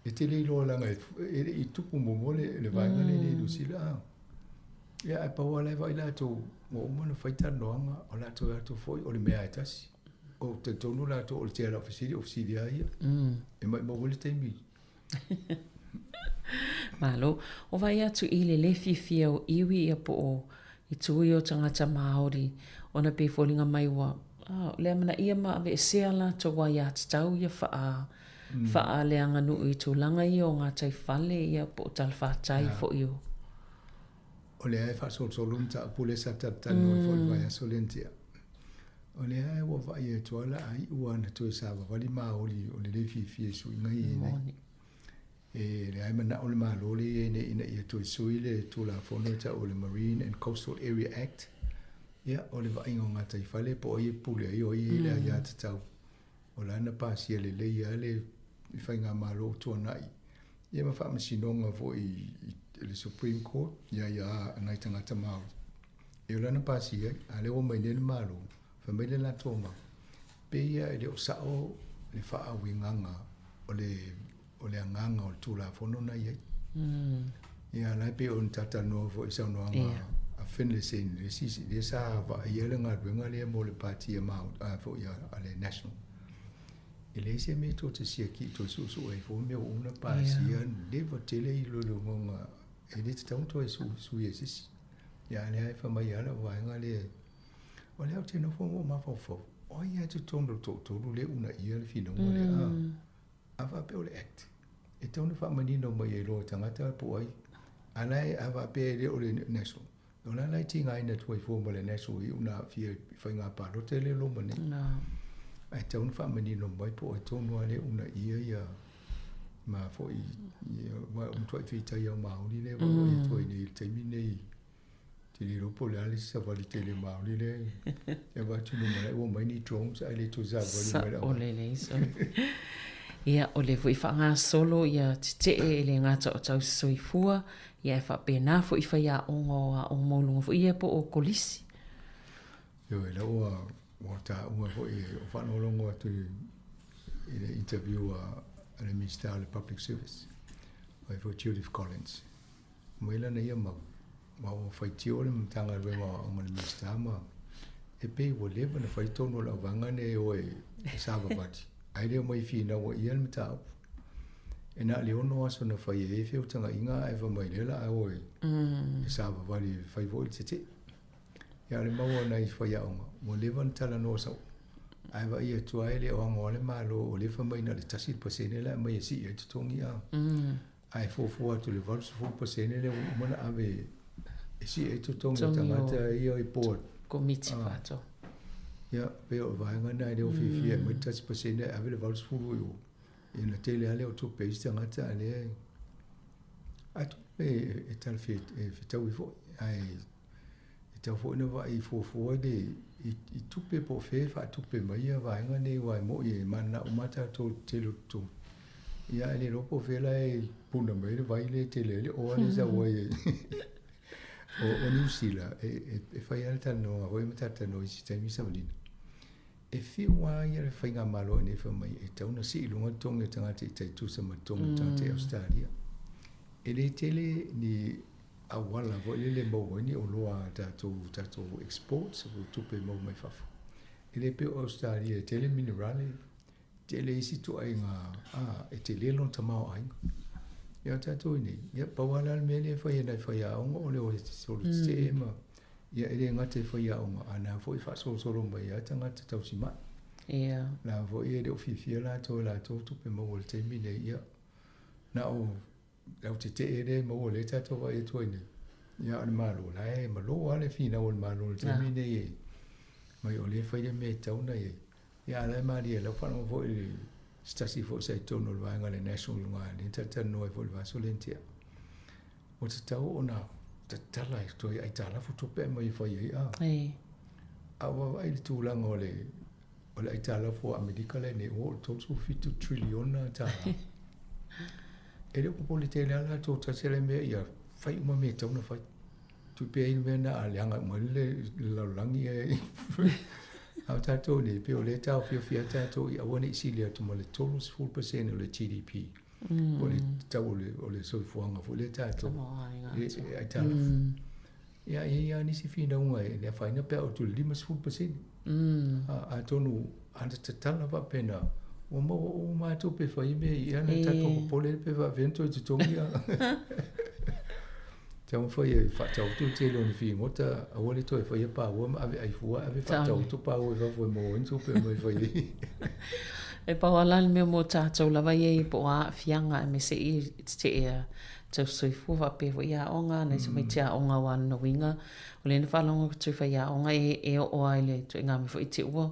e te le iloa leaga e le i tupu muamua le vaega lea i Niu Sila. Ia ae pau lava la e vaai latou ua uma ona fai talanoaga, o latou e o atu foi o le mea lava e tasi. Ou te talitonu latou o le tele o fesili, o fesili lava ia. E maumau ai le taimi. Malo. O vai atu i le le fiafia o iwi ia po o i tui o tagata Māori ona pei foliga mai ua ah, le amanaia ma aveesea latou aiatatau ia faa faaleaganuu i tulaga ia o gataifale ia po o talafatai foi o O lea e faasolosolo le mataupu lea sa talatalanoa ai foi i le vaiaso lea na tea. O lea ua vaai atu lava la a iu lava ina toe savavali maoli o le le fiafia i suiga ia i ai nei. E leai manao le Malo lea i ai nei ina ia toe sui le Tulafono e tau o le Marine and Coastal Area Act. Ia, o le vaaiga o gataifale po o ai e pule ai, o ai e i ai le aiatatau. O la na pasia lelei lava le faigamalo o tuanai ia ma faamasinoga foi i le Supreme Court ia ia a nai tagata Māori. E o la na pasia ai, a lea ua mai nei le Malo, fai mai le latou mau, pei ia e le o sao le faauigaga o le o le agaga o le Tulafono na i ai. Ia la e pei ona talatalanoa foi i saunoaga a Finlayson i le isi lea sa vaaia le galuega lea mo le Pati a Māori, a foi a le National. E leai se mea tou te siaki toe suesue ai fua mea ua uma ona pasia, leva tele iloiloga e le tatau ona toe sui e se isi. Ia a o lea e fai mai lava lau vaega lea, o lea ou te nofo ma ou mafaufau, o ai lava i totonu o le toatolu lea e uunaia le finauga lea? A faapea o le Act, e tatau ona faamanino mai ai loa e tagata po o ai. A la e, a faapea e le o le National, o la la e tigaina atu ai fua ma le National i una aafia i faiga palota lea e loma nei. Ae tatau ona faamanino mai po o ai tonu lava lea e uunaia ia ma foi ia, aua o matuai feitai au Māori lea e vaavaai atu ai nei i le taimi nei. Te le iloa po o le a le isi savali tele maoli lea e avatu i luma ua mai ni drones ae le toe savali mai le Sao lelei sao. Ia, o lea foi faagasolo ia tetee e le gata o tausisoifua, ia e faapena foi faiaoga o aoga maualuga foi ia po o kolisi. Ioe, la ua, ua taua foi e o faalogologo atu i le interview a, a le Minista o le Public Service, o ia foi Judith Collins. Mai lana ia mau, ma ua faitio le Matagaluega o Aoga i le Minisita ma e pei ua leva ona fai tonu o le auvaega nei e o e savavali, ae le omai e finau ia le mataupu. E na o le 6 aso na fai ai feutagaiga ae fai mai lea o le a o e savavali e fai foi le tetee. Ia o le mau a nai faiaoga, ua leva ona talanoa sau, ae vaai atu lava e le o agoa le Malo, o lea e fai mai na o le 1% la e aumai e sii ai totogi a. Ae fuafua atu i le 80% lea ua uma ona ave e sii ai totogi o tagata ia i board. Komiti faatoa. Ia, pei o le vaega lena e le o fiafia e aumai le 1% ae ave le 80 i o. Ia ona tele lava lea o tupe a isi tagata a o lea e... Atonu e talafetaui foi, ae E tatau foi ona vaai fuafua i le i tupe po o fea e faatupe mai ia vaega nei aua e moni e mananao uma lava tatou i le tele o totogi. Ia ae le iloa po o fea la e puna mai ai le vai lea e tele ai le oa lea e sau ai. O Niu Sila, e fai lava le talanoaga foi ma talatalanoa i isi taimi savalina. E fiu lava ia le faigamalo i nei fai mai e tatau ona sii i luga totogi o tagata i tai tusa ma totogi o tagata i Ausetalia. E le tele ni auala foi lele e maua ai ni oloa a tatou, tatou exports po o tupe e maua mai fafo. E le pei o Ausetalia e tele minerale, tele isi ituaiga a, e tele lona tamaoaiga. Ia o tatou i nei, ia pau lava la le mea lea e fai e nai faiaoga o le o e solo tetee ma Ia e le gata i faiaoga, a na foi e faasolosolo mai ai tagata tausimai. Ia. La foi e le o fiafia latou e latou tupe maua i le taimi nei, ia, na o le au tetee lea e maua lea tatou vaai atu ai nei. Ia a o le Malo, la e malo lava le finau a le Malo i le taimi nei e mai o lea e fai le mea e tatau ona i ai. Ia a o la e malie i lau faalogo foi i se tasi foi sa i totonu o le vaega a le National i luga lea na talatalanoa ai foi i le vaiaso lea na tea. Ua tatau ona tatala e toe aitalafu tupe aumai e fai ai a. A ua vaavaai i le tulaga o le o le aitalafu a Amerika lea nei ua oo i le 37 triliona tala. E le o popole tele lava latou tasi le mea ia fai uma mea e tatau ona fai. Tui pea i le mea na a leaga uma ai le lalolagi e A o tatou nei, pei o lea e taofiofi lava tatou ia aua ne i sili atu ma le 30% o le GDP. Po o le tau o le soifuaga foi lea tatou e aitalafu. Ia, e i ai lava nisi finauga e le afaina pe a oo atu i le 50%. Atonu a na tatala faapena, ua maua uma lava tupe e fai ai mea ia, na tatou popole pe faapefea ona toe totogi. Taumafai e faataoto le tele o ni figota, aua le toe faia paua ma ave ai fua, ave faataoto paua i fafo e maua ai ni tupe e aumai e fai ai. E pau lava la le mea mo tatou lava ia i po o aafiaga aemaise i tetee tau soifua faapea foi aoga, nai tamaiti aoga aua lona uiga o lea na faalogo atu i faiaoga e oo lava i le ituaiga mea foi te ua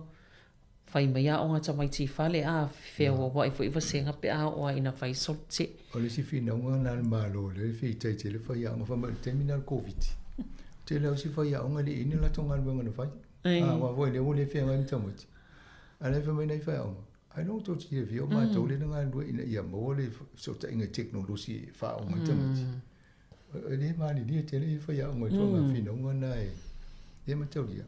fai mai aoga a tamaiti i fale a feauauai foi vasega pe a oo lava ina fai solo tetee. O le isi finauga lena a le Malo lea e feitai tele faiaoga fai mai o le taimi lena o le Koviti, tele lava isi faiaoga e le i i ai ni latou galuega na fai. Aua foi lea ua le feagai ma tamaiti. A o la e fai mai nai faiaoga, ailoga tou te silafia o matou lea na galulue ina ia maua le fesootaiga i tekonolosi e faaoga ai tamaiti. E le malilie tele ia faiaoga i tulaga finauga na e le mataulia.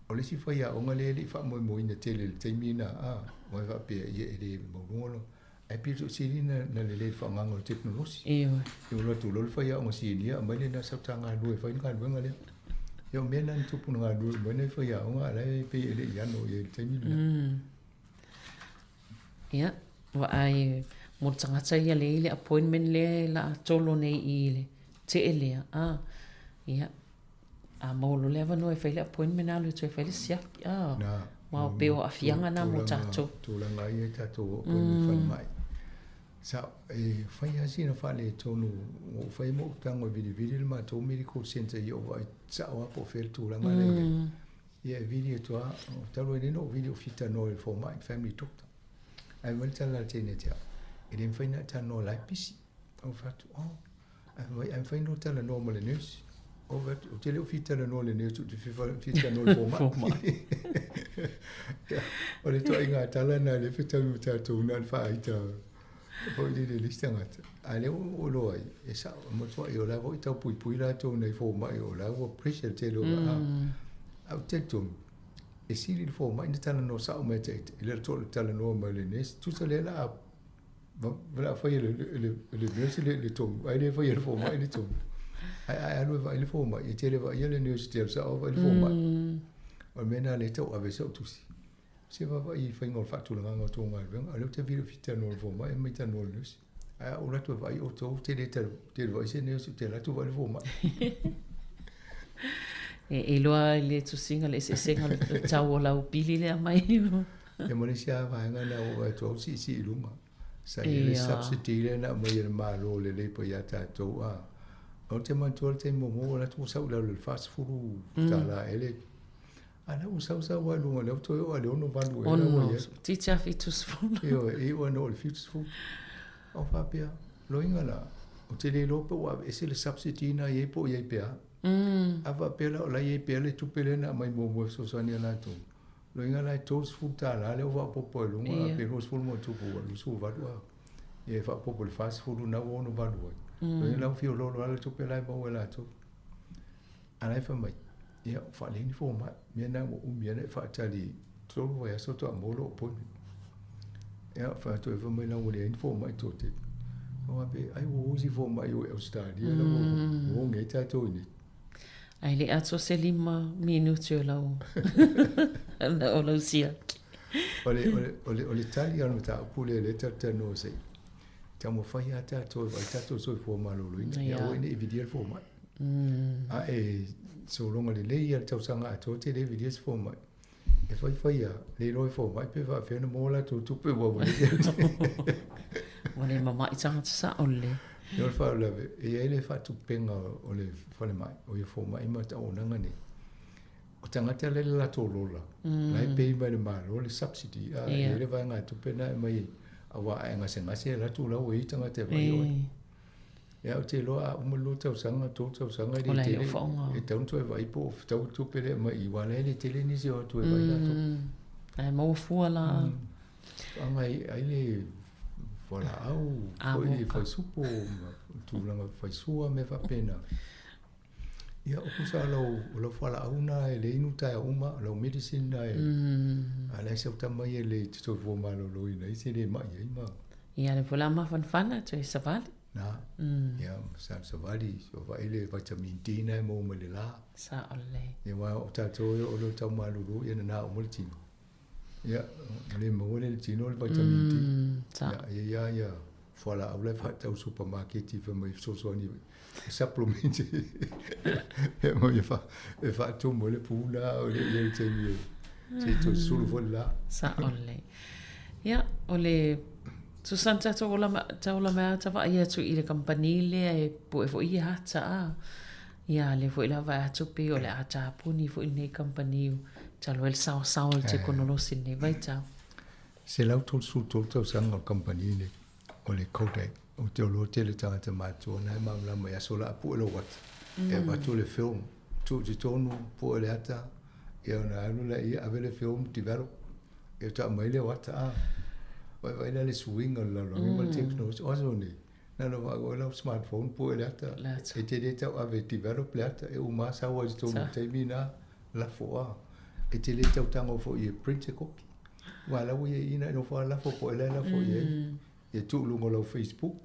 O le isi faiaoga lea e le i faamoemoeina tele i le taimi lena, aua e faapea ia e le maualuga lona Ae pito sili na lelei le faaaogaina o le tekonolosi. Ioe. Ia ua alu atu loa le faiaoga sinia aumai lena sau ta galulue e fai le galuega lea. Ia o mea na na tupu na galulue uma ai nai faiaoga a o la e pei e le i ano i ai i le taimi lena. Ia, vaai mo le tagata ia lea i le appointment lea la a tolo nei i le tee lea, a, ia, A maua loa le avanoa e fai le appointment alu e toe fai le siaki. Ah, Na, aua pei o aafiaga na mo tatou. Tulaga ia i tatou appointment falemai. Sa, e fai lava sina faaletonu, ua ou fai ma ou tago e vilivili le matou medical centre ia ou vaai sao lava po o fea le tulaga lea e i ai. Ia e vili atu lava, talu ai nei ona ou vili ou fia talanoa i le fomai, family doctor. Ae fai mai le tala a le teine ia te au, e le mafai ona e talanoa o la e pisi. Ou fai atu, oh, Ae mafai ona ou talanoa ma le nurse. Ou fai atu, ou te le o fia talanoa i le nurse, ou te fia talanoa i le fomai. O le ituaiga tala lena lea e fetaui ma tatou na o le faaita foi lele i le isi tagata. A o lea ua ou iloa ai, e sao, e matuai o la foi e tau puipui latou i nai fomai o la ua pressure tele o la. Ae ou te talitonu, e sili le fomai ona talanoa sao mai ia te ita, i lo le talanoa mai o le nurse. Tusa lea o le a O le a fai e le nurse le tonu, ae le faia e le fomai le tonu. Ae a e alu e vaai le fomai, e te le vaaia le nurse e te alu sao lava vaai le fomai. O le mea lena o lea e tau ave ai sau tusi. Se vaavaai i faiga o le faatulagaga o tou galuega, a o lea ou te vili fia talanoa i le fomai, ae mai talanoa i le nurse. Ae a ou alu atu e vaai outou, ou te le vaai se nurse, ou te alu atu vaai le fomai. E iloa i le tusiga le eseesega o le tau o lau pili lea mai. Ia ma le isi lava vaega lena ua ou atu au siisii i luga. Sa i ai le subsidy lea na aumai e le Malo i le labour ia tatou a. Ou te manatua le taimi muamua ua alu atu ua sau i lalo i le $40 ea le a la ua sau sau lava i luga lea ua toe oo lava i le 68 ea la ua i ai. Toeitiiti lava 70. Ioe, e iu lava ina oo i le 70. Ou faapea, loiga la, ou te le iloa pe ua aveese le subsidy lena e i ai po o i ai pea. A faapea la o la e i ai pea le tupe lea na aumai muamua e fesoasoani ia latou, Loiga la e $30 lea ua faaopoopo ai luga a pe 20 ma ona tupu ua 28 a. Ia e faaopoopo i le 40 lena ua 68 ai. Loiga la ua fiololo lava le tupe la e maua e latou. A la e fai mai, ia ua faalelei ni fomai, mea na ua umi ai ona e faatali. 3 vaiaso faatoa maua lou appointment. Ia, fai atu ai fai mai la ua leai ni fomai toatele. Ou faapea, ai ua o isi fomai o i Ausetalia la ua o nei tatou i inei. Ae le atoa se 5 minute o lau o lau siaki. O le, o le, o le, o le tali o le mataupu lea lea tatou talanoa se i taumafai lava tatou e vaai tatou soifua maloloina. Ia aua ne i vilia le fomai. A e sologa lelei lava le tausaga atoa e te le vilia se fomai. E faifai lava, le iloa e fomai pe faapefea ona maua latou tupe aua ua leai. Ua le mama'i tagata sa'o lelei. O le faalavelave, e i ai le faatupega o le falemai, o ia fomai ma auaunaga nei. O tagata la e i le latou lola, la e pay mai e le Malo le subsidy, a e i ai le vaegatupe lena e aumai ai, aua a e gasegase e alu atu la ua i ai tagata e vaai i oe. Ia ou te iloa a uma le 2 tausaga, 3 tausaga e le tele, e tatau ona toe vaai po o fetau le tupe lea e aumai i i, aua la e le tele nisi o atu e vaai latou. Ae maua fua la. Faaaoga ai le fualaau foi faisupo ma tulaga faisua mea faapena. Ia o tusa o lau, o lau fualaau na e le inu taeao uma, o lau medicine na e, a leai sau tama ia e le te soifua maloloina ai, se le mai ai ma. Ia le foi la mafanafana toe savali. Na, ia sa savali, so vaai le vitamin D na e maua mai le la. Sao lelei. Ia aua o tatou o lo tau malolo ia nana uma le tino. Ia, le maua le tino le vitamin D. Sao. Ia, ia, ia, fualaau la e faatau supamaketi fai mai e fesoasoani e supplement e mai e faatumu ai le pu la o le i ai le taimi e se i toe sulu foi le la. Sao lelei. Ia, o le tusa na tatou ola taola mai ata vaai atu i le kamupani lea e pue foi ia ata a. Ia, lea foi la vaai atu pei o le a tapuni foi lenei kamupani talu ai le saosaoa o le tekonolosi i lenei vaitau. 133 tausaga o le kamupani lenei, o le Kodak. Ou te iloa tele tagata matutua na e malamalama i aso la a pue lou ata, e avatu le film, tuu i totonu, pue le ata, ia ona alu lea ave le film develop, ia faatoa aumai lea o ata a. Vaivai la le suiga o le lalolagi ma le technology. O aso nei, na ona vaai lau smartphone pue le ata, e te le tau ave e develop le ata, e uma lava sau ai i totonu i le taimi lena, lafo a. E te le tau tago foi e print se kopi. Aua la ua i ai i ina e nofo lava lafo po o ai la e lafo i ai. Ia tuu i luga o lau Facebook,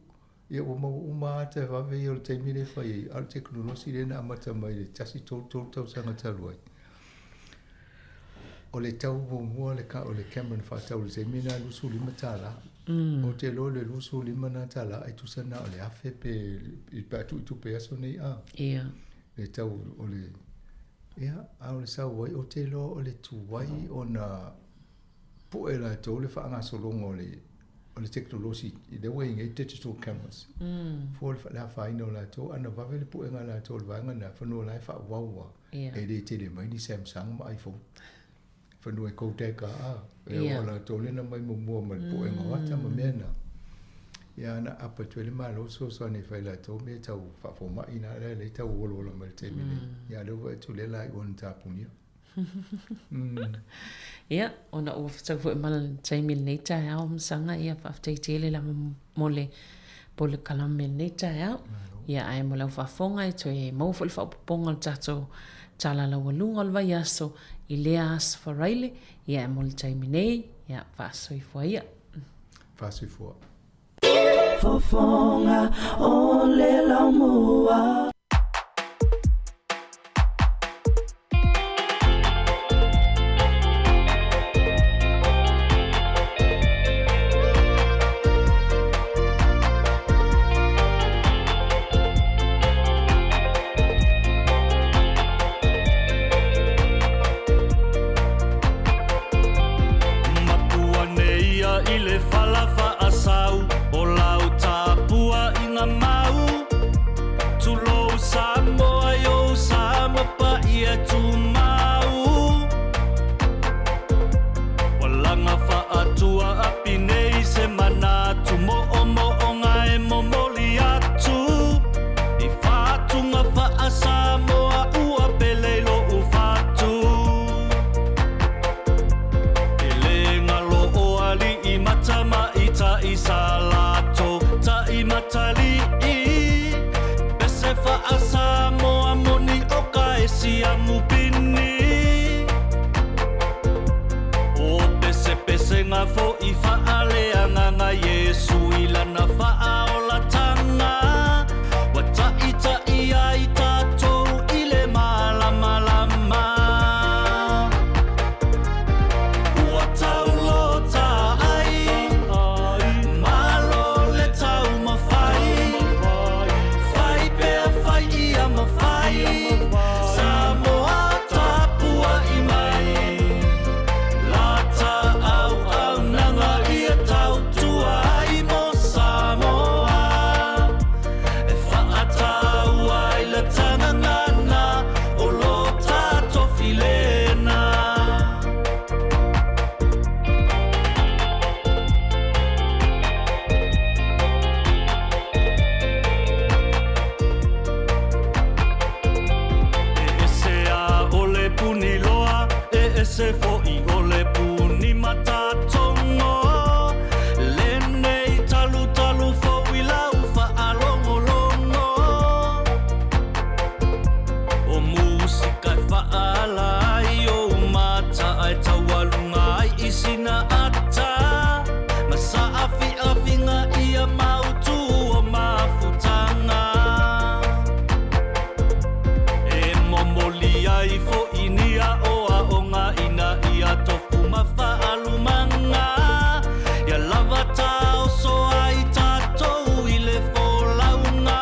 ia ua maua uma lava ata e vave ia o le taimi lea e fai ai, a o le tekonolosi lea na amata mai i le 133 tausaga talu ai. O le tau muamua le o le camera na faatau i le taimi lena $25. Ou te iloa le 25 lena tala ai tusa na o le $1,000 pe pe a tuu i tupe aso nei a. Ia. Le tau o le ia a o le sau ai ou te iloa o le tuai ona po'e latou le faagasologa o le o le tekonolosi lea ua i ai nei digital cameras. Fua le afaina o latou, ana vave le puega a latou o le vaega lena, fanua la e faaauau lava. E le tele mai ni Samsung ma iPhone. Fanua e Kodak lava, a, e o latou lea na mai muamua ma le puega o ata ma mea na. Ia ana apa atu ai le Malo fesoasoani e fai e latou mea tau faafomai na lea e tau olaola mai i le taimi nei. Ia lea ua vaai atu lea la i ona tapunia. Ia, ona ua fetau foi ma le taimi i lenei taeao Masaga, ia faafetai tele lava mo le polokalame i lenei taeao. Ia, ae mo lau faafofoga e toe maua foi le faaopoopoga o le tatou tala laualuga o le vaiaso i lea Aso Faraile, ia ae mo le taimi nei, ia faasoifua ia. Faasoifua. Fofoga o le laumua. Matua nei ia i le fala faasau o lau tapua i nga mau Tulou Samoa i ou sa ma paia tumau Ua laga faatua api nei se manatu moomooga e momoli atu I faatuga faa-Samoa ua pele i lou fatu E le galo o alii ma tamaitai sa latou taimatalii Pese faa-Samoa moni o ka e siamu pini. fo'i faaleagaga Iesu i lana faaolatanga Ua ta'ita'i ai tatou i le malamalama Ua taulota ai Malo le taumafai Fai pea fai ia mafai Samoa tapua'i mai Lata auaunaga ia tautua ai mo Samoa E faataua ai le tagagana o lo tatou filena. E ese a o le puni loa, e ese fo'i o le puni matatogo. Lenei talutalu fou i lau faalogologo. O musika e faaala ai ou mata ae taualuga ai i sina ata. Ma saafiafiga ia mautu o mafutaga. E momoli ai fo'i ni aoaoga ina ia tofu ma faalumaga. Ia lava taoso ai tatou i le folauga.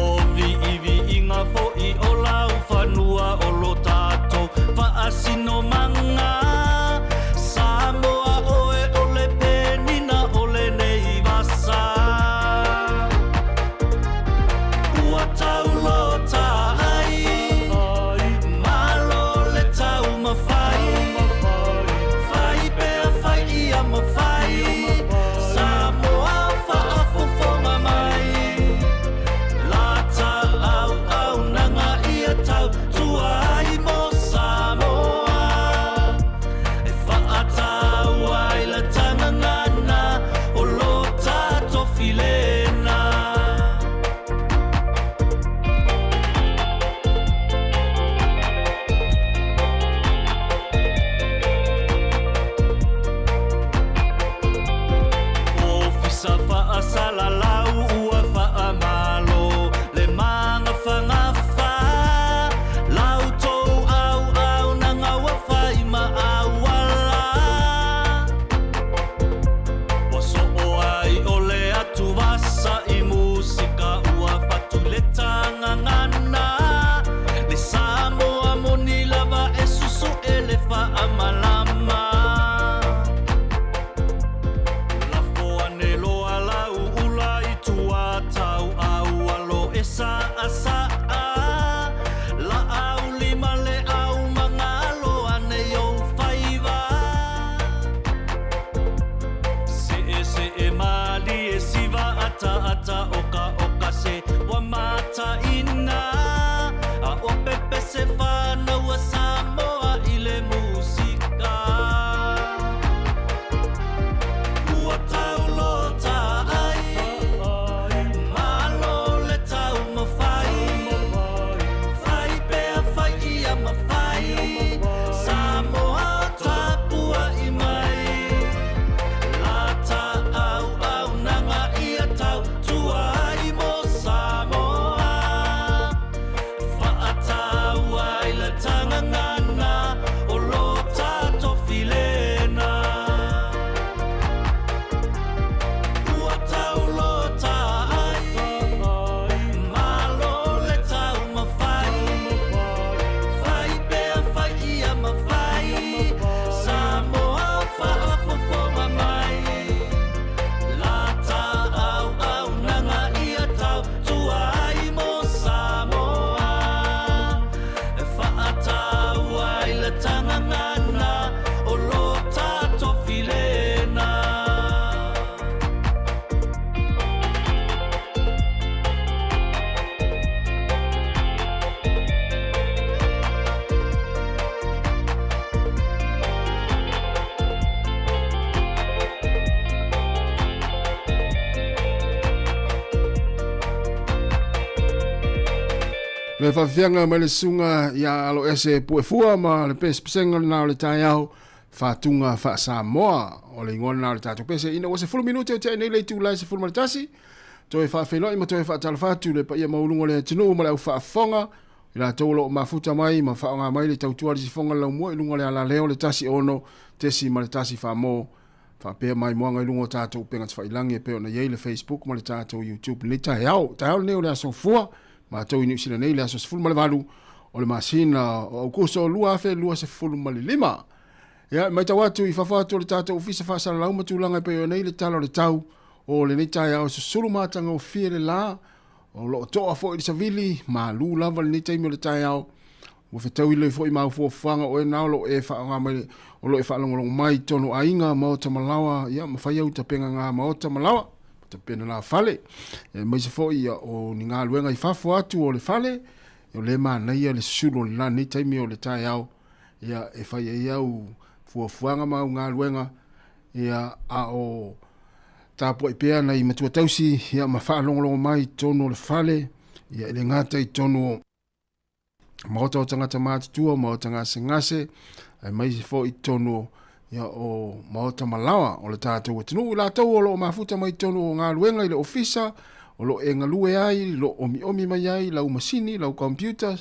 O viiviiga fo'i o laufanua o lo tatou faasinomaga. Samoa oe o le penina o lenei vasa. Ua taulota ai, malo le taumafai. Fai pea fai ia mafai, Samoa faafofoga mai. Lata auaunaga ia tautua ai mo Samoa. E faataua ai le tagagana o lo tatou filena. Ofisa faasalalau ua faamalo le magafagafa La outou auaunaga ua fai ma auala Ua soo ai o le atuvasa i musika ua fatu le tagagana Le Samoa moni lava e susu'e le faamalama Lafo ane loa lau ula i tua tau aualo e saasaa Laau lima le au magalo ane i ou faiva Seesee malie siva ataata okaoka se ua mataina A ua pepese whanau a Samoa i le musika Ua taulota ai, malo le taumafai. Fai pea fai ia mafai, Samoa tapuai mai. Lata auaunaga ia tautua ai mo Samoa. Faataua i le tagagana o lo tatou filena. Ua taulota ai, malo le taumafai. Fai pea fai ia mafai, Samoa faafofoga mai. Lata auaunaga ia tautua ai mo Samoa. E faataua ai le tagagana o lo tatou filena. Le faafiafiaga mai le susuga ia Aloese Puefua ma le pesepesega lena o le taeao. Fatuga Faa-Samoa. O le igoa lena o le tatou pese. Ina ua 10 minute o tea nei le itula e 11, toe faafeiloai ma toe faatalofa atu le paia maualuga o le atunuu ma le au faafofoga, i latou o lo o mafuta mai ma faaaoga mai le tautua a le sifoga le laumua i luga o le alaleo le 1 6.1 faamo faapea maimoaga i luga o tatou upega tafailagi e pei ona i ai le Facebook ma le tatou YouTube i lenei taeao. Taeao lenei o le aso Fua, matou i Niu Sila nei le aso 18 o le masina o Aukuso 2025. Ia, e matau atu i fafo atu o le tatou ofisa faasalalau ma tulaga e pei ona i ai le tala o le tau o lenei taeao, e susulu matagofie le la, o lo o toa foi le savili, malu lava lenei taimi o le taeao. Ua fetaui lelei foi ma au fuafuaga o oe na o lo o e faaaoga mai, o lo o e faalogologo mai i totonu o aiga, maota ma laoa, ia, ma fai au tapenaga maota ma laoa, tapena fale. Aemaise foi ia, o ni galuega i fafo atu o le fale, o lea e manaia le susulu o le la lenei taimi o le taeao, ia, e fai ai au fuafuaga ma au galuega, ia, a o tapuai pea nai matua tausi, ia, ma faalogologo mai i totonu o le fale, ia, e le gata i totonu o maota o tagata matutua, maota gasegase, aemaise foi i totonu ia, o maota malaoa o le tatou atunuu. I latou o lo o mafuta mai totonu o galuega i le ofisa, o lo o e galue ai, lo o omiomi mai ai lau masini, lau computer,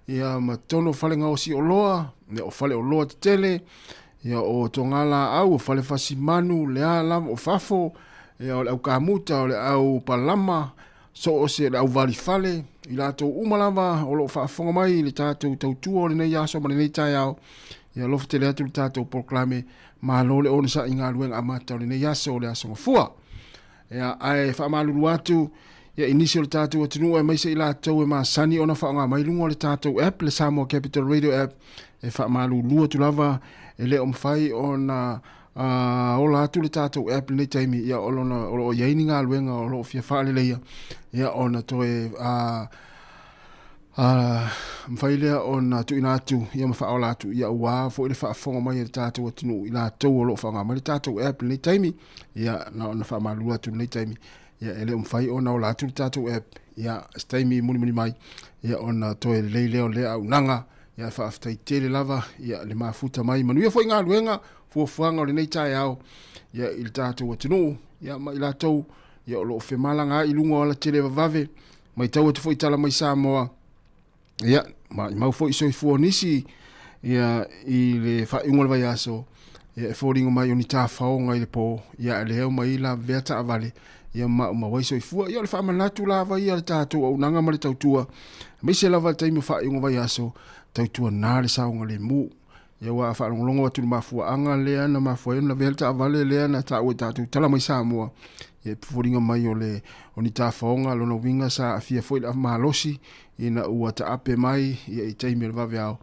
ia, ma totonu o fale gaosi oloa, ia, o fale oloa tetele, ia, o togalaau, o fale fasimanu, le a lava, o fafo, ia, o le au kamuta, o le au palama, so o se le auvali fale, i latou uma lava o lo o faafofoga mai i le tatou tautua o lenei aso ma lenei taeao, ia alofa tele atu le tatou polokalame, malo le onosai i galuega amata o lenei aso o le Aso Gafua. Ia, ae faamalulu atu ia i nisi o le tatou atunuu aemaise i latou e masani ona faaaoga mai luga o le tatou app, le Samoa Capital Radio app, e faamalulu atu lava e le o mafai ona a ola atu le tatou app lenei taimi, ia o lona o lo o i ai ni galuega o lo o fia faaleleia, ia ona toe a a mafai lea ona tuuina atu ia ma faaola atu, ia aua foi le faafofoga mai a le tatou atunuu i latou o lo o faaaoga mai le tatou app lenei taimi. Ia na ona faamalulu atu lenei taimi, ia e le o mafai ona ola atu le tatou app, ia se taimi mulimuli mai, ia ona toe lelei lea o lea auaunaga. Ia faafetai tele lava ia le mafuta mai, manuia foi galuega fuafuaga o lenei taeao ia i le tatou atunuu, ia ma i latou ia o lo o femalaga ai i luga o alatele vavave. Matau atu foi i tala mai Samoa, ia maimau foi soifua o nisi ia i le faaiuga o le vaiaso, ia e foliga mai o ni tafaoga i le po, ia e lea mai lavevea taavale, ia maumau ai soifua. Ia o le faamanatu lava ia le tatou auaunaga ma le tautua, aemaise lava le taimi o faaiuga vaiaso, tautua na le saogalemu. Ia aua a faalogologo atu i le mafuaaga lea na mafua ai ona lavea le taavale lea na taua i tatou tala mai Samoa, ia e foliga mai o le o ni tafaoga, lona uiga sa aafia foi le malosi ina ua taape mai ia i taimi o le vaveao,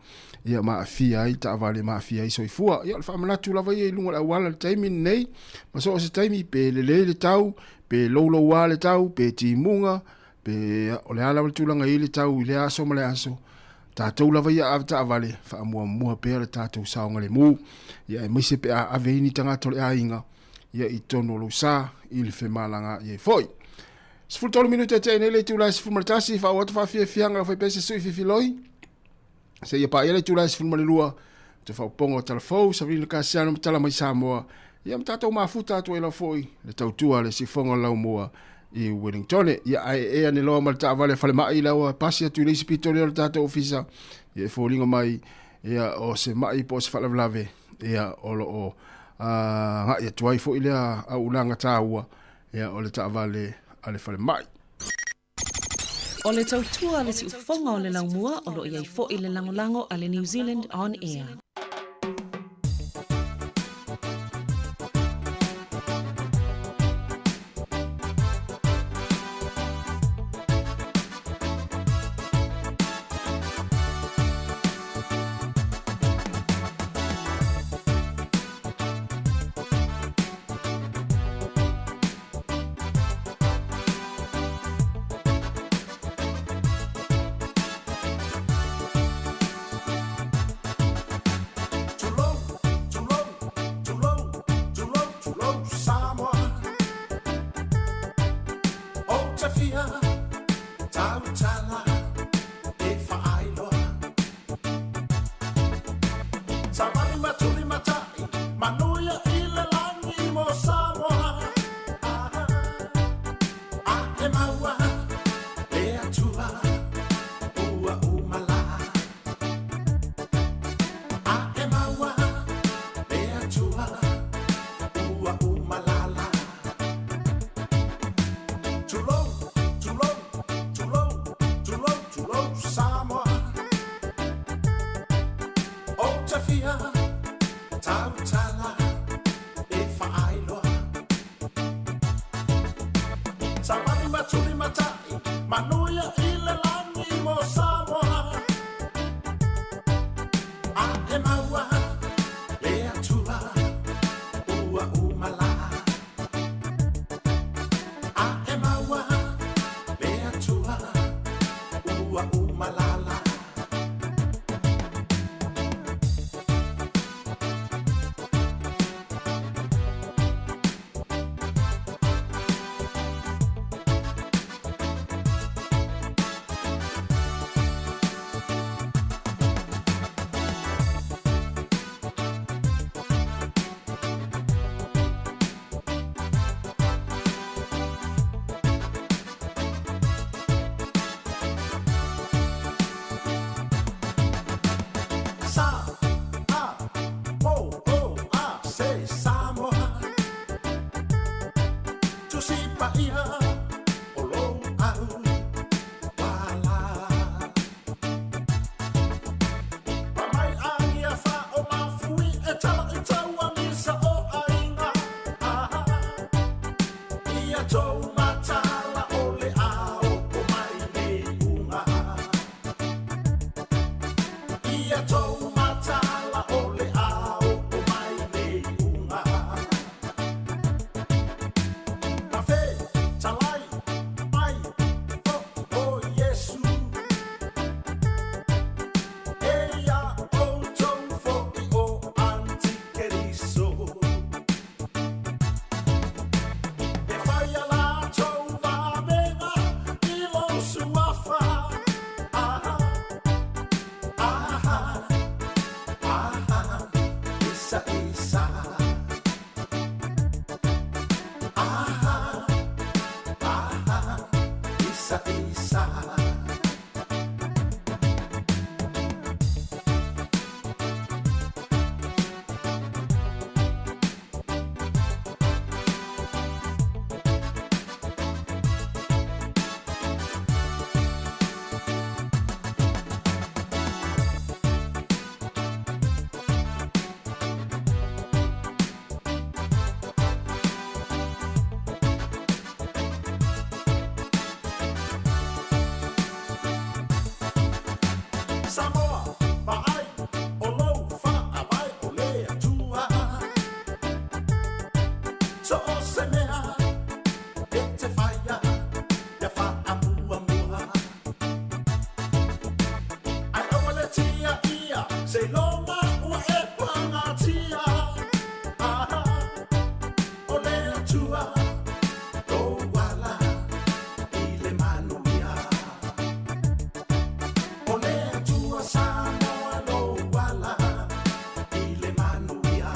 ia ma aafia ai taavale ma aafia ai soifua. Ia o le faamanatu lava ia i luga o le auala i le taimi lenei, ma so o se taimi, pe lelei le tau, pe louloua le tau, pe timuga, pe o le a lava le tulaga i le tau i lea aso ma le aso, tatou lava ia ave taavale, faamuamua pea le tatou saogalemu, ia aemaise pe a ave ai ni tagata o le aiga, ia i totonu o lou sa i le femalagaai ai foi. 13 minute e tea nei le itula e 11, faaauau atu faafiafiaga lau faipese sui fifiloi seia paia le itula e 12 te faaopoga o talafou Savilina Kasiano ma tala mai Samoa, ia ma tatou mafuta atu ai lava foi le tautua a le sifoga o le laumua i Wellington. Ia ae e ane loa ma le taavale a falemai la ua pasi atu i le isi pito lea o le tatou ofisa, ia e foliga mai ia o se mai po o se faalavelave, ia o lo o agai atu ai foi lea auaunaga taua ia o le taavale a le falemai. O le tautua a le siufofoga o le laumua o lo o i ai foi le lagolago a le New Zealand On Air. Lau tala e faailoa. Savali matuli matai, manuia i le lagi mo Samoa. A e maua le Atua ua uma la. A e maua le Atua ua uma la la. Sa A O O A se Samoa. Tusi Paia o lou au pala. Pa mai agia fa o mafui e tala i taua misa o aiga. Ah, ia tou matala o le ao o mai le unga. Ia tou matala o le ao o mai le unga. Na fe talai mai o Iesu. E ia outou fo'i o Antikeriso. E fai a latou vavega i lou suafa. Ah, ah, ah, isa, isa. Ah, ah, isa, isa. Samoa, vaai, o lou faavae o le Atua. So o se mea e te whaia, ia whaamuamua. Ai aua le tia ia, se loma ua e pangatia. Aha, o le Atua, lou ala i le manuia. O le Atua Samoa lou ala i le manuia.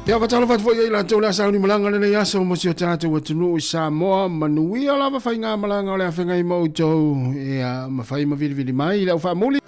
Ia faatalofa atu foi ia i latou o le a sauni malaga lenei aso mo si o tatou atunuu i Samoa. Manuia lava faigamalaga o le a feagai ma outou, ia ma fai ma vilivili mai i le au faamuli.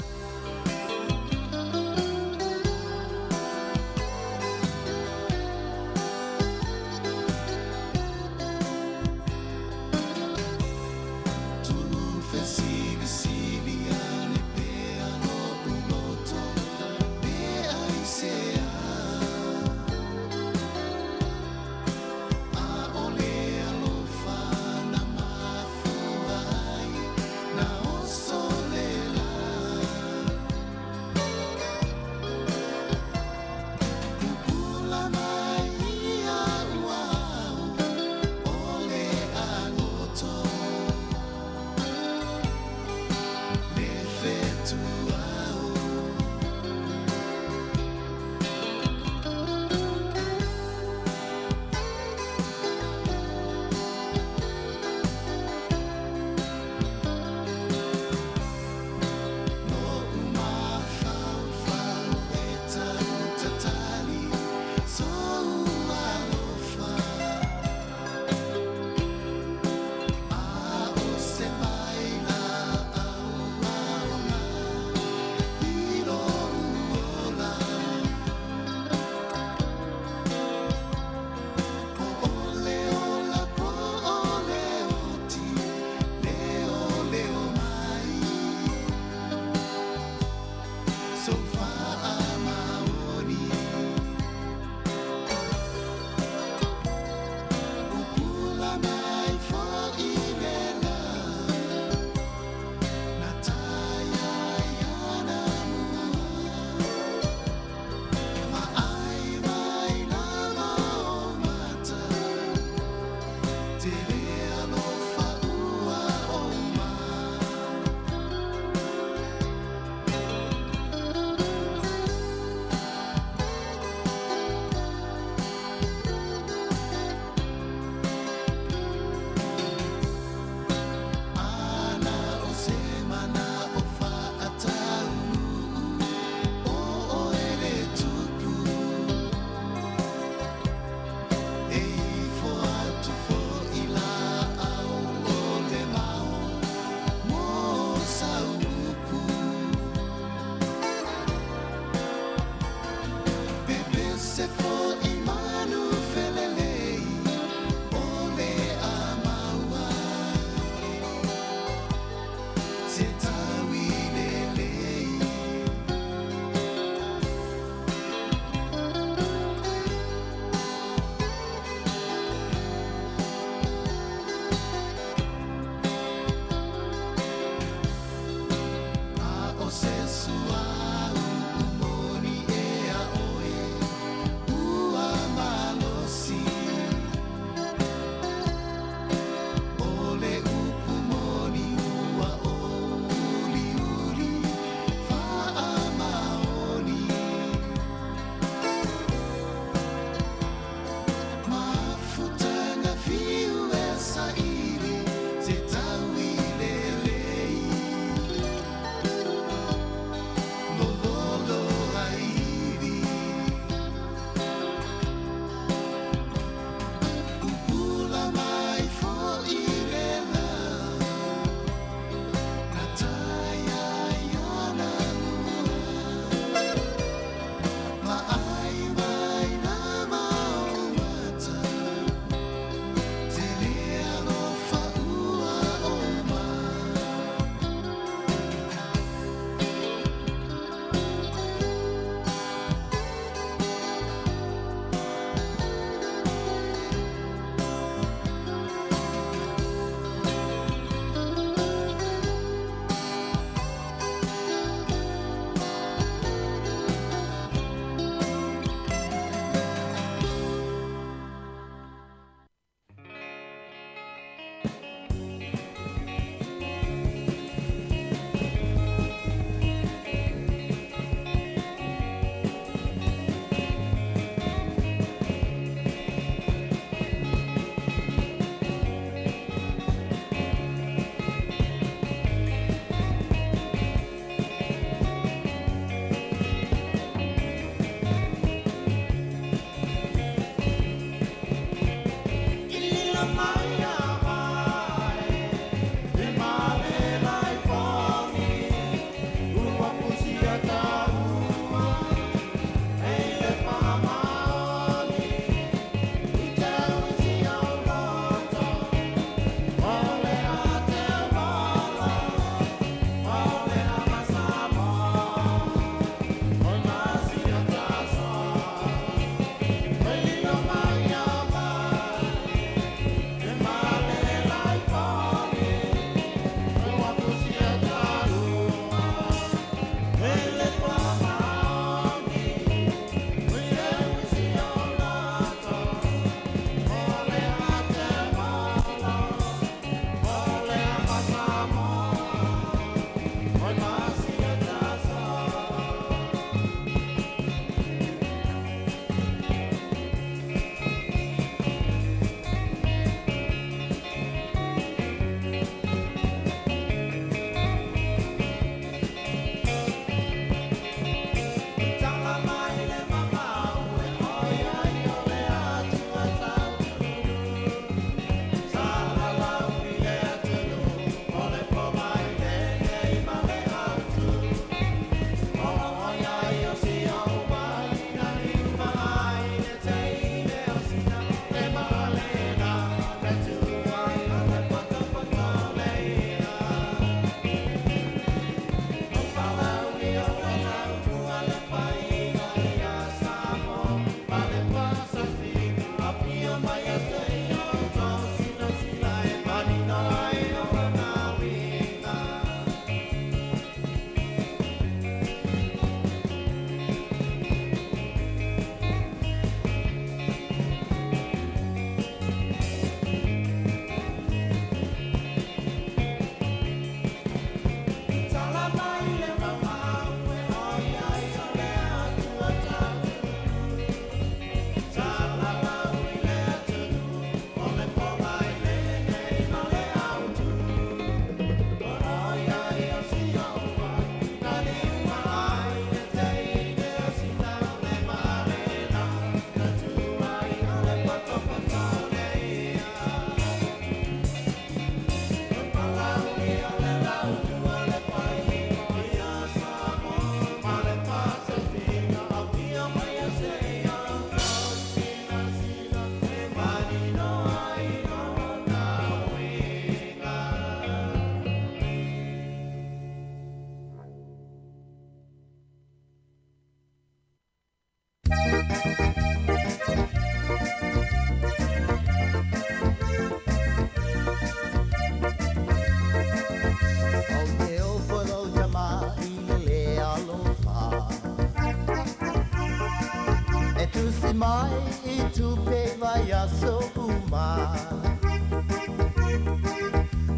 mai i tupe vaiaso uma.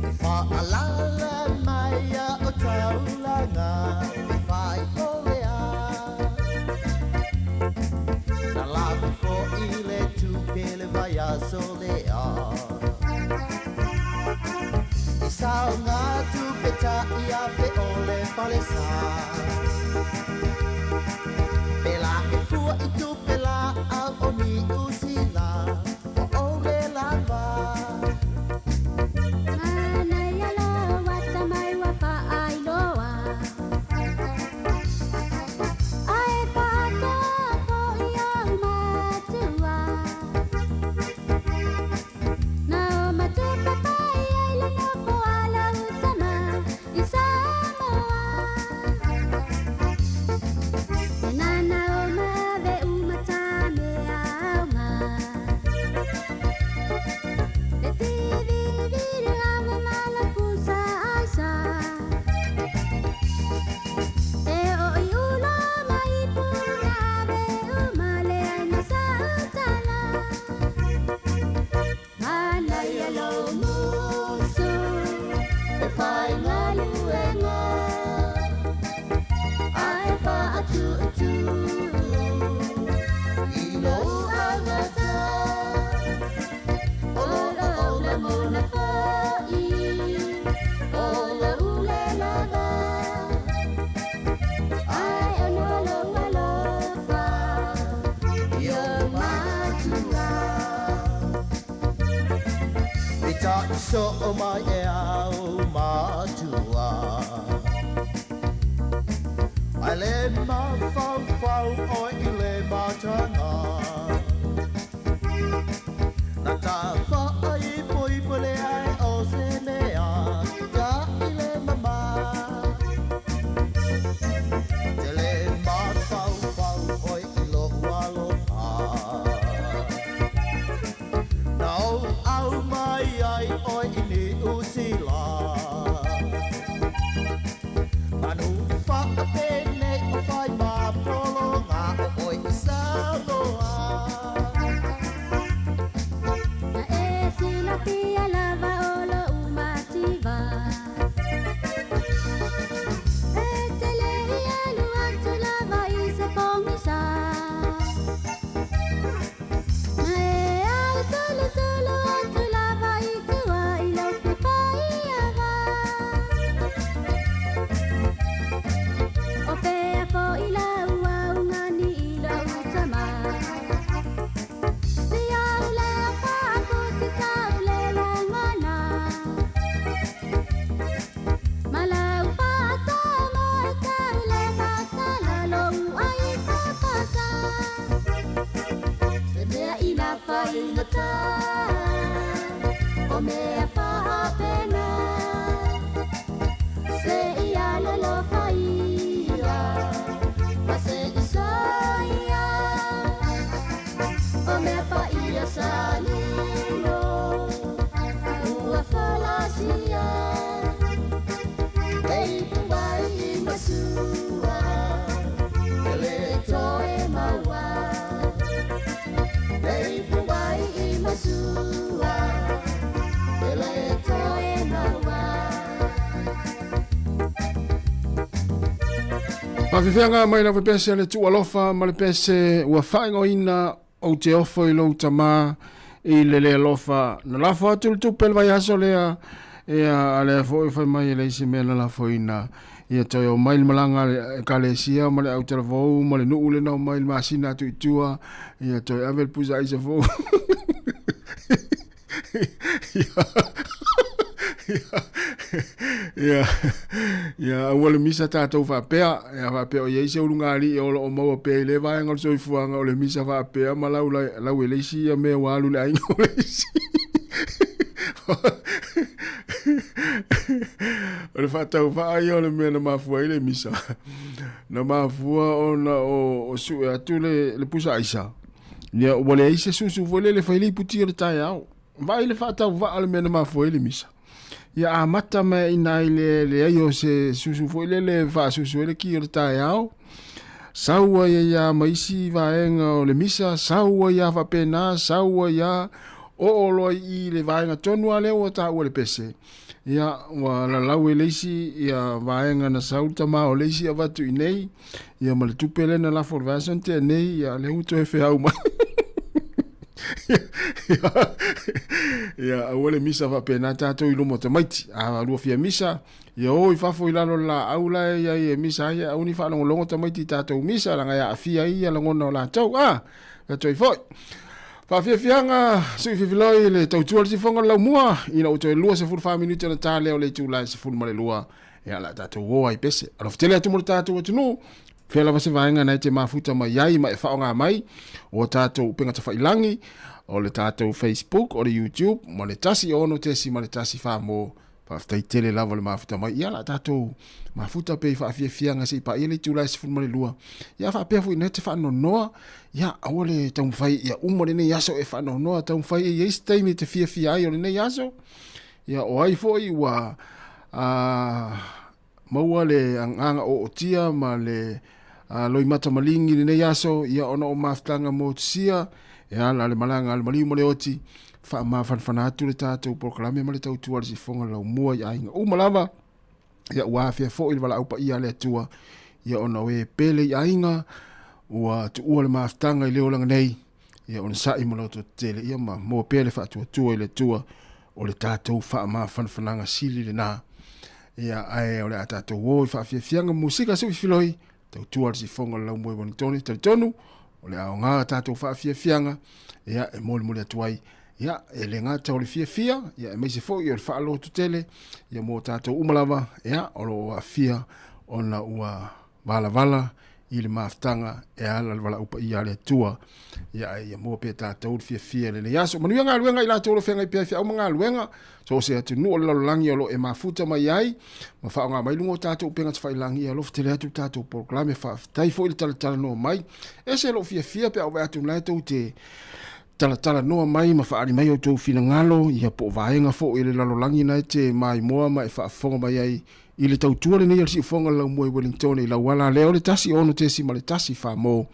E whaalala mai a o taulanga e whai o lea. Na lako fo i le tupe le vaiaso lea. I sao ngā tupe ta i a pe o le falesa. Pela e fua i tupe la au o ni usila o o le lava. Manaia lo wata mai wa whaailoa. Ae whaatoa po i au matua. Na o matupa pai ai le nofo ala utama i Samoa. E nana o mave umata me aunga. Le tivi viri lava mala pusa aisa. E o i ula mai puna ave umale ai na sa utala. Manaia lo musu e whai ngaluenga. Ai whaatu atu i lo angata. O lo o la mona whai, o lo ule lava. Ai ono lo alofa i o matua. I ta so o mai e au matua. Ai le ma fau fau o i le matanga. Na ta wha ai poi pole ai o se mea ka i le mama. Te le ma fau fau o i lo alofa. Na o au mai ai o i ni usila. Manu whaapene o whai mā polo ngā o oi i Samoa. Na e silapia lava o lo umativa. E te le i alu atu lava i se pongisa. Na e au solo solo atu lava i tua i lau fifai ava. O pea fo i lau au ngani i lau tama. Si au lea whaaku si tau le langana. Ma lau whaasa mo e tau le matala lo ai whapasa. Se mea i la whaingata, o mea whaapena. Se i alolo whaia, ma se i soia. O mea whaia salilo, ua falasia. Ei puai i masua, e le toe maua. Ei puai i masua, e le toe maua. Faafefeaga mai lava pese a le tuualofa ma le pese ua faaigoaina ou te ofo i lou tamā i le le alofa. Na lafo atu le tupe le vaiaso lea, ia a lea foi fai mai e leai se mea na lafoina. Ia toe omai le malaga a le ekalesia ma le autalavou ma le nuu lena omai le masina atu i tua, ia toe ave le pusa aisa fou. Ia, ia, aua le misa tatou faapea, ia faapea o i ai se ulugalii o lo o maua pea i lea vaega o le soifuaga o le misa faapea ma lau, lau e le isi ia mea ua alu i le aiga o le isi. O le faatauvaa ia o le mea na mafua ai le misa. Na mafua ona o, o sue atu le, le pusa aisa. Ia, ua leai se susu foi lele fai le iputi o le taeao. Vaai le faatauvaa o le mea na mafua ai le misa. Ia amata mai i ina i le leai o se susu foi lele e faasusu ai le ki o le taeao. Sau ai ai lava ma isi vaega o le misa, sau ai lava faapena, sau ai lava, oo loa i i le vaega tonu lava lea ua taua e le pese, ia, ua lalau e le isi ia vaega na sau le tama o le isi avatu i inei, ia ma le tupe lea na lafo i le vaiaso na tea nei, ia lea ua toe feau mai. Ia, aua le misa faapena tatou i luma o tamaiti. A lua fia misa, Ia o i fafo i lalo o le laau la e i ai e misa ai, aua ne i faalogologo tamaiti i tatou misa, leaga e aafia ai ia lagona o latou. A! Ia toe foi. Faafiafiaga sui fifiloi le tautua le sifoga o le laumua, ina ua toe 24 minute ona ta lea o le itula e 12, ia o le a tatou o ai pese. Alofa tele atu mo le tatou atunuu, fea lava se vaega na e te mafuta mai ai ma e faaaoga mai o tatou upega tafailangi, o le tatou Facebook, o le YouTube, ma le 1 6.1 mo Faafetai tele lava le mafuta mai. Ia, la tatou mafuta pea i faafiafiaga se i paia le itula e 12. Ia, faapea foi ina te faanoanoa, ia, aua le taumafai ia uma lenei aso e faanoanoa, taumafai e i ai se taimi e te fiafia ai o lenei aso. Ia, o ai foi ua maua le agaga ootia ma le loimata maligi i lenei aso, ia ona o mafutaga motusia e ala le malaga a le maliu ma le oti, faamafanafana atu le tatou polokalame ma le tautua a le sifoga laumua i aiga uma lava, ia ua afea foi le valaau paia a le Atua, ia ona o e pele i aiga, ua tuua le mafutaga i le olaga nei, ia onosai ma loto tetele, ia ma maua pea le faatuatua i le Atua, o le tatou faamafanafanaga sili lena. Ia, ae o le a tatou o i faafiafiaga musika se ufiloi, tautua le sifoga o le laumua i Ueligitone, talitonu, o le aoga a tatou faafiafiaga, ia, e molimoli atu ai, ia, e le gata o le fiafia, ia, aemaise foi o le faalototele, ia, mo tatou uma lava, ia, o lo o aafia ona ua valavala i le mafutaga e ala le valaau paia a le Atua. Ia ae ia maua pea tatou le fiafia i lenei aso. Manuia galuega i latou o lo o feagai pea i feau ma galuega, so o se atunuu o le lalolagi o lo o e mafuta mai ai, ma faaaoga mai luga o tatou upega tafailagi, ia alofa tele atu le tatou polokalame. Faafetai foi le talatalanoa mai. E ese lou fiafia pe a ou vaai atu la e tou te talatalanoa mai ma faaali mai outou finagalo, ia po o vaega foi o le lalolagi na e te maimoa ma e faafofoga mai ai I le tautua lenei a le siufoga o le laumua i Wellington i lau ala lea o le 1 6.1 fa mo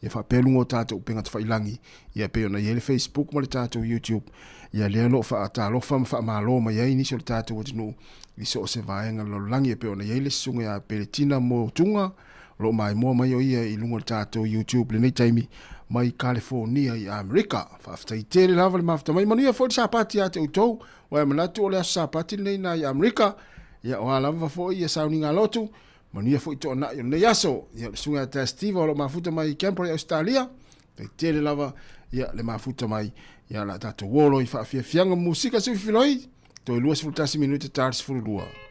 ia faapea luga o tatou upega tafailangi ia pei ona i ai le Facebook ma le tatou YouTube ia lea o lo o faatalofa ma faamalo mai ai nisi o le tatou atunuu i so o se vaega o le lalolagi e pei ona i ai le susuga ia Peletina Motuga o lo o maimoa mai o ia i luga o le tatou YouTube lenei taimi mai Kalifonia i Amerika. Faafetai tele lava le mafuta mai. Manuia foi le Sapati ia te outou. Ua e manatu o le aso Sapati lenei na i Amerika, ia o a lava foi ia sauniga lotu, manuia foi toanai o lenei aso. Ia le susuga ia Tas Steve o lo o mafuta mai i Canberra i Ausetalia, tai tele lava ia le mafuta mai ia la tatou olo i faafiafiaga musika se filoi, toe 21 minute ta le 12.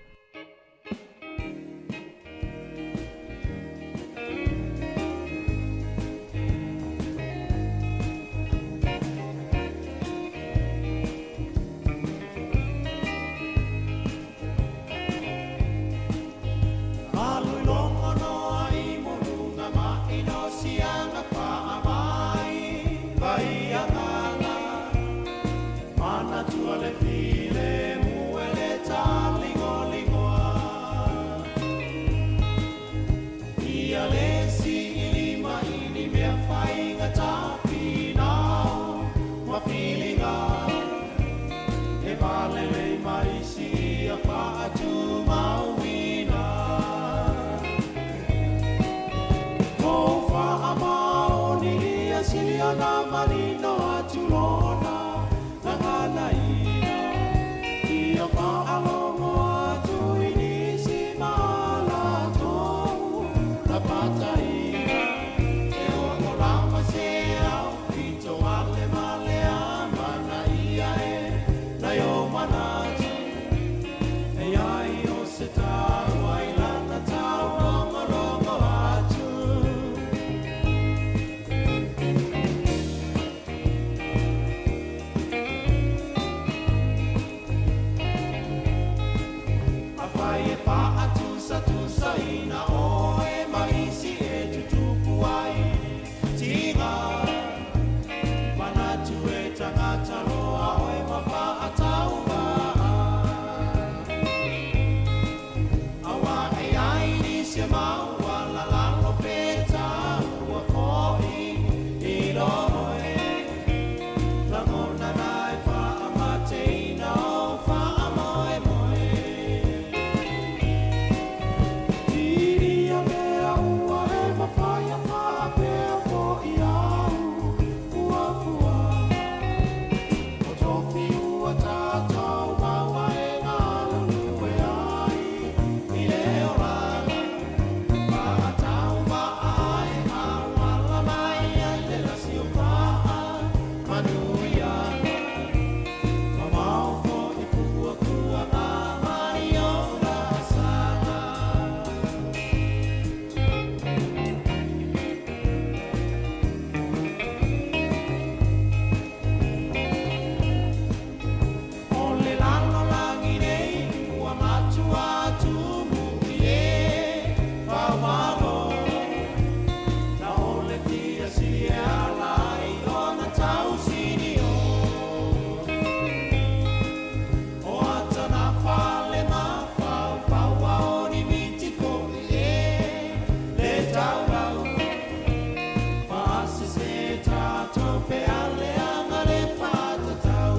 tauau Faasese tatou pe a leaga le faatatau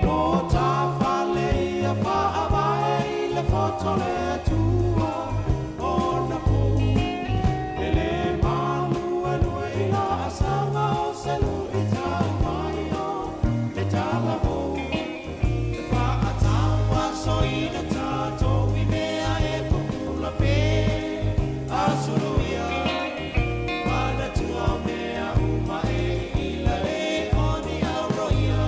No ta fale ia faavae i le poto le Atua ona pou E le maluelue i laasaga o se luitau mai o le talavou E faatauasoina tatou i mea e pupula pe asuluia Manatua o mea uma e iila le o ni auroia.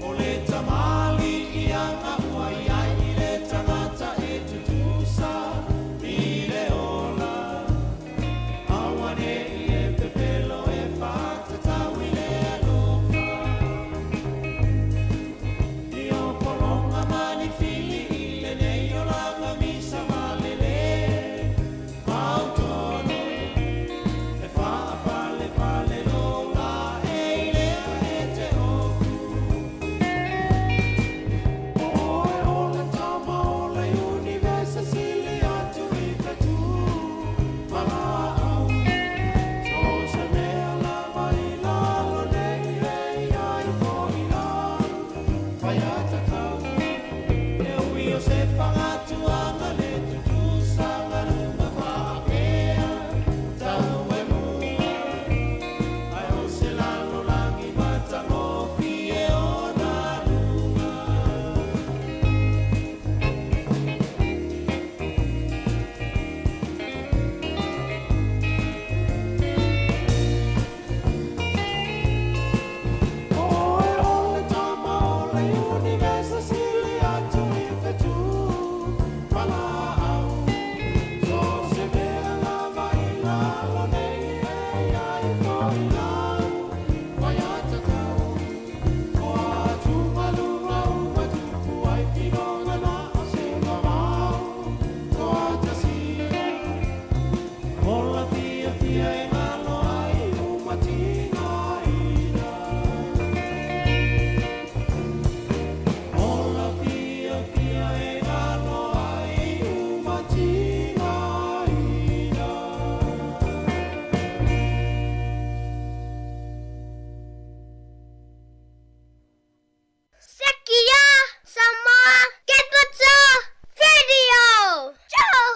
O le tamaliiaga ua i ai i le tagata e tutusa i le ola, aua ne i e pepelo e faatatau i le alofa. I o pologa ma ni fili i lenei olaga misa malele mautonu e faapalepale loga e i lea e te oku. O oe o le tama o le Univesa sili atu i fetu ma laau. So o se mea lava i lalo nei e i ai foi lau faiatatau. E ui o se fagatuaga le tutusaga luga faaea tau e mua. Ae o se lalolagi matagofie ona luga. O oe o le tama o le Univesa sili atu i fetu ma laau. So o se mea lava i lalo nei e i ai foi lau faiatatau. O atugaluga uma tupu ai finoga na o se vavau toatasia. Ola fiafia e galo ai uma tigaina. Ola fiafia e galo ai uma tigaina. Sekia Samoa Capital Radio Show.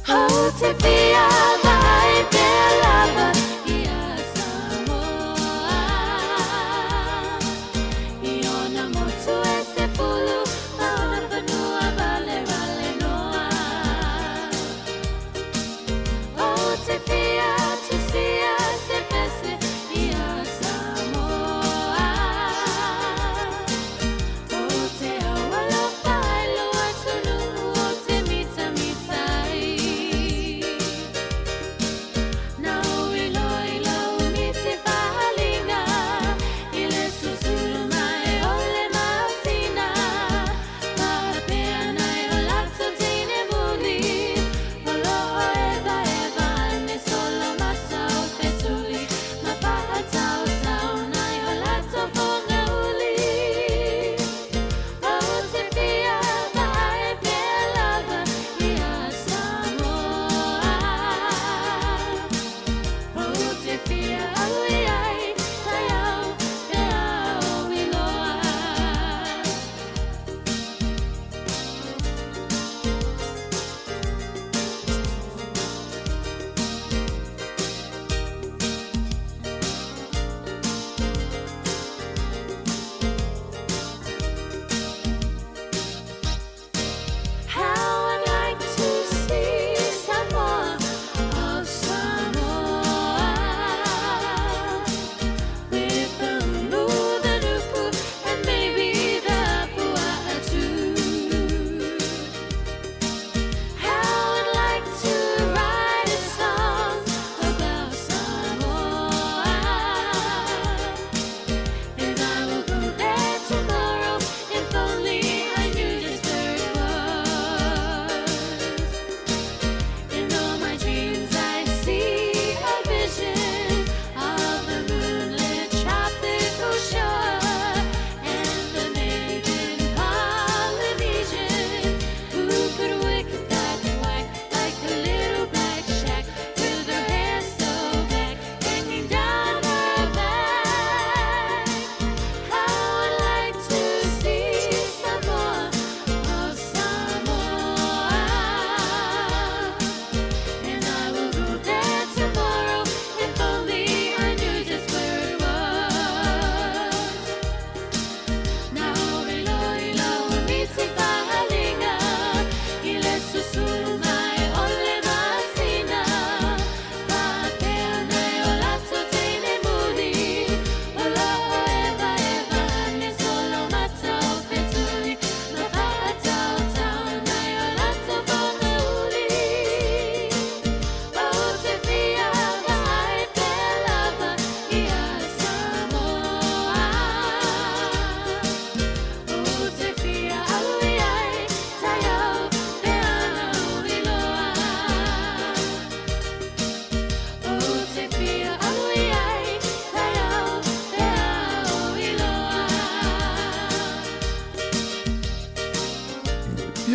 Ou te fia vaai pea lava ia Samoa I ona motu e 10 ma ona fanua valevalenoa Ou te fia tusia se pese ia Samoa O te au alofa ai lou atunuu ou te mitamita ai.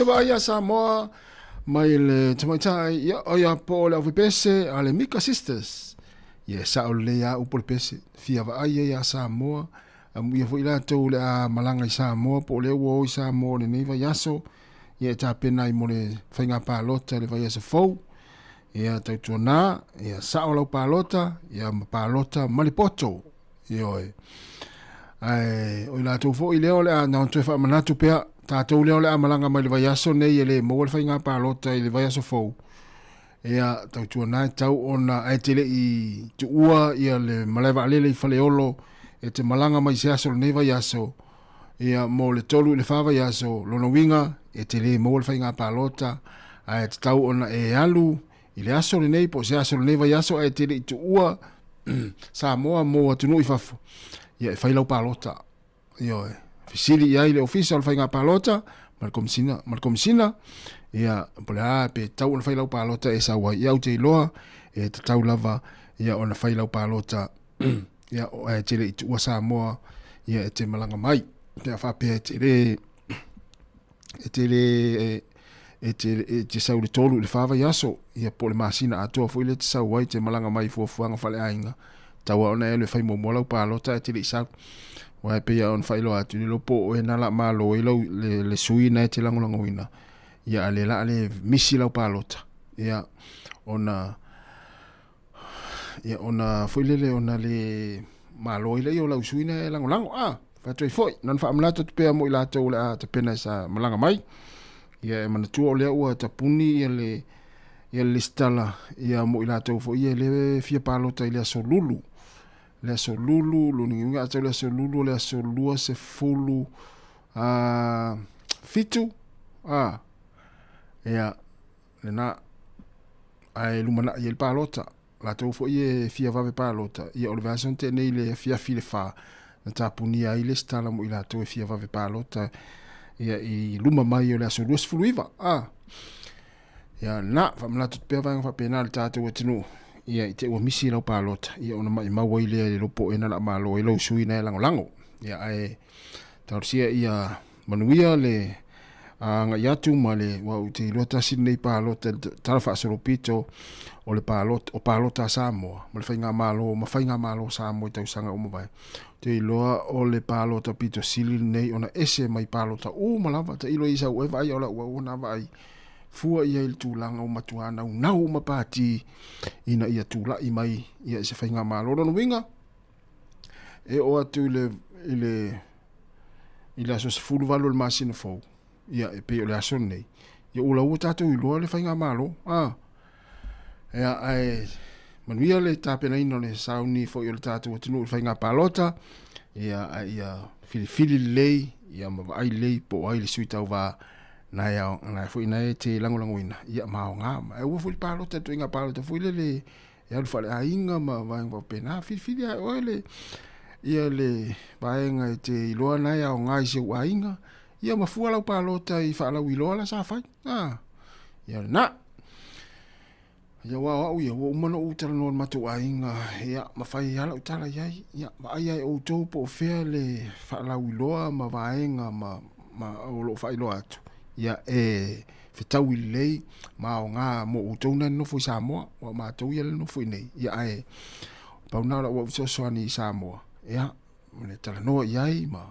Fia vaai ia Samoa mai le tamaitai, ia, o ia po o le aufepese a le Mika Sisters. Ia e sao lelei lava upu o le pese. Fia vaai ia ia Samoa, amuia foi latou le a malaga i Samoa po o lea ua o i Samoa i lenei vaiaso, ia e tapena ai mo le faiga palota i le vaiaso fou. Ia tautuana, ia sao lau palota, ia ma palota ma le poto. Ioe. Ae o i latou foi lea o le a na ona toe faamanatu pea, tatou lea o le a malaga mai le vaiaso nei e le maua le faiga palota i le vaiaso fou. Ia tautuana e tau ona ae te le i tuua ia le malae vaalele i Faleolo e te malaga mai se aso o lenei vaiaso, ia mo le 3 i le 4 vaiaso, lona uiga e te le maua le faiga palota, ae tatau ona e alu i le aso lenei po o se aso o lenei vaiaso ae te le i tuua Samoa mo atunuu i fafo, ia e fai lau palota. Ioe, fesili i ai le ofisa o le faiga palota ma le komisina, ma le komisina, ia po o le a pe tatau ona fai lau palota e sau ai. Ia ou te iloa e tatau lava ia ona fai lau palota ia ae te le i tuua Samoa ia e te malaga mai. Pe a faapea e te le e te le e te, e te sau i le 3 i le 4 vaiaso, ia po o le masina atoa foi lea e te sau ai, te malaga mai i fuafuaga faaleaiga, tau lava ona e alu e fai muamua lau palota ae te le i sau. Aua e pei lava ona faailoa atu, le iloa po o oe na la malo ai lau, le, le sui na e te lagolagoina, ia a le la le misi lau palota, ia ona, ia ona foi lele ona le malo ai lea o lau sui na e lagolago. Ah, fai atu ai foi, na ona faamanatu atu pea mo i latou o le a tapena e sa malaga mai. Ia e manatua o lea ua tapuni ia le ia le lesitala ia mo i latou foi ia le fia palota i le aso Lulu. Le aso Lulu, lona uiga a tau le aso Lulu o le aso 20 7 ia lena ae lumanai ai le palota. Latou foi e fia vave palota, ia o le vaiaso na tea nei i le afiafi i le 4, na tapunia ai le lesitala mo i latou e fia vave palota ia i luma mai o le aso 29. Ah. Ia na, faamanatu atu pea vaega faapena i le tatou atunuu, ia i te i ua misi lau palota, ia ona maimau ai lea i le lopo ena la malo ai lou sui na e lagolago. Ia ae talosia ia manuia le agai atu ma le ua ou te iloa tasi lenei palota i le tala faasolopito o le palota o palota a Samoa ma le faigamalo ma faigamalo a Samoa i tausaga ua mavae. Ou te iloa o le palota pito sili lenei ona ese mai palota uma lava. Tailo i sau e vaai o lau au ona vaai fua i ai le tulaga ua matua naunau uma pati ina ia tulai mai ia i se faigamalo. Lona uiga e oo atu i le i le i le aso 18 o le masina fou, ia e pei o le aso lenei, ia ua laua tatou iloa le faigamalo. A, ia, ae manuia le tapenaina o le sauni foi o le tatou atunuu i le faiga palota, ia, ae ia filifili lelei, ia ma vaai lelei po o ai le sui tauva na e, na e foi na e te lagolagoina, ia ma aoga. Ae aua foi le palota, le ituaiga palota foi lele e alu faaleaiga ma vaega faapena. Filifili lava e oe le, ia le vaega e te iloa na e aoga i si ou aiga, ia ma fua lau palota i faalauiloa la sa fai. Ah, ia lena. Ia aua o au ia, ua uma ona ou talanoa i le matou aiga, ia, ma fai lava lau tala i ai, ia, vaai lava e outou po o fea le faalauiloa ma vaega ma, ma o lo o faailoa atu, ia, e fetaui lelei ma aoga mo outou na nonofo i Samoa, aua o matou ia le nonofo i inei, ia ae pau na o lau au fesoasoani i Samoa, ia, le talanoa i ai ma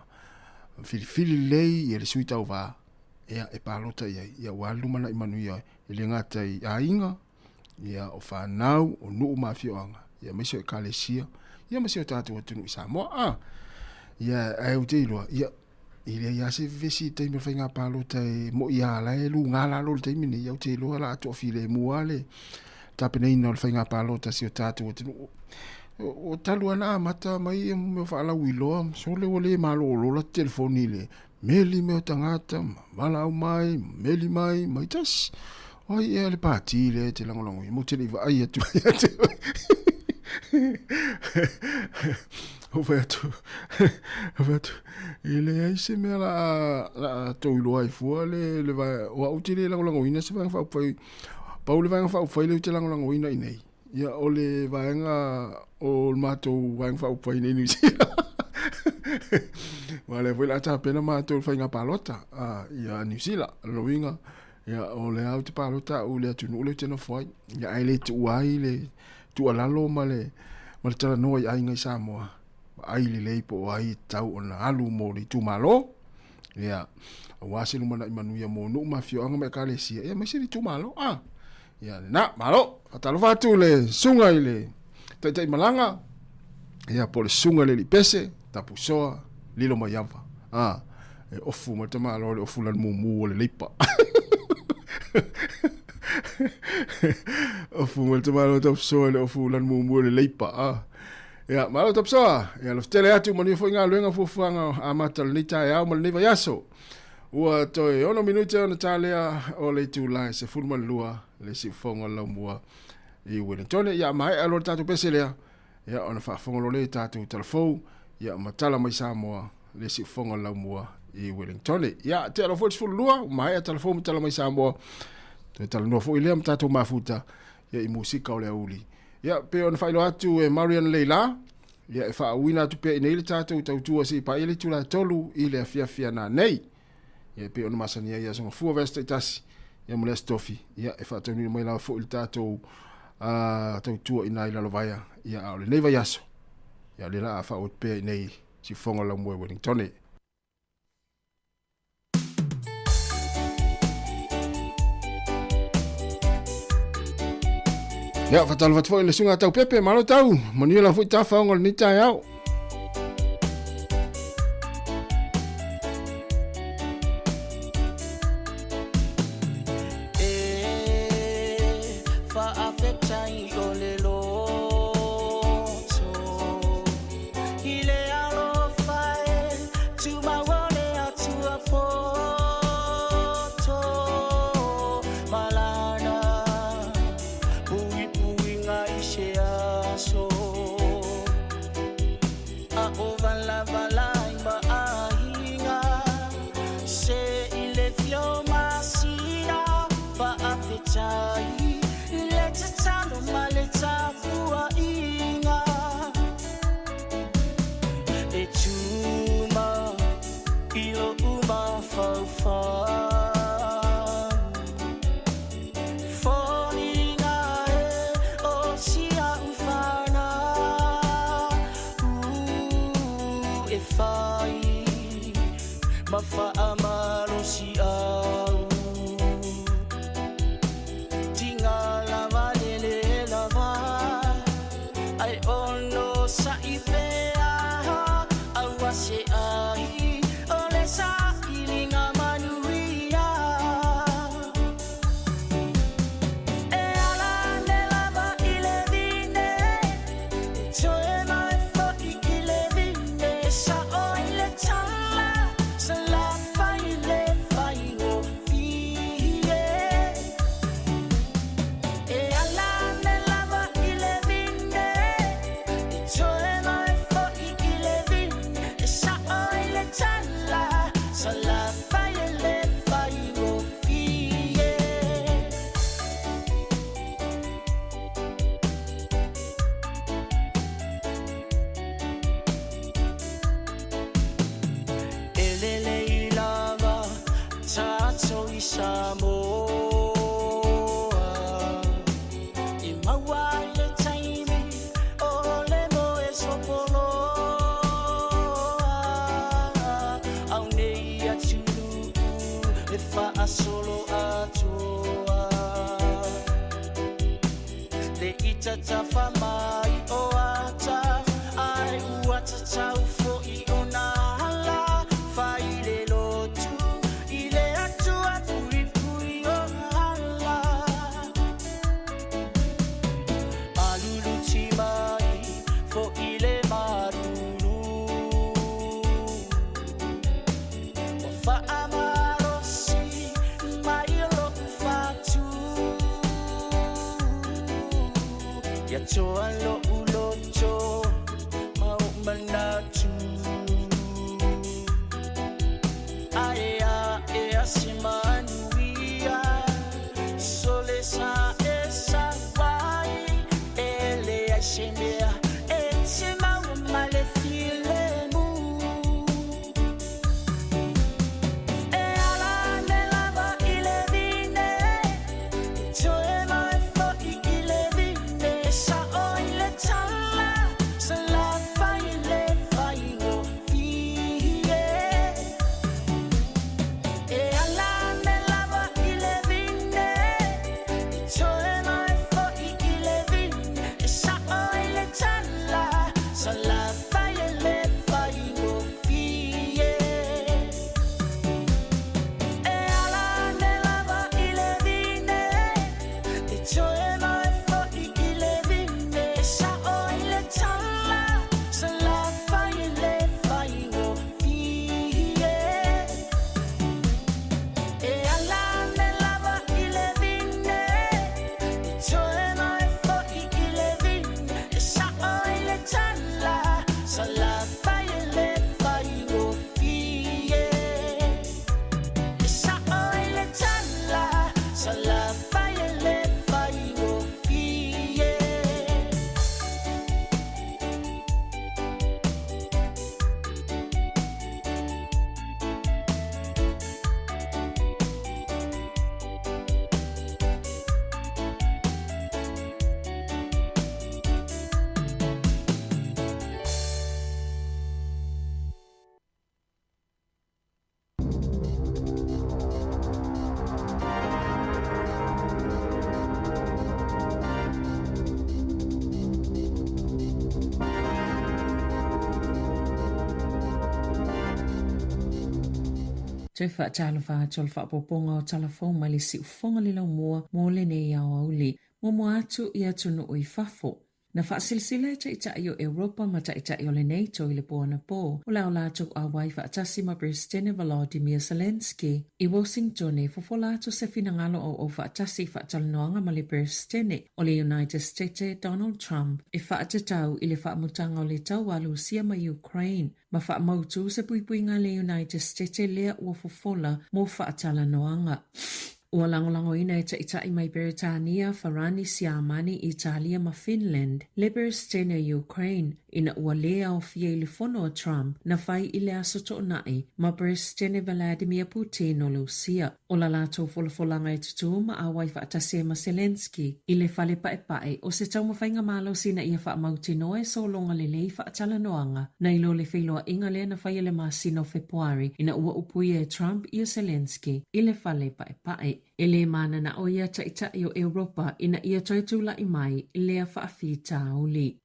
filifili lelei ia le sui tauva, ia, e palota i ai, ia ua alu lumanai manuia e le gata i aiga, ia, o fanau, o nuu ma afioaga, ia aemaise o ekalesia, ia ma si o tatou atunuu i Samoa. Ah, ia, ae ou te iloa, ia, E leai lava se vevesi i le taimi o le faiga palota e moni lava o la e luga lalo i le taimi lenei, ae ou te iloa o le a toafilemu lava le tapenaina o le faiga palota a si o tatou atunuu. Ua talu lava ona amata mai ia mea o faalauiloa, sole ua le malolo lata telefoni i le meli mai o tagata ma valaau mai ma meli mai ma tasi. O ai ea le pati lea e te lagolagoina? Matou te le i vaai atu ia te oe. Ou fai atu, ou fai atu, e leai se mea la la tou iloa ai fua le le vae, o au ou te le lagolagoina se Vaega Faaupufai. Pau le Vaega Faaupufai lea ou te lagolagoina i inei, ia o le vaega o le matou Vaega Faaupufai i inei i Niu Sila. Aua o lea foi o le a tapena matou i le faiga palota ia Niu Sila. O lona uiga, ia, o lea ou te palota au i le atunuu lea ou te nofo ai. Ia, ae le tuua ai le tuualalo ma le, ma le talanoa i aiga i Samoa, vaai lelei po o ai e tatau ona alu mo le itumalo. Ia, aua se lumanai manuia mo nuu ma afioaga ma ekalesia, ia aemaise le itumalo. Ah, ia lena, malo. Faatalofa atu i le susuga i le taitai malaga, ia po o le susuga i le alii pese, Tapusoa, Lilo Maiava. Ah, e ofu mai le tamaloa le ofu lanu mumu o le leipa. Ofu mai le tamaloa Tapusoa i le ofu lanu mumu o le leipa. Ah. Ia, malo Tapusoa. Ia, alofa tele atu, manuia foi galuega fuafuaga amata o lenei taeao ma lenei vaiaso. Ua toe 6 minute ona ta lea o le itula e 12 le siufofoga o le laumua i Ueletone. Ia, maea loa le tatou pese lea, ia, ona faafofoga loa lea i tatou talafou, ia, ma tala mai Samoa le siufofoga o le laumua i Wellington. Ia, tea loa foi le 12, ua maea talafou ma tala mai Samoa. Toe talanoa foi lea ma tatou mafuta, ia, i musika o le aoauli. Ia, pei ona faailoa atu e Marion Leila, ia, e faauuina atu pea i nei le tatou tautua se i paia le itula e 3 i le afiafi a nanei. Ia, e pei ona masani ai i aso gafua vaiaso taitasi, ia ma le Aso Tofi, ia, e faataunuu mai lava foi le tatou tautua i ina i Lalovaea, ia, a o lenei vaiaso, ia, o lea o le a faauu atu pea i nei Siufofoga o le Laumua i Wellington. Ia, faatalofa atu foi i le susuga a Taupepe, malo tau, manuia lau foi tafaoga o lenei taeao. Toe faatalofa atu o le faaopoopoga o tala fou mai le siufofoga le laumua mo lenei aoauli. Muamua atu i atunuu i fafo. Na faasilasila e Taitai o Europa ma Taitai o le NATO i le po anapō o le a o latou auai faatasi ma Peresetene Volodymyr Zelenskyy i Washington e fofola atu se finagalo auau faatasi i faatalanoaga ma le Peresetene o le United State Donald Trump e faatatau i le faamutaga o le taua a Lusia ma Ukraine ma faamautū se puipuiga a le United State lea ua fofola mo faatalanoaga. Ua lagolagoina e Taitai mai Beretania, Farani, Siamani, Italia ma Finland le Peresetene o Ukraine ina ua lē aofia i le fono a Trump na fai i le Aso Toonai ma Peresetene Vladimir Putin o Lusia. O la latou folafolaga e tutū ma auai faatasi ai ma Zelenskyy i le fale paepae o se taumafaiga malosi ina ia faamautinoa e sologa lelei faatalanoaga nai lo le feiloaiga lea na faia le masina o Fepuari ina ua upuia e Trump ia Zelenskyy i le fale paepae. E lē mananao ia Taitai o Europa ina ia toe tulai mai lea faafitauli.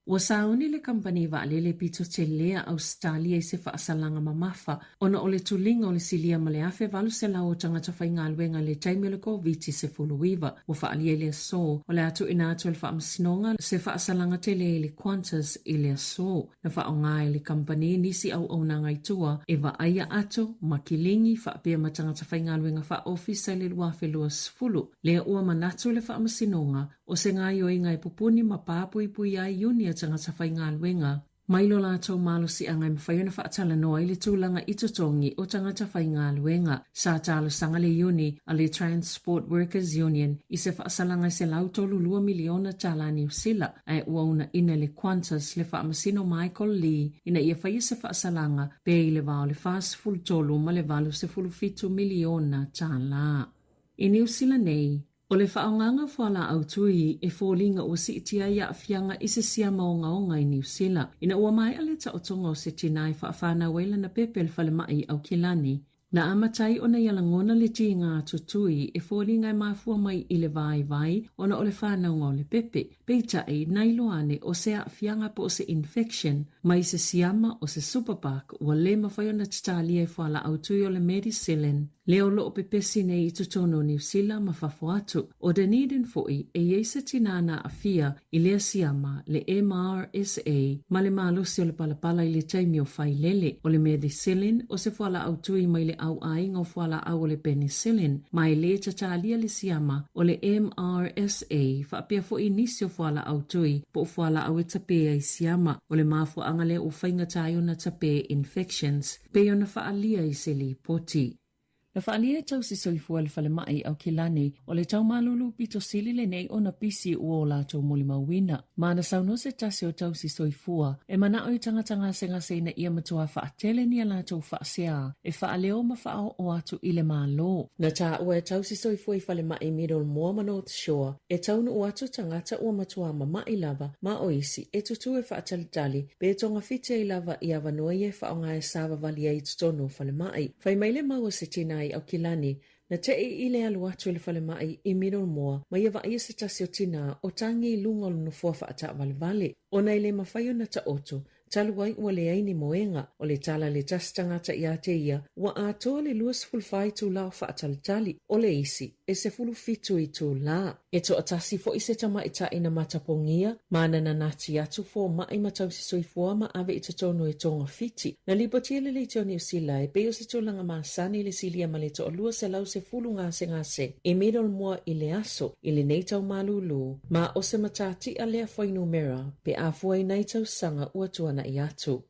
Ua sauni le kamupani vaalele pito tele a Ausetalia i se faasalaga mamafa ona o le tuliga o le silia ma le 1,800 o tagata faigaluega i le taimi o le Koviti-19. Ua faaalia i le aso o le a tuuina atu e le Faamasinoga se faasalaga tele i le Qantas i le aso. Na faaaoga e le kamupani nisi auaunaga i tua e vaaia ato ma kiligi faapea ma tagata faigaluega faaofisa i le 2020. Lea ua manatu le Faamasinoga O se gaoioiga e pupuni ma pāpuipui ai iuni a tagata faigaluega mai lo latou malosiaga e mafai ona faatalanoa i le tulaga i totogi o tagata faigaluega. Sa talosaga le iuni a le Transport Workers Union i se faasalaga e $132 miliona tala Niu Sila ae ua uunaina e le Qantas le faamasino Michael Lee ina ia faia se faasalaga pe i le va o le $43 ma le $87 miliona tala. I Niu Sila nei, O le faaaogaga fualaau tui e foliga ua siitia ai aafiaga i se siama ogaoga i Niu Sila ina ua maea le taotoga o se tinā e faafanau ai lana pepe i le falemai i Aukilani. Na amata ai ona ia lagona le tiga tutui e foliga e mafua mai i le vaivai ona o le fanauga o le pepe. Peitai, na iloa ane o se aafiaga po o se infection mai se siama o se superbug ua le mafai ona tatalia e fualaau tui o le Medicillin. Lea o lo o pepesi nei i totonu o Niu Sila ma fafo atu. O Dunedin foi, e i ai se tinā na aafia i lea siama, le MRSA, ma le malosi o le palapala i le taimi o failele. O le Medicillin, o se fualaau tui mai le auaiga o fualaau o le penicillin, ma e lē tatalia le siama o le MRSA, faapea foi nisi o fualaau tui po o fualaau e tapē ai siama. O le mafuaaga lea ua faigata ai ona tapē infections. Pei ona faaalia i se lipoti. Na faaalia e tausi soifua i le falemai i Aukilani, o le tau malulu pito sili lenei ona pisi ua o latou molimauina. Ma na saunoa se tasi o tausi soifua, e manao i tagata gasegase ina ia matua faatele ni a latou faasea e faaleo ma faaoo atu i le Malo. Na taua e tausi soifua i falemai Middlemore ma North Shore, e taunuu atu tagata ua matua mama'i lava ma o isi e tutū e faatalitali Pe togafiti ai lava i avanoa ia e faaaoga e savavali ai i totonu o falemai. Fai mai le mau a se tinā i Aukilani, na te'i i le alu atu i le falemai i Middlemore ma ia vaaia se tasi o tinā o tagi i luga o le nofoa faataavalevale. Ona e le mafai ona taoto, talu ai ua leai ni moega. O le tala a le tasi tagata ia te ia, ua atoa le 24 itula o faatalitali. O le isi, e 17 itula. E toatasi foi se tamaitai na matapogia, ma na nanati atu fomai ma tausi soifua ma ave i totonu e togafiti. Na lipotia le Leitio Niu Sila e pei o se tulaga masani le silia ma le toalua 110 gasegase i Middlemore i le aso i lenei tau malūlū, ma o se matatia lea fuainumera pe a fua i nai tausaga ua tuanai atu.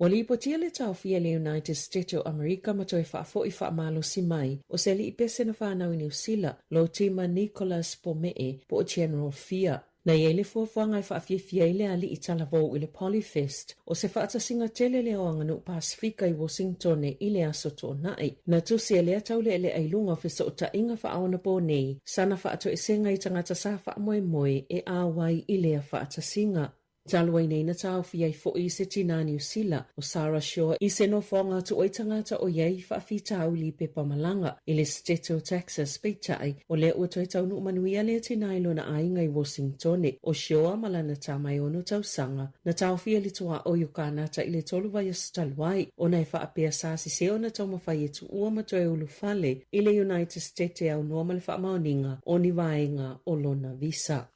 Ua lipotia le taofia e le United State o Amerika ma toe faafoi faamalosi mai o se alii pese na fanau i Niu Sila, Lotima Nicholas Pome'e po o General Fear. Na i ai le fuafuaga e faafiafia ai le alii talavou i le Polyfest, o se faatasiga tele lea o aganuu Pasefika i Washingtone i le Aso Toonai. Na tusi e lea taulealea i luga o fesootaiga faaonapo nei sana faatoesega i tagata sa faamoemoe e auai i lea faatasiga. Talu ai nei na taofi ai foʻi se tinā Niu Sila, ʻo Sarah Shaw, i se nofoaga tuʻoi tagata ʻoiai faafitauli pepa malaga i le Setete o Texas, peitai, o lea ua toe taunuu manuia lea tinā i lona ʻaiga i Washingtone. ʻO Shaw ma lana tama e ono tausaga, na taofia le tuaʻoi o Kānata i le tolu vaiaso talu ai, ona e faapea sa sese ona taumafai e tuua ma toe ulufale i le United Setete e aunoa ma le faamaoniga o ni vaega o lona visa.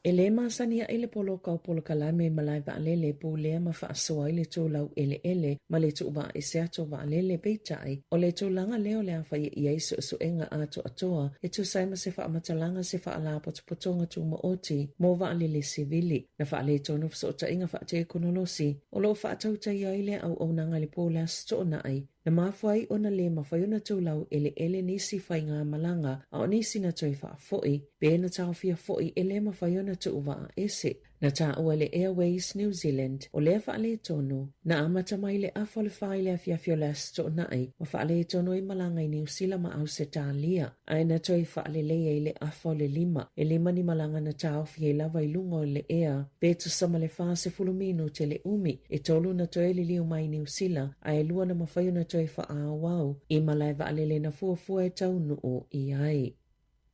E lē masani aʻe le poloka o polokalame malae vaalele e pulea ma faasoa ai le tūlau ʻeleʻele ma le tuuvaaese atu o vaalele, peitai, o le tulaga lea o le a faia i ai suesuega atoatoa e tusa ai ma se faamatalaga se faalapotopotoga tumaoti mo vaalele sivili. Na faaletonu fesootaiga faatekonolosi o loo faatautaia ai lea auaunaga i le po o le Aso Toonai, Na mafua ai ona lē mafai ona tūlau ʻeleʻele nisi faigamalaga a o nisi na toe faafoi, pe na taofia foʻi e lē mafai ona tuu vaa ese. Na taua e le Airways New Zealand o lea faaletonu, na amata mai le afa o le fa i le afiafi o le Aso Toonai ma faaletonu ai malaga i Niu Sila ma Ausetalia, ae na toe faaleleia i le afa o le lima, e lima ni malaga na taofi ai lava i luga o le ea, pe tusa ma le 40 minute le umi, e tolu na toe liliu mai i Niu Sila, ae e lua na mafai ona toe faaauau i malae vaalele na fuafua e taunuu i ai.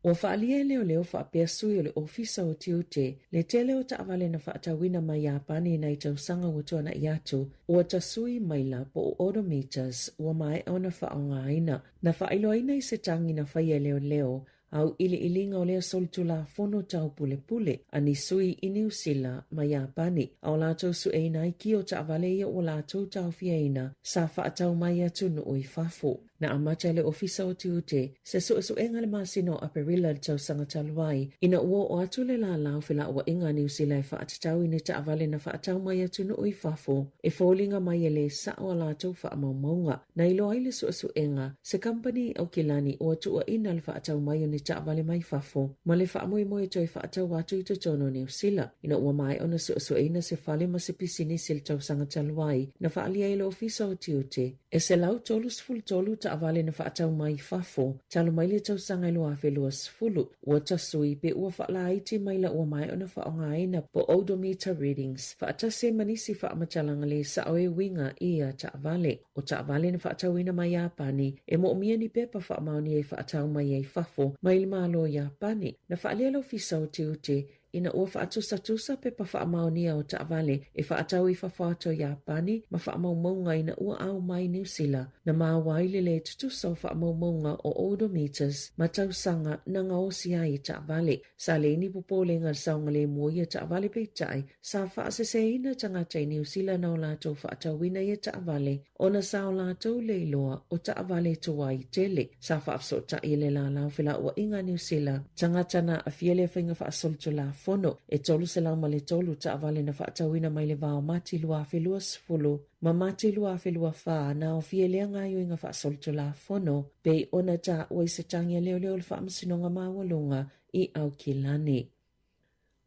Ua faaalia e leoleo faapea sui o le Ofisa o Tiute le tele o taavale na faatauina mai Iapani i nai tausaga ua tuanaʻi atu, ua tasui maila po o odometers ua maea ona faaaogaina. Na faailoaina i se tagi na faia e leoleo auiliiliga o lea solitulafono tau pulepule a ni sui i Niu Sila ma Iapani, a o latou sueina ai ki o taavale ia ua latou taofiaina sa faatau mai atunuu i fafo. Na amata e le Ofisa o Tiute se suesuega i le masina o Aperila i le tausaga talu ai, ina ua oo atu le lālā o felauaiga a Niu Sila e faatatau i ni taavale na faatau mai atunuu i fafo e foliga mai e lē sao a latou faamaumauga. Na iloa ai le suesuega, se kamupani i Aukilani ua tuuaina le faatau mai o ni taavale mai fafo ma le faamoemoe e toe faatau atu i totonu o Niu Sila. Ina ua maea ona suesueina se fale ma se pisinisi i le tausaga talu ai, na faaalia ai le Ofisa o Tiute, e 133 taavale na faatau mai fafo talu mai le tausaga e 2020, ua tasui pe ua faalaiti maila ua maea ona faaaogaina po odometer readings faatasi ai ma nisi faamatalaga lē sao e uiga i ia taavale. O taavale na faatauina mai Iapani e moomia ni pepa faamaonia e faatau mai ai fafo mai le Malo o Iapani. Na faaalia le Ofisa o Tiute ina ua faatusatusa pepa faamaonia o taavale e faatau i fafo atu o Iapani ma faamaumauga ina ua ao mai Niu Sila, na maua ai le lē tutusa o faamaumauga o odometers ma tausaga na gaosi ai i taavale. Sa leai ni popolega i le saogalemu o ia taavale peitai, sa faaseseina tagata i Niu Sila na o latou faatauina ia taavale ona sa o latou le iloa o taavale tuai tele. Sa faafesootai e le lālā o felauaiga a Niu Sila tagata na aafia lea faiga faasolitulafono e 303 taavale na faatauina mai le va o Mati 2020 ma Mati 2024 na aofia i lea gaoioiga faasolitulafono pei ona taua i se tagi a leoleo o le Faamasinoga Maualuga i Aukilani.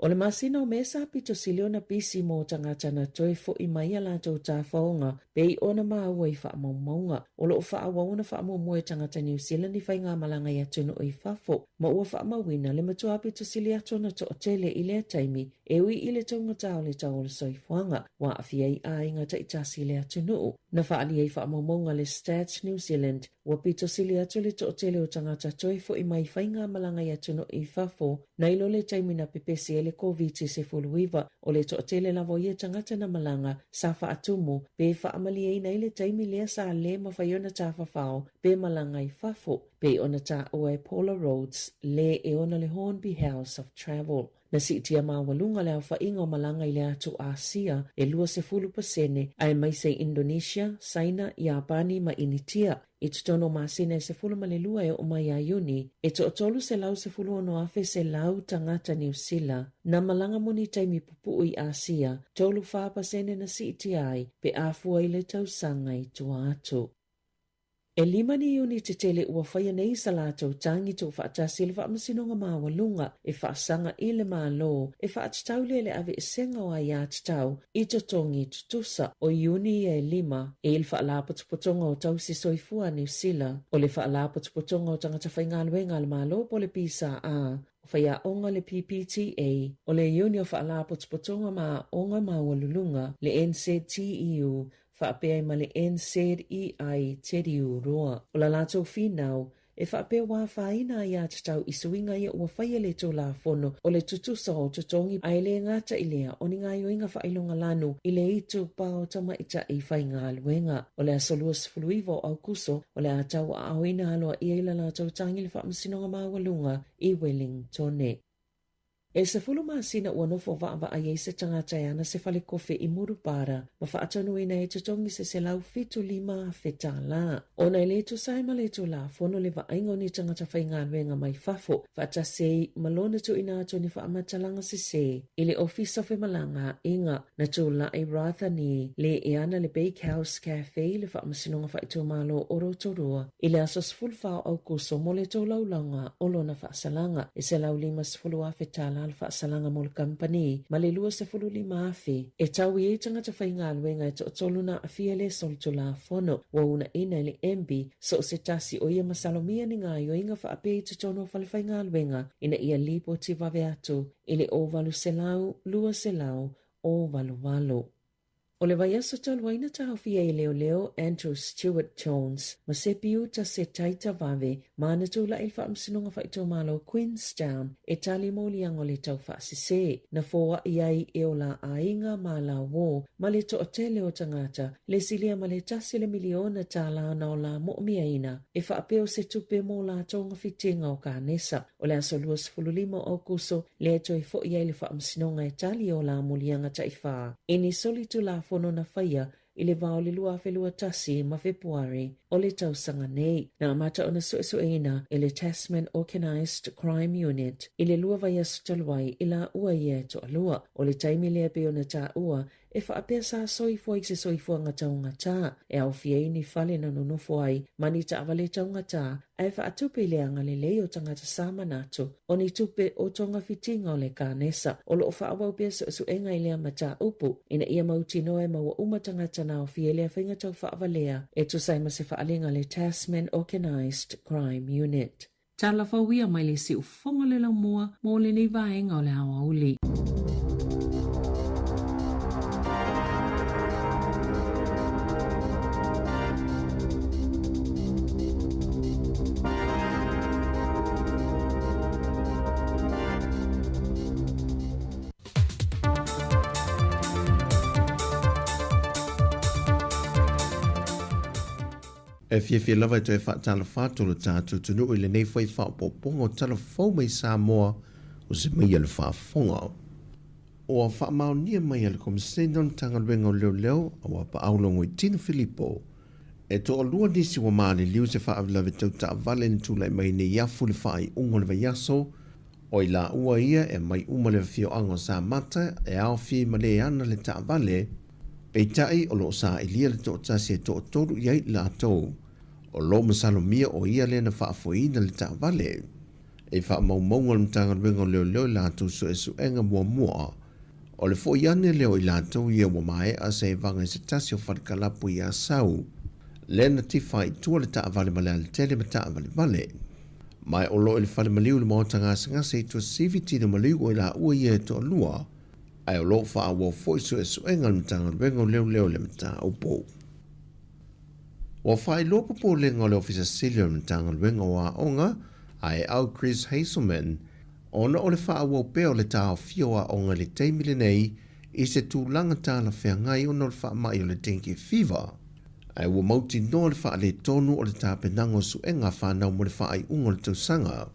O le masina o Me sa pito sili ona pisi mo tagata na toe foʻi mai a latou tafaoga pei ona maua i faamaumauga. O loo faaauau ona faamuamua e tagata Niu Silani faigamalaga i atunuu i fafo ma ua faamauina le matua pito sili atu ona toatele i lea taimi e ui i le taugata o le tau o le soifuaga ua aafia ai aiga taitasi i le atunuu. Na faaalia i faamaumauga le Stats New Zealand Ua pito sili atu le toatele o tagata toe foʻi mai faigamalaga i atunuu i fafo nai lo le taimi na pepesi ai le Koviti-19. O le toatele lava o ia tagata na malaga sa faatumu pe faamalieina ai le taimi lea sa lē mafai ona tafafao pe malaga i fafo, pei ona taua e Paula Rhodes, le e ona le Hornby House of Travel. Na siitia maualuga le aofaiga o malaga i le atu Āsia e 20 pasene, aemaise i Indonesia, Saina, Iapani ma Initia. I totonu o masina e 12 e oo mai ia Iuni, e toa-316,100 tagata Niu Sila na malaga mo ni taimi pupuu i Āsia, 34 pasene na siitia ai pe a fua i le tausaga i tua atu. E lima ni iuni tetele ua faia nei sa latou tagi tuufaatasi i le Faamasinoga Maualuga e faasaga i le Malo e faatatau lea le aveesega o aiatatau i totogi tutusa. O Iuni ia e lima e i le Faalapotopotoga o Tausi Soifua a Niu Sila, o le Faalapotopotoga o Tagata Faigaluega a le Malo po o le PSA. O faiaoga le PPTA, o le Iuni o Faalapotopotoga ma Aoga Maualuluga, le NZTEU, faapea ai ma le NZEI Teriuroa. O la latou finau, e faapea ua afaina aiatatau i suiga ia ua faia le Tulafono o le tutusa o totogi ae le gata i lea o ni gaoioiga faailogalanu i le itupa o tamaitai faigaluega. O le aso 29 o Aukuso o le a tauaaoina aloaia i la latou tagi i le Faamasinoga Maualuga i Wellingtone. E 10 masina ua nofo vaavaai ai se tagata e ana se falekofe i Murupara ma faatonuina e totogi se $175,000 tālā. Ona e le tusa ai ma le Tulafono le vaaiga o ni tagata faigaluega mai fafo faatasi ai ma lona tuuina atu o ni faamatalaga sesē i le Ofisa o Femalagaaiga. Na tulai Rathani le e ana le Bakehouse Cafe i le Faamasinoga Faaitumalo o Rotorua i le aso 14 o Aukuso mo le tolaulauga o lona faasalaga. E $150,000 tālā le faasalaga mo le kamupani ma le $25,000 e tau i ai tagata faigaluega e toatolu na aafia i le solitulafono. Ua uunaina e le MB so o se tasi o ia masalomia ni gaoioiga faapea i totonu o falefaigaluega ina ia lipoti vave atu i le 800 200 88. O le vaiaso talu ai na taofia e leoleo Andrew Stewart Jones ma Sepiuta Setaita Vave ma na tulai i le Faamasinoga Faaitumalo Queenstown e tali moliaga o le taufaasese na foai ai e o la aiga ma la uō ma le toatele o tagata le silia ma le tasi le miliona tālā na o la moomiaina e faapea o se tupe mo latou gafitiga o kanesa. O le aso 25 o Aukuso lea e toe fo'i ai le Faamasinoga e tali o la moliaga taifā i ni solitulafono na faia i le va o le 2021 ma Fepuari o le tausaga nei. Na amata ona suesueina e le Tasman Organised Crime Unit i le lua vaiaso talu ai i laua ia e toalua. O le taimi lea pei ona taua e faapea sa soifua i se soifuaga taugatā, e aofia ai ni fale na nonofo ai ma ni taavale taugatā, ae faatupe i le agalelei o tagata sa manatu o ni tupe o togafitiga o le kanesa. O lo o faaauau pea suesuega i lea mataupu ina ia mautinoa e maua uma tagata na aofia i lea faiga tau faavalea e tusa ai ma se faaaliga a le Tasman Organised Crime Unit. Tala fou ia mai le siufofoga o le laumua mo lenei vaega o le aoauli. E fiafia lava e toe faatalofa atu lo tatou atunuu i lenei foi faaopoopoga o tala fou mai Samoa o se mai a le faafofoga. Ua faamaonia mai e le Komisena o le Matagaluega o Leoleo a ua paau Logoitino Filipo e toalua nisi ua maliliu i se faalavelave tau taavale na tulai mai nei afu i le faaiuga o le vaiaso o i laua ia e aumai uma le afioaga o Samata e aofia i Maleana le taavale Peitai, o lo o sailia le toatasi e toatolu i ai i latou. O lo o masalomia o ia lea na faafoeina le taavale. I faamaumauga a le Matagaluega o Leoleo i latou suesuega muamua, o le foi ane lea o i latou ia ua maea se evaga i se tasi o falekalapu i Asau, lea na tifa ai i tua le taavale ma le alatele ma taavalevale. Ma o lo o i le fale maliu i le maota gasegase i Tuasivi tino maliu o i laua ia e toalua, ae o lo o faaauau foi suesuega a le Matagaluega o Leoleo i le mataupu. Ua faailoa popolega o le Ofisa Sili o le Matagaluega o Aoga, Aeau Chris Hazelman, ona o le faaauau pea o le taofia o aoga i le taimi lenei i se tulaga talafeagai ona o le faamai o le dengue fever, ae ua mautinoa le faaletonu o le tapenaga o suega a fanau mo le faaiuga o le tausaga.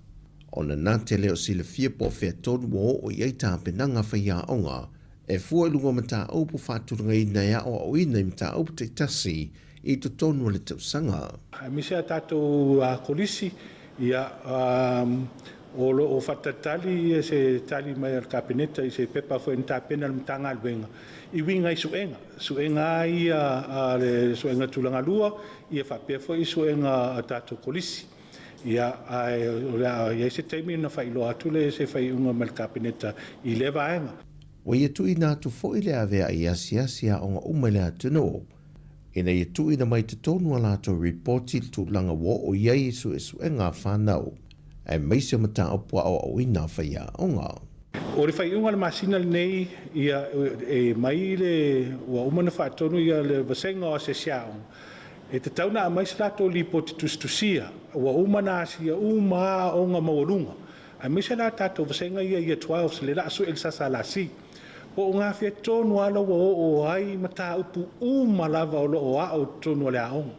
Ona na te le o silafia po o fea tonu ua oo i ai tapenaga faiaoga e fua i luga o mataupu faatulagaina e aoaoina i mataupu taitasi i totonu o le tausaga. Aemaise a tatou Kolisi, ia, o lo o faatalitali se tali mai a le Kapeneta i se pepa foi na tapena e le Matagaluega i uiga i suega, suega lava ia a le suega tulagalua, ia faapea foi suega a tatou Kolisi. Ia, ae o le a i ai se taimi ona faailoa atu lea i se faaiuga mai le Kapeneta i lea vaega. Ua ia tuuina atu foi le avea'i asiasi aoga uma i le atunuu, ina ia tuuina mai totonu a latou ripoti i le tulaga ua oo i ai i suesuega a fanau. aemaise o mataupu aoaoina a faiaoga. O le faaiuga o le masina lenei, ia, e mai le, ua uma ona faatonu ia le vasega o asiasi aoga, e tatau ona aumai se latou lipoti tusitusia, ua uma ona asia uma lava aoga maualuga, aemaise la tatou vasega ia Year 12 lea o le a sue i le SSLC. Po o gafea tonu lava la ua oo ai mataupu uma lava o lo o ao i totonu o le aoga.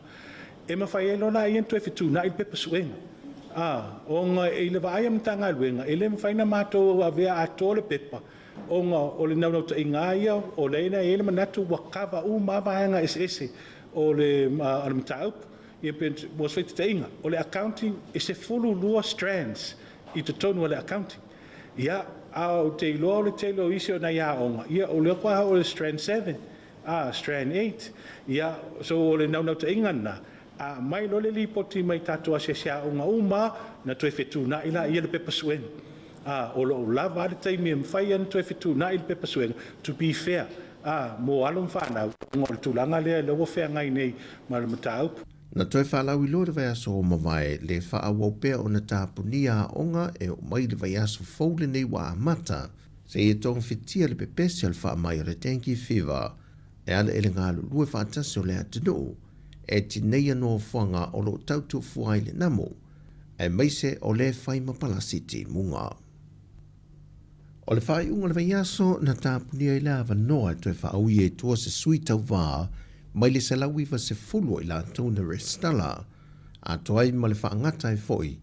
E mafai ai loa la ia ona toe fetuunai le pepa suega. A, ona i le vaai a Matagaluega, e le mafai ona matou avea atoa le pepa, ona o le naunautaiga lava ia, o lea na i ai le manatu ua kava uma lava vaega eseese o le mataupu. Ia pe, mo se faitaitaiga, o le accounting e 12 strands i totonu o le accounting. Ia, a ou te iloa o le tele o isi o nai aoga, ia o lea faatoa oo i le strand 7, a, strand 8. Ia, so o le naunautaiga lena, a aumai loa le lipoti mai tatou asiasi aoga uma, ona toe fetuunai laia le pepa suega. A, o lo o lava a le taimi e mafai ai ona toe fetuunai le pepa suega, to be fair, a, mo alo ma fanau, ona o le tulaga lea lea ua feagai nei ma le mataupu. Na toe faalauiloa le vaiaso ua mavae, le faaauau pea ona tapunia aoga e oo mai le vaiaso fou lenei ua amata, seia togafitia le pepesi o le faamai o le dengue fever e ala i le galulue faatasi o le atunuu e tineia nofoaga o lo o tautuafua ai le namu, aemaise o le fai ma palasi timuga. O le faaiuga o le vaiaso, na tapunia ai le avanoa e toe faaui ai tua se sui tauva mai le 190 o i latou na resitala, atoa ai ma le faagata ai foi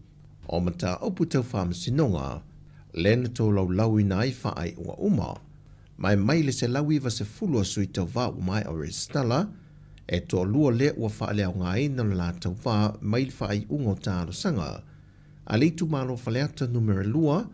o mataupu tau faamasinoga lea na tolaulauina ai faaiuga uma. Ma e mai le 190 a sui tauva ua maea o resitala, e toalua lea ua faaleaogaina lo la tauva mai le faaiuga o talosaga a le itumalo Faleata Numera 2,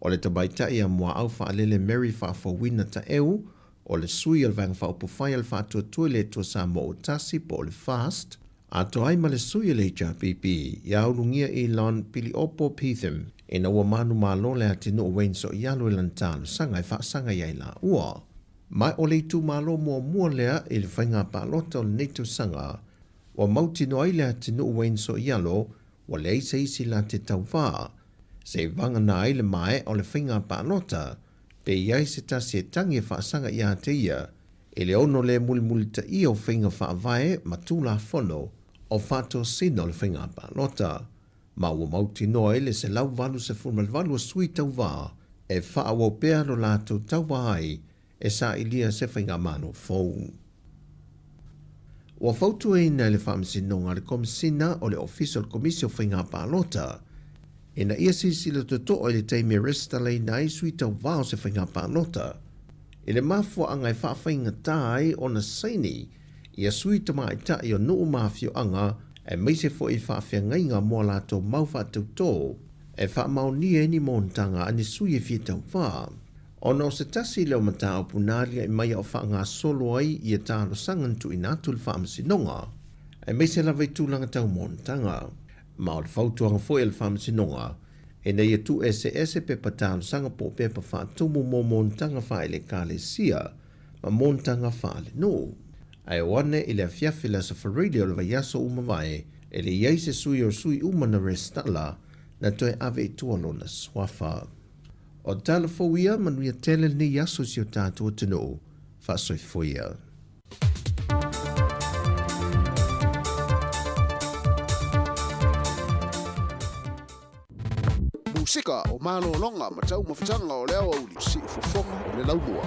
o le tamaitai a Muaau Faalele Mary Faafouina Taeu, o le sui o le Vaega Faaupufai a le Faatuatua i le Atua Samoa ua Tasi po o le FAST, atoa ai ma le sui o le HRPP ia Ulugia Elon Piliopo Phithim, ina ua manumalo le atinuu Wayne Soialo i lana talosaga e faasaga i ai laua. Ma o le itumalo muamua lea i le faiga palota o lenei tausaga ua mautinoa ai le atinuu Wayne Soialo ua leai se isi la te tauva, se i vagana ai le maea o le faiga palota, pe i ai se tasi e tagi e faasaga ia te ia, i le ono le mulimulitaia o faiga faavae ma Tulafono o faatosina o le faiga palota, ma ua mautinoa ai le 188 o sui tauva e faaauau pea lo latou tauva ai e sailia se faigamalo fou. Ua fautuaina e le Faamasinoga le Komesina o le Ofisa o le Komisi o Faiga Palota ina ia silasila totoa i le taimi e resitalaina ai sui tauva o se faiga palota i le mafuaaga e faafaigata ai ona saini ia sui tamaitai o nuu ma afioaga aemaise foi i faafeagaiga mo a latou mau faatautō e faamaonia ai ni monotaga a ni sui e fia tauva. Ona o se tasi lea o mataupu na aliae mai a o faagasolo ai ia talosaga na tuuina atu i le Faamasinoga, aemaise lava i tulaga tau monotaga. Ma o le fautuaga foi a le Faamasinoga, ina ia tuueseese pepa talosaga po o pepa faatumu mo monotaga faaelekalesia ma monotaga faalenuu. Ae o ane i le afiafi le Aso Faraile o le vaiaso ua mavae, e le i ai se sui o sui uma na resitala na toe ave i tua lona suafa. O tala fou ia, manuia tele lenei aso i si o tatou atunuu. Faasoifua ia. Musika o malologa ma taumafataga o le aoauli, siufofoga o le laumua.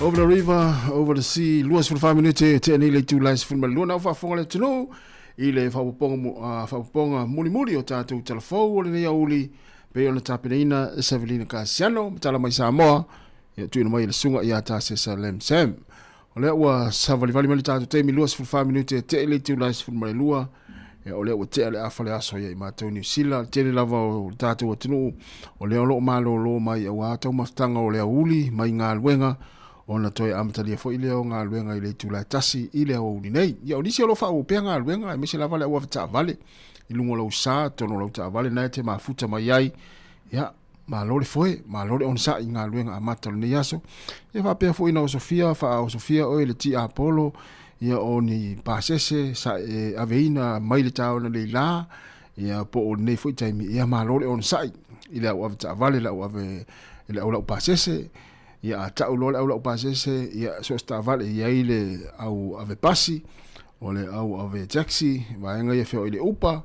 Over the river, over the sea, 24 minute te nei le itula e 12 na faafofoga le atunuu i le faapopoga mulimuli o tatou talafou o lenei aoauli pei ona tapenaina e Savelina Kasiano ma tala mai Samoa ia tuuina mai e le susuga ia Tasesa Lam Sam. O lea ua savalivali mai le tatou taimi 24 minute e tee le itula e 12 ia o lea ua tea le afa le aso ia i matou Niu Sila. Le tele lava o le tatou atunuu o lea o lo o malolo mai auā taumafataga o le aoauli mai galuega ona toe amatalia foi lea o galuega i le itula e 1 i le aoauli nei. Ia o nisi o lo o faaauau pea galuega aemaise lava le au avetaavale i luga o lau sa totonu o lau taavale na e te mafuta mai ai. Ia Malo le foe, malo le onosai i galuega amata o lenei aso. Ia faapea foi ona osofia, faaosofia oe le tiapolo, ia o ni pasese sa e aveina mai le taona nei la, ia po o lenei foi taimi, ia malo le onosai i le au ave taavale, le au ave i le au lau pasese, ia a tau loa le au lau pasese, ia so o se taavale e i ai le au ave pasi, o le au ave taxi, vaega ia feoai i le upa,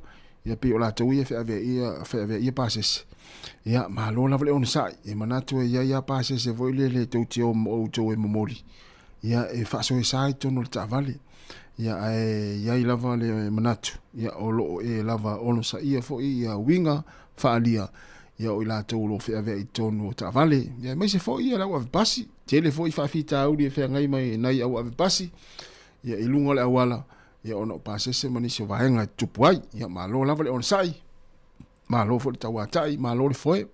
Ia pei o latou ia feaveaia ia pasese. Ia, malo lava le onosai. E manatu e i ai a pasese foi lele tou te o ma outou e momoli. Ia, e faasoesa i totonu o le taavale. Ia, ae i ai lava le manatu, ia, o lo o e lava onosaia foi ia uiga faaalia, ia o i latou o lo o feaveai i totonu o taavale. Ia, aemaise foi ia le au avepasi. Tele foi faafitauli e feagai mai nai au avepasi, ia, i luga o le auala, ia ona o pasese ma nisi o vaega e tutupu ai. Ia malo lava le onosai, malo foi le tauatai, malo le foe.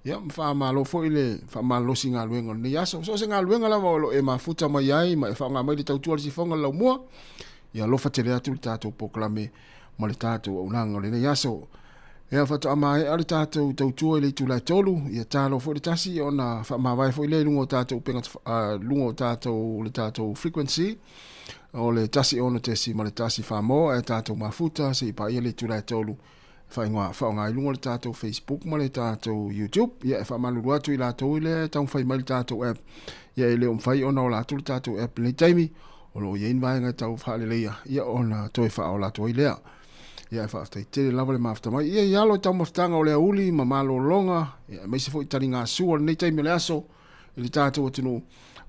Ia ma faamalo foi le faamalolosi i galuega o lenei aso. So o se galuega lava o lo o e mafuta mai ai ma e faaaoga mai le tautua a le sifoga o le laumua, ia alofa tele atu le tatou polokalame ma le tatou auaunaga o lenei aso. Ia faatoa maea le tatou tautua i le itula e 3, ia talo foi le tasi ona faamavae foi lea i luga o tatou upega, luga o tatou, le tatou frequency o le 106.1 Samoa ae tatou mafuta se i paia le itula e 3 faaigoa faaaoga i luga o le tatou Facebook ma le tatou YouTube. Ia e faamalulu atu i latou i le taumafai mai le tatou app, ia e le o mafai ona ola atu le tatou app i lenei taimi, o lo o i ai ni vaega e tau faaleleia ia ona toe faaola atu ai lea. Ia e faafetai tele lava le mafuta mai. Ia i alo i taumafataga o le aoauli ma malologa, ia aemaise foi taligasua o lenei taimi o le aso i le tatou atunuu.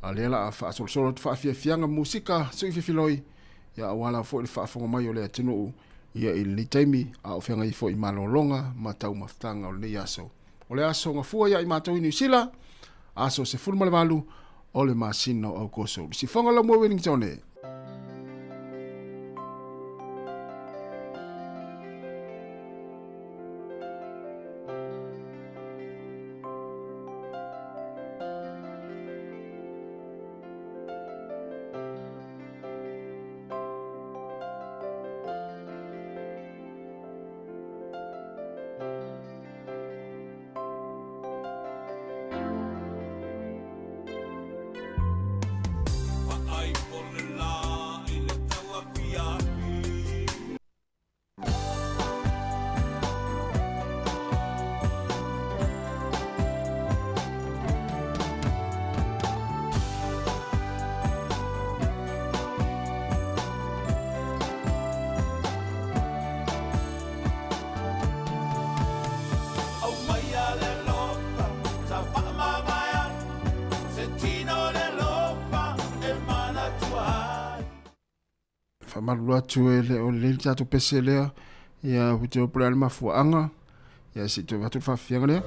A lea la a faasolosolo atu faafiafiaga musika sui fefiloi, ia aua lava foi le faafofoga mai o le atunuu ia i lenei taimi, a o feagai foi malologa ma taumafataga o lenei aso. O le aso gafua ia i matou i Niu Sila, aso 18 o le masina o Aokoso. Le sifoga lau moe Wellington. Faamalulu atu e le o lelei le tatou pese lea, ia ou te o po o le a le mafuaaga, ia se i toe avatu le faafiafiaga lea.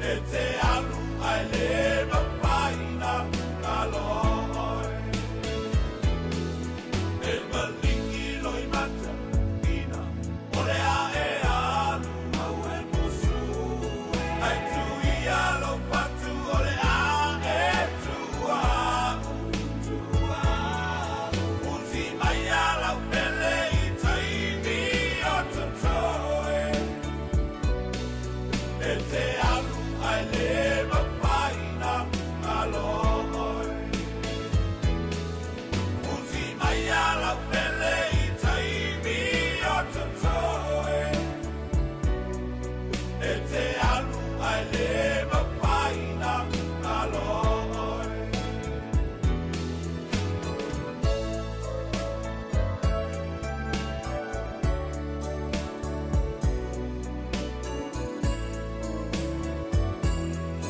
E te alu ae le mafai na galo oe. E maliki loi mata ina o le a e alu au e musu. Ai tu ia lo patu o le a e tua tua. Uti mai a lau pele i taimi o totoe. E te alu ae le mafai na galo oe. Uti mai a lau pele i taimi o totoe. E te alu ae le mafai na galo oe.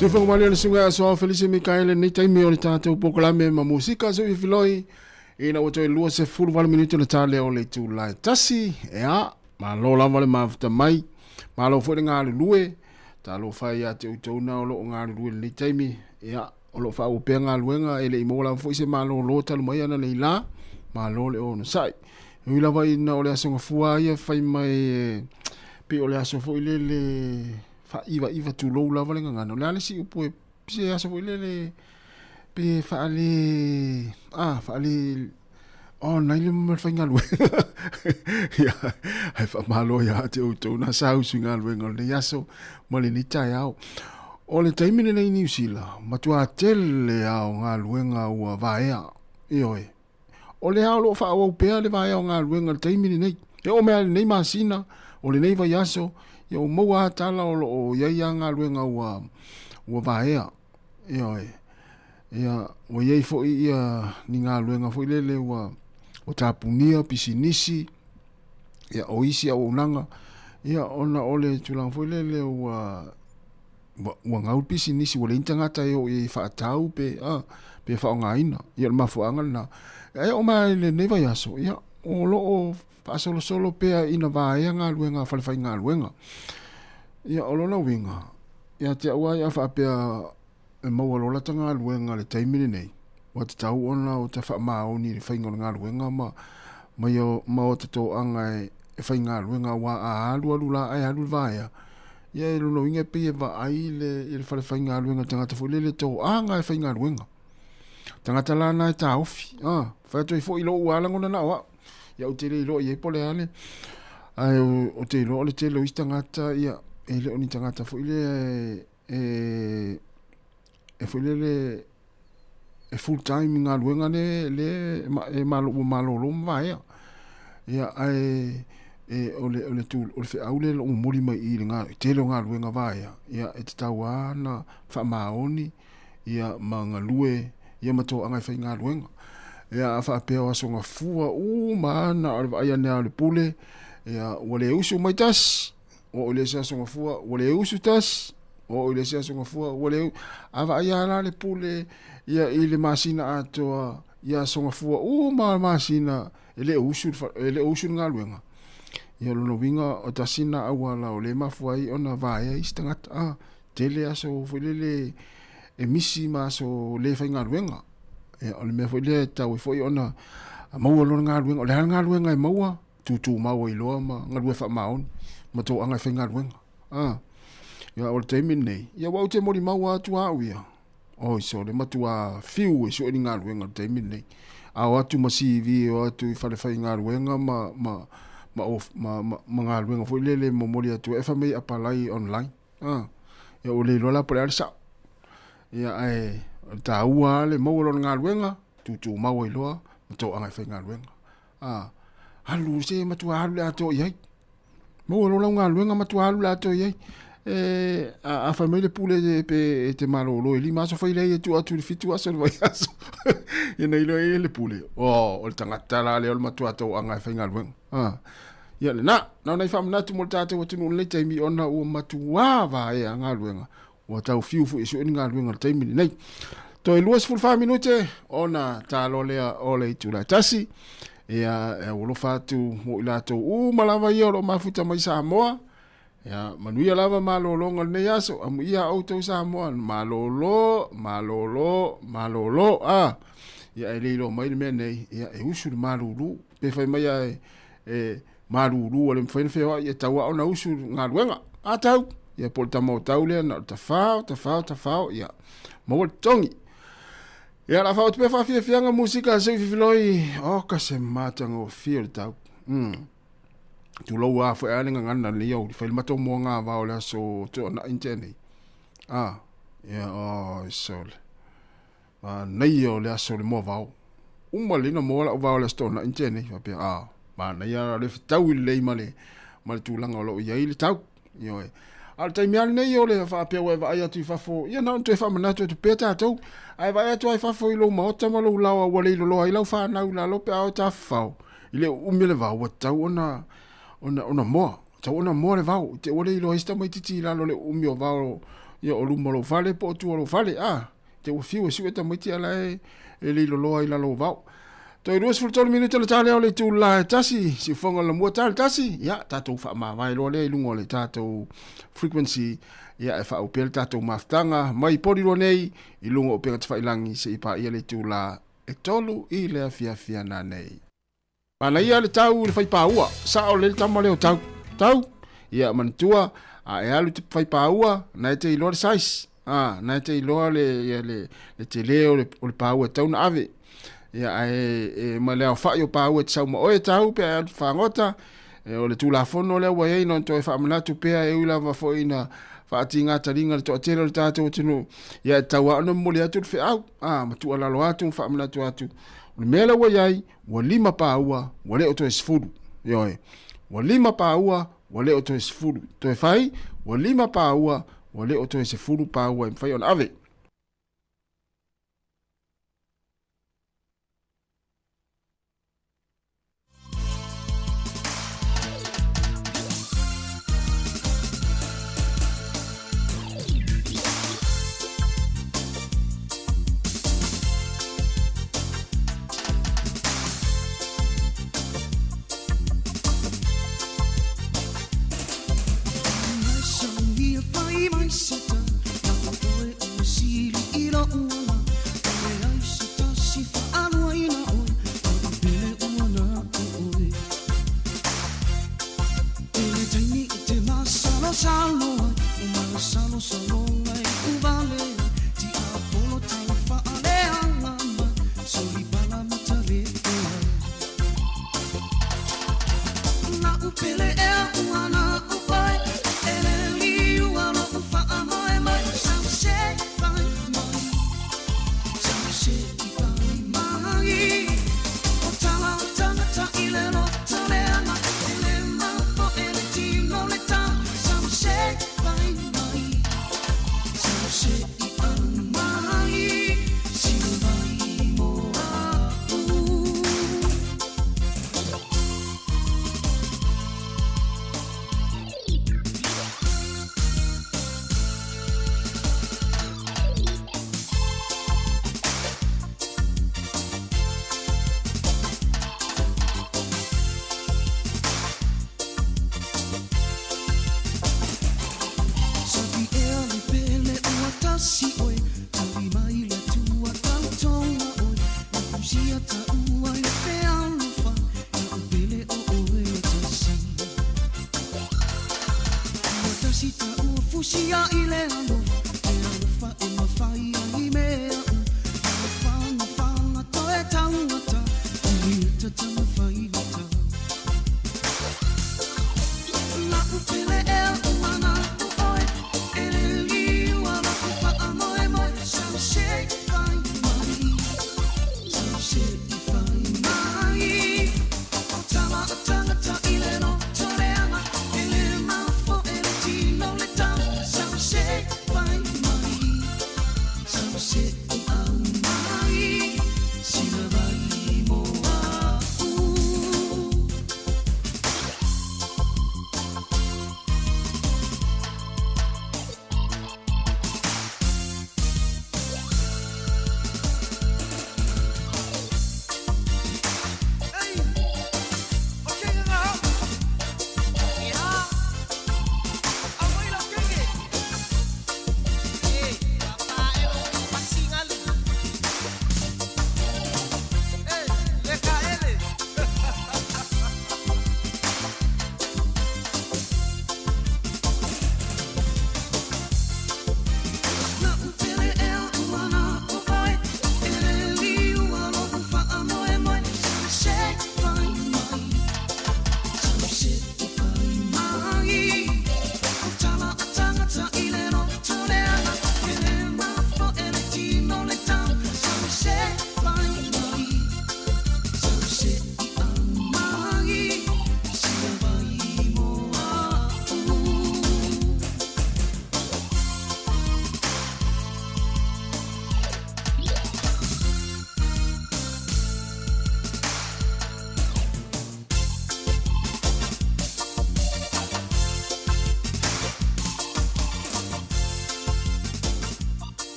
Soifua malie le susuga ia Soa Felise Mikaele nei taimi o le tatou polokalame ma musika so filoi ina ua toe 28 minute le tale o le itula e tasi. Ea, malo lava le mafuta mai, malo foi le galulue. Talofa ia te outou na o loo galulue lenei taimi. Ea, o loo faaauau pea galuega e le i maua lava foi se malōlō talu mai ana nei lā. Malo le onosai. E ui lava ina o le aso gafua ia fai mai e pei o le aso foi lele faaiva tulou lava le gagana. O le a le isi upu e se aso foi lele pe faale a faale oh nai le ma faigaluega. Ia, ai faamalo ia te outou na sa usu i galuega o lenei aso ma lenei taeao. O le taimi lenei i Niu Sila, matua tele lava o galuega ua vaea. Ioe. O lea o lo o faaauau pea le vaea o galuega i le taimi lenei. E oo mai lava i lenei masina, o lenei vaiaso, ia ua maua lava tala o lo o i ai lava galuega ua, ua vaea. Ioe. Ia, ua i ai foi ia ni galuega foi lele ua, ua tapunia pisinisi, ia o isi auaunaga, ia ona o le tulaga foi lele ua ua gau le pisinisi ua leai ni tagata e oo i ai e faatau pe a pe faaaogaina. Ia o le mafuaaga lena. Ae oo mai lava i lenei vaiaso, ia o lo o faasolosolo pea ina vaea galuega a falefaigaluega. Ia o lona uiga, ia te au lava ia a faapea e maua loa lata galuega i le taimi lenei, ua tatau ona o ta faamaoni i le faiga o le galuega ma ma ia ma o ta toaga e e faigaluega aua a alu alu la ae alu le vaea, ia e lona uiga e pei e vaai le i le fale faigaluega tagata foi lele toaga e faigaluega. Tagata la na e taofi, a, fai atu ai foi i lou lava lagona na o au. Ia ou te le iloa i ai po o le a le, ae ou te iloa o le tele o isi tagata ia e le o ni tagata foi lea e e foi lele e full time i galuega le le e malo ua malolo ma vaea. Ia ae e o le o le tu o le feau lea o lo o momoli mai i i le tele o galuega vaea, ia e tatau lava ona faamaoni ia ma galue ia ma toaga e faigaluega. Ia a faapea o aso gafua uma lava na o le vaai ane lava o le pule, ia ua le usu mai tasi, oo i le isi aso gafua ua le usu tasi, oo i le isi aso gafua ua le a vaai lava la le pule ia i le masina atoa ia aso gafua uma masina e le usu e le usu le galuega. Ia o lona uiga o tasi lena auala o lea e mafua ai ona vaea isi tagata a tele aso foi lele e misi ma aso le faigaluega. Ia o le mea foi lea e tatau ai foi ona maua loa le galuega. O le a le galuega e maua, tutumau ai loa ma galue faamaoni ma toaga e faigaluega. A, ia o le taimi lenei, ia aua ou te molimau atu lava au ia, oi sole, matua fiu e sue ni galuega i le taimi lenei. A o atu ma CV, o atu i fale faigaluega ma, ma, ma, of, ma, ma, ma galuega foi lele e momoli atu ai, e fai mai apalai online. A, ia ua le iloa la po o le a le sao. Ia ae o le taua lava le maua loa o le galuega, tutumau ai loa ma toaga e faigaluega. A, alu se matua alu le atoa i ai. Maua loa lau galuega matua alu le atoa i ai. E, a, a fai mai le pule e, pe e te malolo e lima aso fai lea e tuu atu i le fitu aso le vaiaso. Ia na iloa ai e le pule. Oh, o le tagata la lea o le matua toaga e faigaluega. A, ia lena, na ona i faamanatu mo le tatou atunuu i lenei taimi ona ua matuā vaea galuega. Ua tau fiu foi e sue ni galuega i le taimi lenei. Toe 24 minute ona talo lea o le itula e tasi. Ia, e aualofa atu mo i latou uma lava ia o lo o mafuta mai Samoa. Ia, manuia lava malologa o lenei aso, amuia a outou Samoa, malolo, malolo, malolo, a. Ia, e le iloa mai le mea nei, ia, e usu le malulu. Pe fai mai a e, e malulu ua le mafai ona feoai, e tau lava ona usu i galuega. A tau, ia po o le tama o tau lea, na o le tafao, tafao, tafao, ia, maua le totogi. Ia, o le a faaoo atu pea faafiafiaga musika a Seufifiloi, oka se matagofie o le tau. Tulou a foi a le gagana lenei aoauli, fai le matou moaga vao o le aso Toonai na tea nei. A, ia, oi sole. Manaia o le aso o le moa vao. Uma lelei ona moa lau vao i le aso Toonai na tea nei, faapea, a, manaia o le fetaui lelei ma le, ma le tulaga o lo o i ai le tau. Ioe. A o le taimi lava lenei o le faapea ua e vaai atu i fafo, ia na ona toe faamanatu atu pea tatou. A e vaai atu lava i fafo i lou maota ma lou laoa ua le iloloa ai lau fanau i lalo pe a o e tafafao, i le uumi o le vao, ua tatau ona, ona, ona moa. Ua tatau ona moa le vao. I te i ua le iloa ai se tamaitiiti i lalo o le uumi o vao ia, o luma o lou fale po o tua o lou fale. A, te ua fiu e sue tamaiti a la e le iloloa i lalo o vao. Toe 23 minute ona ta lea o le itula e tasi, siufoga o le lamua ta le tasi, ia, tatou faamavae loa lea i luga o le tatou frequency, ia, e faauu pea le tatou mafutaga mai Porirua nei i luga o upega tafailangi seia paia le itula e 3 i le afiafi a nanei. Manaia le tau i le faipaua, sao lelei le tama lea o Tau. Tau, ia manatua, a e alu i te faipaua, na e te iloa le size, a, na e te iloa le, ia, le, le tele o le, o le paua e tatau ona ave. Ia, ae e, ma le aofai o paua e te sau ma oe Tau pe a e alu i te fagota, e, o le Tulafono lea ua i ai, na ona toe faamanatu pea e ui lava foi ina faatiga taliga le toatele o le tatou atunuu, ia e tatau lava ona momoli atu le feau, a, ma tuualalo atu ma faamanatu atu. O le mea lea ua i ai, ua lima paua, ua le o toe 10. Ioe. Ua lima paua, ua le o toe 10. Toe fai, ua lima paua, ua le o toe 10 paua e mafai ona ave.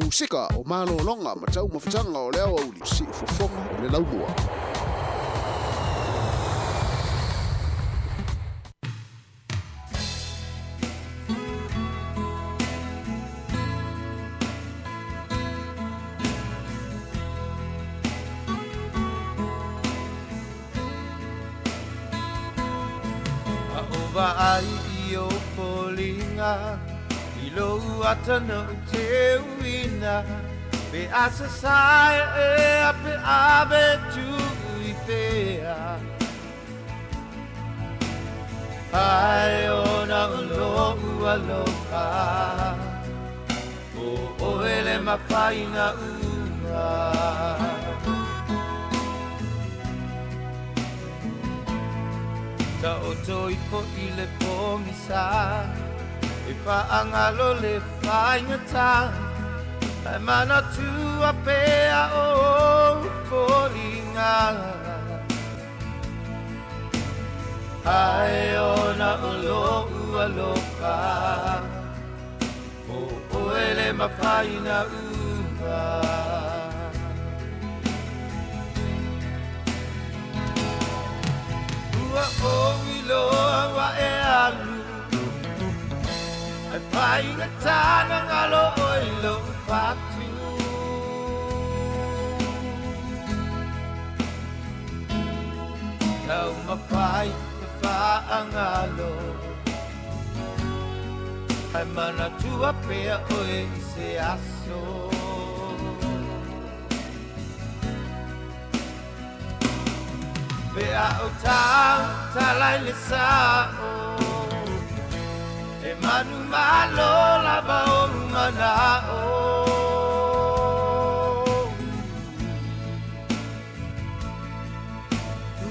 Musika o malologa ma taumafataga o le aoauli, siufofoga o le laumua. A o vaai i ou foliga I lou ata na ou teuina Pe a sasae ea pe ave tuu i fea Ai ona o lou aloha O oe le mafaina uma Taoto ifo i le pogisa E faagalo le faigata Ae manatua pea o ou foliga Ai ona o lou aloha O oe le mafaina uma Ua ou iloa ua e alu Ae faigata na galo oe i lou fatu Taumafai e faagalo Ae manatua pea oe i se aso Pe a ou tautala i le sao E manumalo lava ou manao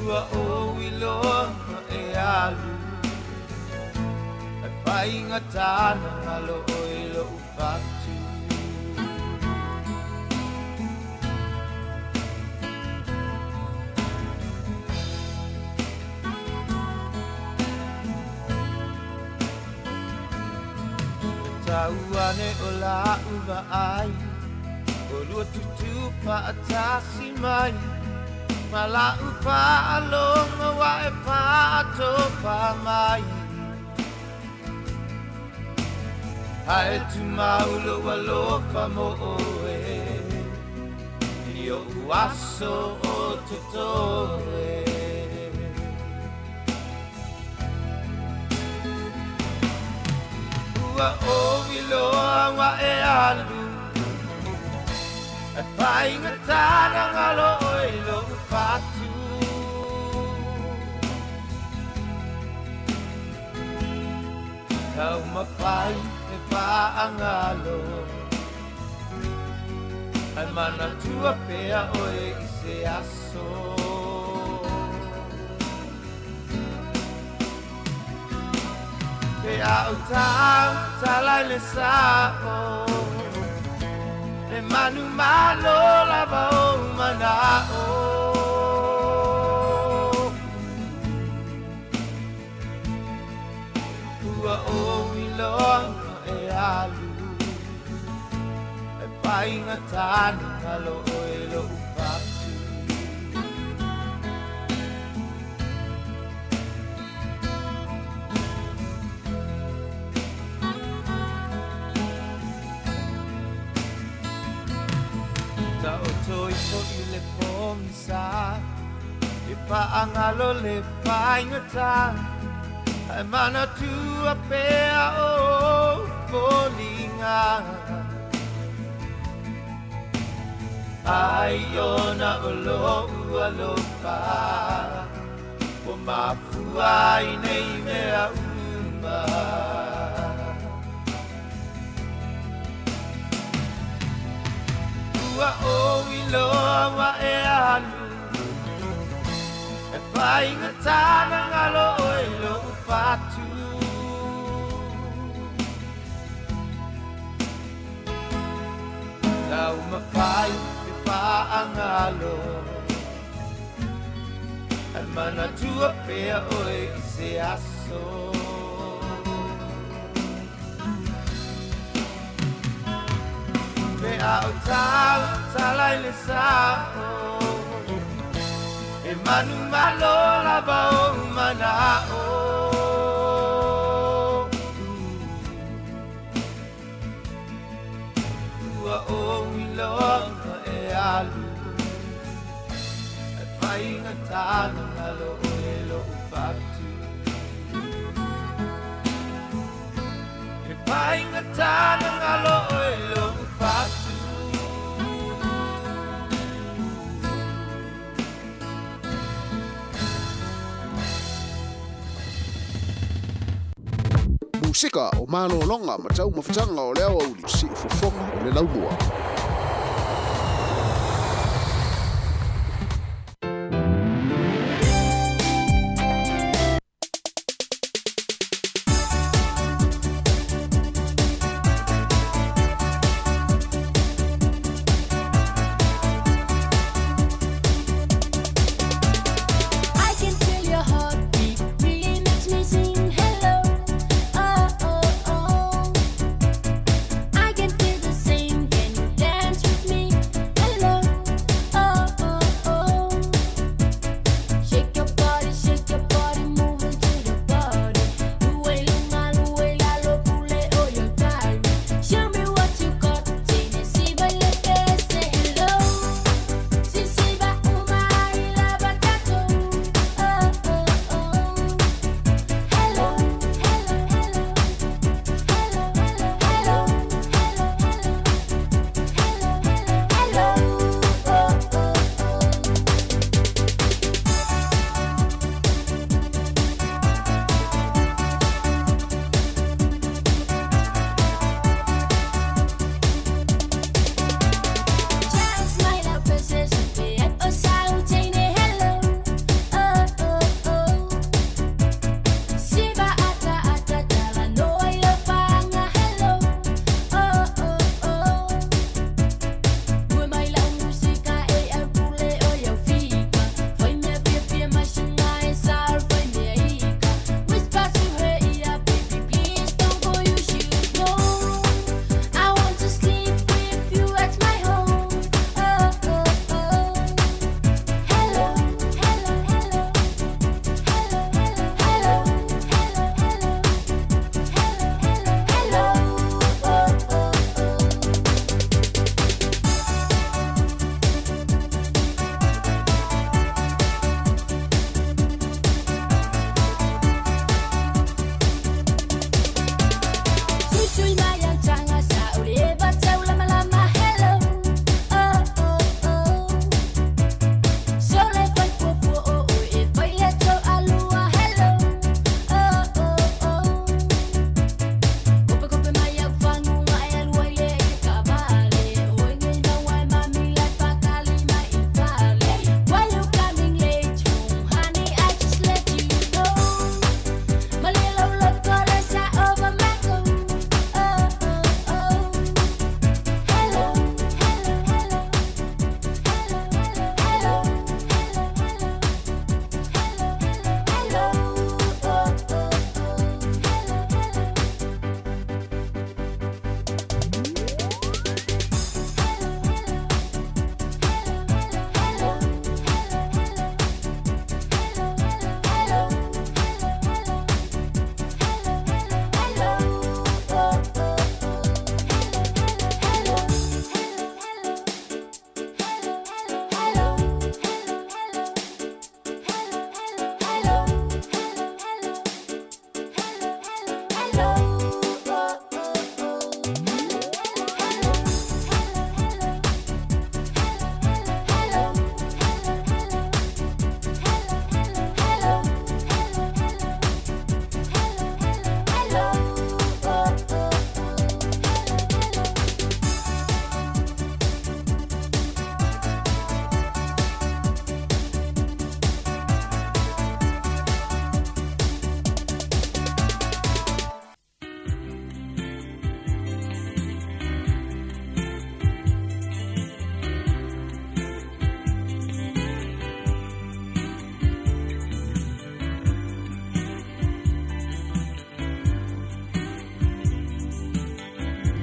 Ua ou iloa e alu Ae faigata na galo oe i lou fatu E tau ane o la'u vaai Olua tutū faatasi mai Ma la'u faalogo ua e faatopa mai Ae tumau lou alofa mo oe I o'u aso o totoe Ua ou iloa ua e alu Ae faigata na galo oe i lou fatu Taumafai e faagalo Ae manatua pea oe i se aso Pe a ou tautala i le sao E manumalo lava ou manao Ua ou iloa e alu Ae faigata na galo oe i lou fatu Taoto ifo i le pogisa E faagalo le faigata Ae manatua pea o ou foliga Ai ona o lou alofa Ua mafua ai nei mea uma Ua ou iloa ua e alu E faigata na galo oe i lou fatu Taumafai e faagalo Ae manatua pea oe i se aso Pe A o tala tala i le sao E manu malo lava o mana'o Ua ou iloga e alu E faigata na galo oe lo'u fatu E faigata na galo oe lo'u fatu Musika o malologa ma taumafataga o le aoauli siufofoga o le laumua. I can feel your heartbeat really makes me sing hello. Oh, oh, oh. I can feel the same. Can you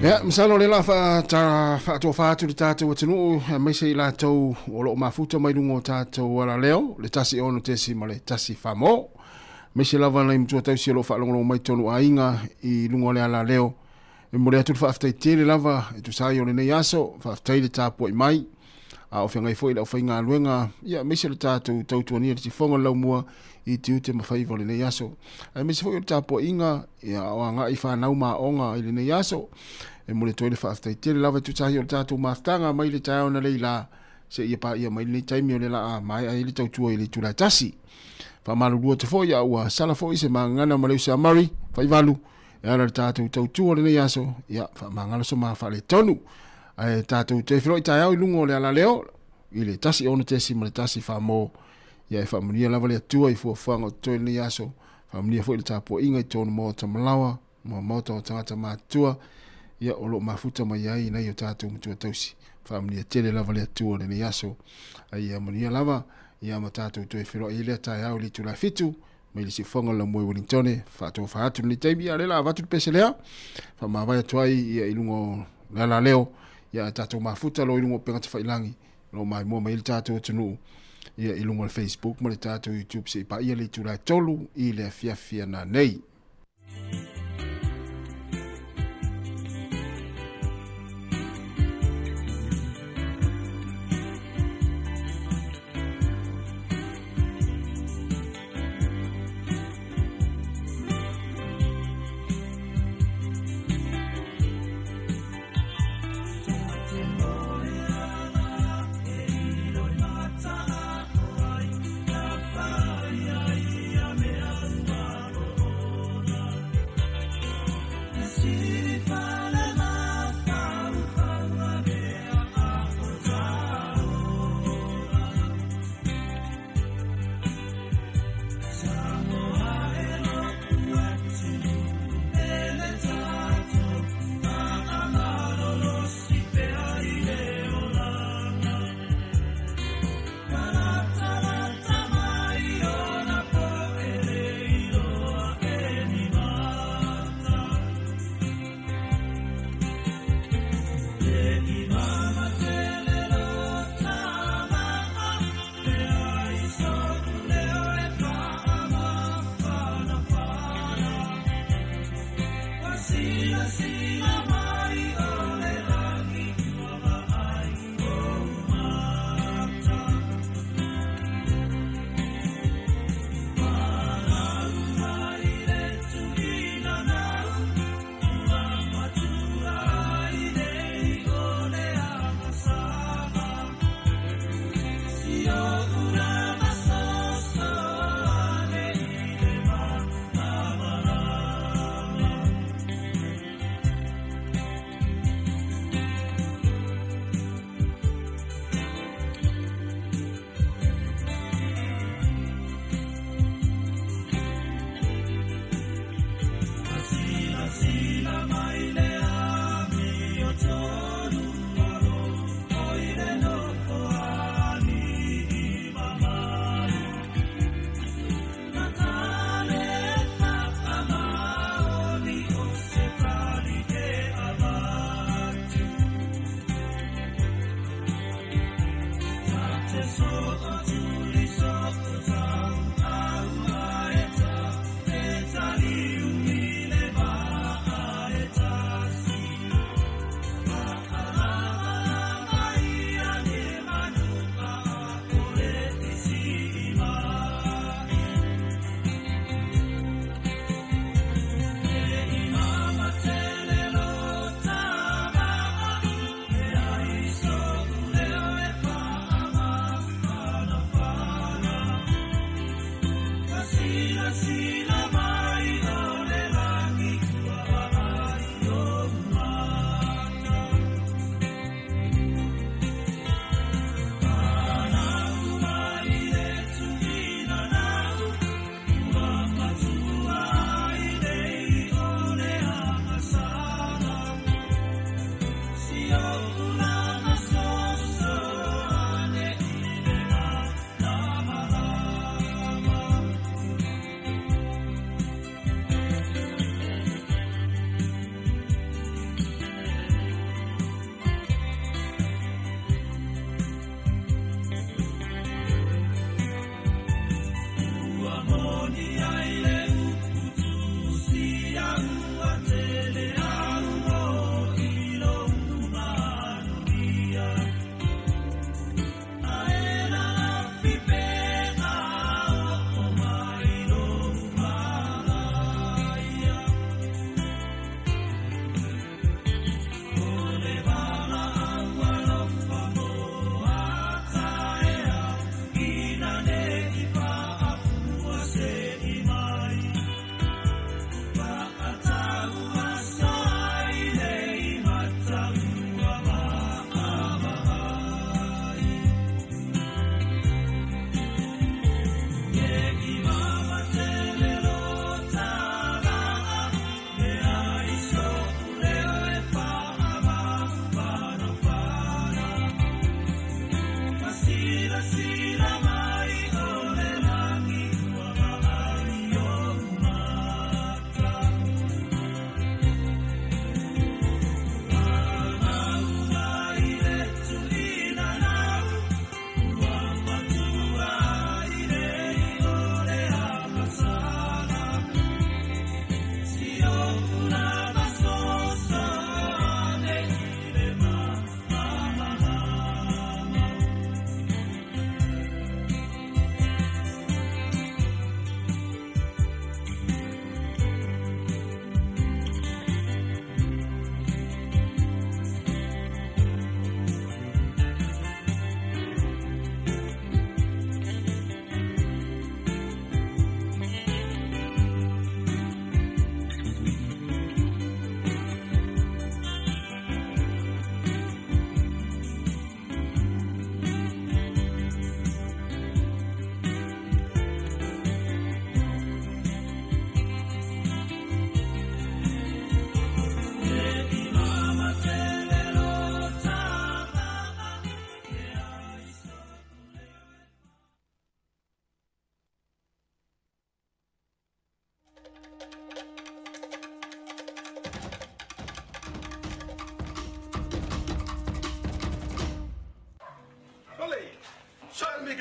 Ia, masalo o lea o le a faatofa atu le tatou atunuu, aemaise i latou o lo o mafuta mai luga o tatou alaleo, le 16.1 Famo. Aemaise lava nai matua tausi o lo o faalogologo mai tonu aiga i luga o le alaleo. E momoli atu le faafetai tele lava e tusa ai o lenei aso, faafetai le tapuai mai. A o feagai foi le aufaigaluega, ia aemaise le tatou tautuania le tifoga o le laumua i tiute ma faiva o lenei aso. Aemaise foi o le tapuaiga ia o agai fanau ma aoga i lenei aso. E momoli atu ai le faafetai tele lava e tusa ai o le tatou mafutaga mai le taeao analeila seia paia mai lenei taimi o le laa maea ai le tautua i le itula e tasi. Faamalulu atu foi a ua sala foi se magagana ma le uso a Murray, Faivalu, e ala le tatou tautua o lenei aso, ia faamagalo so ma faaletonu. Ae tatou toe feiloai taeao i luga o le alaleo i le 16.1 Famo. Ia e faamanuia lava le Atua i fuafuaga o totoe lenei aso. Faamanuia foi le tapuaiga i tonu maota malawa ma maota o tagata matutua, ia o lo o mafuta mai ai nai o tatou matua tausi. Faamanuia tele lava le Atua lenei aso. A ia manuia lava, ia ma tatou toe feiloai ai lea taeao i le itula e 7 mai le siufofoga o le Laumua i Wellingtone. Faatofa atu lenei taimi, ia lea la avatu le pese lea. Faamavae atu ai ia i luga o le alaleo, ia a tatou mafuta loa i luga o upega tafailangi, o lo o maimoa mai ai le tatou atunuu ia i luga o le Facebook ma le tatou YouTube se i paia le itula e 3 i le afiafi ana nei.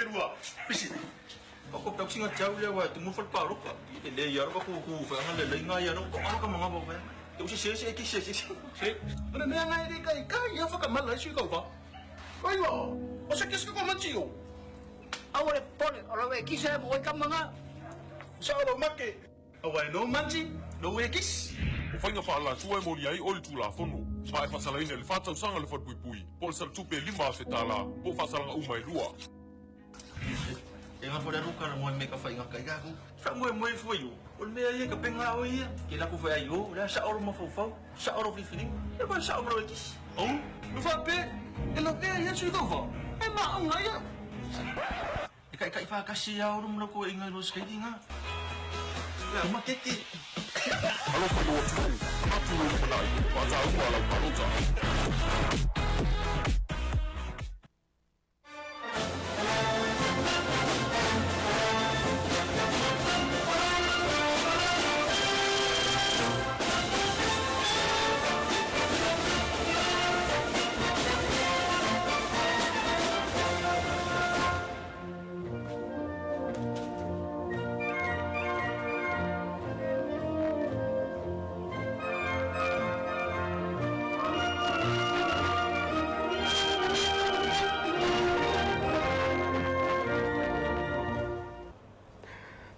lua. Pisi. Ko ko tau singa chau le wa tu mu fal pa roka. E le ya roka ku ku fa nga le le nga ya roka ko ka manga ba ba. Te usi se se ki se se se. Ora mea ngai re kai kai ia whakamala i sui kau Kai wa. O se kisi ko manchi o. Aua le pole, o lau e kisa e mo ka manga. Sa o make. Awa e no manchi, no e kisi. O faiga faaalatua e molia ai oe i le Tulafono, ma e faasalaina i le fa tausaga le falepuipui, po o le saletupe e $5,000, po o faasalaga uma e lua. E nga fo le alu kala moe me ka whai ngā kai gaku. Wha moe moe fo yo. O le mea ia ka penga o ia. Ke laku whai ai o, le sa oro mafaufau, sa oro whiwhiringa. E pa sa oro e kisi. Au, me whape, e lau ea ia sui kau wha. E maa unga ia. E kai kai whakasi ia oro muna ko e ngai ro skaiti ngā. Ia, makeke. Alofa i lou atunuu, avatu lou lumanai, faataua lau palota.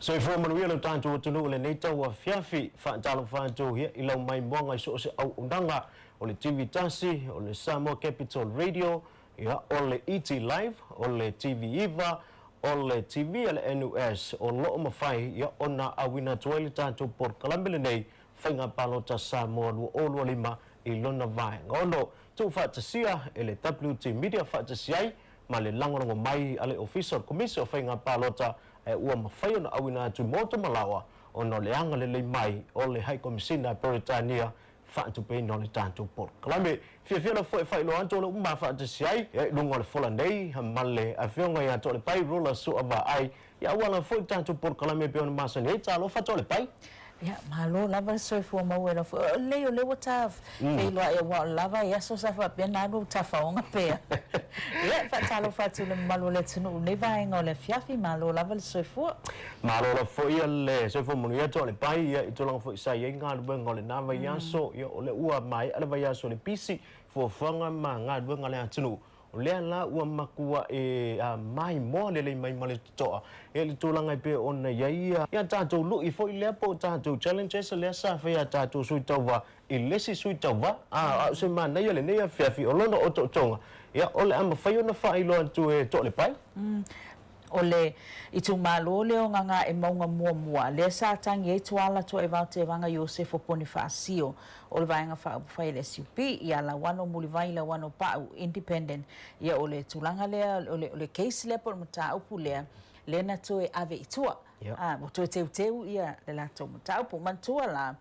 Soifua manuia lo tatou atunuu i lenei tauafiafi. Faatalofa atu ia i lau maimoaga i so o se auaunaga o le TV tasi, o le Samoa Capital Radio, ia, o le ET Live, o le TV iva, o le TV a le NUS, o lo o mafai ia ona auina atu ai le tatou polokalame lenei Faiga Palota Samoa 2025 i lona vaega ono. Tuufaatasia e le WT Media faatasi ai ma le lagolago mai a le Ofisa o le Komisi o Faiga Palota ae ua mafai ona auina atu mo Tamalaoa ona o le agalelei mai o le Haikomisina a Peretania faatupeina o le tatou polokalame. Fiafia lava foi e faailoa atu o le uma faatasi ai i luga o le fola nei ma le Afioga ia Toalepai Rula Suavaai ia auala foi le tatou polokalame e pei ona masani ai. Talofa Toalepai. Ia, malo lava le soifua maua e lau afioga. O lelei o lea ua ta feiloai aua o lava i aso sa faapea na alu ou tafaoga pea. Ia, e faatalofa atu i le mamalu o le atunuu i lenei vaega o le afiafi, malo lava le soifua. Malo lava foi le soifua manuia Toalepai, ia i tulaga foi sa i ai galuega o lena vaiaso, ia o lea ua maea le vaiaso i le pisi, fuafuaga ma galuega a le atunuu. O lea la ua matua e maimoa lelei mai ma le totoa i le tulaga e pei ona i ai ia tatou lui foi lea po o tatou challenges lea sa fai a tatou sui tauva i le isi sui tauva. A o se manaia lenei afiafi o lona otootoga, ia o le a mafai ona faailoa atu e Toalepai. O le itumalo lea o Gagaemauga muamua, lea sa tagi ai Tuala Tuaevao Tevaga Iosefo Ponifaasio o le Vaega Faaupufai a le SUP, ia Lauano Mulivai Lauano Pau, Independent, ia o le tulaga lea, o le, o le case lea po o le mataupu lea, lea na toe ave i tua. A, ua toe teuteu ia le latou mataupu. Manatua la,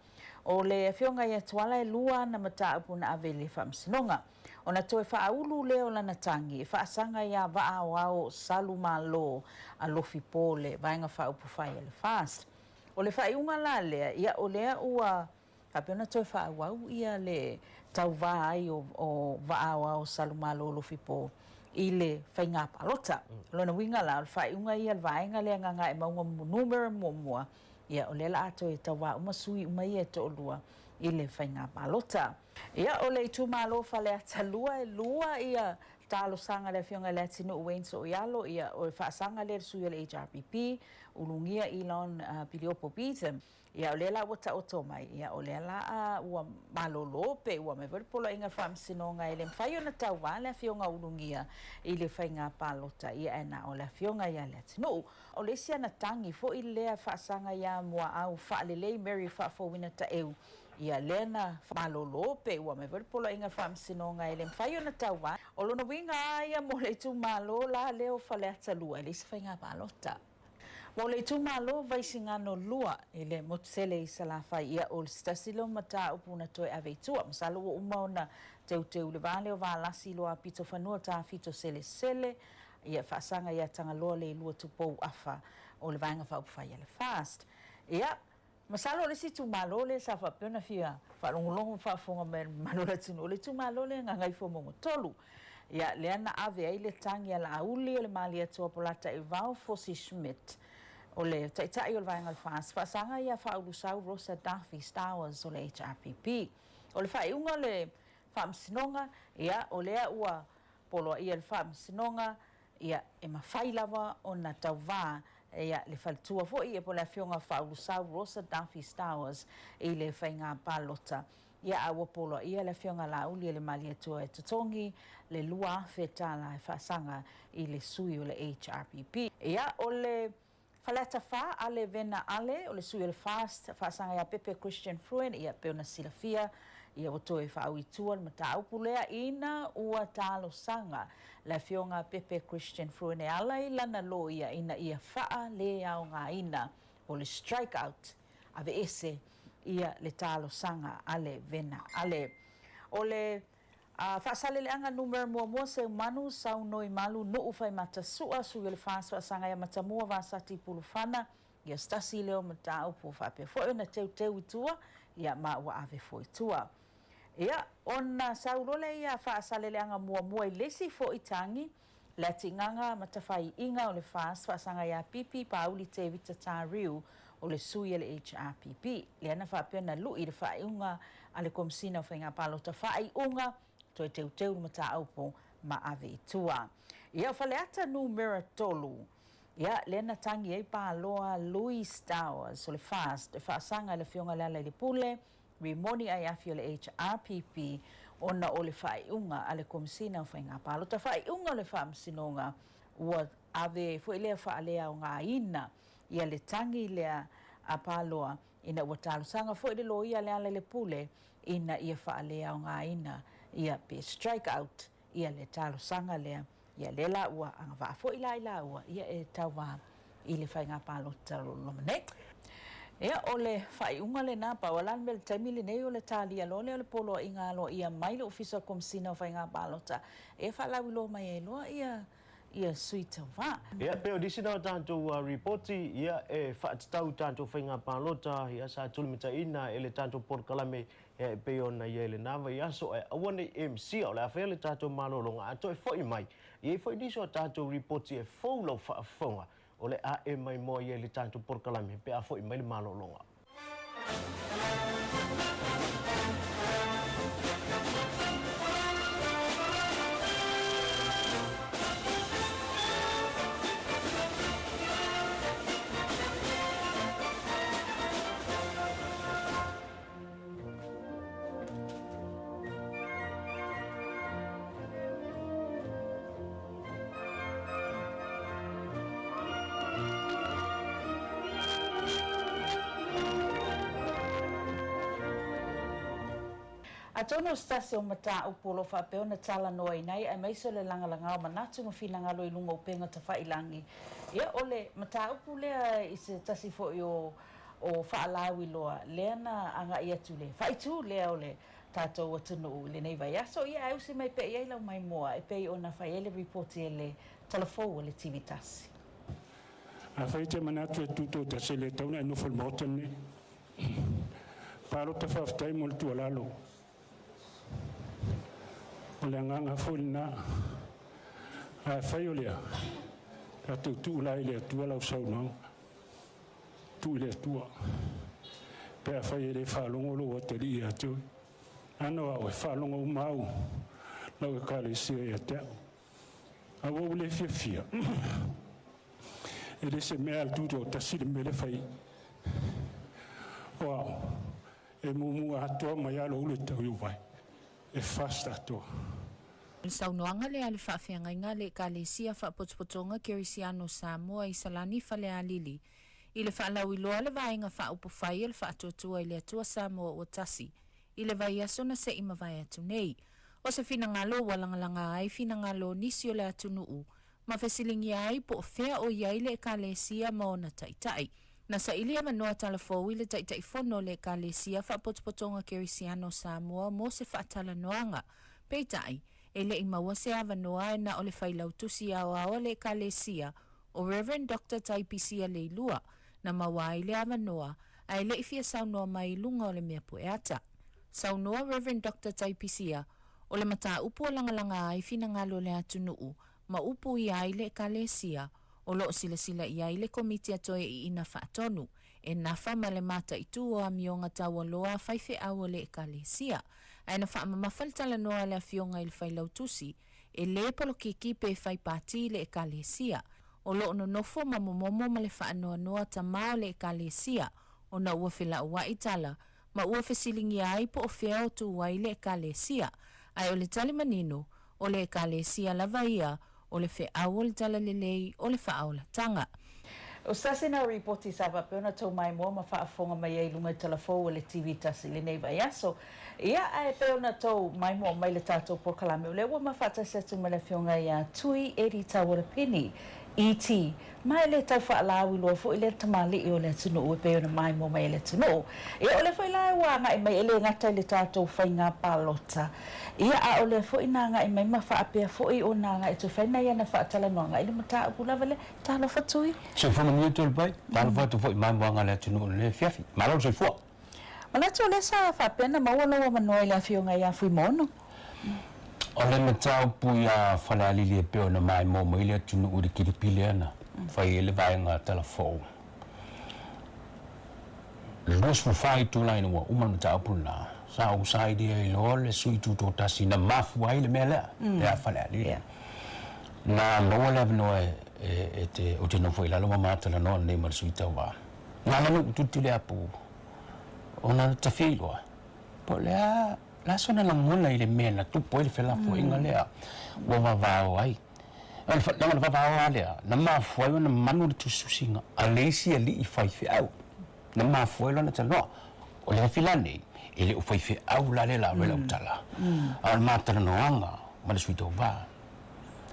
o le afioga ia Tuala e lua ana mataupu na ave i le Faamasinoga. Ona toe faaulu lea o lana tagi e faasaga iā Vaa Aoao Salu Malo a Lofi Po le Vaega Faaupufai a le FAST. O le faaiuga la lea, ia o lea ua faapea ona toe faaauau ia le tauvā ai o Vaa Aoao Salu Malo Lofi Po i le faigā palota. O lona uiga la, o le faaiuga ia a le vaega lea Gagaemauga numera muamua, ia o lea la a toe tauvā uma sui uma ia e toalua i le faigā palota. Ia, o le itumalo Faleata 2, e lua ia talosaga a le Afioga i le Atinuu Wayne Sooialo, ia, o le faasaga lea i le sui o le HRPP, Ulugia Elon Piliopo Beetham. Ia, o lea la ua taoto mai, ia, o lea la ua malolo pe ua aumai foi le poloaiga a le Faamasinoga e le mafai ona tauva le Afioga Ulugia i le faiga palota, ia, ae na o le Afioga ia Leatinuu. O le isi ana tagi foi lea faasaga ia Muaau Faalelei Mary Faafouina Taeu, Ia lea na malolo pe ua aumai foi le poloaiga a le Faamasinoga e le mafai ona tauva. O lona uiga a ia mo le itumalo la lea o Faleata 2 e leai se faiga palota. Mo le itumalo Vaisigano 2 i le motu tele i Salafai, ia o se tasi lea o mataupu na toe ave i tua. Masalo ua uma ona teuteu le va lea o Valasi Loa Pitofanua Tafito Selesele, ia faasaga ia Tagaloa Leilua Tupou Afa o le Vaega Faaupufai a le FAST. Ia, Masalo o le isi itumalo lea sa faapea ona fia faalogologo ma faafofoga mai e le mamalu o le atunuu, o le itumalo lea e Gagaifomauga 3. Ia, lea na ave ai le tagi a Laauli o le Malietoa Polataivao Fosi Schmidt, o le Taitai o le Vaega o le FAST, faasaga ia Faaulusau Rosa Daffy Stowers o le HRPP. O le faaiuga o le Faamasinoga, ia, o lea ua poloaia e le Faamasinoga, ia, e mafai lava ona tauva, ia, le faletua foi, ia, po o le Afioga Faaulusau Rosa Daffy Stowers i le faiga palota. Ia, a ua poloaia le Afioga Laauli e le Malietoa e totogi le $2,000 e faasaga i le sui o le HRPP. Ia, o le Faleata 4, Ale Vena Ale, o le sui o le FAST, faasaga ia Pepe Christian Fruen, ia, pei ona silafia, ia ua toe faaui i tua le mataupu lea ina ua talosaga le Afioga Pepe Christian Fruen e ala i lana loia ina ia faaleaogaina, o le strike out, aveese ia le talosaga a le Vena Ale. O le Faasaleleaga numera muamua Seumanu Saunoi Malu Nuu Faimata Sua Sui o le FAST Faasaga ia Matamua Vasati Pulufana ia se tasi lea o mataupu faapea foi ona teuteu i tua ia ma ua ave foi i tua. Ia ona sau loa lea ia Faasaleleaga muamua i le isi foi tagi le atigaga ma tafaiiga o le FAST Faasaga ia Pipi Pauli Tevita Tariu o le sui a le HRPP, lea na faapea na lu'i i le faaiuga a le Komesina o Faiga Palota faaiuga toe teuteu le mataupu ma ave i tua. Ia, o Faleata numera 3, ia, lea na tagi ai Paloa Louis Towers o le FAST e faasaga i le Afioga Lealailepule Rimoni Aiafi o le HRPP ona o le faaiuga a le Komesina o Faiga Palota. Faaiuga o le Faamasinoga ua ave foi lea faaleaogaina ia le tagi lea a Paloa ina ua talosaga foi le loia Lealailepule ina ia faaleaogaina ia pe strike out ia le talosaga lea. Ia lea la ua agavaa foi la i laua ia e tauva i le faiga palota o lo o loma nei. Ia o le faaiuga lena, pau lava la le mea i le taimi lenei o le talia loa lea o le poloaiga aloaia mai le Ofisa o le Komesina o Faiga Palota e faalauiloa mai ai loa ia ia sui tauva. Ia, pei o nisi na o tatou ripoti, ia, e faatatau i tatou faiga palota, ia, sa tulimataiina e le tatou polokalame, ia, e pei ona i ai lena vaiaso, ae aua ne i emisia, o le a faia le tatou malologa, a toe foi mai, e i ai foi nisi o tatou ripoti e fou lau faafofoga, o le a e maimoa i ai le tatou polokalame pe a foi mai le malologa. Atonu o se tasi o mataupu o lo o faapea ona talanoaina ai aemaise o le lagalaga o manatu ma finagalo i luga o upega tafailangi, ia o le mataupu lea i se tasi foi o o faalauiloa lea na agai atu i le faaitu lea o le tatou atunuu i lenei vaiaso, ia ae usi mai pea i ai lau maimoa e pei ona fai ai le ripoti e le Talafou a le TV Tasi. Afai e te manatu e tutoatasi e le tatau ona e nofo i le Maota lenei. Palota faafetai mo le tuualalo. O le agaga foi lena. Ae afai o lea, tatou tuu la i le Atua lau saunoaga. Tuu i le Atua. Pe afai e le faalogo lou atalii ia te oe. Ano au, e faalogo uma au lau Ekalesia ia te au. A ua ou le fiafia, e le se mea a le tutoatasi le mea lea fai. O au, e muamua atoa mai lava lou le tau i ou vae. E fast atoa. O le saunoaga lea a le faafeagaiga a le Ekalesia Faapotopotoga Kerisiano Samoa i Salani Falealili i le faalauiloa a le Vaega Faaupufai o le Faatuatua i le Atua Samoa Ua Tasi i le vaiaso na se i mavae atu nei. O se finagalo ua lagalaga ai finagalo o nisi o le atunuu ma fesiligia ai po o fea o i ai le Ekalesia ma ona taitai. Na saili avanoa talafou i le Taitaifono o le Ekalesia Faapotopotoga Kerisiano Samoa mo se faatalanoaga. Peitai, e le i maua se avanoa e na o le Failautusi Aoao a le Ekalesia, o Rev. Doctor Taipisia Leilua, na maua ai le avanoa, a e le i fia saunoa mai i luga o le mea pueata. Saunoa Rev. Doctor Taipisia, O le mataupu ua lagalaga ai finagalo o le atunuu ma upuia ai le Ekalesia, o lo o silasila i ai le Komiti a Toeaiina Faatonu, e nafa ma le mataitu o amioga taualoa a faifeau o le Ekalesia. Ae na faamamafa le talanoa a le Afioga i le Failautusi, e le polokiki pe fai pati le Ekalesia. O lo o nonofo ma momomo ma le faanoanoa tama o le Ekalesia, ona ua felauai tala ma ua fesiligia ai po o fea o tu ai le Ekalesia. Ae o le tali manino, o le Ekalesia lava ia o le feau o le Talalelei o le faaolataga. O se tasi na o ripoti sa faapea ona tou maimoa ma faafofoga mai ai i luga i talafou o le TV tasi i lenei vaiaso. Ia, ae pei ona tou maimoa mai le tatou polokalame, o lea ua ma faatasi atu ma le Afioga ia Tui Eddie Taualapeni, ET, Ma e le tau faalauiloa foi lea tamalii o le atunuu e pei ona maimoa mai ai le atunuu. Ia o lea foi la ua agai mai e le gata i le tatou faiga palota, ia a o lea foi na agai mai ma faapea foi ona agai atu e fai nai ana faatalanoaga i le mataupu lava lea. Talofa Tui. Soifua manuia Tualepai. Talofa atu foi i maimoaga a le atunuu i lenei afiafi. Malo le soifua. Manatu o lea sa faapea ona maua lou avanoa i le Afioga ia Fuimaono. O le mataupu ia Falealili e pei ona maimoa mai le atunuu i le kilipi lea na fai ai le vaega talafou. 24 itula ina ua uma le mataupu lena, sa ou sailia ai loa le sui tutoatasi na mafua ai le mea lea, ia Falealili. Na maua le avanoa e te, ou te nofo i lalo ma ma talanoa nei ma le sui tauva. Na ala ona ou tulituli apu ona na tafia iloa po o le a le a sona lagona i le mea na tupu ai le felafoaiga lea ua vavao ai. O le leaga o le vavao lava lea na mafua ai ona manu le tusitusiga a le isi alii faifeau na mafua ai lona talanoa. O le afi la nei, e le o faifeau la lea la alu ai lau tala, a o le ma talanoaga ma le sui tauva.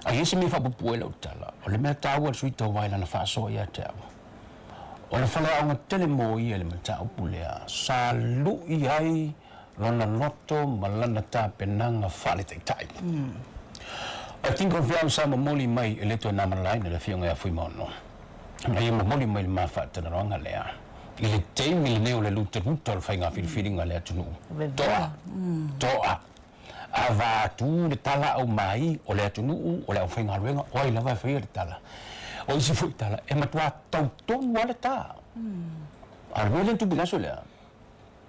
A i ai se mea e faapuupuu ai lau tala, o le mea taua i le sui tauva i lana faasoa ia te au, o le faleaoga tele mo ia i le mataupu lea sa lui ai lona loto ma lana tapenaga faaletaitai. I think o feau sa momoli mai e le toe namalalaina le Afioga ia Fuimaono, na ia momoli mai le ma faatalanoaga lea i le taimi lenei o le lutaluta o le faiga filifiliga a le atunuu. Toa! Toa! Avatu le tala aumai o le atunuu, o le aufaigaluega, o ai lava e faia le tala. O isi foi tala, e matua tau tonu lava le ta. A o le mea lea na tupu i le aso lea,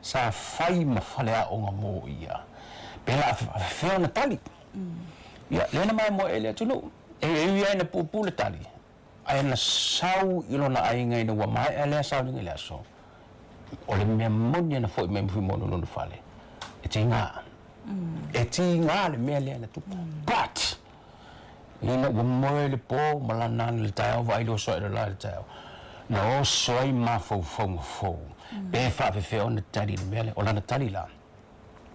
sa fai ma faleaoga mo ia, pe la faapefea ona tali. Ia, lea na maimoa ai le atunuu. E ui lava ina puupuu le tali, ae na sau i lona aiga ina ua maea lea sauniga i le aso, o le mea moni na foi mai ma Fuimaono i lona fale, e tiga. E tiga le mea lea na tupu. But, ina ua moe le po ma lana ana i le taeao, vaai le oso ae le la i le taeao, na oso ai mafaufauga fou, pe faapefea ona tali i le mea lea. O lana tali la,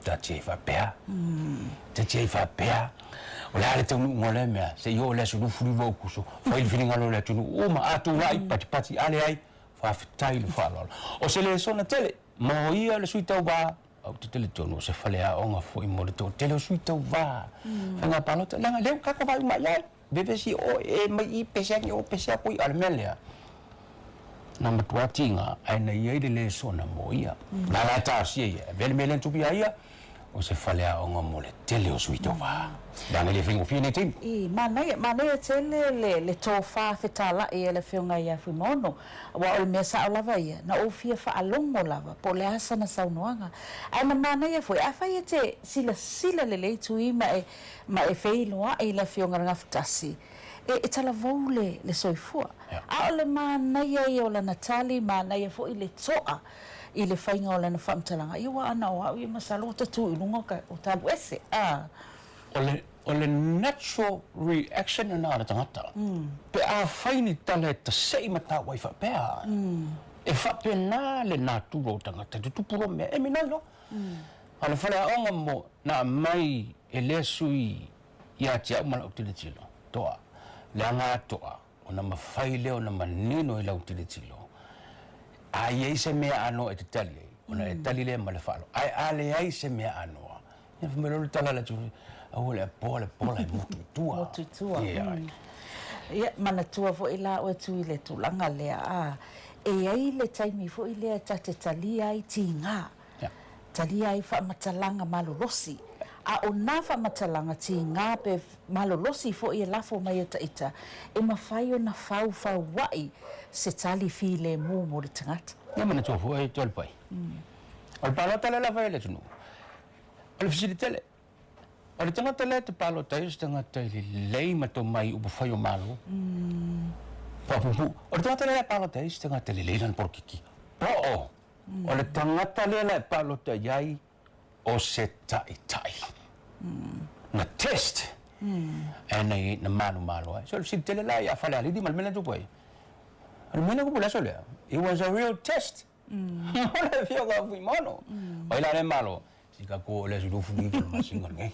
Taatia ai faapea. Taatia ai faapea. O le a le taunuuga o lea mea, se i oo i le aso 29 o Aokuso, fai le finagalo o le atunuu uma, a tulai, patipati, a leai, faafetai i le faaaloalo. O se lesona tele mo ia le sui tauva, ou te talitonu o se faleaoga foi mo le toatele o sui tauva faiga palota, leaga lea ua tatou vaai uma i ai. Vevesi oe e mai i pese ane o pese aku i a o le mea lea na matua tiga ae na i ai le lesona mo ia. Na la e taosia ia, e avea le mea lea na tupu ia ia, o se faleaoga mo le tele o sui tauva. Leaga e le faigofie nei taimi. I, manaia, manaia tele le, le tofa fetalai a le Afioga ia Fuimaono, aua o le mea sao lava ia, na ou fia faalogo lava po o le a sana saunoaga. Ae na manaia foi, afai e te silasila lelei Tui ma e, ma e feiloai i le Afioga i le Gafatasi, e, e talavou le, le soifua. A o le manaia ia o lana tali, manaia foi le toa i le faiga o lana faamatalaga, ia aua ana o au ia masalo ua ta tu i luga o ka, o ta alu ese, a. O le, o le natural reaction lena a le tagata, pe a fai ni tala e tasei ma taua ai faapea, e faapena le natura o tagata, e tutupu loa mea, e minoi loa. A o le faleaoga mo na aumai e lea sui ia te au ma lau tilotilo, toa, leaga a toa, ona mafai lea ona manino i lau tilotilo, a i ai se mea anoa e te tali ai, ona e tali lea ma le faaaloalo. Ae a leai se mea anoa, ia fai mai loa le tala a le atunuu, aua le apoa le pola e motu i tua. Motu i tua. Ia. Ia, manatua foi la oe Tui i le tulaga lea, a, e i ai le taimi foi lea ta te talia ai tiga. talia ai faamatalaga malolosi. A o nā faamatalaga tigā pe malolosi foi e lafo mai e ta ita, e mafai ona faufauaʻi se tali filemu mo le tagata. Ia manatua foi Toalepai. O le palota lea la fai e le atunuu, o le fesili tele, o le tagata lea e te palota ai o se tagata e lelei ma tomai i upufai o Malo, faapuupuu. O le tagata lea e palota ai o se tagata e lelei lana polokiki, po o le tagata lea la e palota i ai o se taitai na test e nei na manumalo ai. So o le fesili tele la ia Falealili ma le mea lea na tupu ai. O le mea lea na tupu i le aso lea, it was a real test. O le afioga a Fuimaono. O ai la lea malo? Si ka ko le aso 29 o le masina lenei.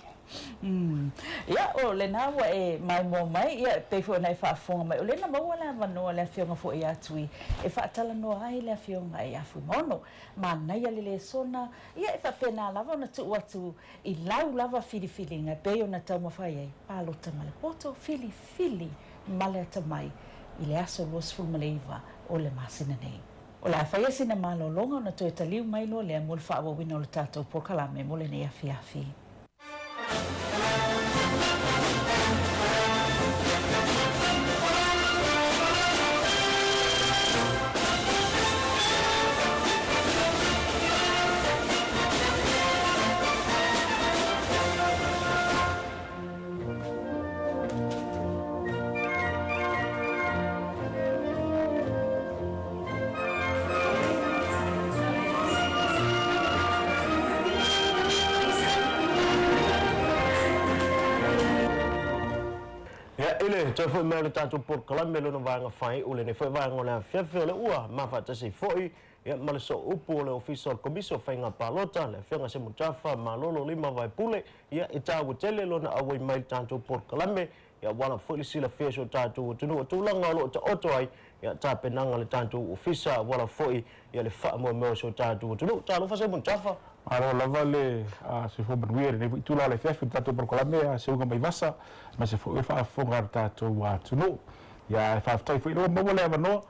Ia, o lena ua e maimoa mai, ia, e pei foi ona e faafofoga mai, o lea na maua le avanoa le afioga foi ia Tui e faatalanoa ai le afioga ia Fuimaono. Manaia le lesona, ia e faapena lava ona tuu atu i lau lava filifiliga e pei ona taumafai ai, palota ma le poto, filifili ma le atamai i le aso 29 o le masina nei. O le a faia sina malologa ona toe taliu mai loa lea mo le faaauauina o le tatou polokalame mo lenei afiafi. Ia, i le toe foi mai o le tatou polokalame lona vaega faaiu lenei foi vaega o le afiafi o le ua mafaatasi foi ia ma le sooupu o le Ofisa o le Komisi o Faiga Palota, le Afioga Semutafa Malolo Lima Vaepule, ia e taua tele lona auai mai i le tatou polokalame Ia ua ala foi le silafia e si o tatou atunuu o tulaga o lo o taoto ai ia tapenaga a le tatou Ofisa, ua ala foi ia le faamoemoe o si o tatou atunuu. Talofa Simon Tafa. Malo lava le soifua manuia i lenei foi itula o le afiafi o le tatou polokalame a Seuga Maivasa aemaise foi o le faafofoga a le tatou atunuu. Ia ae faafetai foi ua maua le avanoa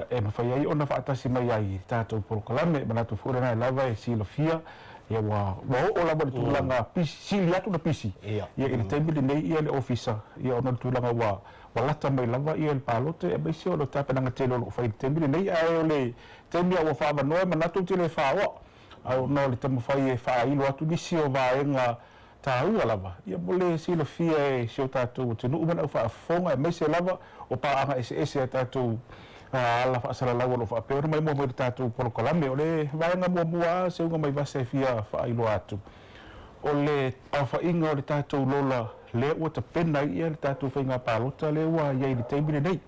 e mafai ai ona faatasi mai ai i le tatou polokalame. E manatu foi o lena lava e silafia ua oo lava i le tulaga pisi, sili atu ona pisi ia i le taimi lenei le Ofisa ona o le tulaga ua lata mai lava le palota aemaise o le tapenaga tele o lo o fai i le taimi lenei. Ae o le taimi lava ua faaavanoa e manatu ou te le faoa ae ona o le taumafai e faailo atu nisi o vaega taua lava ia mo le silafia e si o tatou atunuu ma le aufaafofoga aemaise lava o paaga eseese a tatou ala faasalalau o lo o faapea ona maimoa mai i le tatou polokalame. O le vaega muamua lava Seuga Maivasa e fia faailoa atu, o le aofaiga o le tatou lola lea ua tapena ai le tatou faiga palota lea ua i ai i le taimi lenei.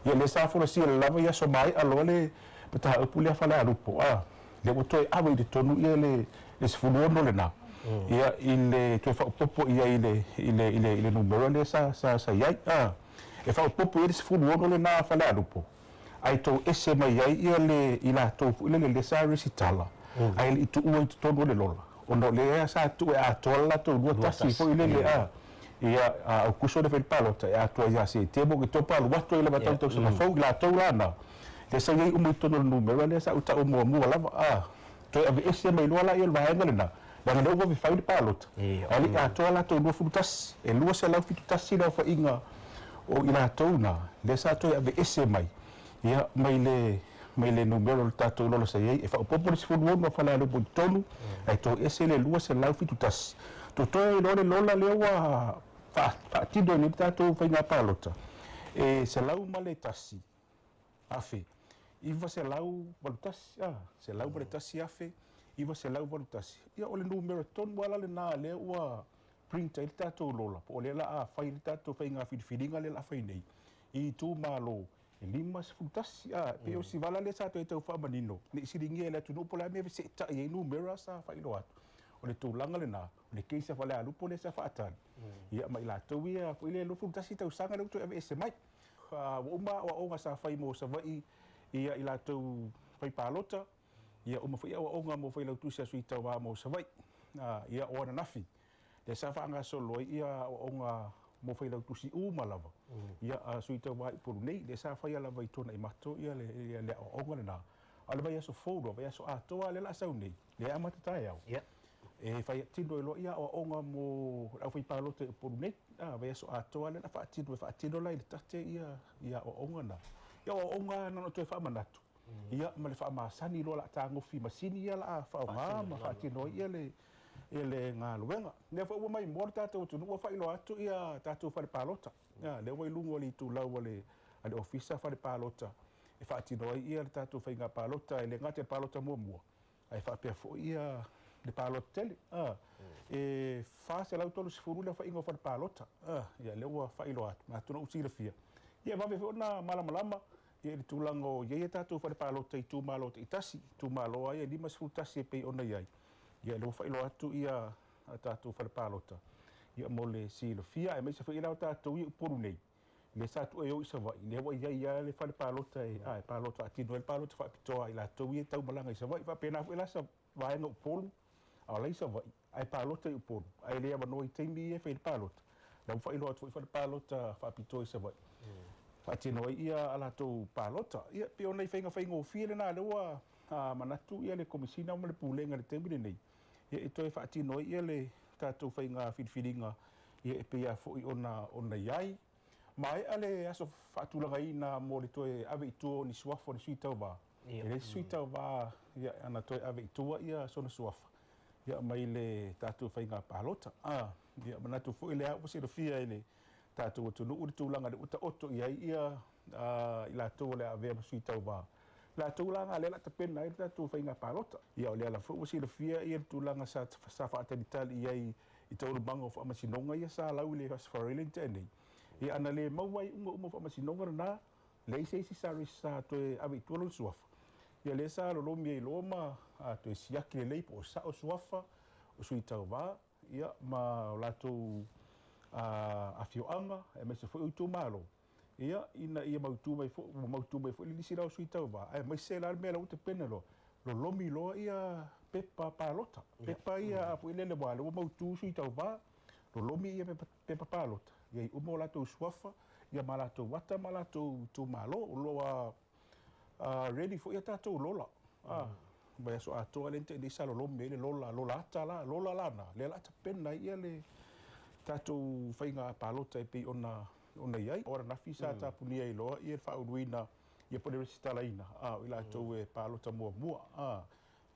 Ia lea sa folasia lava i aso maea loa le mataupu lea Falealupo a. Lea ua toe ave i totonu ia le 16 lena, ia i le toe faaopoopo i ai i le, i le, i le, i le numera lea sa, sa, sa i ai. A, e faaopoopo i ai le 16 lena a Falealupo, ae tou ese mai ai ia le, i latou foi lele lea sa resitala, ae le i tuua i totonu o le lola, ona o lea sa tuu e atoa le latou 21 foi lele, a, ia, a Aokuso lea fai le palota, e atoa ia Setema, Oketopa, alu atu ai lava tau le tausaga fou, i latou la na, Lea sa i ai uma i totonu o le numera lea sa ou taua muamua lava, a toe aveese mai loa laia o le vaega lena, leaga lea ua vave fai le palota, ae le i atoa latou 21, e 271 le aofaiga o i latou na, lea sa toe aveese mai, ia, mai le, mai le numera o le tatou lola sa i ai. E faaopoopo le 16 a Falealupo i totonu, ae toese le 271. Totoe ai loa le lola lea ua faatino ai nei le tatou faiga palota, e 101. 1981, a, 101,981. Ia, o le numera tonu lava la lena lea ua print ai le tatou lola, po o lea o le a fai le tatou faiga filifiliga lea o le a fai nei i itumalo e 51, a, e pei o si vala lea sa toe tau faamanino, ne i siligia e le atunuu po o le a mea e feseetai ai numera sa faailoa atu. O le tulaga lena, o le case a Falealupo lea sa faatali, ia ma i latou ia foi lea e 21 tausaga lea ua toe aveese mai. Ua uma aoaoga sa fai mo Savaii ia i latou fai palota, ia uma foi aoaoga mo Failautusi a Sui Tauva mo Savaii. Ia o ananafi lea sa faagasolo ai ia aoaoga mo Failautusi uma lava ia a Sui Tauva i Upolu nei, lea sa faia lava i Tuanaimato ia le aoaoga lena. A o le vaiaso fou loa, vaiaso atoa lea o le a sau nei, lea e amata taeao. E faatino ai loa ia aoaoga mo le aufaipalota i Upolu nei, a, vaiaso atoa lea o le a faatino, e faatino la i le tate ia aoaoga na. Ia o aoaoga lava na ona toe faamanatu, ia ma le faamasani loa o le a tagofi i masini ia o le a faaaoga ma faatino ai ia le le galuega. Lea foi ua maimoa le tatou atunuu ua faailoa atu ia tatou fale palota. Ia lea ua i luga o le itulau a le a le Ofisa fale palota e faatino ai ia le tatou faiga palota e le gata i le palota muamua ae faapea foi ia le palota tele. E 430 le aofaiga o fale palota. Ia lea ua faailoa atu, atonu ua silafia. Ia e vave foi ona malamalama ia i le tulaga o i ai a tatou fale palota i itumalo taitasi, itumalo lava ia e 51 e pei ona i ai. Ia lea ua faailoa atu ia a tatou fale palota ia mo le silafia aemaise foi la o tatou ia i Upolu nei, lea sa tuu e o i Savaii, lea ua i ai lava le fale palota e, a, e palota faatino ai le palota faapitoa a i latou ia e taumalaga i Savaii. E faapena foi la sa vaega o Upolu, a o la e i Savaii, ae palota i Upolu, ae le avanoa i taimi ia e fai ai le palota. La ua faailoa atu foi fale palota faapitoa i Savaii, faatino ai ia a latou palota. Ia, pei o nai faiga faigofie lena lea ua manatu ia le Komesina ma le Pulega i le taimi lenei, ia e toe faatino ai ia le tatou faiga filifiliga ia e pei lava foi ona ona i ai. Maea le aso faatulagaina mo le toe ave i tua o ni suafa o ni sui tauva. E leai se sui tauva ia ana toe ave i tua ia sona suafa ia mai le tatou faiga palota. A, ia manatu foi lea ua silafia e le tatou atunuu le tulaga lea ua taoto i ai ia i latou o le a avea ma sui tauva. Latou la na lea o le a tapena ai le tatou faiga palota. Ia o le ala foi ua silafia ia le tulaga sa sa faatalitali i ai i taualumaga o faamasinoga ia sa lau i le Aso Faraile na tea nei. Ia ana le maua ai uma uma o faamasinoga lena, leai se isi sa sa toe ave i tua lona suafa. Ia lea sa lolomi ai loa ma toe siaki lelei po o sao suafa o sui tauva ia ma o latou afioaga aemaise foi o itumalo. Ia, ina ia mautu mai foi, ua mautu mai foi le lisi la o sui tauva, aemaise la le mea la ua tapena loa, lolomi loa ia pepa palota. Pepa ia a foi lele aua lea ua mautu sui tauva, lolomi ia pepa, pepa palota, ia i uma o latou suafa, ia ma latou ata ma latou itumalo. O lo o ready foi a tatou lola, a, vaiaso atoa lea na tea nei sa lolomi ai le lola, lola ata la, lola la na, lea o le a tapena ai ia le tatou faiga palota e pei ona ona i ai. O ananafi sa tapunia ai loa ia le faauluina ia po o le resitalaina a o i latou e palota muamua. A,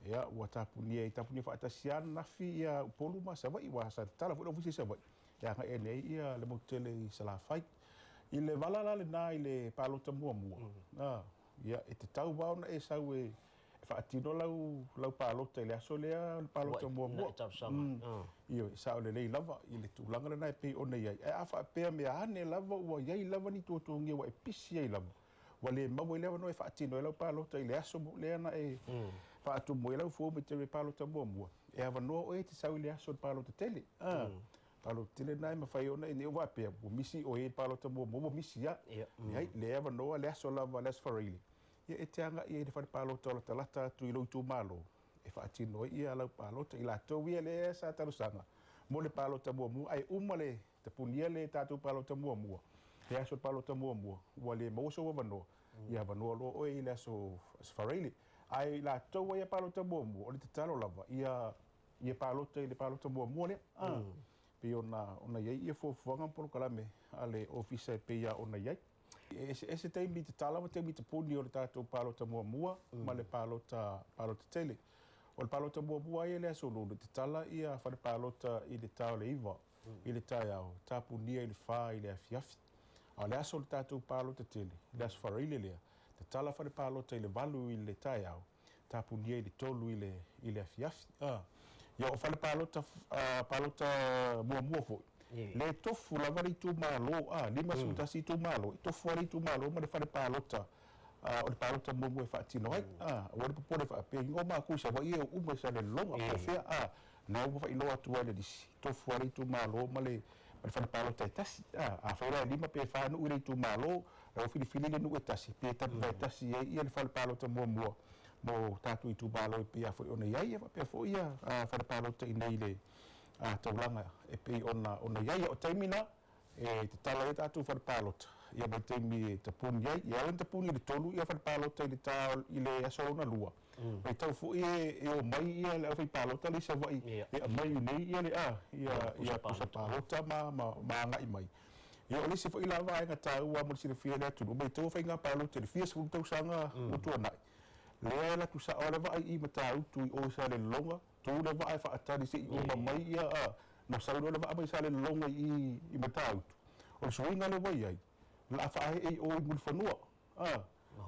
ia ua tapunia ai, tapunia faatasi lava ananafi ia Upolu ma Savaii, aua sa tatala foi le ofisa i Savaii e agai ane ai ia le motu tele i Salafai. I le vala la lena i le palota muamua, a, ia e tatau lava ona e sau e e faatino lau lau palota i le aso lea o le palota muamua. Ioe, e sao lelei lava i le tulaga lena e pei ona i ai. Ae a faapea mea ane lava ua i ai lava ni tuatuagia ua e pisi ai lava, ua le maua ai le avanoa e faatino ai lau palota i le aso lea na e faatumu ai lau form e te palota muamua, e avanoa oe e te sau i le aso o le palota tele. Palota tele lena e mafai ona e, ne i faapea ua misi oe i le palota muamua ua misi lava. Leai, le avanoa le aso lava, le aso Faraile, Ia e te agai ai i le fale palota o latalata atu i lou itumalo e faatino ai ia lau palota. I latou ia lea sa talosaga mo le palota muamua ae uma le tapunia le tatou palota muamua, le aso o le palota muamua ua le maua sou avanoa, ia avanoa loa oe i le aso Faraile. Ae i latou ia palota muamua, o le tatalo lava ia ia palota i le palota muamua lea. Pei ona ona i ai ia fuafuaga ma polokalame a le Ofisa e pei lava ona i ai. E eseese taimi tatala ma taimi tapuni o le tatou palota muamua ma le palota palota tele. O le palota muamua ia i le aso Lulu, e tatala ia fale palota i le ta o le 9 i le taeao, tapunia i le 4 i le afiafi. A o le aso o le tatou palota tele, le aso Faraile lea, tatala fale palota i le 8 i le taeao, tapunia i le 3 i le i le afiafi. A. Ia o fale palota palota muamua foi, le tofu lava le itumalo, a, 51 itumalo, e tofu lava le itumalo ma le fale palota o le palota muamua e faatino ai. A, aua le popole faapea, i o matou i Savaii e oo uma i Salelologa po o fea, a, na ua faailoa atu ai le lisi, tofu lava le itumalo ma le ma le fale palota e tasi. A, afai la e lima pe fa nuu i le itumalo, ua filifili le nuu e tasi, pe tapuvae tasi ai ia le fale palota muamua mo tatou itumalo e pei lava foi ona i ai, ia faapea foi ia fale palota i inei i le taulaga e pei ona i ai. O taimi na e tatala ai tatou fale palota Ia ma le taimi e tapuni ai. Ia ala ona tapuni i le 3 ia fale palota i le ta i le aso lona lua. Matau foi e omai ia le aufaipalota lea i Savaii e aumai i inei ia le a ia ia pusa palota ma ma agai mai. Ia o le isi foi la vaega taua mo le silafia e le atunuu, matau faiga palota i le fia sefulu tausaga ua tuanai, lea e alu atu sao lava le vaa i Matautu i o i Salelologa, tu le vaa e faatali se i uma mai ia a, ona sau loa le vaa mai Salelologa i i Matautu. O le suiga lea ua i ai, o le a faaee i o i Mulifanua. A,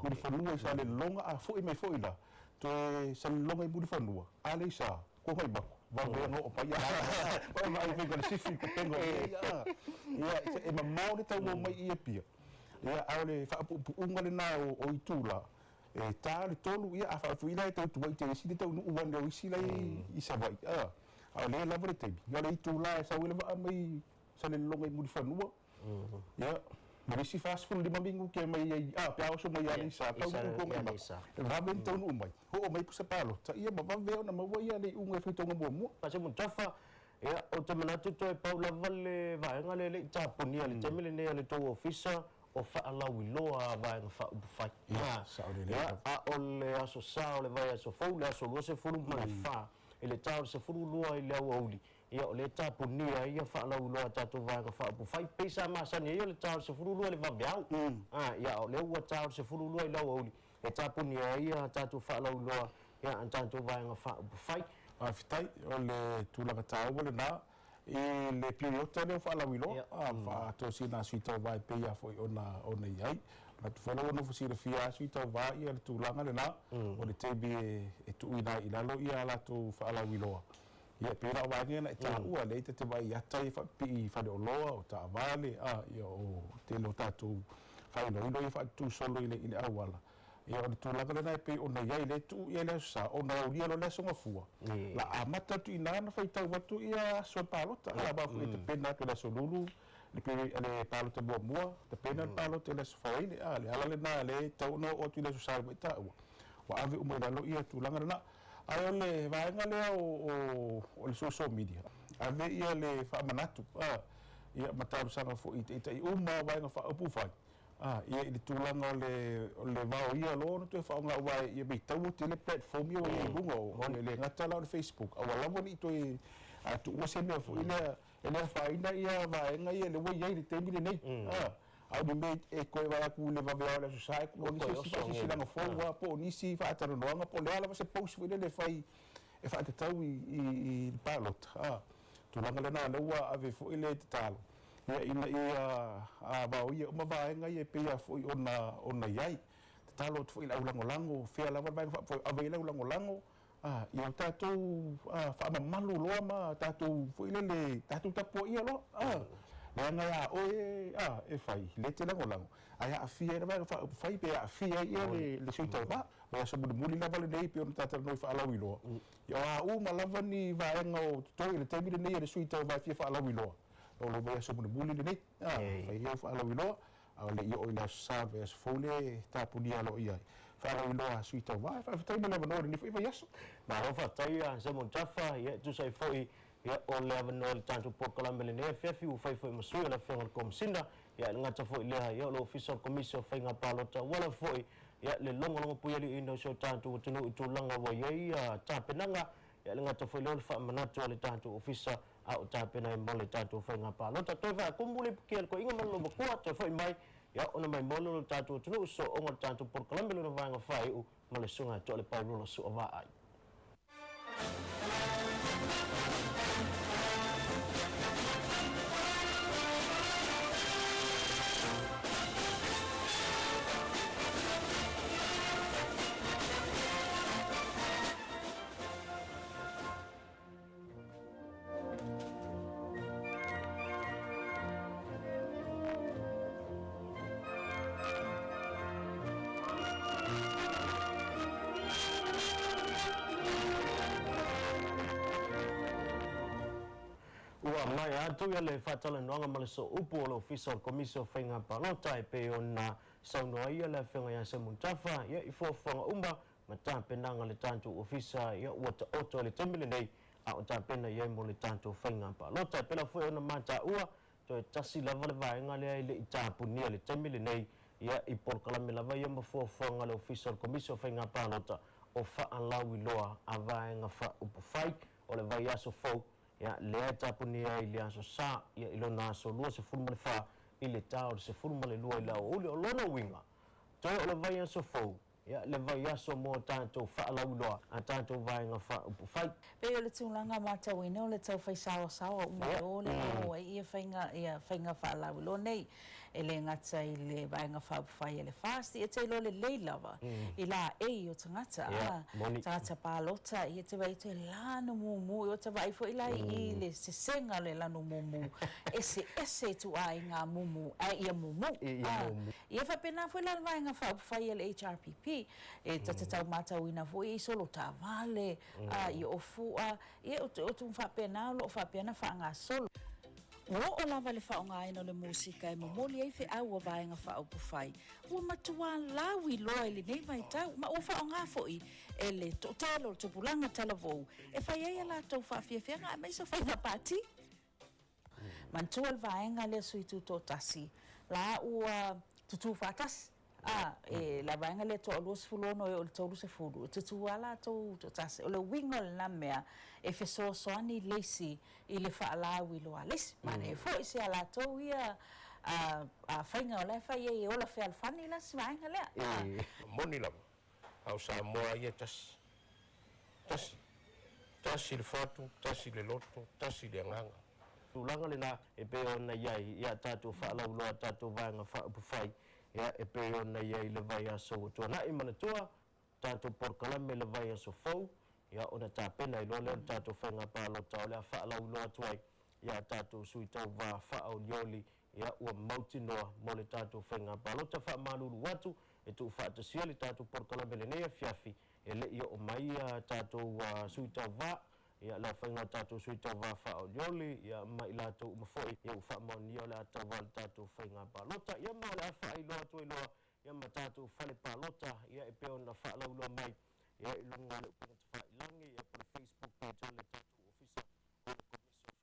Mulifanua i Salelologa, a foi mai foi la, toe Salelologa i Mulifanua, a le i sa, ko ngai mako, vave ona oo mai, a, vaai foi ka le sifi i pepega o mea ia, a, ia, e mamao le tau o mai i Apia, ia, a o le faapuupuuga lena o itula, e ta le 3, ia, a faafo'i la e tau tuai te isi le taunuu ane o isi la i Savaii, a, a o lea e lava le taimi, ia o le itula e sau ai le vaa mai Salelologa i Mulifanua, ia, ma le isi 45 minute mai ai, a, pe a oso mai Aleisa, taunuu i Togaimako, e vave ona taunuu mai, oo mai pusa palota, ia ma vave ona maua ia le iuga e faitauga muamua. Semautafa, ia, ou te manatu toe pau lava le vaega lea e le i tapunia i le taimi lenei a le tou ofisa o faalauiloa a Vaega Faaupufai. Ia, a o le Aso Sa o le vaiaso fou, le aso 24 i le ta o le 12 i le aoauli, Ia, o lea e tapunia ai ia faalauiloa a tatou Vaega Faaupufai, pei sa masani ai o le ta o le 12 i le vaveao. A, ia, a o lea ua ta o le 12 i le aoauli, e tapunia ai ia tatou faalauiloa ia a tatou Vaega Faaupufai. Faafetai, o le tulaga taua lena i le piriota lea o faalauiloa, a, faatosina a Sui Tauva e pei lava foi ona ona i ai. Manatu foi la ua nofo silafia lava Sui Tauva ia le tulaga lena, o le taimi e tuuina ai i lalo ia a latou faalauiloa. Ia, e pei la o vaega ia na e taua, lea ta te vaai i ata ia faapipii i faleoloa, o taavale, a, ia, o tele o tatou faailoilo ia faatutu solo i le, i le auala. Ia, o le tulaga lena e pei ona i ai, lea e tuu i ai le Aso Sa, ona e aulia loa le Aso Gafua, la amata atu i ina ona faitau atu ia aso o le palota. A, aua foi e tapena atu i le Aso Lulu le, le palota muamua, tapena le palota i le Aso Faraile, a, le ala lena lea e tatau ona oo atu i le Aso Sa ua e taua, ua ave uma i lalo ia tulaga lena. Ae o le vaega lea o le social media, ave ia le faamanatu a, ia ma talosaga foi i taitai uma o vaega faaupufai a, ia i le tulaga o le o le vaoia loa ona toe faaaoga aua ia matau tele platform ia ua i ai i luga o e le gata la o le Facebook aua lava ne i toe tuua se mea foi lea e le afaina ia vaega ia lea ua i ai i le taimi lenei a. A o ni mea e toe vaai atu i le vaveao o le Aso Sa, po o nisi isi faasilasilaga fou lava, po o nisi faatalanoaga, po o le a lava se post foi lele e fai e faatatau i le palota. A, tulaga lena lea ua ave foi le tatalo, ia, ina ia vaoia uma vaega ia e pei lava foi ona i ai. Tatalo atu foi i le aulagolago, fea lava le vaega faafoe, ave i ai le aulagolago, A, ia o tatou faamamalu loa ma tatou foi lele, tatou tapuaia loa, a, leaga ia oe a, e fai, lea e te lagolago, ae aafia ai le vaega faaupufai pe aafia ai ia le sui tauva. O le aso mulimuli lava lenei pei ona ta talanoa i faalauiloa, ia o a uma lava ni vaega o totoe i le taimi lenei a le sui tauva e fia faalauiloa, o lou vaiaso mulimuli lenei, a, fai au faalauiloa, A o le i oo i le Aso Sa, vaiaso fou lea e tapunia aloaia ai faalauiloa a Sui Tauva. Faafetai mo le avanoa i lenei foi vaiaso. Malo faafetai ia Simon Tafa, ia e tusa ai foi ia o le avanoa i le tatou polokalame i lenei afiafi ua fai foi ma sui o le Afioga i le Komesina, ia e le gata foi i lea ia o le Ofisa o le Komisi o Faiga Palota ua lava foi ia le logologo puialiiina o si o tatou atunuu i tulaga ua i ai ia tapenaga, ia e le gata foi lea o le faamanatu a le tatou Ofisa a o tapena ai mo le tatou faiga palota. Toe faatumu le ipukia le toeaina ma le loomatua, toe foi mai, ia ona mai mo lea o le tatou atunuu, sooga o le tatou polokalame lona vaega faaiu ma le susuga ia Toalepai Rula Suavaai. Ua maea atu ia le faatalanoaga ma le sooupu o le Ofisa o le Komisi o Faiga Palota e pei ona saunoa ai ia le Afioga ia Simon Tafa ia i fuafuaga uma ma tapenaga a le tatou Ofisa ia ua taoto i le taimi lenei a o tapena i ai mo le tatou faiga palota. E pela foi ona mataua Toe tasi lava le vaega lea e le i tapunia i le taimi lenei, ia, i polokalame lava ia ma fuafuaga a le Ofisa o le Komisi o Faiga Palota o faalauiloa a Vaega Faaupufai o le vaiaso fou, ia, lea e tapunia ai i le Aso Sa, ia, i lona aso 24 i le ta o le 12 i le aoauli. O lona uiga, toe o le vaiaso fou, Ia, le vaiaso mo tatou faalauiloa a tatou Vaega Faaupufai. Pei o le tulaga matauina o le tau fai saoasaoa uma i o le o ai ia faiga ia faiga faalauiloa nei. E le gata i le Vaega Faaupufai a le FAST, ia te iloa lelei lava i laei o tagata a tagata palota ia te vaai atu e lanu mumu, ua ta vaai foi la i i le sesega o le lanu mumu, eseese ituaiga mumu ae ia mumu a. Ia faapena foi la le Vaega Faaupufai a le HRPP, e ta te tau matauina foi i solo taavale, a i Ofu'a, ia o tulaga faapena o lo o faapea ona faagasolo. Ua oo lava le faaaogaina o le musika e momoli ai feau a Vaega Faaupufai, ua matuā lauiloa i lenei vaitau, ma ua faaaoga foi e le toatele o le tupulaga talavou e fai ai a latou faafiafiaga aemaise o faiga pati. Manatua le vaega lea sui tutoatasi la ua tutū faatasi a e la vaega lea toa 26 e oo i le 30 e tutū a latou toatasi. O le uiga o lena mea e fesoasoani le isi i le faalauiloa a le isi. Manaia foi se a latou ia a faiga o la e fai ai e ola fealofani la si vaega lea. Moni lava, a o Samoa ia e tasi. Tasi. Tasi le fatu, tasi le loto, tasi le agaga. Tulaga lena e pei ona i ai i a tatou faalauiloa a tatou Vaega Faaupufai, ia, e pei ona i ai i le vaiaso ua tuanai. Manatua, tatou polokalame i le vaiaso fou, ia, ona tapena ai loa lea o le tatou faiga palota o le a faalauiloa atu ai i a tatou sui tauva faaolioli, ia, ua mautinoa mo le tatou faiga palota. Faamalulu atu e tuufaatasia le tatou polokalame i lenei afiafi, E le i oo mai a tatou sui tauva, ia le aofaiga o tatou sui tauva faaolioli, ia ma i latou uma foi ia ua faamaonia o le a tauva i le tatou faiga palota, ia ma o le a faailoa atu ai loa ia ma tatou fale palota, ia e pei ona faalauiloa mai ia i luga o le upega tafailagi, ia po o le Facebook page a le tatou Ofisa o le Komisi o Faiga Palota i lena vaiaso.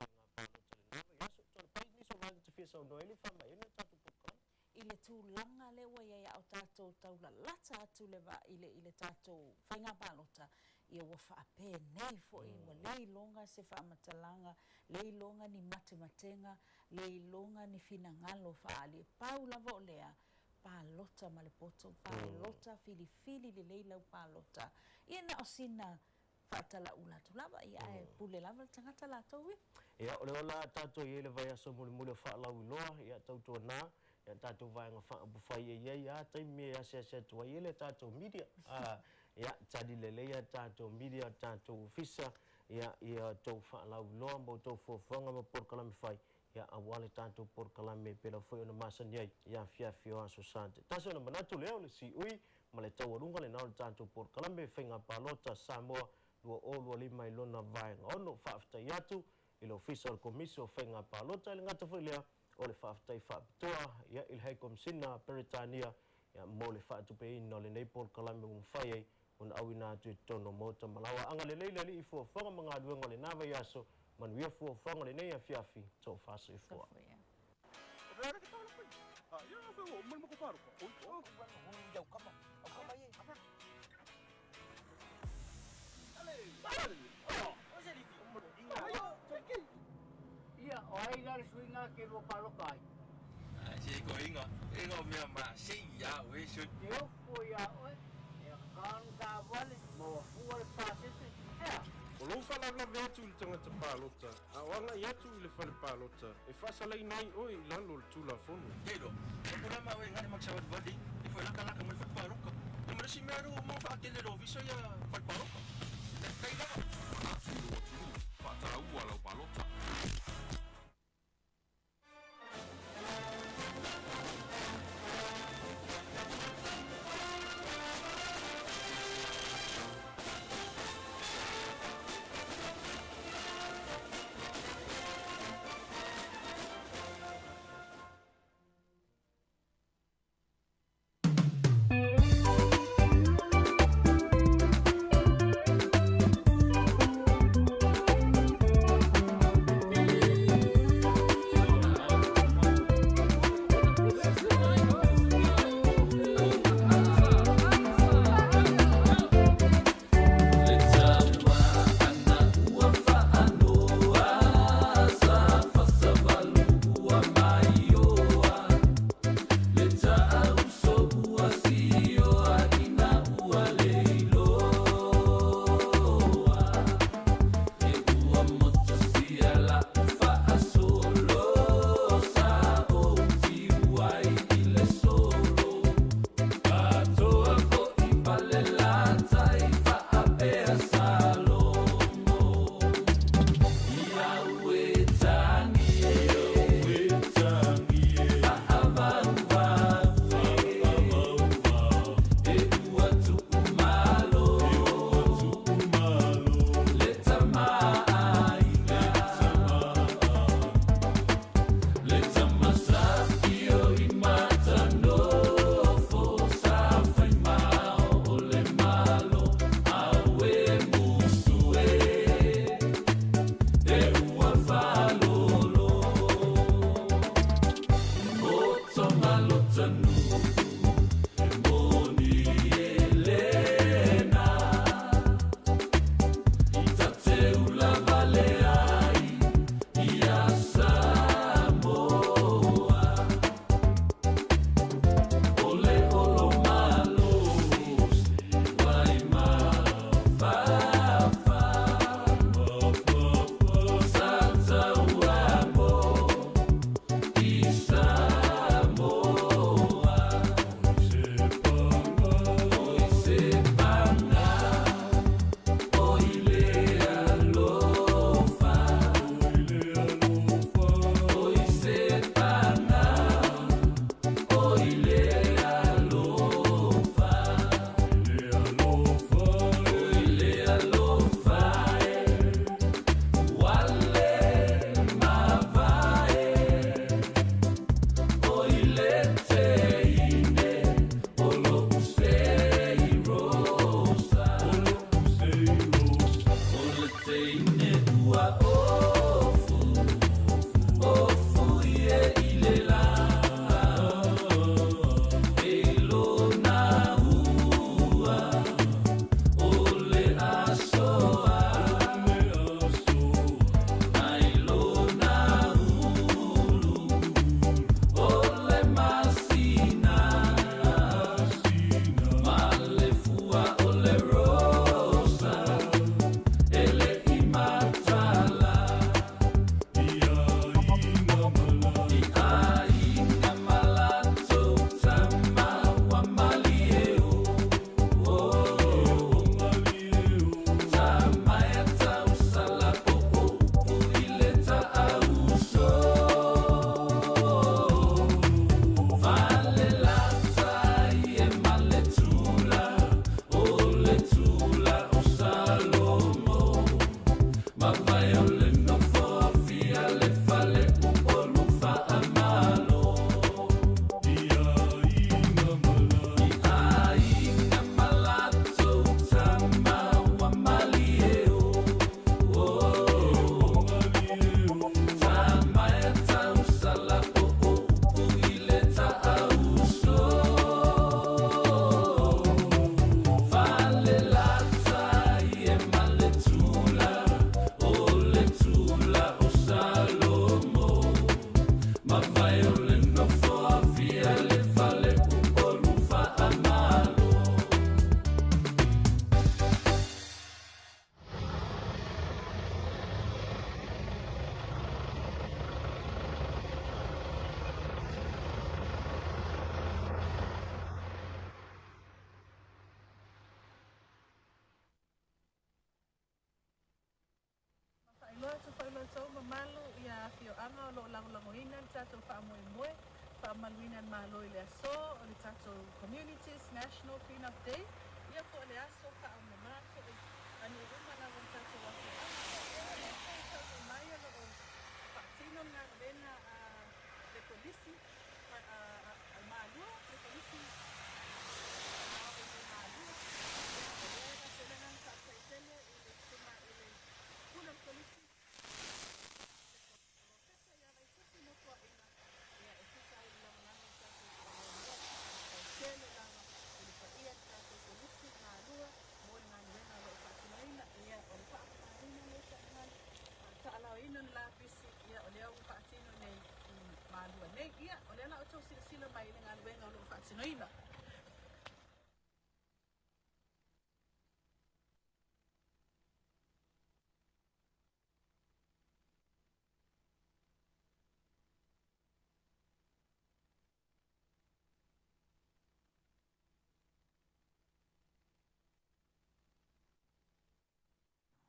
Tualepai nisi o vaega e te fia saunoa ai le faamaeaina o le tatou polokalame. I le tulaga lea ua i ai a o tatou taulalata atu le va i le i le tatou faiga palota, ia ua faapenei foi, ua le iloga se faamatalaga, le iloga ni matematega, le iloga ni finagalo faaali. E pau lava o lea, palota ma le poto, palota, filifili lelei lau palota. Ia na o sina faatalaula atu lava, ia ae pule lava le tagata latou ia. Ia, o le ola a tatou i ai le vaiaso mulimuli o faalauiloa, ia tautuana, ia tatou vaega faaupufai e i ai a taimi e asiasi atu ai le tatou media. A, ia, tali lelei a tatou media, tatou ofisa, ia, ia tou faalauiloa ma outou fuafuaga ma polokalame fai, ia, aua le tatou polokalame e pei foi ona masani ai i afiafi o Aso Sa tasi. Ona manatu lea o le siui ma le taualuga lena o le tatou polokalame Faiga Palota Samoa 2025 i lona vaega ono. Faafetai atu i le Ofisa o le Komisi o Faiga Palota, e le gata foi lea o le faafetai faapitoa ia i le Hai Komisina Peretania ia mo le faatupeina o lenei polokalame ua mafai ai ona auina atu i totonu o Maota Malawa. Agalelei le Alii i fuafuaga ma galuega o lena vaiaso, manuia fuafuaga o lenei afiafi, tofa soifua. Ia, o ai la le suiga ke lua paloka ai? Se ko inga, e ngo mea ma se ia we se. Te ofo ia oe, e kanu taavale, ma ua fua le pasese, ea. O lou faalavelave atu i le tagata palota, a o agai atu i le fale palota, e faasalaina ai oe i lalo o le Tulafono. Keilo, e pula ma oe ngale maksa wali wali, e fo laka laka mo le fale paloka. E ma le si mea ro mo whaatele lo visa ia fale paloka. E kai lava. Manatu i lou atunuu, faataua lau palota. Faailoa atu foi lo outou mamalu i afioaga o lo o lagolagoina le tatou faamoemoe faamaluina le Malo i le aso o le tatou Communities National Clean Up Day, ia po o le aso faaumama foi a nuu uma lava o le tatou afioaga. Ia o lea foi e taunuu mai o lo o faatino le galuega a le Kolisi a Malua, le Kolisi Aoao i Malua. Ia o lea e avatu ai le agaga faafetai tele i le susuga i le Pule o le Kolisi, le Polofesa ia Vaitusi Nofoaiga, ia e tusa ai le lagolago i le tatou faamoemoe. Faafetai tele lava i le paia i le tatou Kolisi Malua mo le galuega o lo o faatinoina, ia o le faamamaina o nei taligalu, faataalaoina o ni lapisi, ia o lea ua faatino nei i Malua nei. Ia o lea la outou silasila mai i le galuega o lo o faatinoina.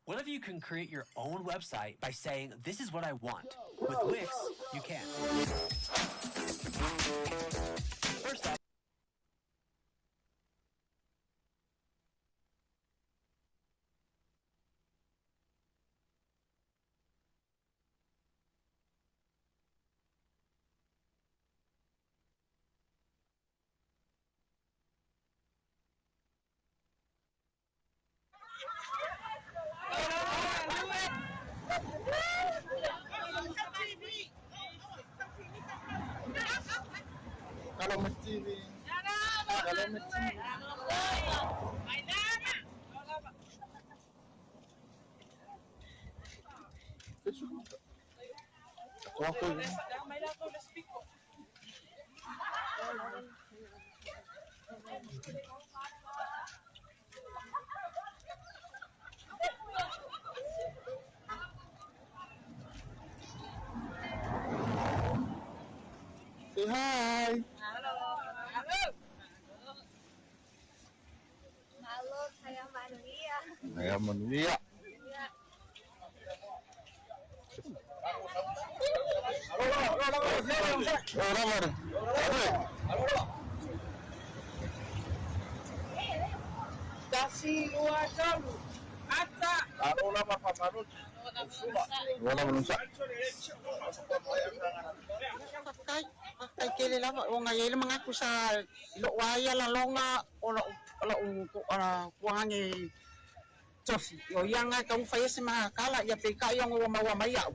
What if you can create your own website by saying, This is what I want? With Wix, you can. First up, Say hi. Malo, saya Manuia. Saya Manuia. Tasi, lua, tolu. Ata. Wala manusa. Faafetai, faafetai. tele lava ona e i ai le manatu sa i lou lava ia laloga o lou o lou tuaane tofi, o ia lena e tatau ona faia se ma tala, ia peitai ona ua maua mai au,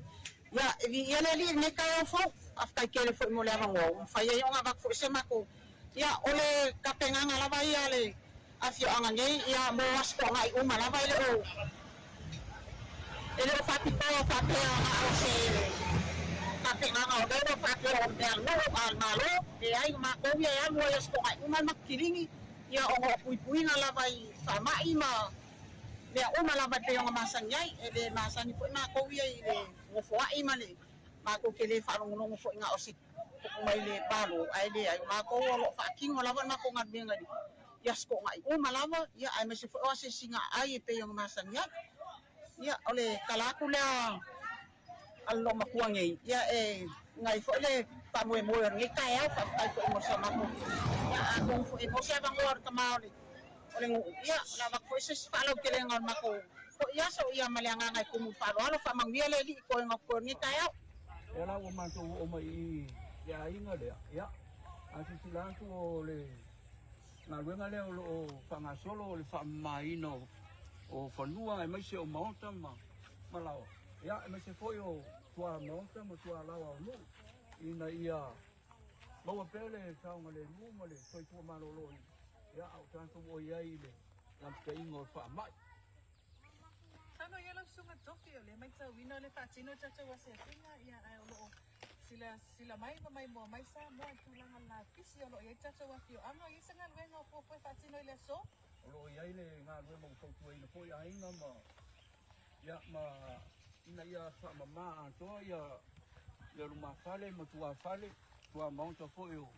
ia e viia le Alii i lenei taeao fou. Faafetai tele foi mo le avanoa ua mafai ai ona avatu foi se matou, ia o le tapenaga lava ia a le afioaga nei, ia mo Aso Toonai uma lava e le o e le o faapitoa faapea na o se tapenaga o lea ua faapea o le mea a le nuu a le Malo, leai o matou ia e alu ai i Aso Toonai uma le matou kilini, ia ona o puipuiga lava i faamai ma mea uma lava e pei ona masani ai. E le masani foi matou ia i le nofoai ma le matou te le faalogologo foi na o se tupu mai le Malo, ae leai, o matou o lo o faatino lava le matou galuega i Aso Toonai uma lava, ia aemaise foi o asiasiga aai e pei ona masani ai. Ia, o le tala atu lea a le loomatua nei, ia e iai foi le faamoemoe o lenei taeao, faafetai foi mo sa matou, ia atonu foi e maua se avanoa o le tama o le o le nuu, ia o le a avatu foi se isi faalautelega o le matou foi aso, ia ma le agaga e tumu i le faaaloalo, faamanuia le Alii i toega o totoe o lenei taeao. Lea la ua matou oo mai i le aiga lea, ia, a silasila atu o le galuega lea o lo o faagasolo o le faamamaina o fanua aemaise o maota ma laoa, ia, aemaise foi o tuamaota ma tualaoa o nuu ina ia maua pea le saogalemu ma le soifua maloloina, ia, a o tatou o i ai i le lapataiga o le faamai. Saunoa ia lau Susuga Tofi, o lea e matauina o lea e faatino le tatou asiasiga, ia, ae o lo o silasila mai ma maimoa mai Samoa i tulaga lapisi o lo o i ai le tatou afioaga. E i ai se galuega o fuafua e faatino i le aso? O lo o i ai le galuega ua fautuaina foi aiga ma Ia, ma ina ia faamama atoa ia ia lumafale ma tuafale, tuamaota foi o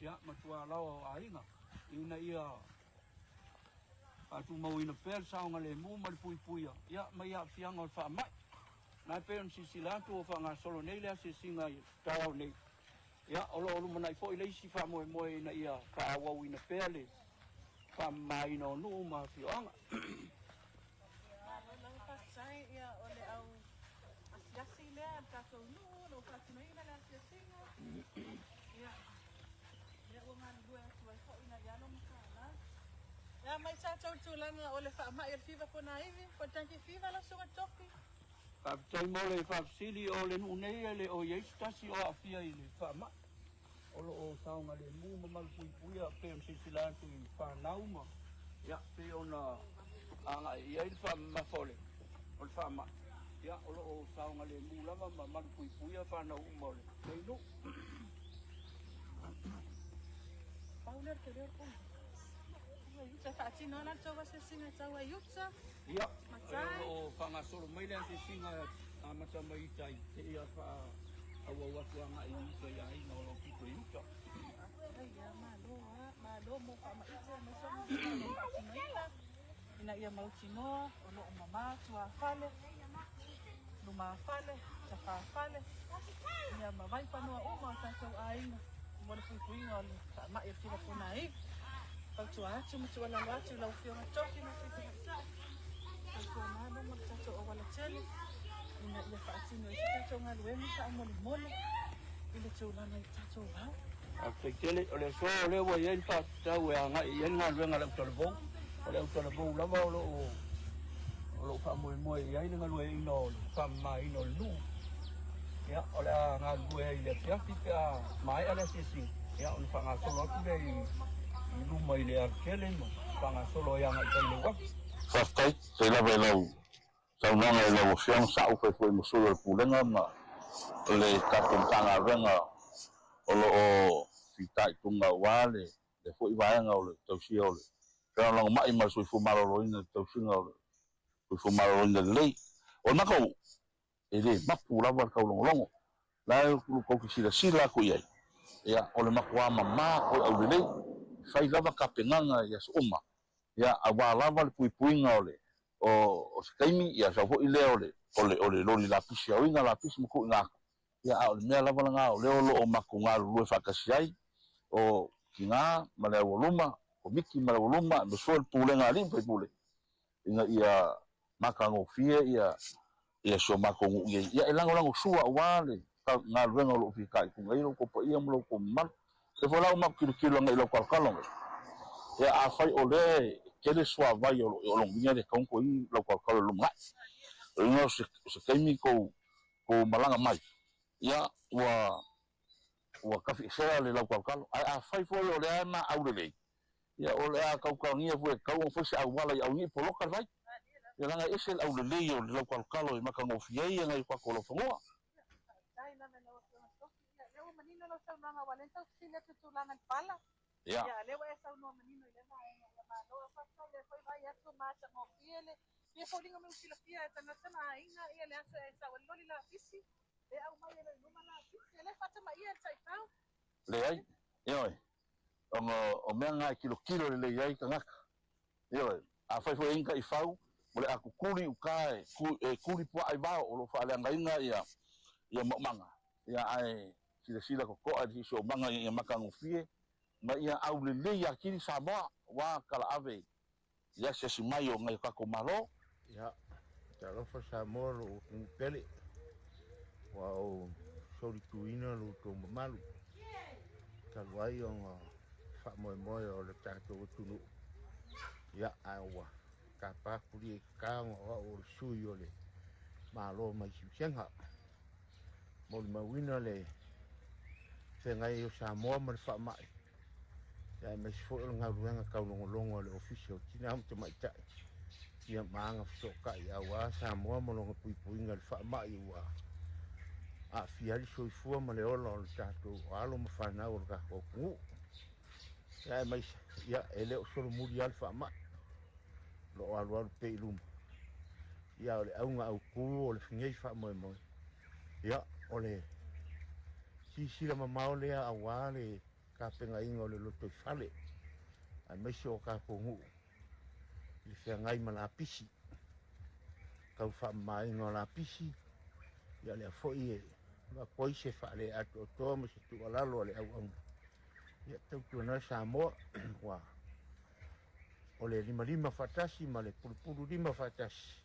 ia ma tualaoa o aiga, ina ia faatumauina pea le saogalemu ma le puipuia ia mai aafiaga o le faamai. Na e pei ona silasila atu ua faagasolo nei le asiasiga i le taeao nei, ia o lo o lumanai foi le isi faamoemoe ina ia faaauauina pea le faamamaina o nuu ma afioaga. Malo lava faafetai, ia o le au asiasi lea a le tatou nuu o lo o faatinoina le asiasiga. Ia, lea ua galulue atu ai foi nai alo ma fanau. Ia mai tatou i le tulaga o le faamai o le fiva ponaivi, po o le dengue fever lau Susuga Tofi. Faafetai mo le faafesili, o le nuu nei e le o i ai se tasi o aafia i le faamai. O lo o saogalemu ma malupuipuia pei ona silasila atu i fanau ma ia pei ona agai i ai le faamamafa o le o le faamai. Ia o lo o saogalemu lava ma malupuipuia fanau uma o lenei nuu. Pau lea o le tele o le pule. Ua faatino lava la le tou asiasiga tau ai uta. Ia, o lo o faagasolo mai le asiasiga amata mai i tai seia faaauau atu agai i uta i aiga o lo o pito i uta. Ia, malo lava, malo mo faamaite aemaise o galuega o lo o faatinoina ina ia mautinoa o lo o mama tuafale, lumafale, tafafale, ia ma vaipanoa uma o tatou aiga mo le puipuiga o le faamai o le fiva ponaivi. Fautua atu ma tuualalo atu i lau Afioga Tofi ma Sui Tamaitai, fautua malo mo le tatou auala tele ina ia faatino ai se tatou galuega faamolemole i le tulaga i le tatou vao. Faafetai tele. O le aso o lea ua i ai le faatatau e agai i ai le galuega a le autalavou. O le autalavou lava o lo o o lo o faamoemoe i ai le galueaiina o le faamamaina o le nuu. Ia, o le a galulue ai i le afiafi pe a maea le asiasiga, ia ona faagasolo atu lea i i luma i le alatele ma faagasolo ai agai i tai i le uafu. Faafetai faafetai lava i lau saunoaga i lau Afioga, sa ou fai foi ma sui o le Pulega ma le tatou Matagaluega o lo o fitaituga aua le foi vaega o le tausia o le felagolagomai ma le soifua maloloina i le tausiga o le soifua maloloina lelei. O le matou e le mapu lava le taulogologo. La e tou te silasila atu i ai, ia, o le matuā mamā koe aulelei, e fai lava tapenaga i aso uma, ia, aua lava le puipuiga o le, o, o se taimi, ia, sau foi lea o le, o le, o le loli lapisi aoina lapisi ma tuuina atu, ia, a o le mea lava lena o lea o lo o matou galulue faatasi ai, o tina ma le aualuma, komiti ma le aualuma, aemaise foi o le pulega a alii ma faipule, ina ia matagofie ia ia si o matou nuu nei. Ia e lagolago sua aua le galuega o lo o fitaituga ai lo outou paia ma lo outou mamalu. Lea foi la ua matou tilotilo agai i lautalotalo nei, ia afai o lea e tele suavai o lo o logoina le tatau ona toe i ai ni lautalotalo i le lumanai. O lona uiga o se taimi tou malaga mai, ia ua ua tafiesea le lautalotalo. Ae afai foi o lea e maau lelei, ia o le a tautalagia foi e tatau ona fai se auala ia aua ne i poloka le vai. Ia leaga e ese le aulelei o le lautalotalo e matagofie ai nai o tatou laufanua. Faafetai lava i lau Afioga Tofi. Ia, lea ua manino lau saunoaga aua o lea na tau fesili atu i tulaga i le fala. Ia. Ia, lea ua e saunoa manino i lea vaega. Ia, malo. Faafetai lea foi vaai atu ua matagofie le Ia foliga mai ua silafia e tagata ma aiga ia le aso e sau ai le loli lapisi e aumai e lou i luma lapisi e le faatamaia e le taifau. Leai, ioe, ona o mea na e tilotilo lelei ai tagata. Ioe, afai foi e i ai ni taifau, o le a tutuli i uta e, e tuli puaa i vao o lo o faaleagaina ia, ia maumaga, ia ae silasila totoa i le siosiomaga ina ia matagofie ma ia aulelei atili Samoa aua talaave i asiasi mai o nai o tatou Malo. Ia, talofa Samoa lou atunuu pele, ua ou solituina lo outou mamalu, talu ai ona faamoemoe o le tatou atunuu. Ia, ae ua tapa kulia i kaka ona o au o le sui o le Malo mai Siusega. Molimauina le feagai ai o Samoa ma le faamai, aemaise foi o le galuega taulogologo a le Ofisa o Tina ma Tamaitai ia ma agafesootai aua Samoa ma lona puipuiga i le faamai ua aafia ai le soifua ma le ola o le tatou alo ma fanau o le tatou atunuu. Ia aemaise, ia e le o solomuli lava le faamai, o lo o alualu pea i luma. Ia o le auga autu o lenei faamoemoe, ia o le silasila mamao lea aua le tapenaina o le lotoifale, aemaise o tatou nuu i le feagai ma lapisi, tau faamamaina o lapisi, ia lea foi e avatu ai se faaleatoatoa ma se tuualalo a le auauna, ia tautuana Samoa, ua o le limalima faatasi ma le pulupulu lima faatasi,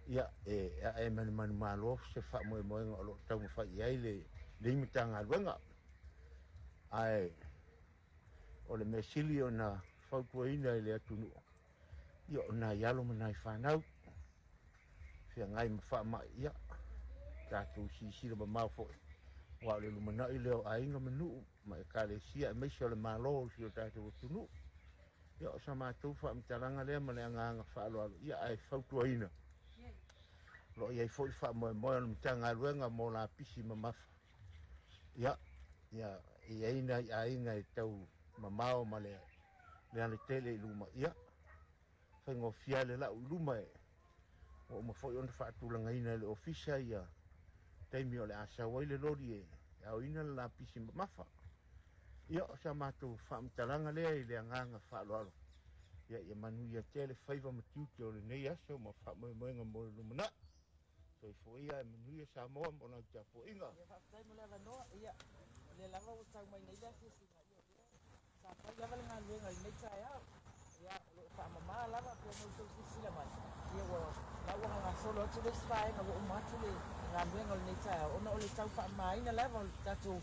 ia e ae manumanumalo se faamoemoega o lo o taumafai i ai lenei Matagaluega. Ae o le mea sili ona fautuaina i le atunuu, ia o nai alo ma nai fanau feagai ma faamai, ia tatou silasila mamao foi, aua o le lumanai lea o aiga ma nuu ma Ekalesia aemaise o le Malo o si o tatou atunuu. Ia o sa matou faamatalaga lea ma le agaga faaaloalo, ia ae fautuaina, o lo o i ai foi faamoemoe o le Matagaluega mo lapisi mamafa. Ia, ia e i ai nai aiga e tau mamao ma le le alatele i luma, ia, faigofie le lau i luma e ua uma foi ona faatulagaina e le ofisa ia taimi o le a sau ai le loli e aoina le lapisi mamafa. Ia, o sa matou faamatalaga lea i le agaga faaaloalo, ia, ia manuia tele faiva ma tiute o lenei aso ma faamoemoega mo le lumanai. Soifua ia e manuia Samoa mo lau tapuaiga. Ia faafetai mo le avanoa. Ia, o lea lava ua tau mai nei le asiasiga, ia o lea sa fai lava le galuega i lenei taeao. Ia, o lo o faamama lava pei ona outou silasila mai, ia ua la ua gagasolo atu le isi vaega ua uma atu le galuega o lenei taeao ona o le tau faamamaina lava o le tatou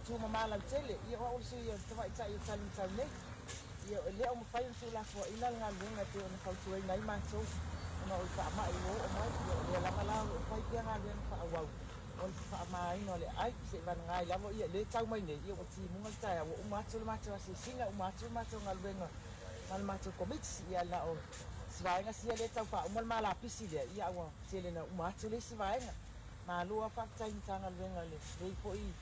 tumama lautele. Ia o au o le sui o le tamaitai o Talimatau nei. Ia, e le o mafai ona tuulafoaiina le galuega e pei ona fautuaina ai matou ona o le faamai ua oo mai. Ia, o lea lava la o lo o fai pea galuega faaauau o le faamamaina o le aai seivagana ai lava ia lea e tau mai nei, ia ua timuga le taeao, ua uma atu le matou asiasiga, uma atu le matou galuega ma le matou komiti. Ia, na o si vaega sia lea e tau faauma le malapisi lea, ia, a ua tele na uma atu le isi vaega. Malo lava faafetai i Matagaluega i lenei foi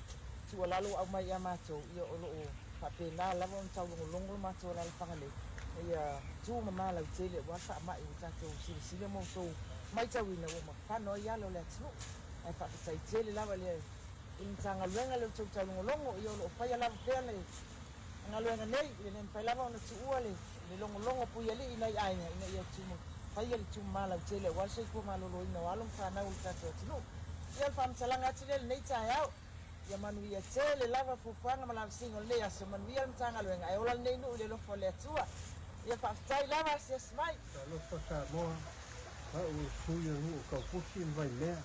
tuualalo ua aumai ia matou, ia o lo o faapena lava ona taulogologo le matou alaalafaga nei, ina ia tu ma lautele aua le faamai ua tatou silasila ma outou maitauina ua mafano ai ala o le atunuu. Ae faafetai tele lava i le Matagaluega i le outou taulogologo, ia o lo o faia lava pea le galuega nei, e le mafai lava ona tuua le logologo puialii i nai aiga ina ia faia le tumama lautele aua le soifua maloloina o alo ma fanau o le tatou atunuu. Ia o le faamatalaga atu lea i lenei taeao, ia manuia tele lava fuafuaga ma lavasiga o lenei aso, manuia le Matagaluega ae ola lenei nuu i le alofa o le Atua. Ia faafetai lava asiasi mai. Talofa Samoa, au o le sui o le nuu o Taupusi ma Vaimea.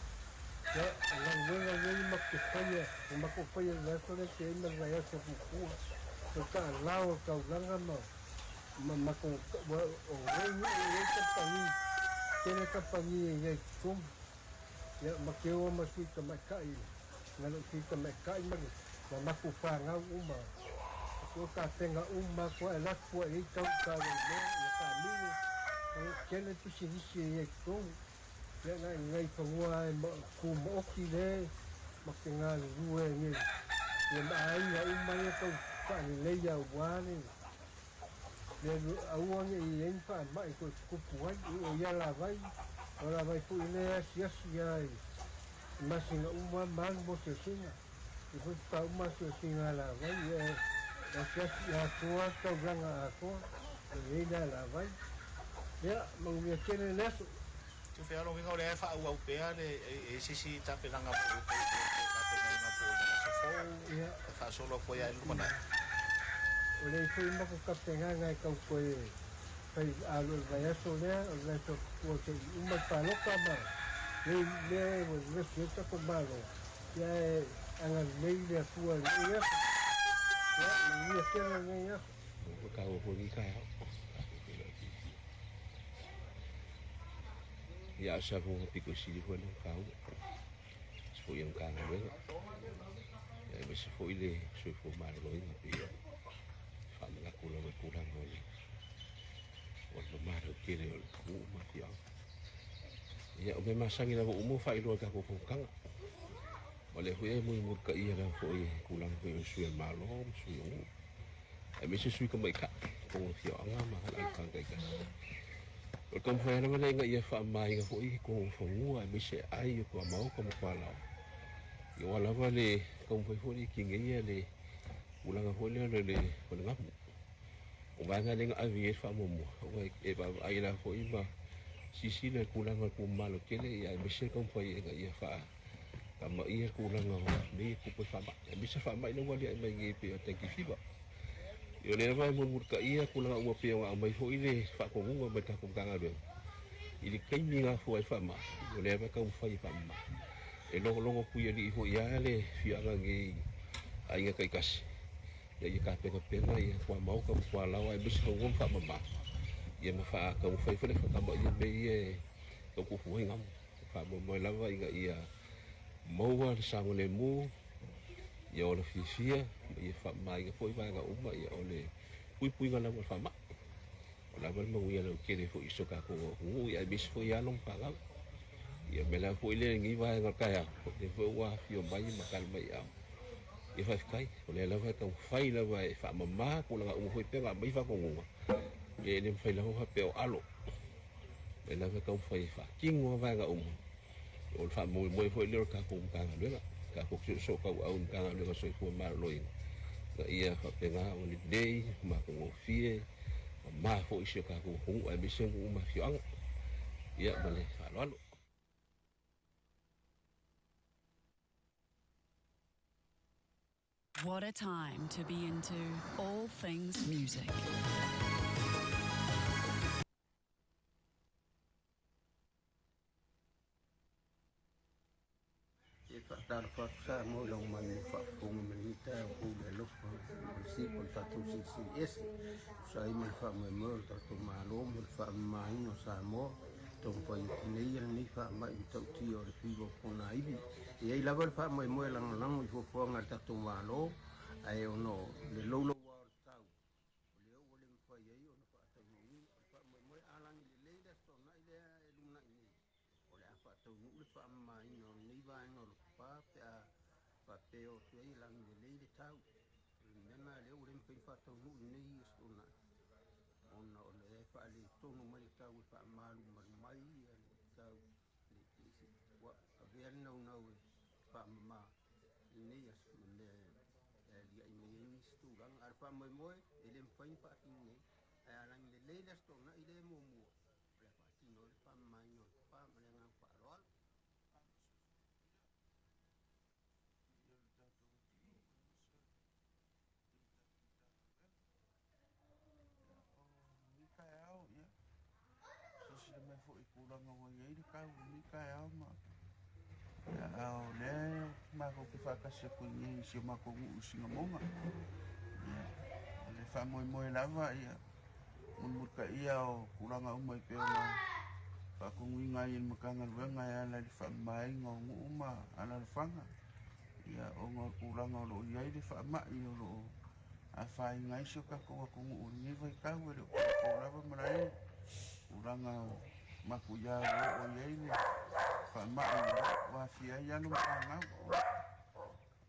Ia, o galuega nei matou te faia, ua matou faia i le vaiaso lea tea ai ma le vaiaso muamua. O le taalao o le taulaga ma ma matou o nei nuu e i ai kamupani, tele kamupani e i ai i totonu. Ia, ma te o ma sui tamaitai, na lou sui tamaitai ma le ma matou fanau uma. Ua tapena uma atu lava e alu atu lava i ai tau taua i mea, ia taamilo, o lo o tele pisinisi e i ai i totonu. Ia na o nai fanua lava e tumaoti lea ma te galulue ai nei, ia ma aiga uma ia tau faaleleia aua le aua ne i i ai ni faamai e toe tutupu ai. O ia alavai, o alavai foi lea e asiasi lava i masina uma ma alu mo asiasiga. E foi faatoa uma asiasiga alavai, ia e asiasi atoa taulaga atoa e i ai le alavai. Ia, manuia tele le aso. Te fealogiga o lea e faaauau pea le e i ai se isi tapenaga foi o toe toe tapenaina po o le aso fou e faasolo atu ai lava i le lumanai. O lea foi matou tapenaga e tau toe fai alu o le vaiaso lea, o le vaiaso ua se i uma le palota ma nei mea ua vevesi ai le tatou Malo, ia ae agalelei le Atua i lenei aso. Ia, manuia tele lenei aso. Ua taua foi lenei taeao. Tatou feiloai fiafia. Ia, a o se avanoa pito i sili foi lea ona taua. Aemaise foi o le Matagaluega, ia aemaise foi le soifua maloloina e pei ona faamanatu lava i tulaga o le o le mamalu tele o le nuu ma afioaga. Ia, o mea masani lava uma ua faailoa i tatou fonotaga. O lea foi e mulimulitaia lava foi i tulaga foi o sui o le Malo ma sui o nuu, aemaise sui tamaitai i totonu o afioaga ma alaalafaga taitasi. O le taumafai lava lea ina ia faamamaina foi i totonu o fanua aemaise ai o tuamaota ma tualaoa. Ia aua lava le taumafai foi e tineia le tulaga foi lea o le o le gamu. O vaega lea na ave i ai le faamuamua, ona e vaavaai la foi ma silasila i le tulaga o le tumamalo tele ia aemaise le taumafai ina ia faa tamaia le tulaga o mea ia e tupu ai faamai, aemaise faamai lea ua aliae mai nei e pei o le dengue fever. Ia o lea lava e mulimulitaia tulaga uma e pei ona aumai foi le faatonuga mai le tatou Matagaluega i le taimi e gafua ai le faamai, o lea lava e taumafai e faamama. E logologo puialii foi lava le afioaga nei i aiga taitasi ina ia tapenapena ia tuamaota ma tualaoa aemaise fanua ma faamama, ia ma faataumafai foi le faatamaia mea ia e tau tupu ai gamu. Faamoemoe lava ina ia maua le saogalemu, ia ola fiafia ma ia faamamaina foi vaega uma, ia o le puipuiga lava o le faamai. O lava le manuia lautele foi i so tatou atunuu ia aemaise foi alo ma fanau. Ia o le mea lava foi lea i lenei vaega o le taeao, o lea foi ua afio mai ma tali mai i aao. Ia faafetai, o lea lava e taumafai lava e faamama tulaga uma foi pei ona aumai faatonuga, ia e le mafai lava ona faapea o alo. Lea lava e taumafai e faatino lava vaega uma. O le faamoemoe foi lea o le tatou Matagaluega, tatou te soosootaua i le Matagaluega o le Soifua Maloloina, ina ia faapena ona lelei, matagofie, mama foi si o tatou atunuu aemaise nuu ma afioaga. Ia ma le faaaloalo. What a time to be into all things music. E faatalofa atu Samoa i lau mai mo faafofoga ma lenei taeao fou i le alofa ma le sipa o le tatou Silisili Ese. Tusa ai ma le faamoemoe o le tatou Malo mo le faamamaina o Samoa, taumafai e tineia lenei faamai matautia o le fiva o ponaivi. E i ai lava le faamoemoe e lagolago i fuafuaga a le tatou Malo, ae ona o le louloua o le tau, o lea ua le mafai ai ona faataunuuina. O le faamoemoe a lagi lelei le Aso Toonai lea e lumanai nei, o le a faataunuu le faamamaina o lenei vaega o Lotopa pe a faapea o atu ai e lagi lelei le tau. O le mea lena lea ua le mafai ona faataunuu i lenei Aso Toonai, ona o lea e faaletonu mai le tau e faamalumalu mai le tau. Ua avea le naunau e faamama i lenei aso ma mea e aliae mai ai nisi tulaga. A o le faamoemoe, e le mafai ona faatino nei, ae a lagi lelei le Aso Toonai lea e muamua, o le a faatino ai le faamamaina o le papa ma le agaga faaaloalo. Lenei taeao, ia, silasila mai foi i tulaga ua i ai le tau i lenei taeao ma Ia, a o lea matou te faatasi atu i inei i si o matou nuu i Sinamoga. Ia, o le faamoemoe lava ia mulimulitaia o tulaga uma e pei ona faatonuina ai e le Matagaluega e ala i le faamamaina o nuu ma alalafaga. Ia, ona o le tulaga o lo o i ai le faamai o lo o afaina ai si o tatou atunuu i lenei vaitau, e le o po lava malae tulaga matuia ua oo i ai le faamai ua aafia ai alo ma fanau.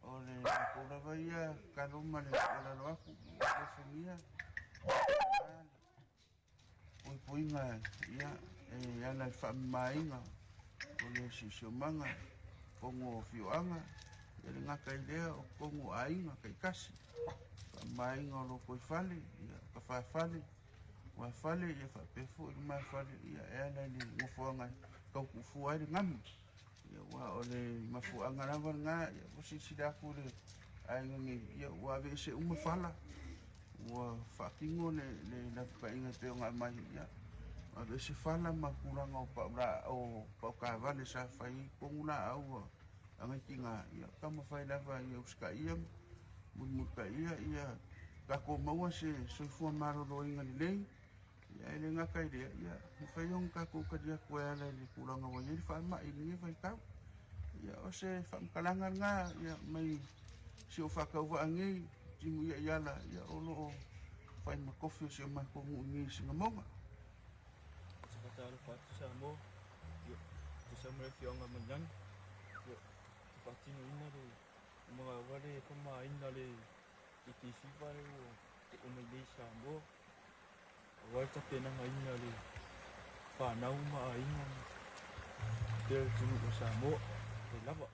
O le matou lava ia tatalo ma le tuualalo atu, alofagia puipuiga ia e ala i le faamamaina o le siosiomaga totonu o afioaga, e le gata i lea o totonu o aiga taitasi, faamamaina o lotoifale, ia tafafale, tuafale ia faapea foi le lumafale ia e ala i le nofoaga e tau tuufua ai le gamu. Ia aua o le mafuaaga lava lena, ia ua silasila atu le aiga nei, ia ua aveese uma fala, ua faatino le lapataiga e pei ona aumai, ia ua aveese fala ma tulaga o pau o pau taavale sa fai ai totonu laau a nai tina, ia taumafai lava ia usitaia mulimulitaia ia tatou maua se soifua maloloina lelei. Ia e le gata i lea, ia mafai ona tatou tali atu e ala i le tulaga ua i ai le faamai i lenei vaitau. Ia o se faamatalaga lena ia mai si ou faatauvaa nei, timuia i ala, ia o lo o fai ma tofi o si o matou nuu nei i Sinamoga. Ou te faatalofa atu Samoa, ia, tusa ma le afioaga Manyani, ia, te faatinoina le magaua le faamamaina le ETC lea ua oo mai nei i Samoa. Aua le tapenagaina o le fanau ma aiga ma pea le atunuu o Samoa. Faafetai lava.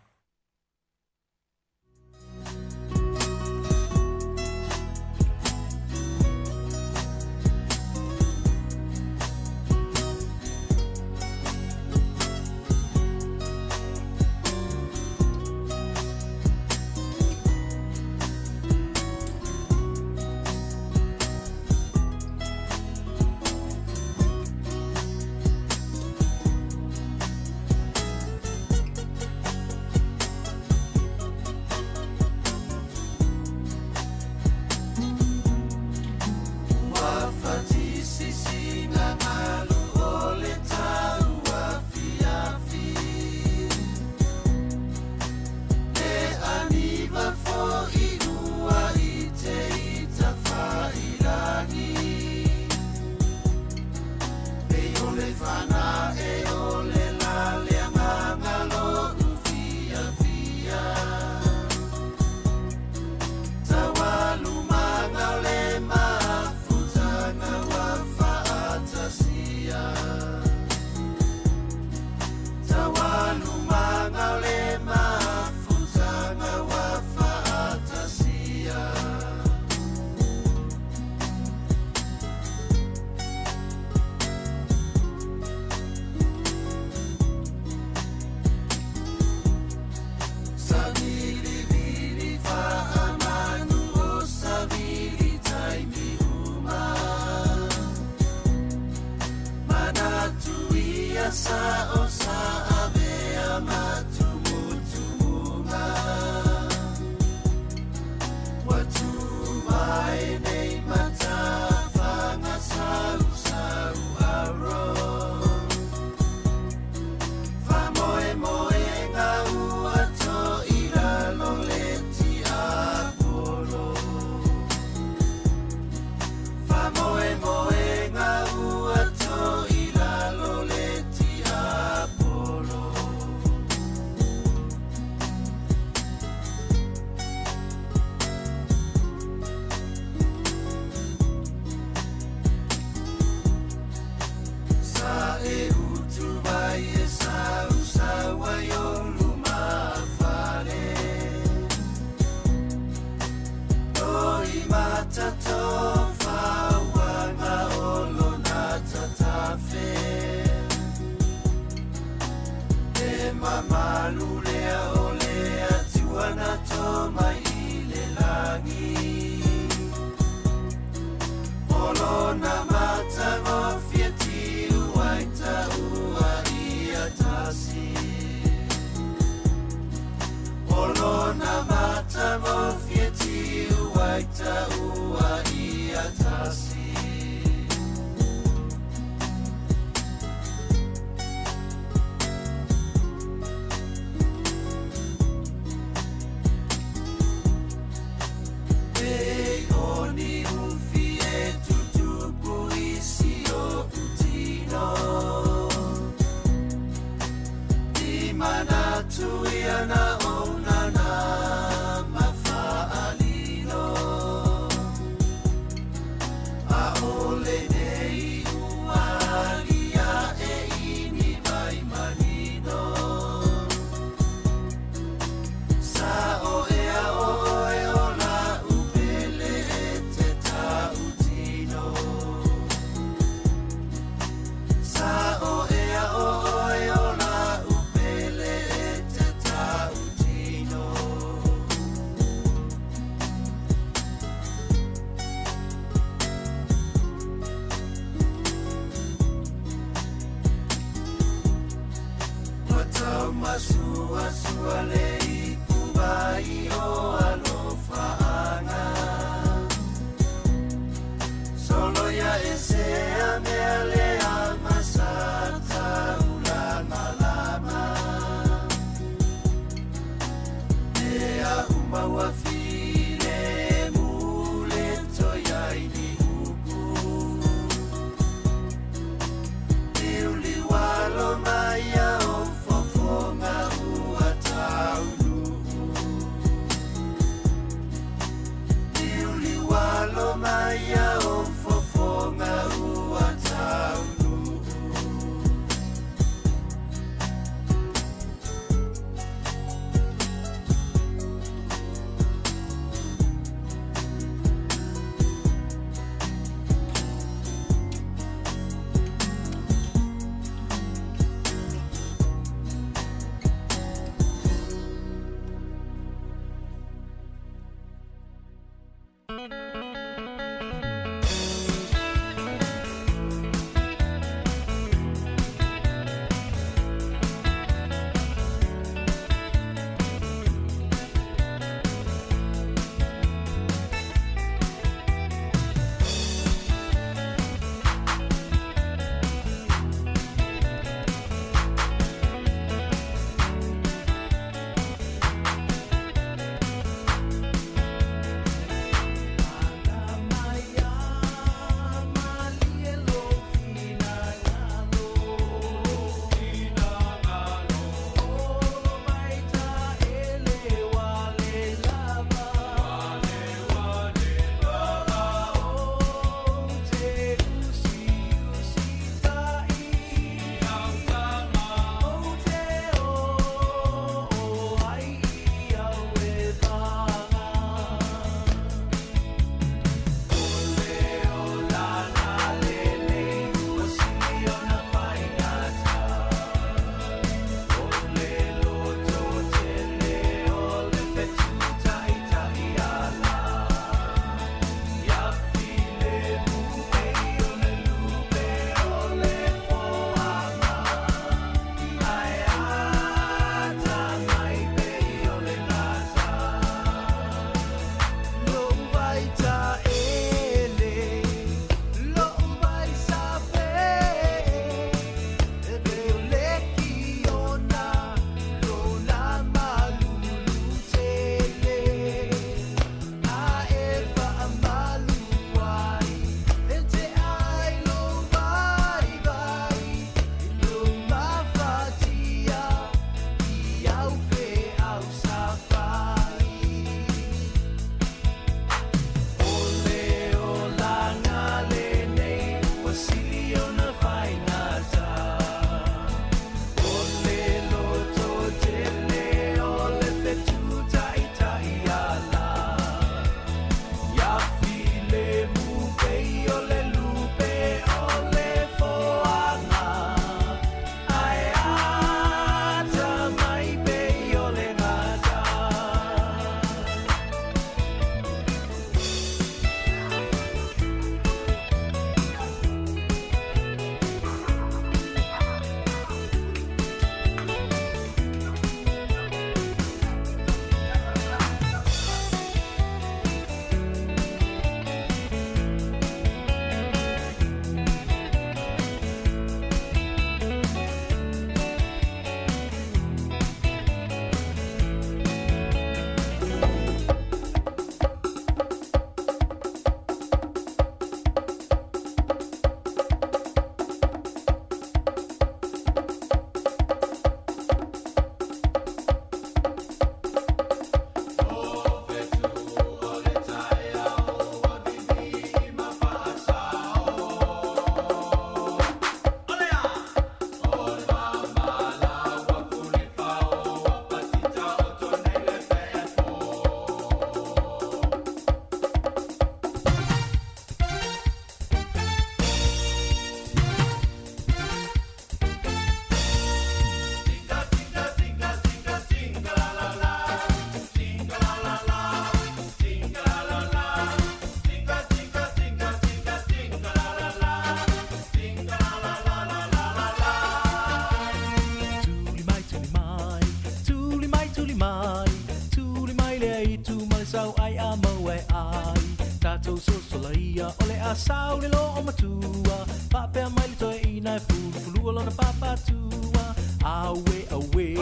tatou sosolaia o le a sau le loo matua faapea mai le toeaina e fulufulua lona papatua Aue aue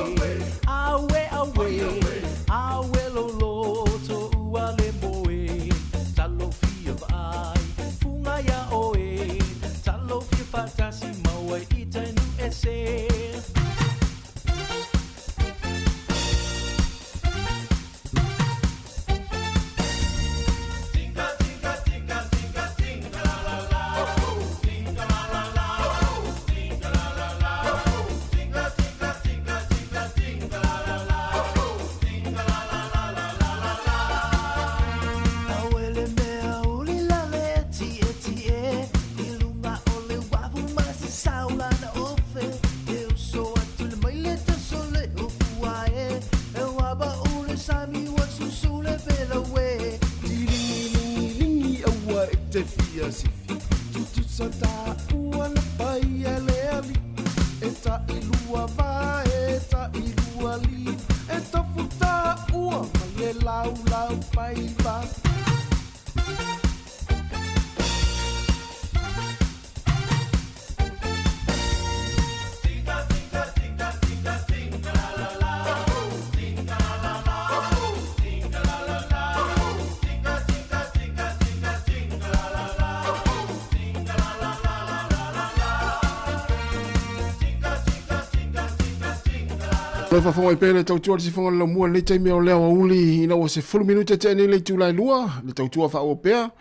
aue aue aue lou loto ua le moe Talofa vaai fuga iā oe Talofa faatasi maua i tai nuu ese. Lau faafofoga mai pea le tautua le sifoga le laumua lenei taimi o lea aoauli ina ua 10 minute tea nei le itula e lua le tautua faaauau pea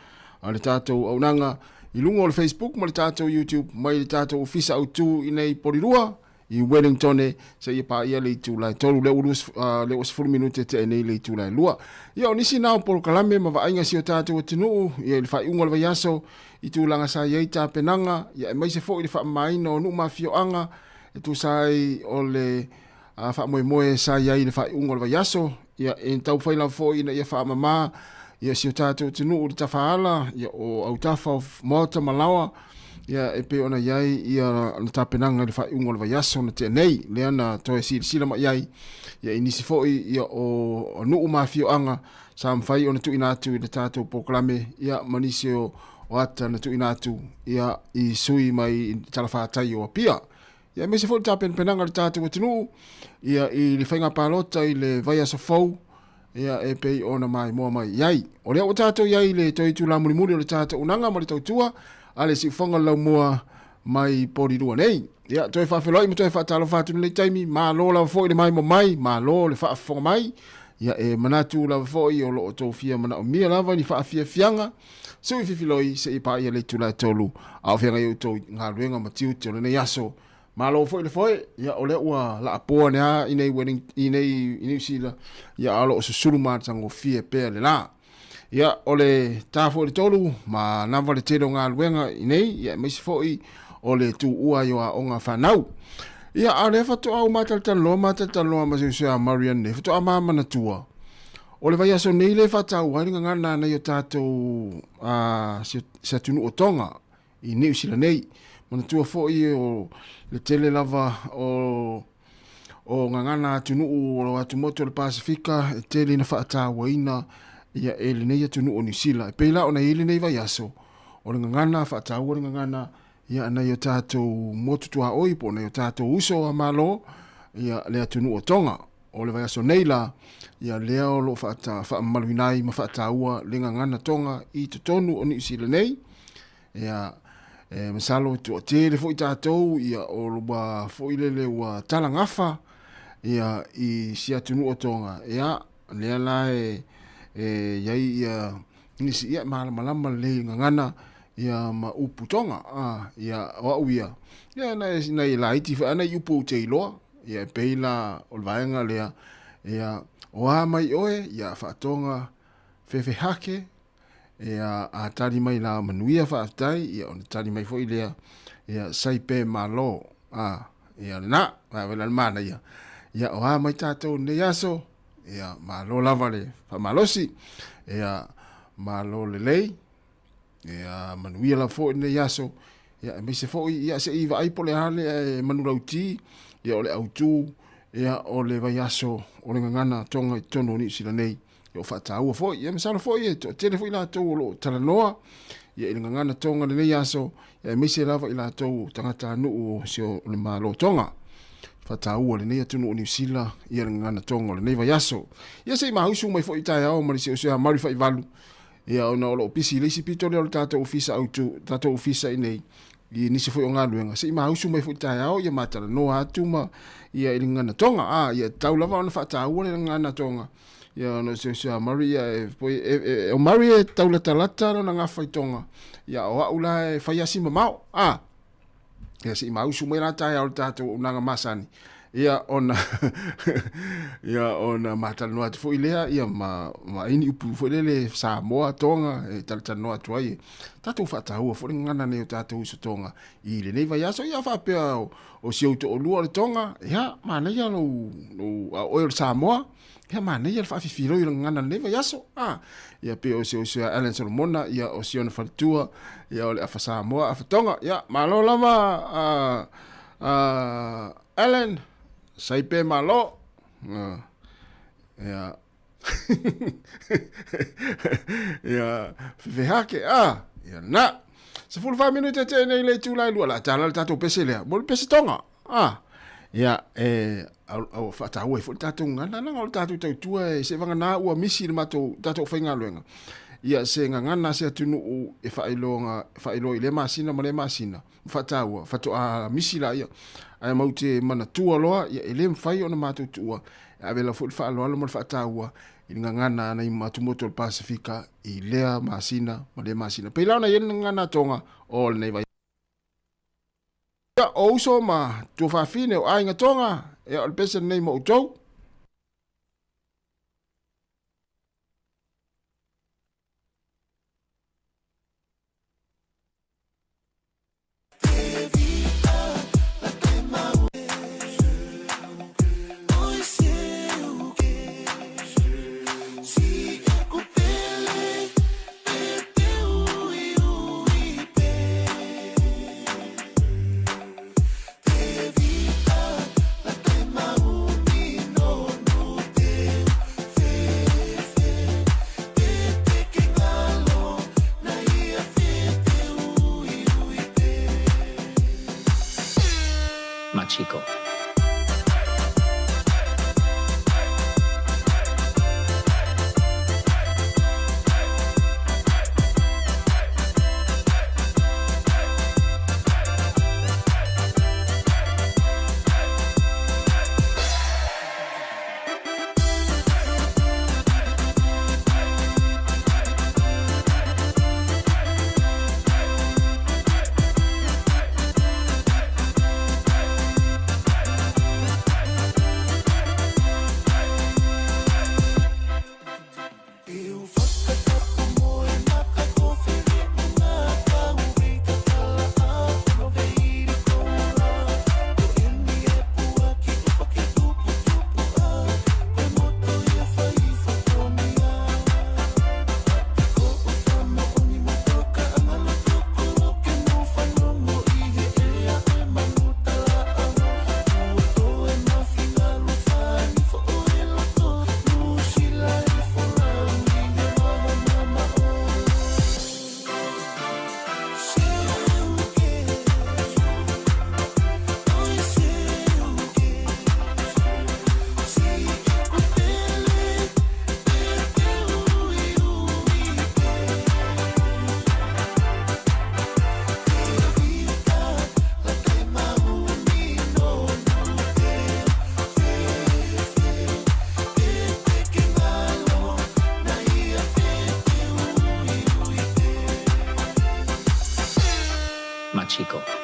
a le tatou auaunaga i luga o le Facebook ma le tatou YouTube mai le tatou ofisa autu i nei Polilua i Wellington seia paia le itula e 3 lea ua lea ua 10 minute tea nei le itula e 2. Ia o nisi na o polokalame ma vaaiga si o tatou atunuu ia i le faaiuga o le vaiaso i tulaga sa i ai tapenaga ia aemaise foi le faamamaina o nuu ma afioaga e tusa ai o le faamoemoe sa i ai i le faaiuga o le vaiaso ia e taumafai lava foi ina ia faamama ia si o tatou atunuu i le tafaala ia o autafa o maota ma laoa ia e pei ona i ai ia le tapenaga i le faaiuga o le vaiaso na tea nei lea na toe silasila mai ai ia i nisi foi ia o nuu ma afioaga sa mafai ona tuuina atu i le tatou polokalame ia ma nisi o ata na tuuina atu ia i sui mai i talafatai o Apia. Ia aemaise foi le tapenapenaga a le tatou atunuu ia i le faiga palota i le vaiaso fou ia e pei ona maimoa mai i ai. O lea ua tatou i ai i le toe itula mulimuli o le tatou unaga ma le tautua a le siufoga o le laumua mai Polilua nei. Ia, toe faafeiloai ma toe faatalofa atu i lenei taimi, malo lava foi le maimoa mai, malo le faafofoga mai. Ia, e manatu lava foi o lo o outou fia manaomia lava ni faafiafiaga, sui fifiloi seia paia le itula e 3, a o feagai outou i galuega ma tiute o lenei aso. Malo foi le foe, ia o lea ua laapoa ane lava i nei wedding, i nei i Niu Sila, ia a o lo o susulu matagofie pea le la. Ia, o le ta foi le tolu, ma lava le tele o galuega i nei, ia aemaise foi o le tuua ai o aoga fanau. Ia, a o lea faatoa ou matalatalanoa, matalatalanoa ma si uso ia Marian nei, faatoa ma manatua, o le vaiaso nei lea e faataua ai le gagana a nai o tatou se atunuu o Tonga i Niu Sila nei. Manatua foi o le tele lava o o gagana atunuu o atumotu o le Pasefika e tele ina faatauaina ia e lenei atunuu o Niu Sila. E pei la ona i ai lenei vaiaso, o le gagana faataua le gagana ia nai o tatou motu tuaoi po o nai o tatou uso a Malo ia le atunuu o Tonga. O le vaiaso nei la, ia lea o lo o faamamaluina ai ma faataua le gagana Tonga i totonu o Niu Sila nei. Ia, e masalo e toatele foi tatou, ia, o ua foi lele ua talagafa, ia, i si atunuu o Tonga, ia, lea la e, e i ai ia nisi, ia, malamalama lelei i gagana, ia, ma upu Tonga, a, ia, o au ia, ia, nai, nai laiti foi, a nai upu ou te iloa, ia, e pei la o le vaega lea, ia, o a mai oe, ia, faatoga fefehake, Ia, a tali mai la manuia faafetai, ia ona tali mai foi lea, ia sai pe malo. A, ia lena, a wela le manaia. Ia o a mai tātou nei aso, ia malo lava le faamalosi, ia malo lelei, ia manuia lava foi nei aso, ia aemaise foi, ia se i vaai po o le a le manulauti, ia o le autu, ia o le vaiaso o le gagana Tonga i totonu o Niu Sila nei. Ia ua faataua foi. Ia masalo foi e toatele foi latou o lo o talanoa ia i le gagana Tonga lenei aso, ia aemaise lava i latou o tagatanuu o si o le Malo Tonga. Faataua lenei atunuu o Niu Sila ia le gagana Tonga o lenei vaiaso. Ia se i mahusu mai foi i taeao ma le siosio a Mari Faivalu, ia ona o lo o pisi i le isi pito lea o le tatou ofisa autu, tatou ofisa i nei, i nisi foi o galuega, se i mahusu mai foi i taeao ia matalanoa atu ma ia i le gagana Tonga. A, ia tatau lava ona faataua le gagana Tonga. Ia ona o se a Mari ia e, e, e, o Mari e taulatalata lona gafa i Tonga. Ia o au la e fai asi mamao. A, ia se i mausu mai la taeao le tatou auaunaga masani. Ia ona ia ona matalanoa atu foi lea ia ma ma ai ni upu foi lele Samoa Tonga e talatalanoa atu ai. Tatou faataua foi le gagana nei o tatou uso Tonga i lenei vaiaso. Ia faapea o, o si ou toalua o le Tonga, ia manaia lou lou a oe o le Samoa. Ia manaia le faafifiloi o le gagana lenei vaiaso. A, ia pei o si uso ia Alan Solomona, ia o si ona faletua, ia o le afa Samoa, afa Tonga. Ia malo lava a, a, Alan, saipe malo. A, ia ia fefehake, a, ia na. 14 minute te nei le itula e lua, la tala le tatou pese lea. Mo le pese Tonga. A, ia, e, au, au faataua ai foi le tatou gagana, leaga o le tatou tautua e se vagana ua misi le matou tatou faigaluega. Ia se gagana se atunuu e faailoga, faailoa i lea masina ma lea masina, ma faataua, faatoa misi laia. Ae matou te manatua loa, ia e le mafai ona matou tuua, e ave lava foi le faaaloalo ma le faataua i le gagana a nai atumotu o le Pasefika i lea masina ma lea masina. Pei la ona i ai le gagana Tonga o lenei vai. Ia, o uso ma tuafafine o aiga Tonga, ia o le pese lenei mo outou. Machiko. Machiko.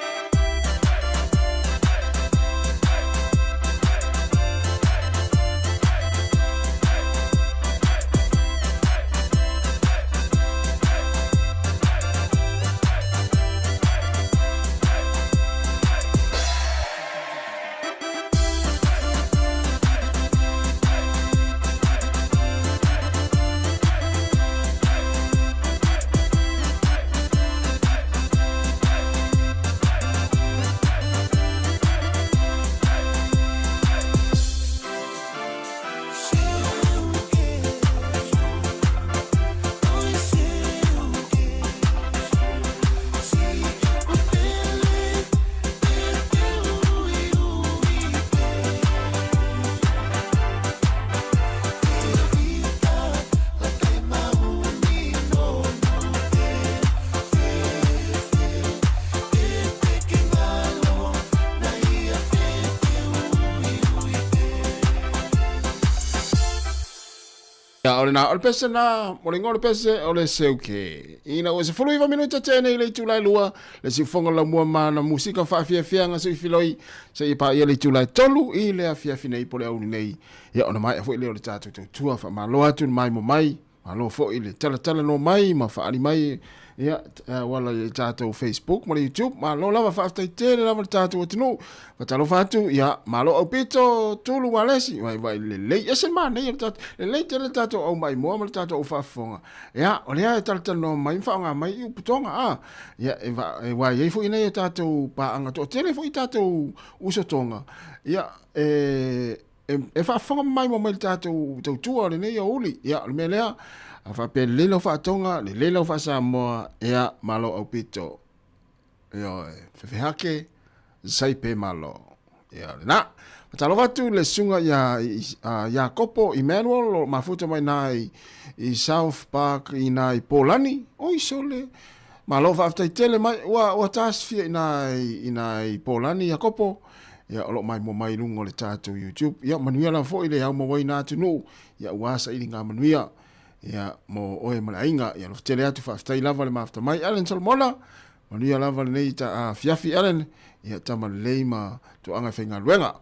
Ia, o lena, o le pese na, o le igoa o le pese, o le Seuke. Ina ua 19 minute tene i le itula e lua, le siufoga laumua ma na musika faafiafiaga se i filoi, se i paia le itula e tolu i le afiafi nei po le auli nei. Ia, ona maea foi lea o le tatou tautua, faamalo atu le maimo mai, malo foi le talatala no mai ma faali mai, ia, wala i le tatou Facebook ma le YouTube, malo lava, faafetai tele lava le tatou atunuu. Faatalofa atu, ia, malo aupito, Tulu Walesi, vai vai lelei, ese manaia le tatou, lelei tele le tatou au maimoa ma le tatou au faafofoga. Ia, o lea e talatalanoa mai ma faaaoga mai i upu Toga, a. Ia, e, va, e wai ai foi nei o tatou paaga toatele foi tatou uso Toga. Ia, e, e, e faafofoga maimoa mai le tatou tautua o lenei aoauli. Ia, o le mea lea, a faapea lelei lau faatoga, lelei lau faasamoa, ia, malo aupito. Ioe, fefehake, saipe malo. Ia, lena. Fatalofa atu le susuga ia Iakopo Emmanuel o mafuta mai na i, i South Park i na i Polani. Oi sole. Malo faafetai tele mai. Ua, ua tasifia i na i, i na i Polani Iakopo. Ia, o lo mai mo mai lunga o le tatou YouTube. Ia, manuia lava foi le au mauaina atunuu. Ia, ua saili ngā manuia. Ia, mo oe ma le aiga. Ia, alofa tele atu, faafetai lava le mafuta mai. Alan Solomona, manuia lava lenei ta afiafi Alan. Ia, tama lelei ma toaga e faigaluega.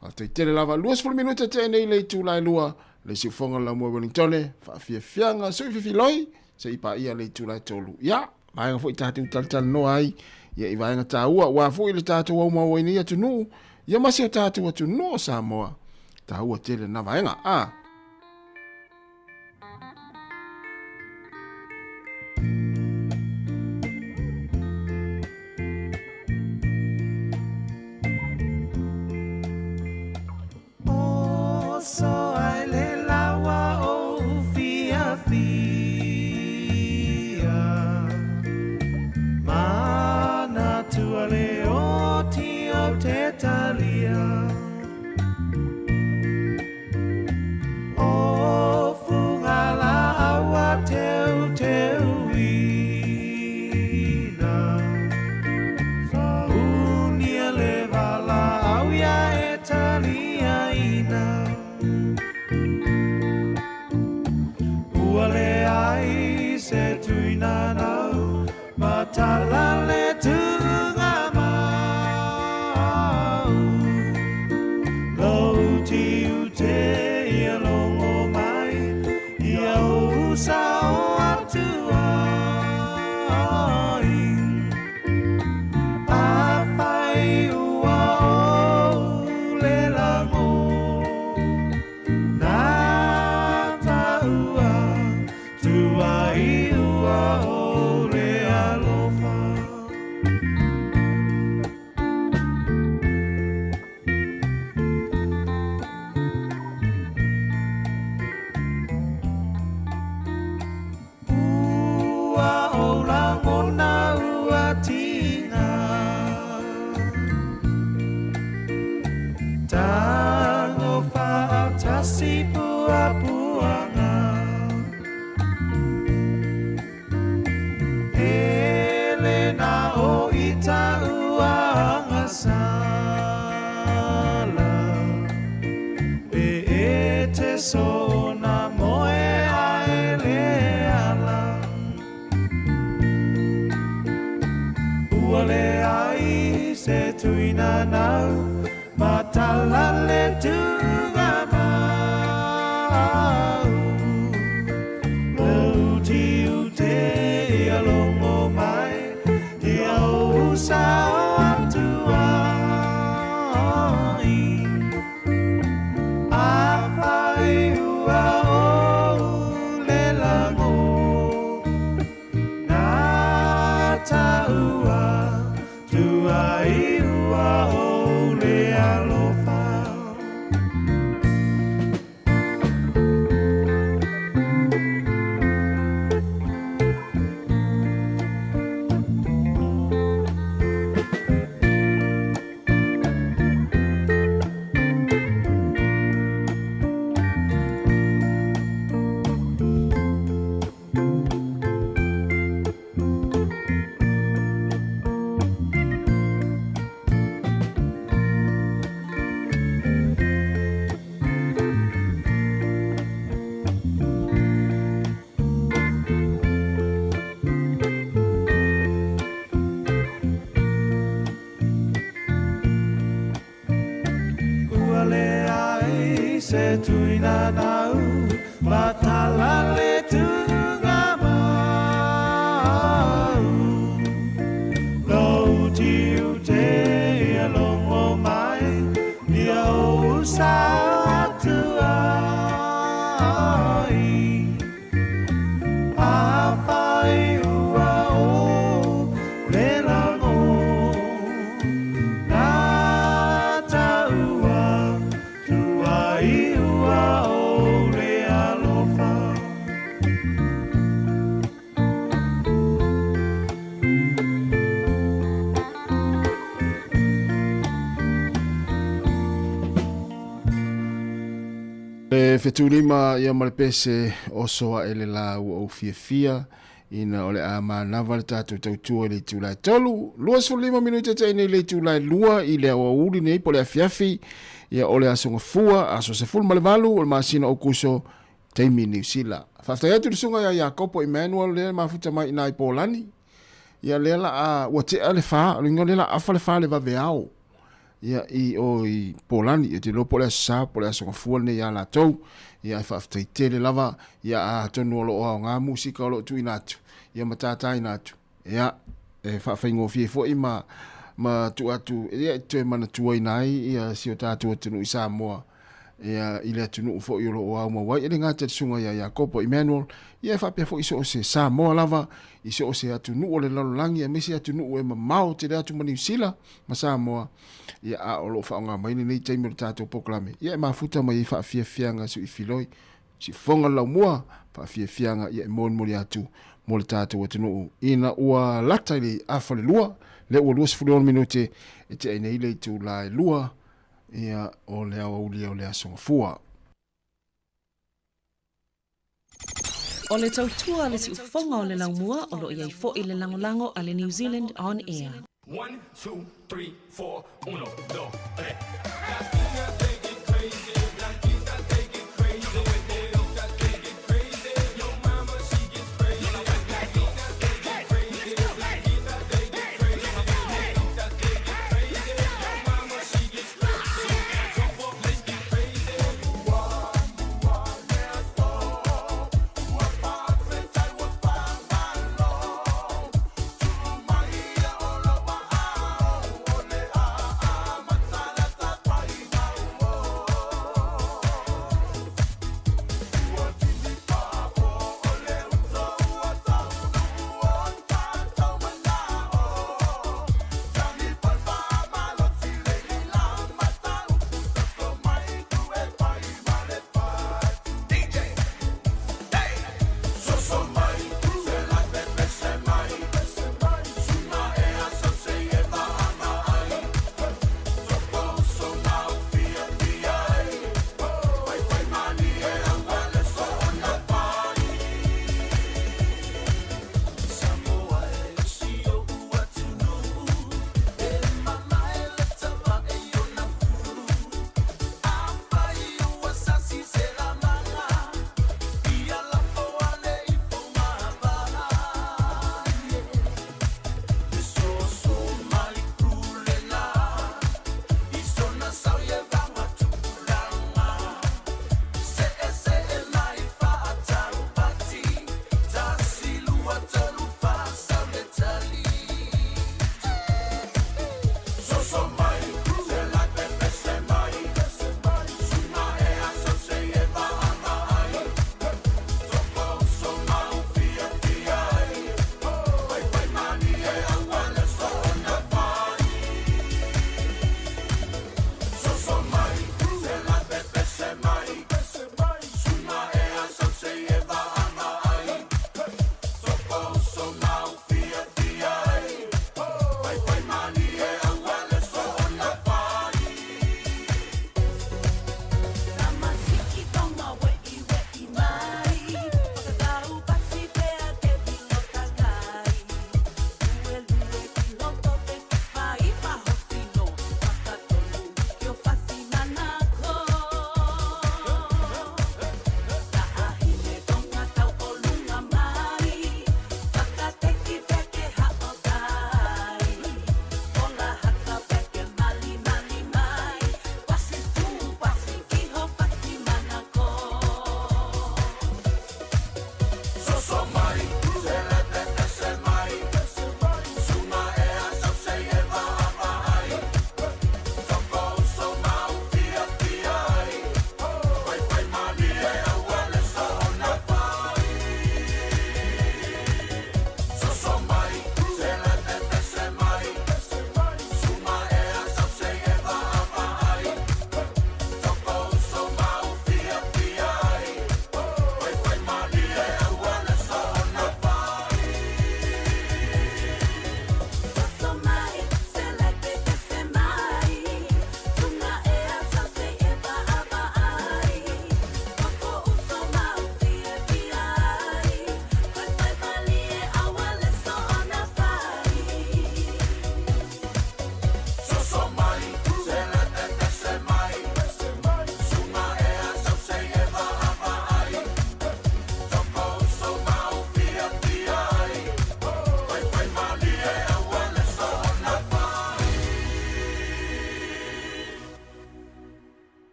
Faafetai tele lava. 20 minute tea nei le itula e lua. Le siufoga la mua Wellingtone. Faafiafiaga sui fifiloi. Se i paia le itula e tolu. Ia, vaega foi tatou talatalanoa ai. Ia, i vaega tāua. Ua foi le tatou au maua i nei atunuu. Ia, ma si o tatou atunuu o Samoa. Tāua tele na vaega. Ah. So ai le lawa o fia fia Mana tua le o ti o te talia O funga la aua teu teu ina Unia le vala au ia e talia ina Ua le ai se tuina nau Matala le tuga mau Lou tiu te ia longo mai Ia o sa o atu ai A whai ua o le lango Nā tāua tua i ua o le alofa. Ua o lagona ua tinga Tango whaatasi puapuanga Ele na o ita uanga sala E e te so na moe a ele ala Ua le ai se tuina nau Matala le tuga mau Lou tiu te ia longo mai Ia o sa o atu ai A whai ua o le lango Nā tāua. te tuina nau matala le tunga mau Lo tiu te ia longo mai ia o sa atu ai A whai ua o le lango Nā taua tua i ua o le alofa. Le fetulima ia ma le pese oso aʻe le lā ua ou fiafia ina o le a manava le tatou tautua i le itula e 3, 25 minute te nei le itula e 2 i le aoauli nei po le afiafi ia o le aso gafua, aso 18 o le masina o Kuso taimi Niu Sila. Faafetai atu i le susuga ia Iakopo Emmanuel lea e mafuta mai i nai Polani. Ia lea la a ua tea le fa, o le lea la afa le fa le vaveao. Ia i o i Polani, ia te iloa po o le aso Sa po o le aso Gafua lenei ia latou. Ia ae faafetai tele lava, ia atonu o lo o aoga musika o lo o tuuina atu, ia ma tātāina atu. Ia e faafaigofie foi ma ma tuu atu ia e toe manatuaina ai ia si o tatou atunuu i Samoa ia i le atunuu foi o lo o aumau ai. E le gata i le susuga ia Iakopo Emmanuel, ia e faapea foi i so o se Samoa lava, i so o se atunuu o le lalolagi aemaise atunuu e mamao tele atu ma Niu Sila ma Samoa, ia a o lo o faaaoga mai lenei taimi o le tatou polokalame, ia e mafuta mai ai faafiafiaga suifiloi, siufofoga le laumua, faafiafiaga ia e molimoli atu mo le tatou atunuu ina ua lata i le afa le lua, lea ua 26 minute e tea ai nei le itula e lua ia o le aoauli o le Aso Gafua. O le tautua a le siufofoga o le laumua o lo o i ai foi le lagolago a le New Zealand On Air. One, two, three, four, uno, dos, tres.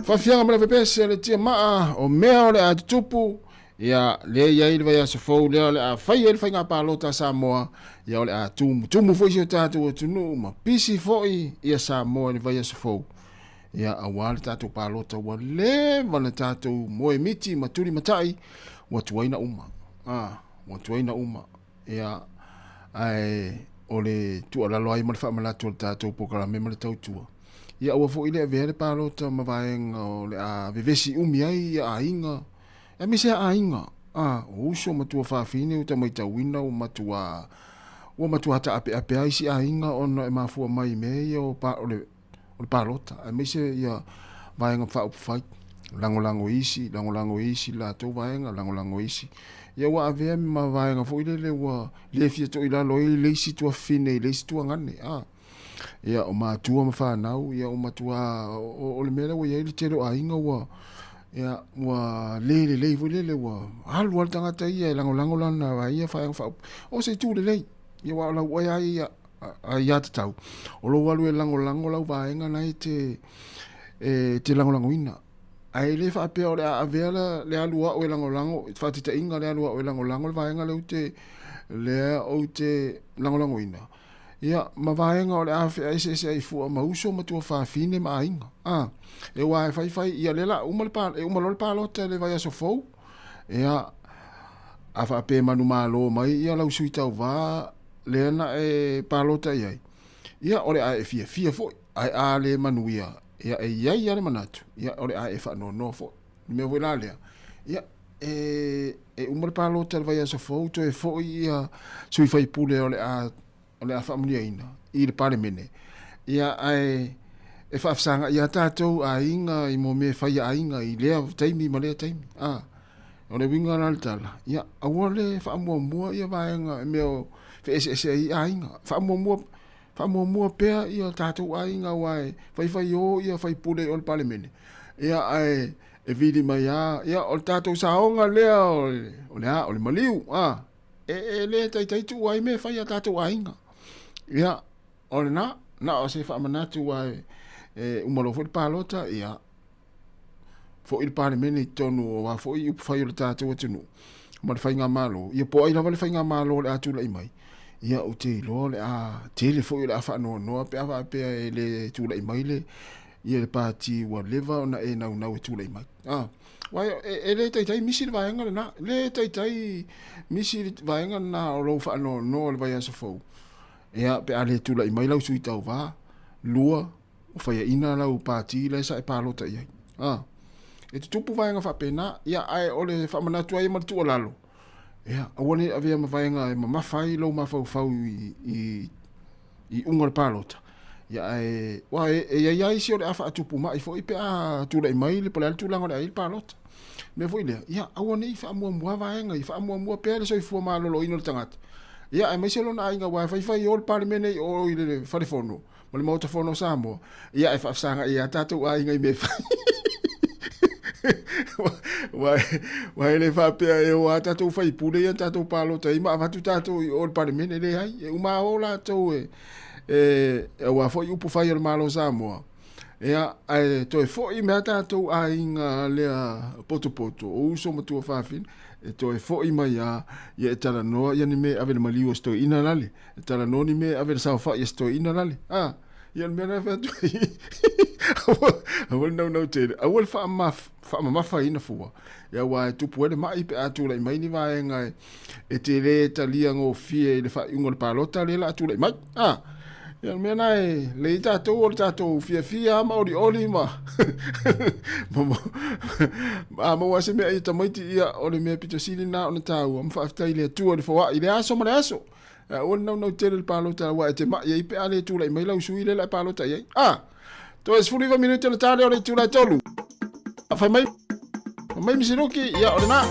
Faafiaga ma le vevesi a le tiamaa o mea o le a tutupu, ia, lea e i ai le vaiaso fou lea o le a fai ai le faiga palota a Samoa, ia o le a tumutumu foi si o tatou atunuu ma pisi foi ia Samoa i le vaiaso fou. Ia, aua le tatou palota ua leva na tatou moemiti ma tulimatai, ua tuai na uma. A, ua tuai na uma. Ia, ae o le tuualalo ai ma le faamanatu o le tatou polokalame ma le tautua, ia aua foi le avea le palota ma vaega o le a vevesi umi ai ia aiga, aemaise lava aiga, a, o uso ma tuafafine ua ta maitauina ua matua, ua matua taapeape lava isi aiga ona e mafua mai i mea ia o, o le o le palota, aemaise ia vaega faaupufai, lagolago e isi, lagolago e isi latou vaega, lagolago e isi. Ia ua avea ma vaega foi lele ua le fia toilalo ai le isi tuafafine i le isi tuagane. A. Ia o matua ma fanau, ia ua matua, o le mea lea ua i ai le tele o aiga ua, ia, ua le lelei foi lele, ua alu lava le tagata ia e lagolago lana ia vaega faaupufai. O se itu lelei, ia aua o lau oe lava ia, aiatatau, o lou alu e lagolago lau vaega na e te, e te lagolagoina. Ae le faapea o le a avea le, le alu au e lagolago, faataitaiga le alu au e lagolago le vaega lea ou te, lea ou te lagolagoina. Ia, ma vaega o le a feaeseese ai fua ma uso ma tuafafine ma aiga. A, e aua e faifai, ia lea la uma le pa, e uma loa le palota i le vaiaso fou, ia, a faapea e manumalo mai ia lau sui tauva lea na e palota i ai, ia o le a e fiafia foi, ae a le manuia, ia e i ai lava le manatu, ia o le a e faanoanoa foi. O le mea foi la lea, ia e, e uma le palota i le vaiaso fou, toe foi ia sui faipule o le a o le a faamanuiaina i le Palemene, ia ae e faafesagai lava tatou aiga i mo mea e fai a aiga i lea taimi ma lea taimi. A, o le uiga la o le tala, ia aua le faamuamua ia vaega i mea o feeseese ai aiga. Faamuamua, faamuamua pea ia tatou aiga aua e faifai o ia faipule i o le Palemene, ia ae e vili mai lava, ia o le tatou saoga lea o le a, o le maliu, a. E le taitai tuu ai mea e fai a tatou aiga. Ia, o lena, na o se faamanatu aua e uma loa foi le palota, ia, foi le Palemene i totonu o a foi upufai o le tatou atunuu ma le faigamalo, ia po o ai lava le faigamalo o le a tulai mai, ia ou te iloa o le a tele foi o le a faanoanoa pe a faapea e le tulai mai le, ia le pati ua leva ona e naunau e tulai mai. Ah. Aua e le taitai misi le vaega lena. E le taitai misi le vaega lena o lou faanoanoa i le vaiaso fou. Ia, pe a le tulai mai lau sui tauva, lua, ua faiaina lau pati la e sa e palota i ai. Ah. E tutupu vaega faapena, ia, ae o le faamanatu ai ma le tuualalo, ia, aua ne i avea ma vaega e mamafa ai lou mafaufau i, i i uga o le palota. Ia ae, aua e, e i ai lava isi o le a faatupu mai foi pe a tulai mai le, po o le a le tulaga o le a i ai le palota. Mea foi lea, ia aua ne i faamuamua vaega ia, faamuamua pea le soifua maloloina o le tagata. Ia aemaise lona aiga aua e faifai o le Palemene i o i le Fale Fono ma le Maota Fono o Samoa, ia e faafesagai ai lava tatou aiga i mea e fai. Aua e le faapea e o lava tatou faipule ia na tatou palota ai ma avatu tatou i o i le Palemene. Leai, e uma lava o latou e, e, aua foi upu fai a le Malo o Samoa. Ia, ae toe foi mai lava tatou aiga lea potopoto, o uso ma tuafafine, e toe foi mai lava, ia e talanoa ia ni mea e ave i le maliu a si toeaina lale, e talanoa ni mea e ave i le saofai a si toeaina lale. A, ia o le mea lena e fai atu ai, aua le naunau tele, aua le faamamafaina fua, ia aua e tupu ai le mai pe a tulai mai ni vaega e te le talia gofie i le faaiuga o le palota lea o le a tulai mai. A, ia o le mea lena e lelei tatou o le tatou fiafia ma olioli ma a maua se mea ia tamaiti, ia o le mea pito sili lena ona taua ma faafetai i le Atua i le foai i le aso ma le aso. Aua le naunau tele i le palota aua e te mai ai pe a le tulai mai lau sui lea o le a e palota i ai. A, toe 19 minute ona ta lea o le itula e 3. Fai mai, fai mai Misiluki, ia o lena.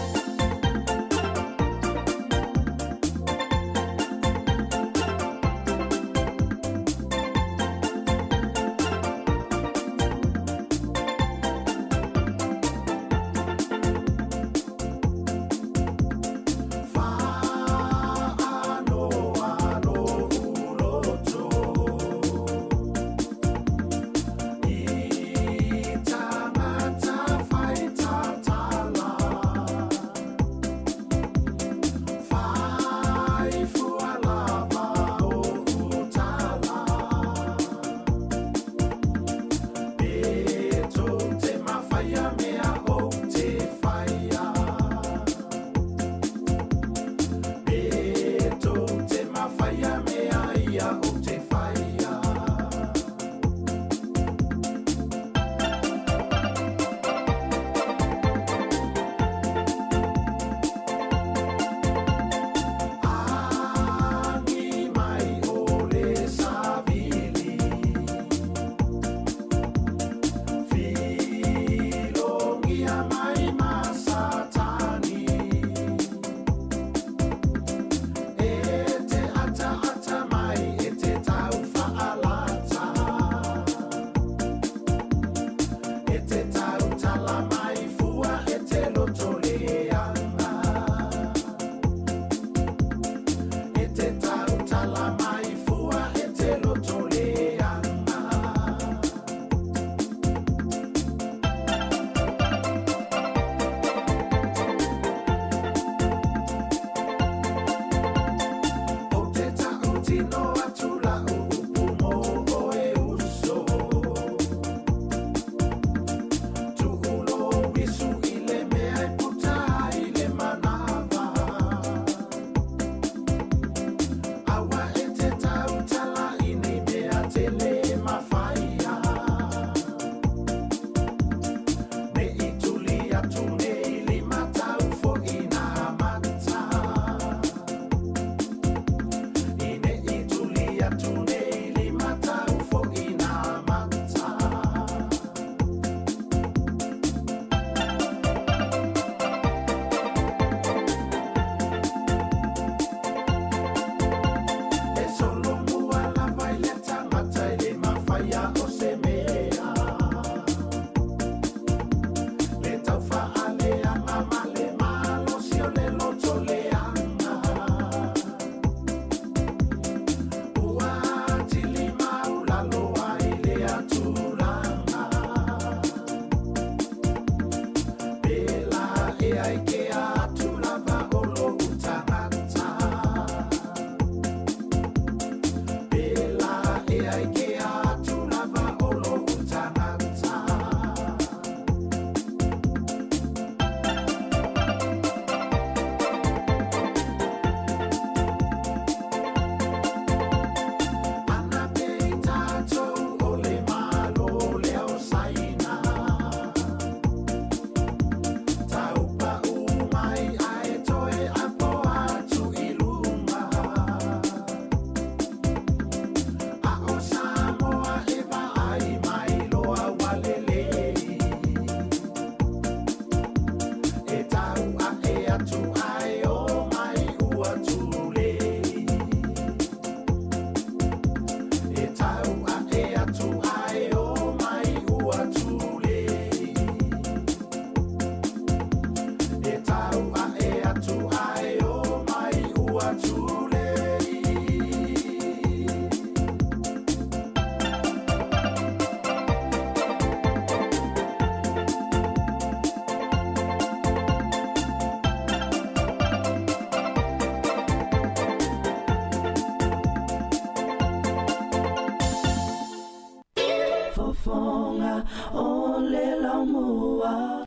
Fofoga o le laumua.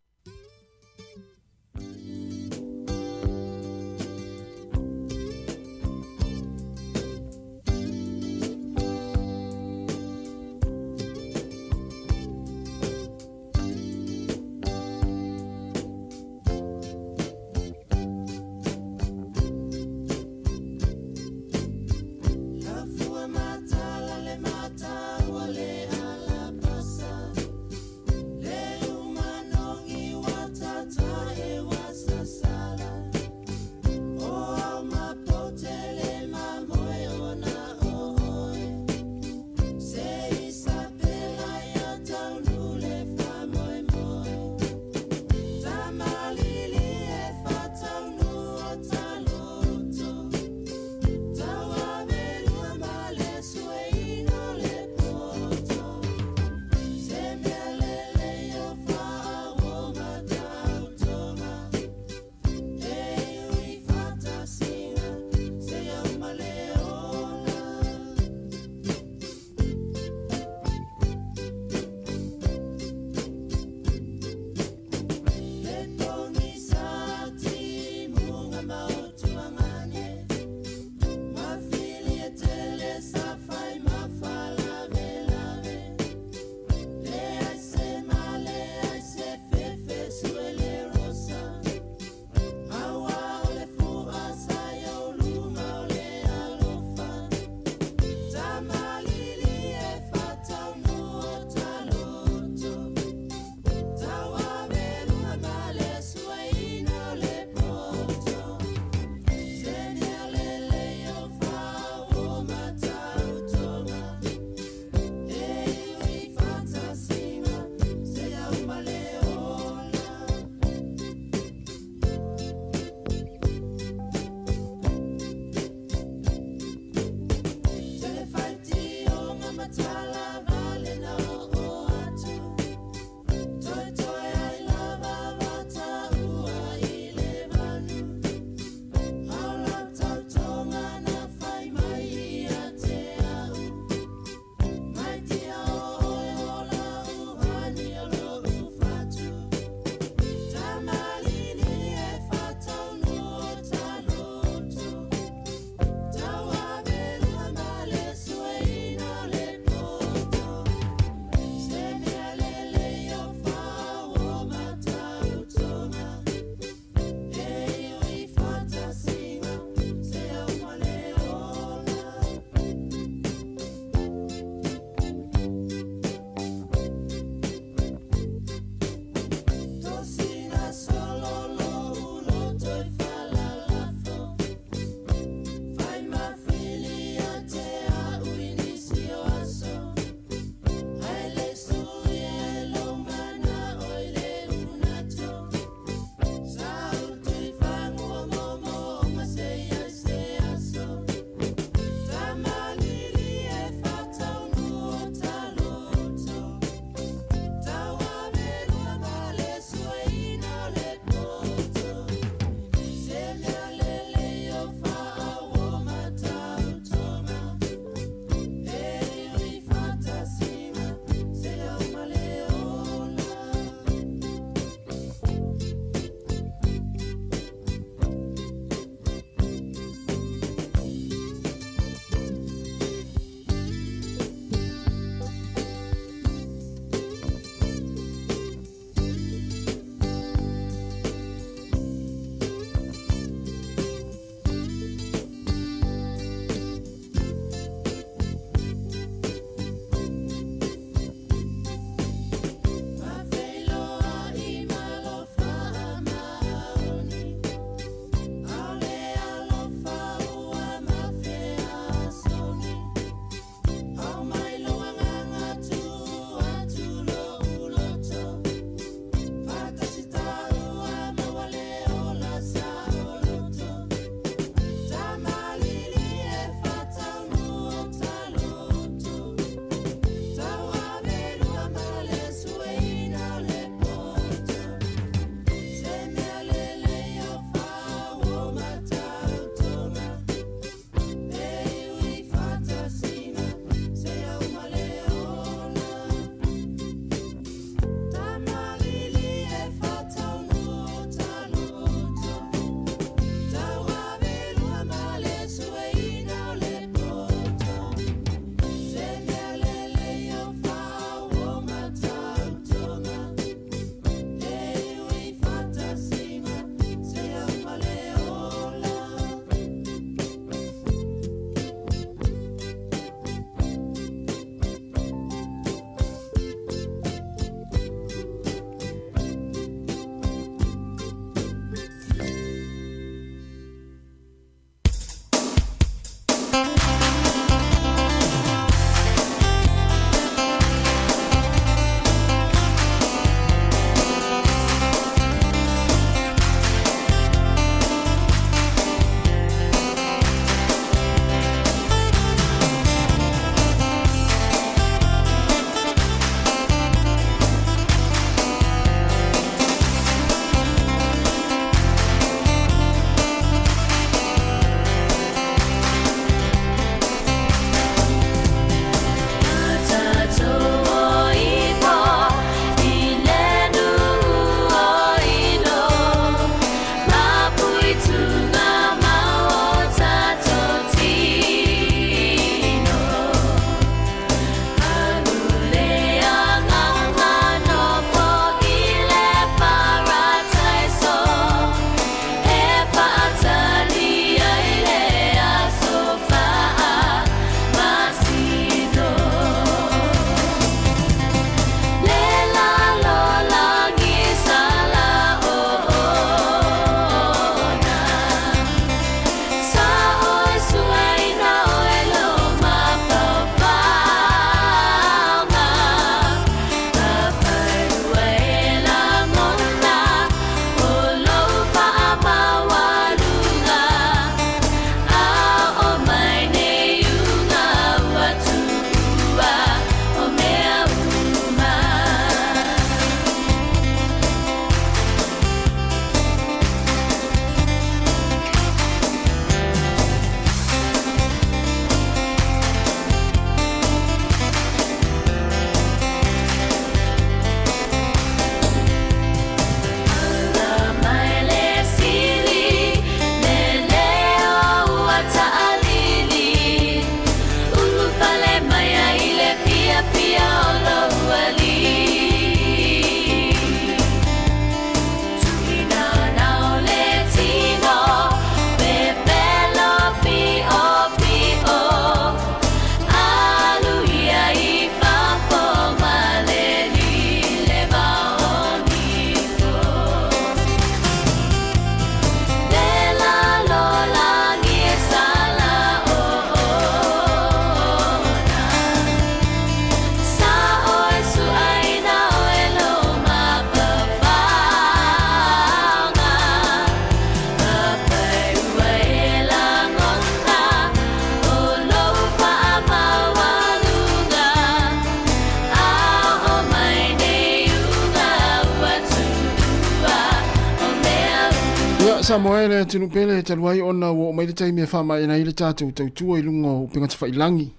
Samoa e le atunuu pele talu ai ona ua oo mai le taimi e faamaeaina ai le tatou tautua i luga o upega tafailagi.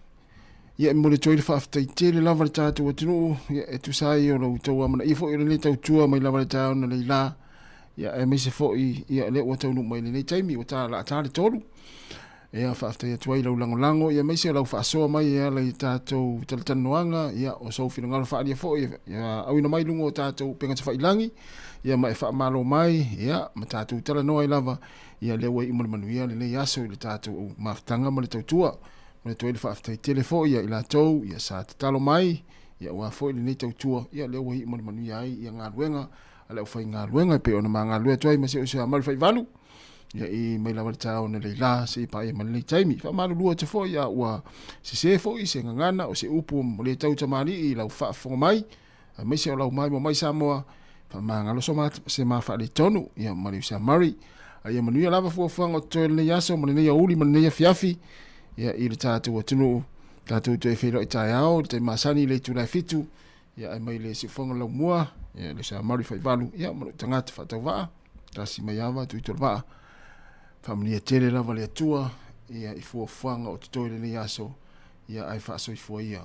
Ia e momoli atu ai le faafetai tele lava i le tatou atunuu ia e tusa ai o lo outou amanaia foi o lenei tautua mai lava i le taeao analeila ia aemaise foi ia lea ua taunuu mai i lenei taimi ua ta laa le 3. Ia faafetai atu ai i lau lagolago ia aemaise o lau faasoa mai e ala i tatou talatalanoaga ia o sou finagalo faaalia foi ia auina mai i luga o tatou upega tafailagi ia ma e faamalo mai ia ma tatou talanoa ai lava ia lea ua iu ma le manuia lenei aso i le tatou mafutaga ma le tautua. Momoli atu ai le faafetai tele foi ia i latou ia sa tatalo mai ia aua foi lenei tautua ia lea ua iu ma le manuia ai ia galuega a le aufaigaluega e pei ona ma galulue atu ai ma si ou uso ia Malufa'ivalu ia i mai lava le taeao analeila seia paia ma lenei taimi. Faamalulu atu foi a ua sesē foi se gagana o se upu ua le tau tamalii i lau faafofoga mai aemaise o lau maimoa mai Samoa faamagalo so ma, se ma faaletonu ia ma le uso ia Murray. A ia manuia lava fuafuaga o totoe o lenei aso ma lenei aoauli ma lenei afiafi ia i le tatou atunuu. Tatou toe feiloai taeao i le taimi masani i le itula e 7 ia ae mai le siufofoga laumua ia le uso ia Murray Faivalu ia ma lou tagata faatauvaa tasi mai ava Tuitolovaa. Faamanuia tele lava le Atua ia i fuafuaga o totoe lenei aso ia ae faasoifua ia.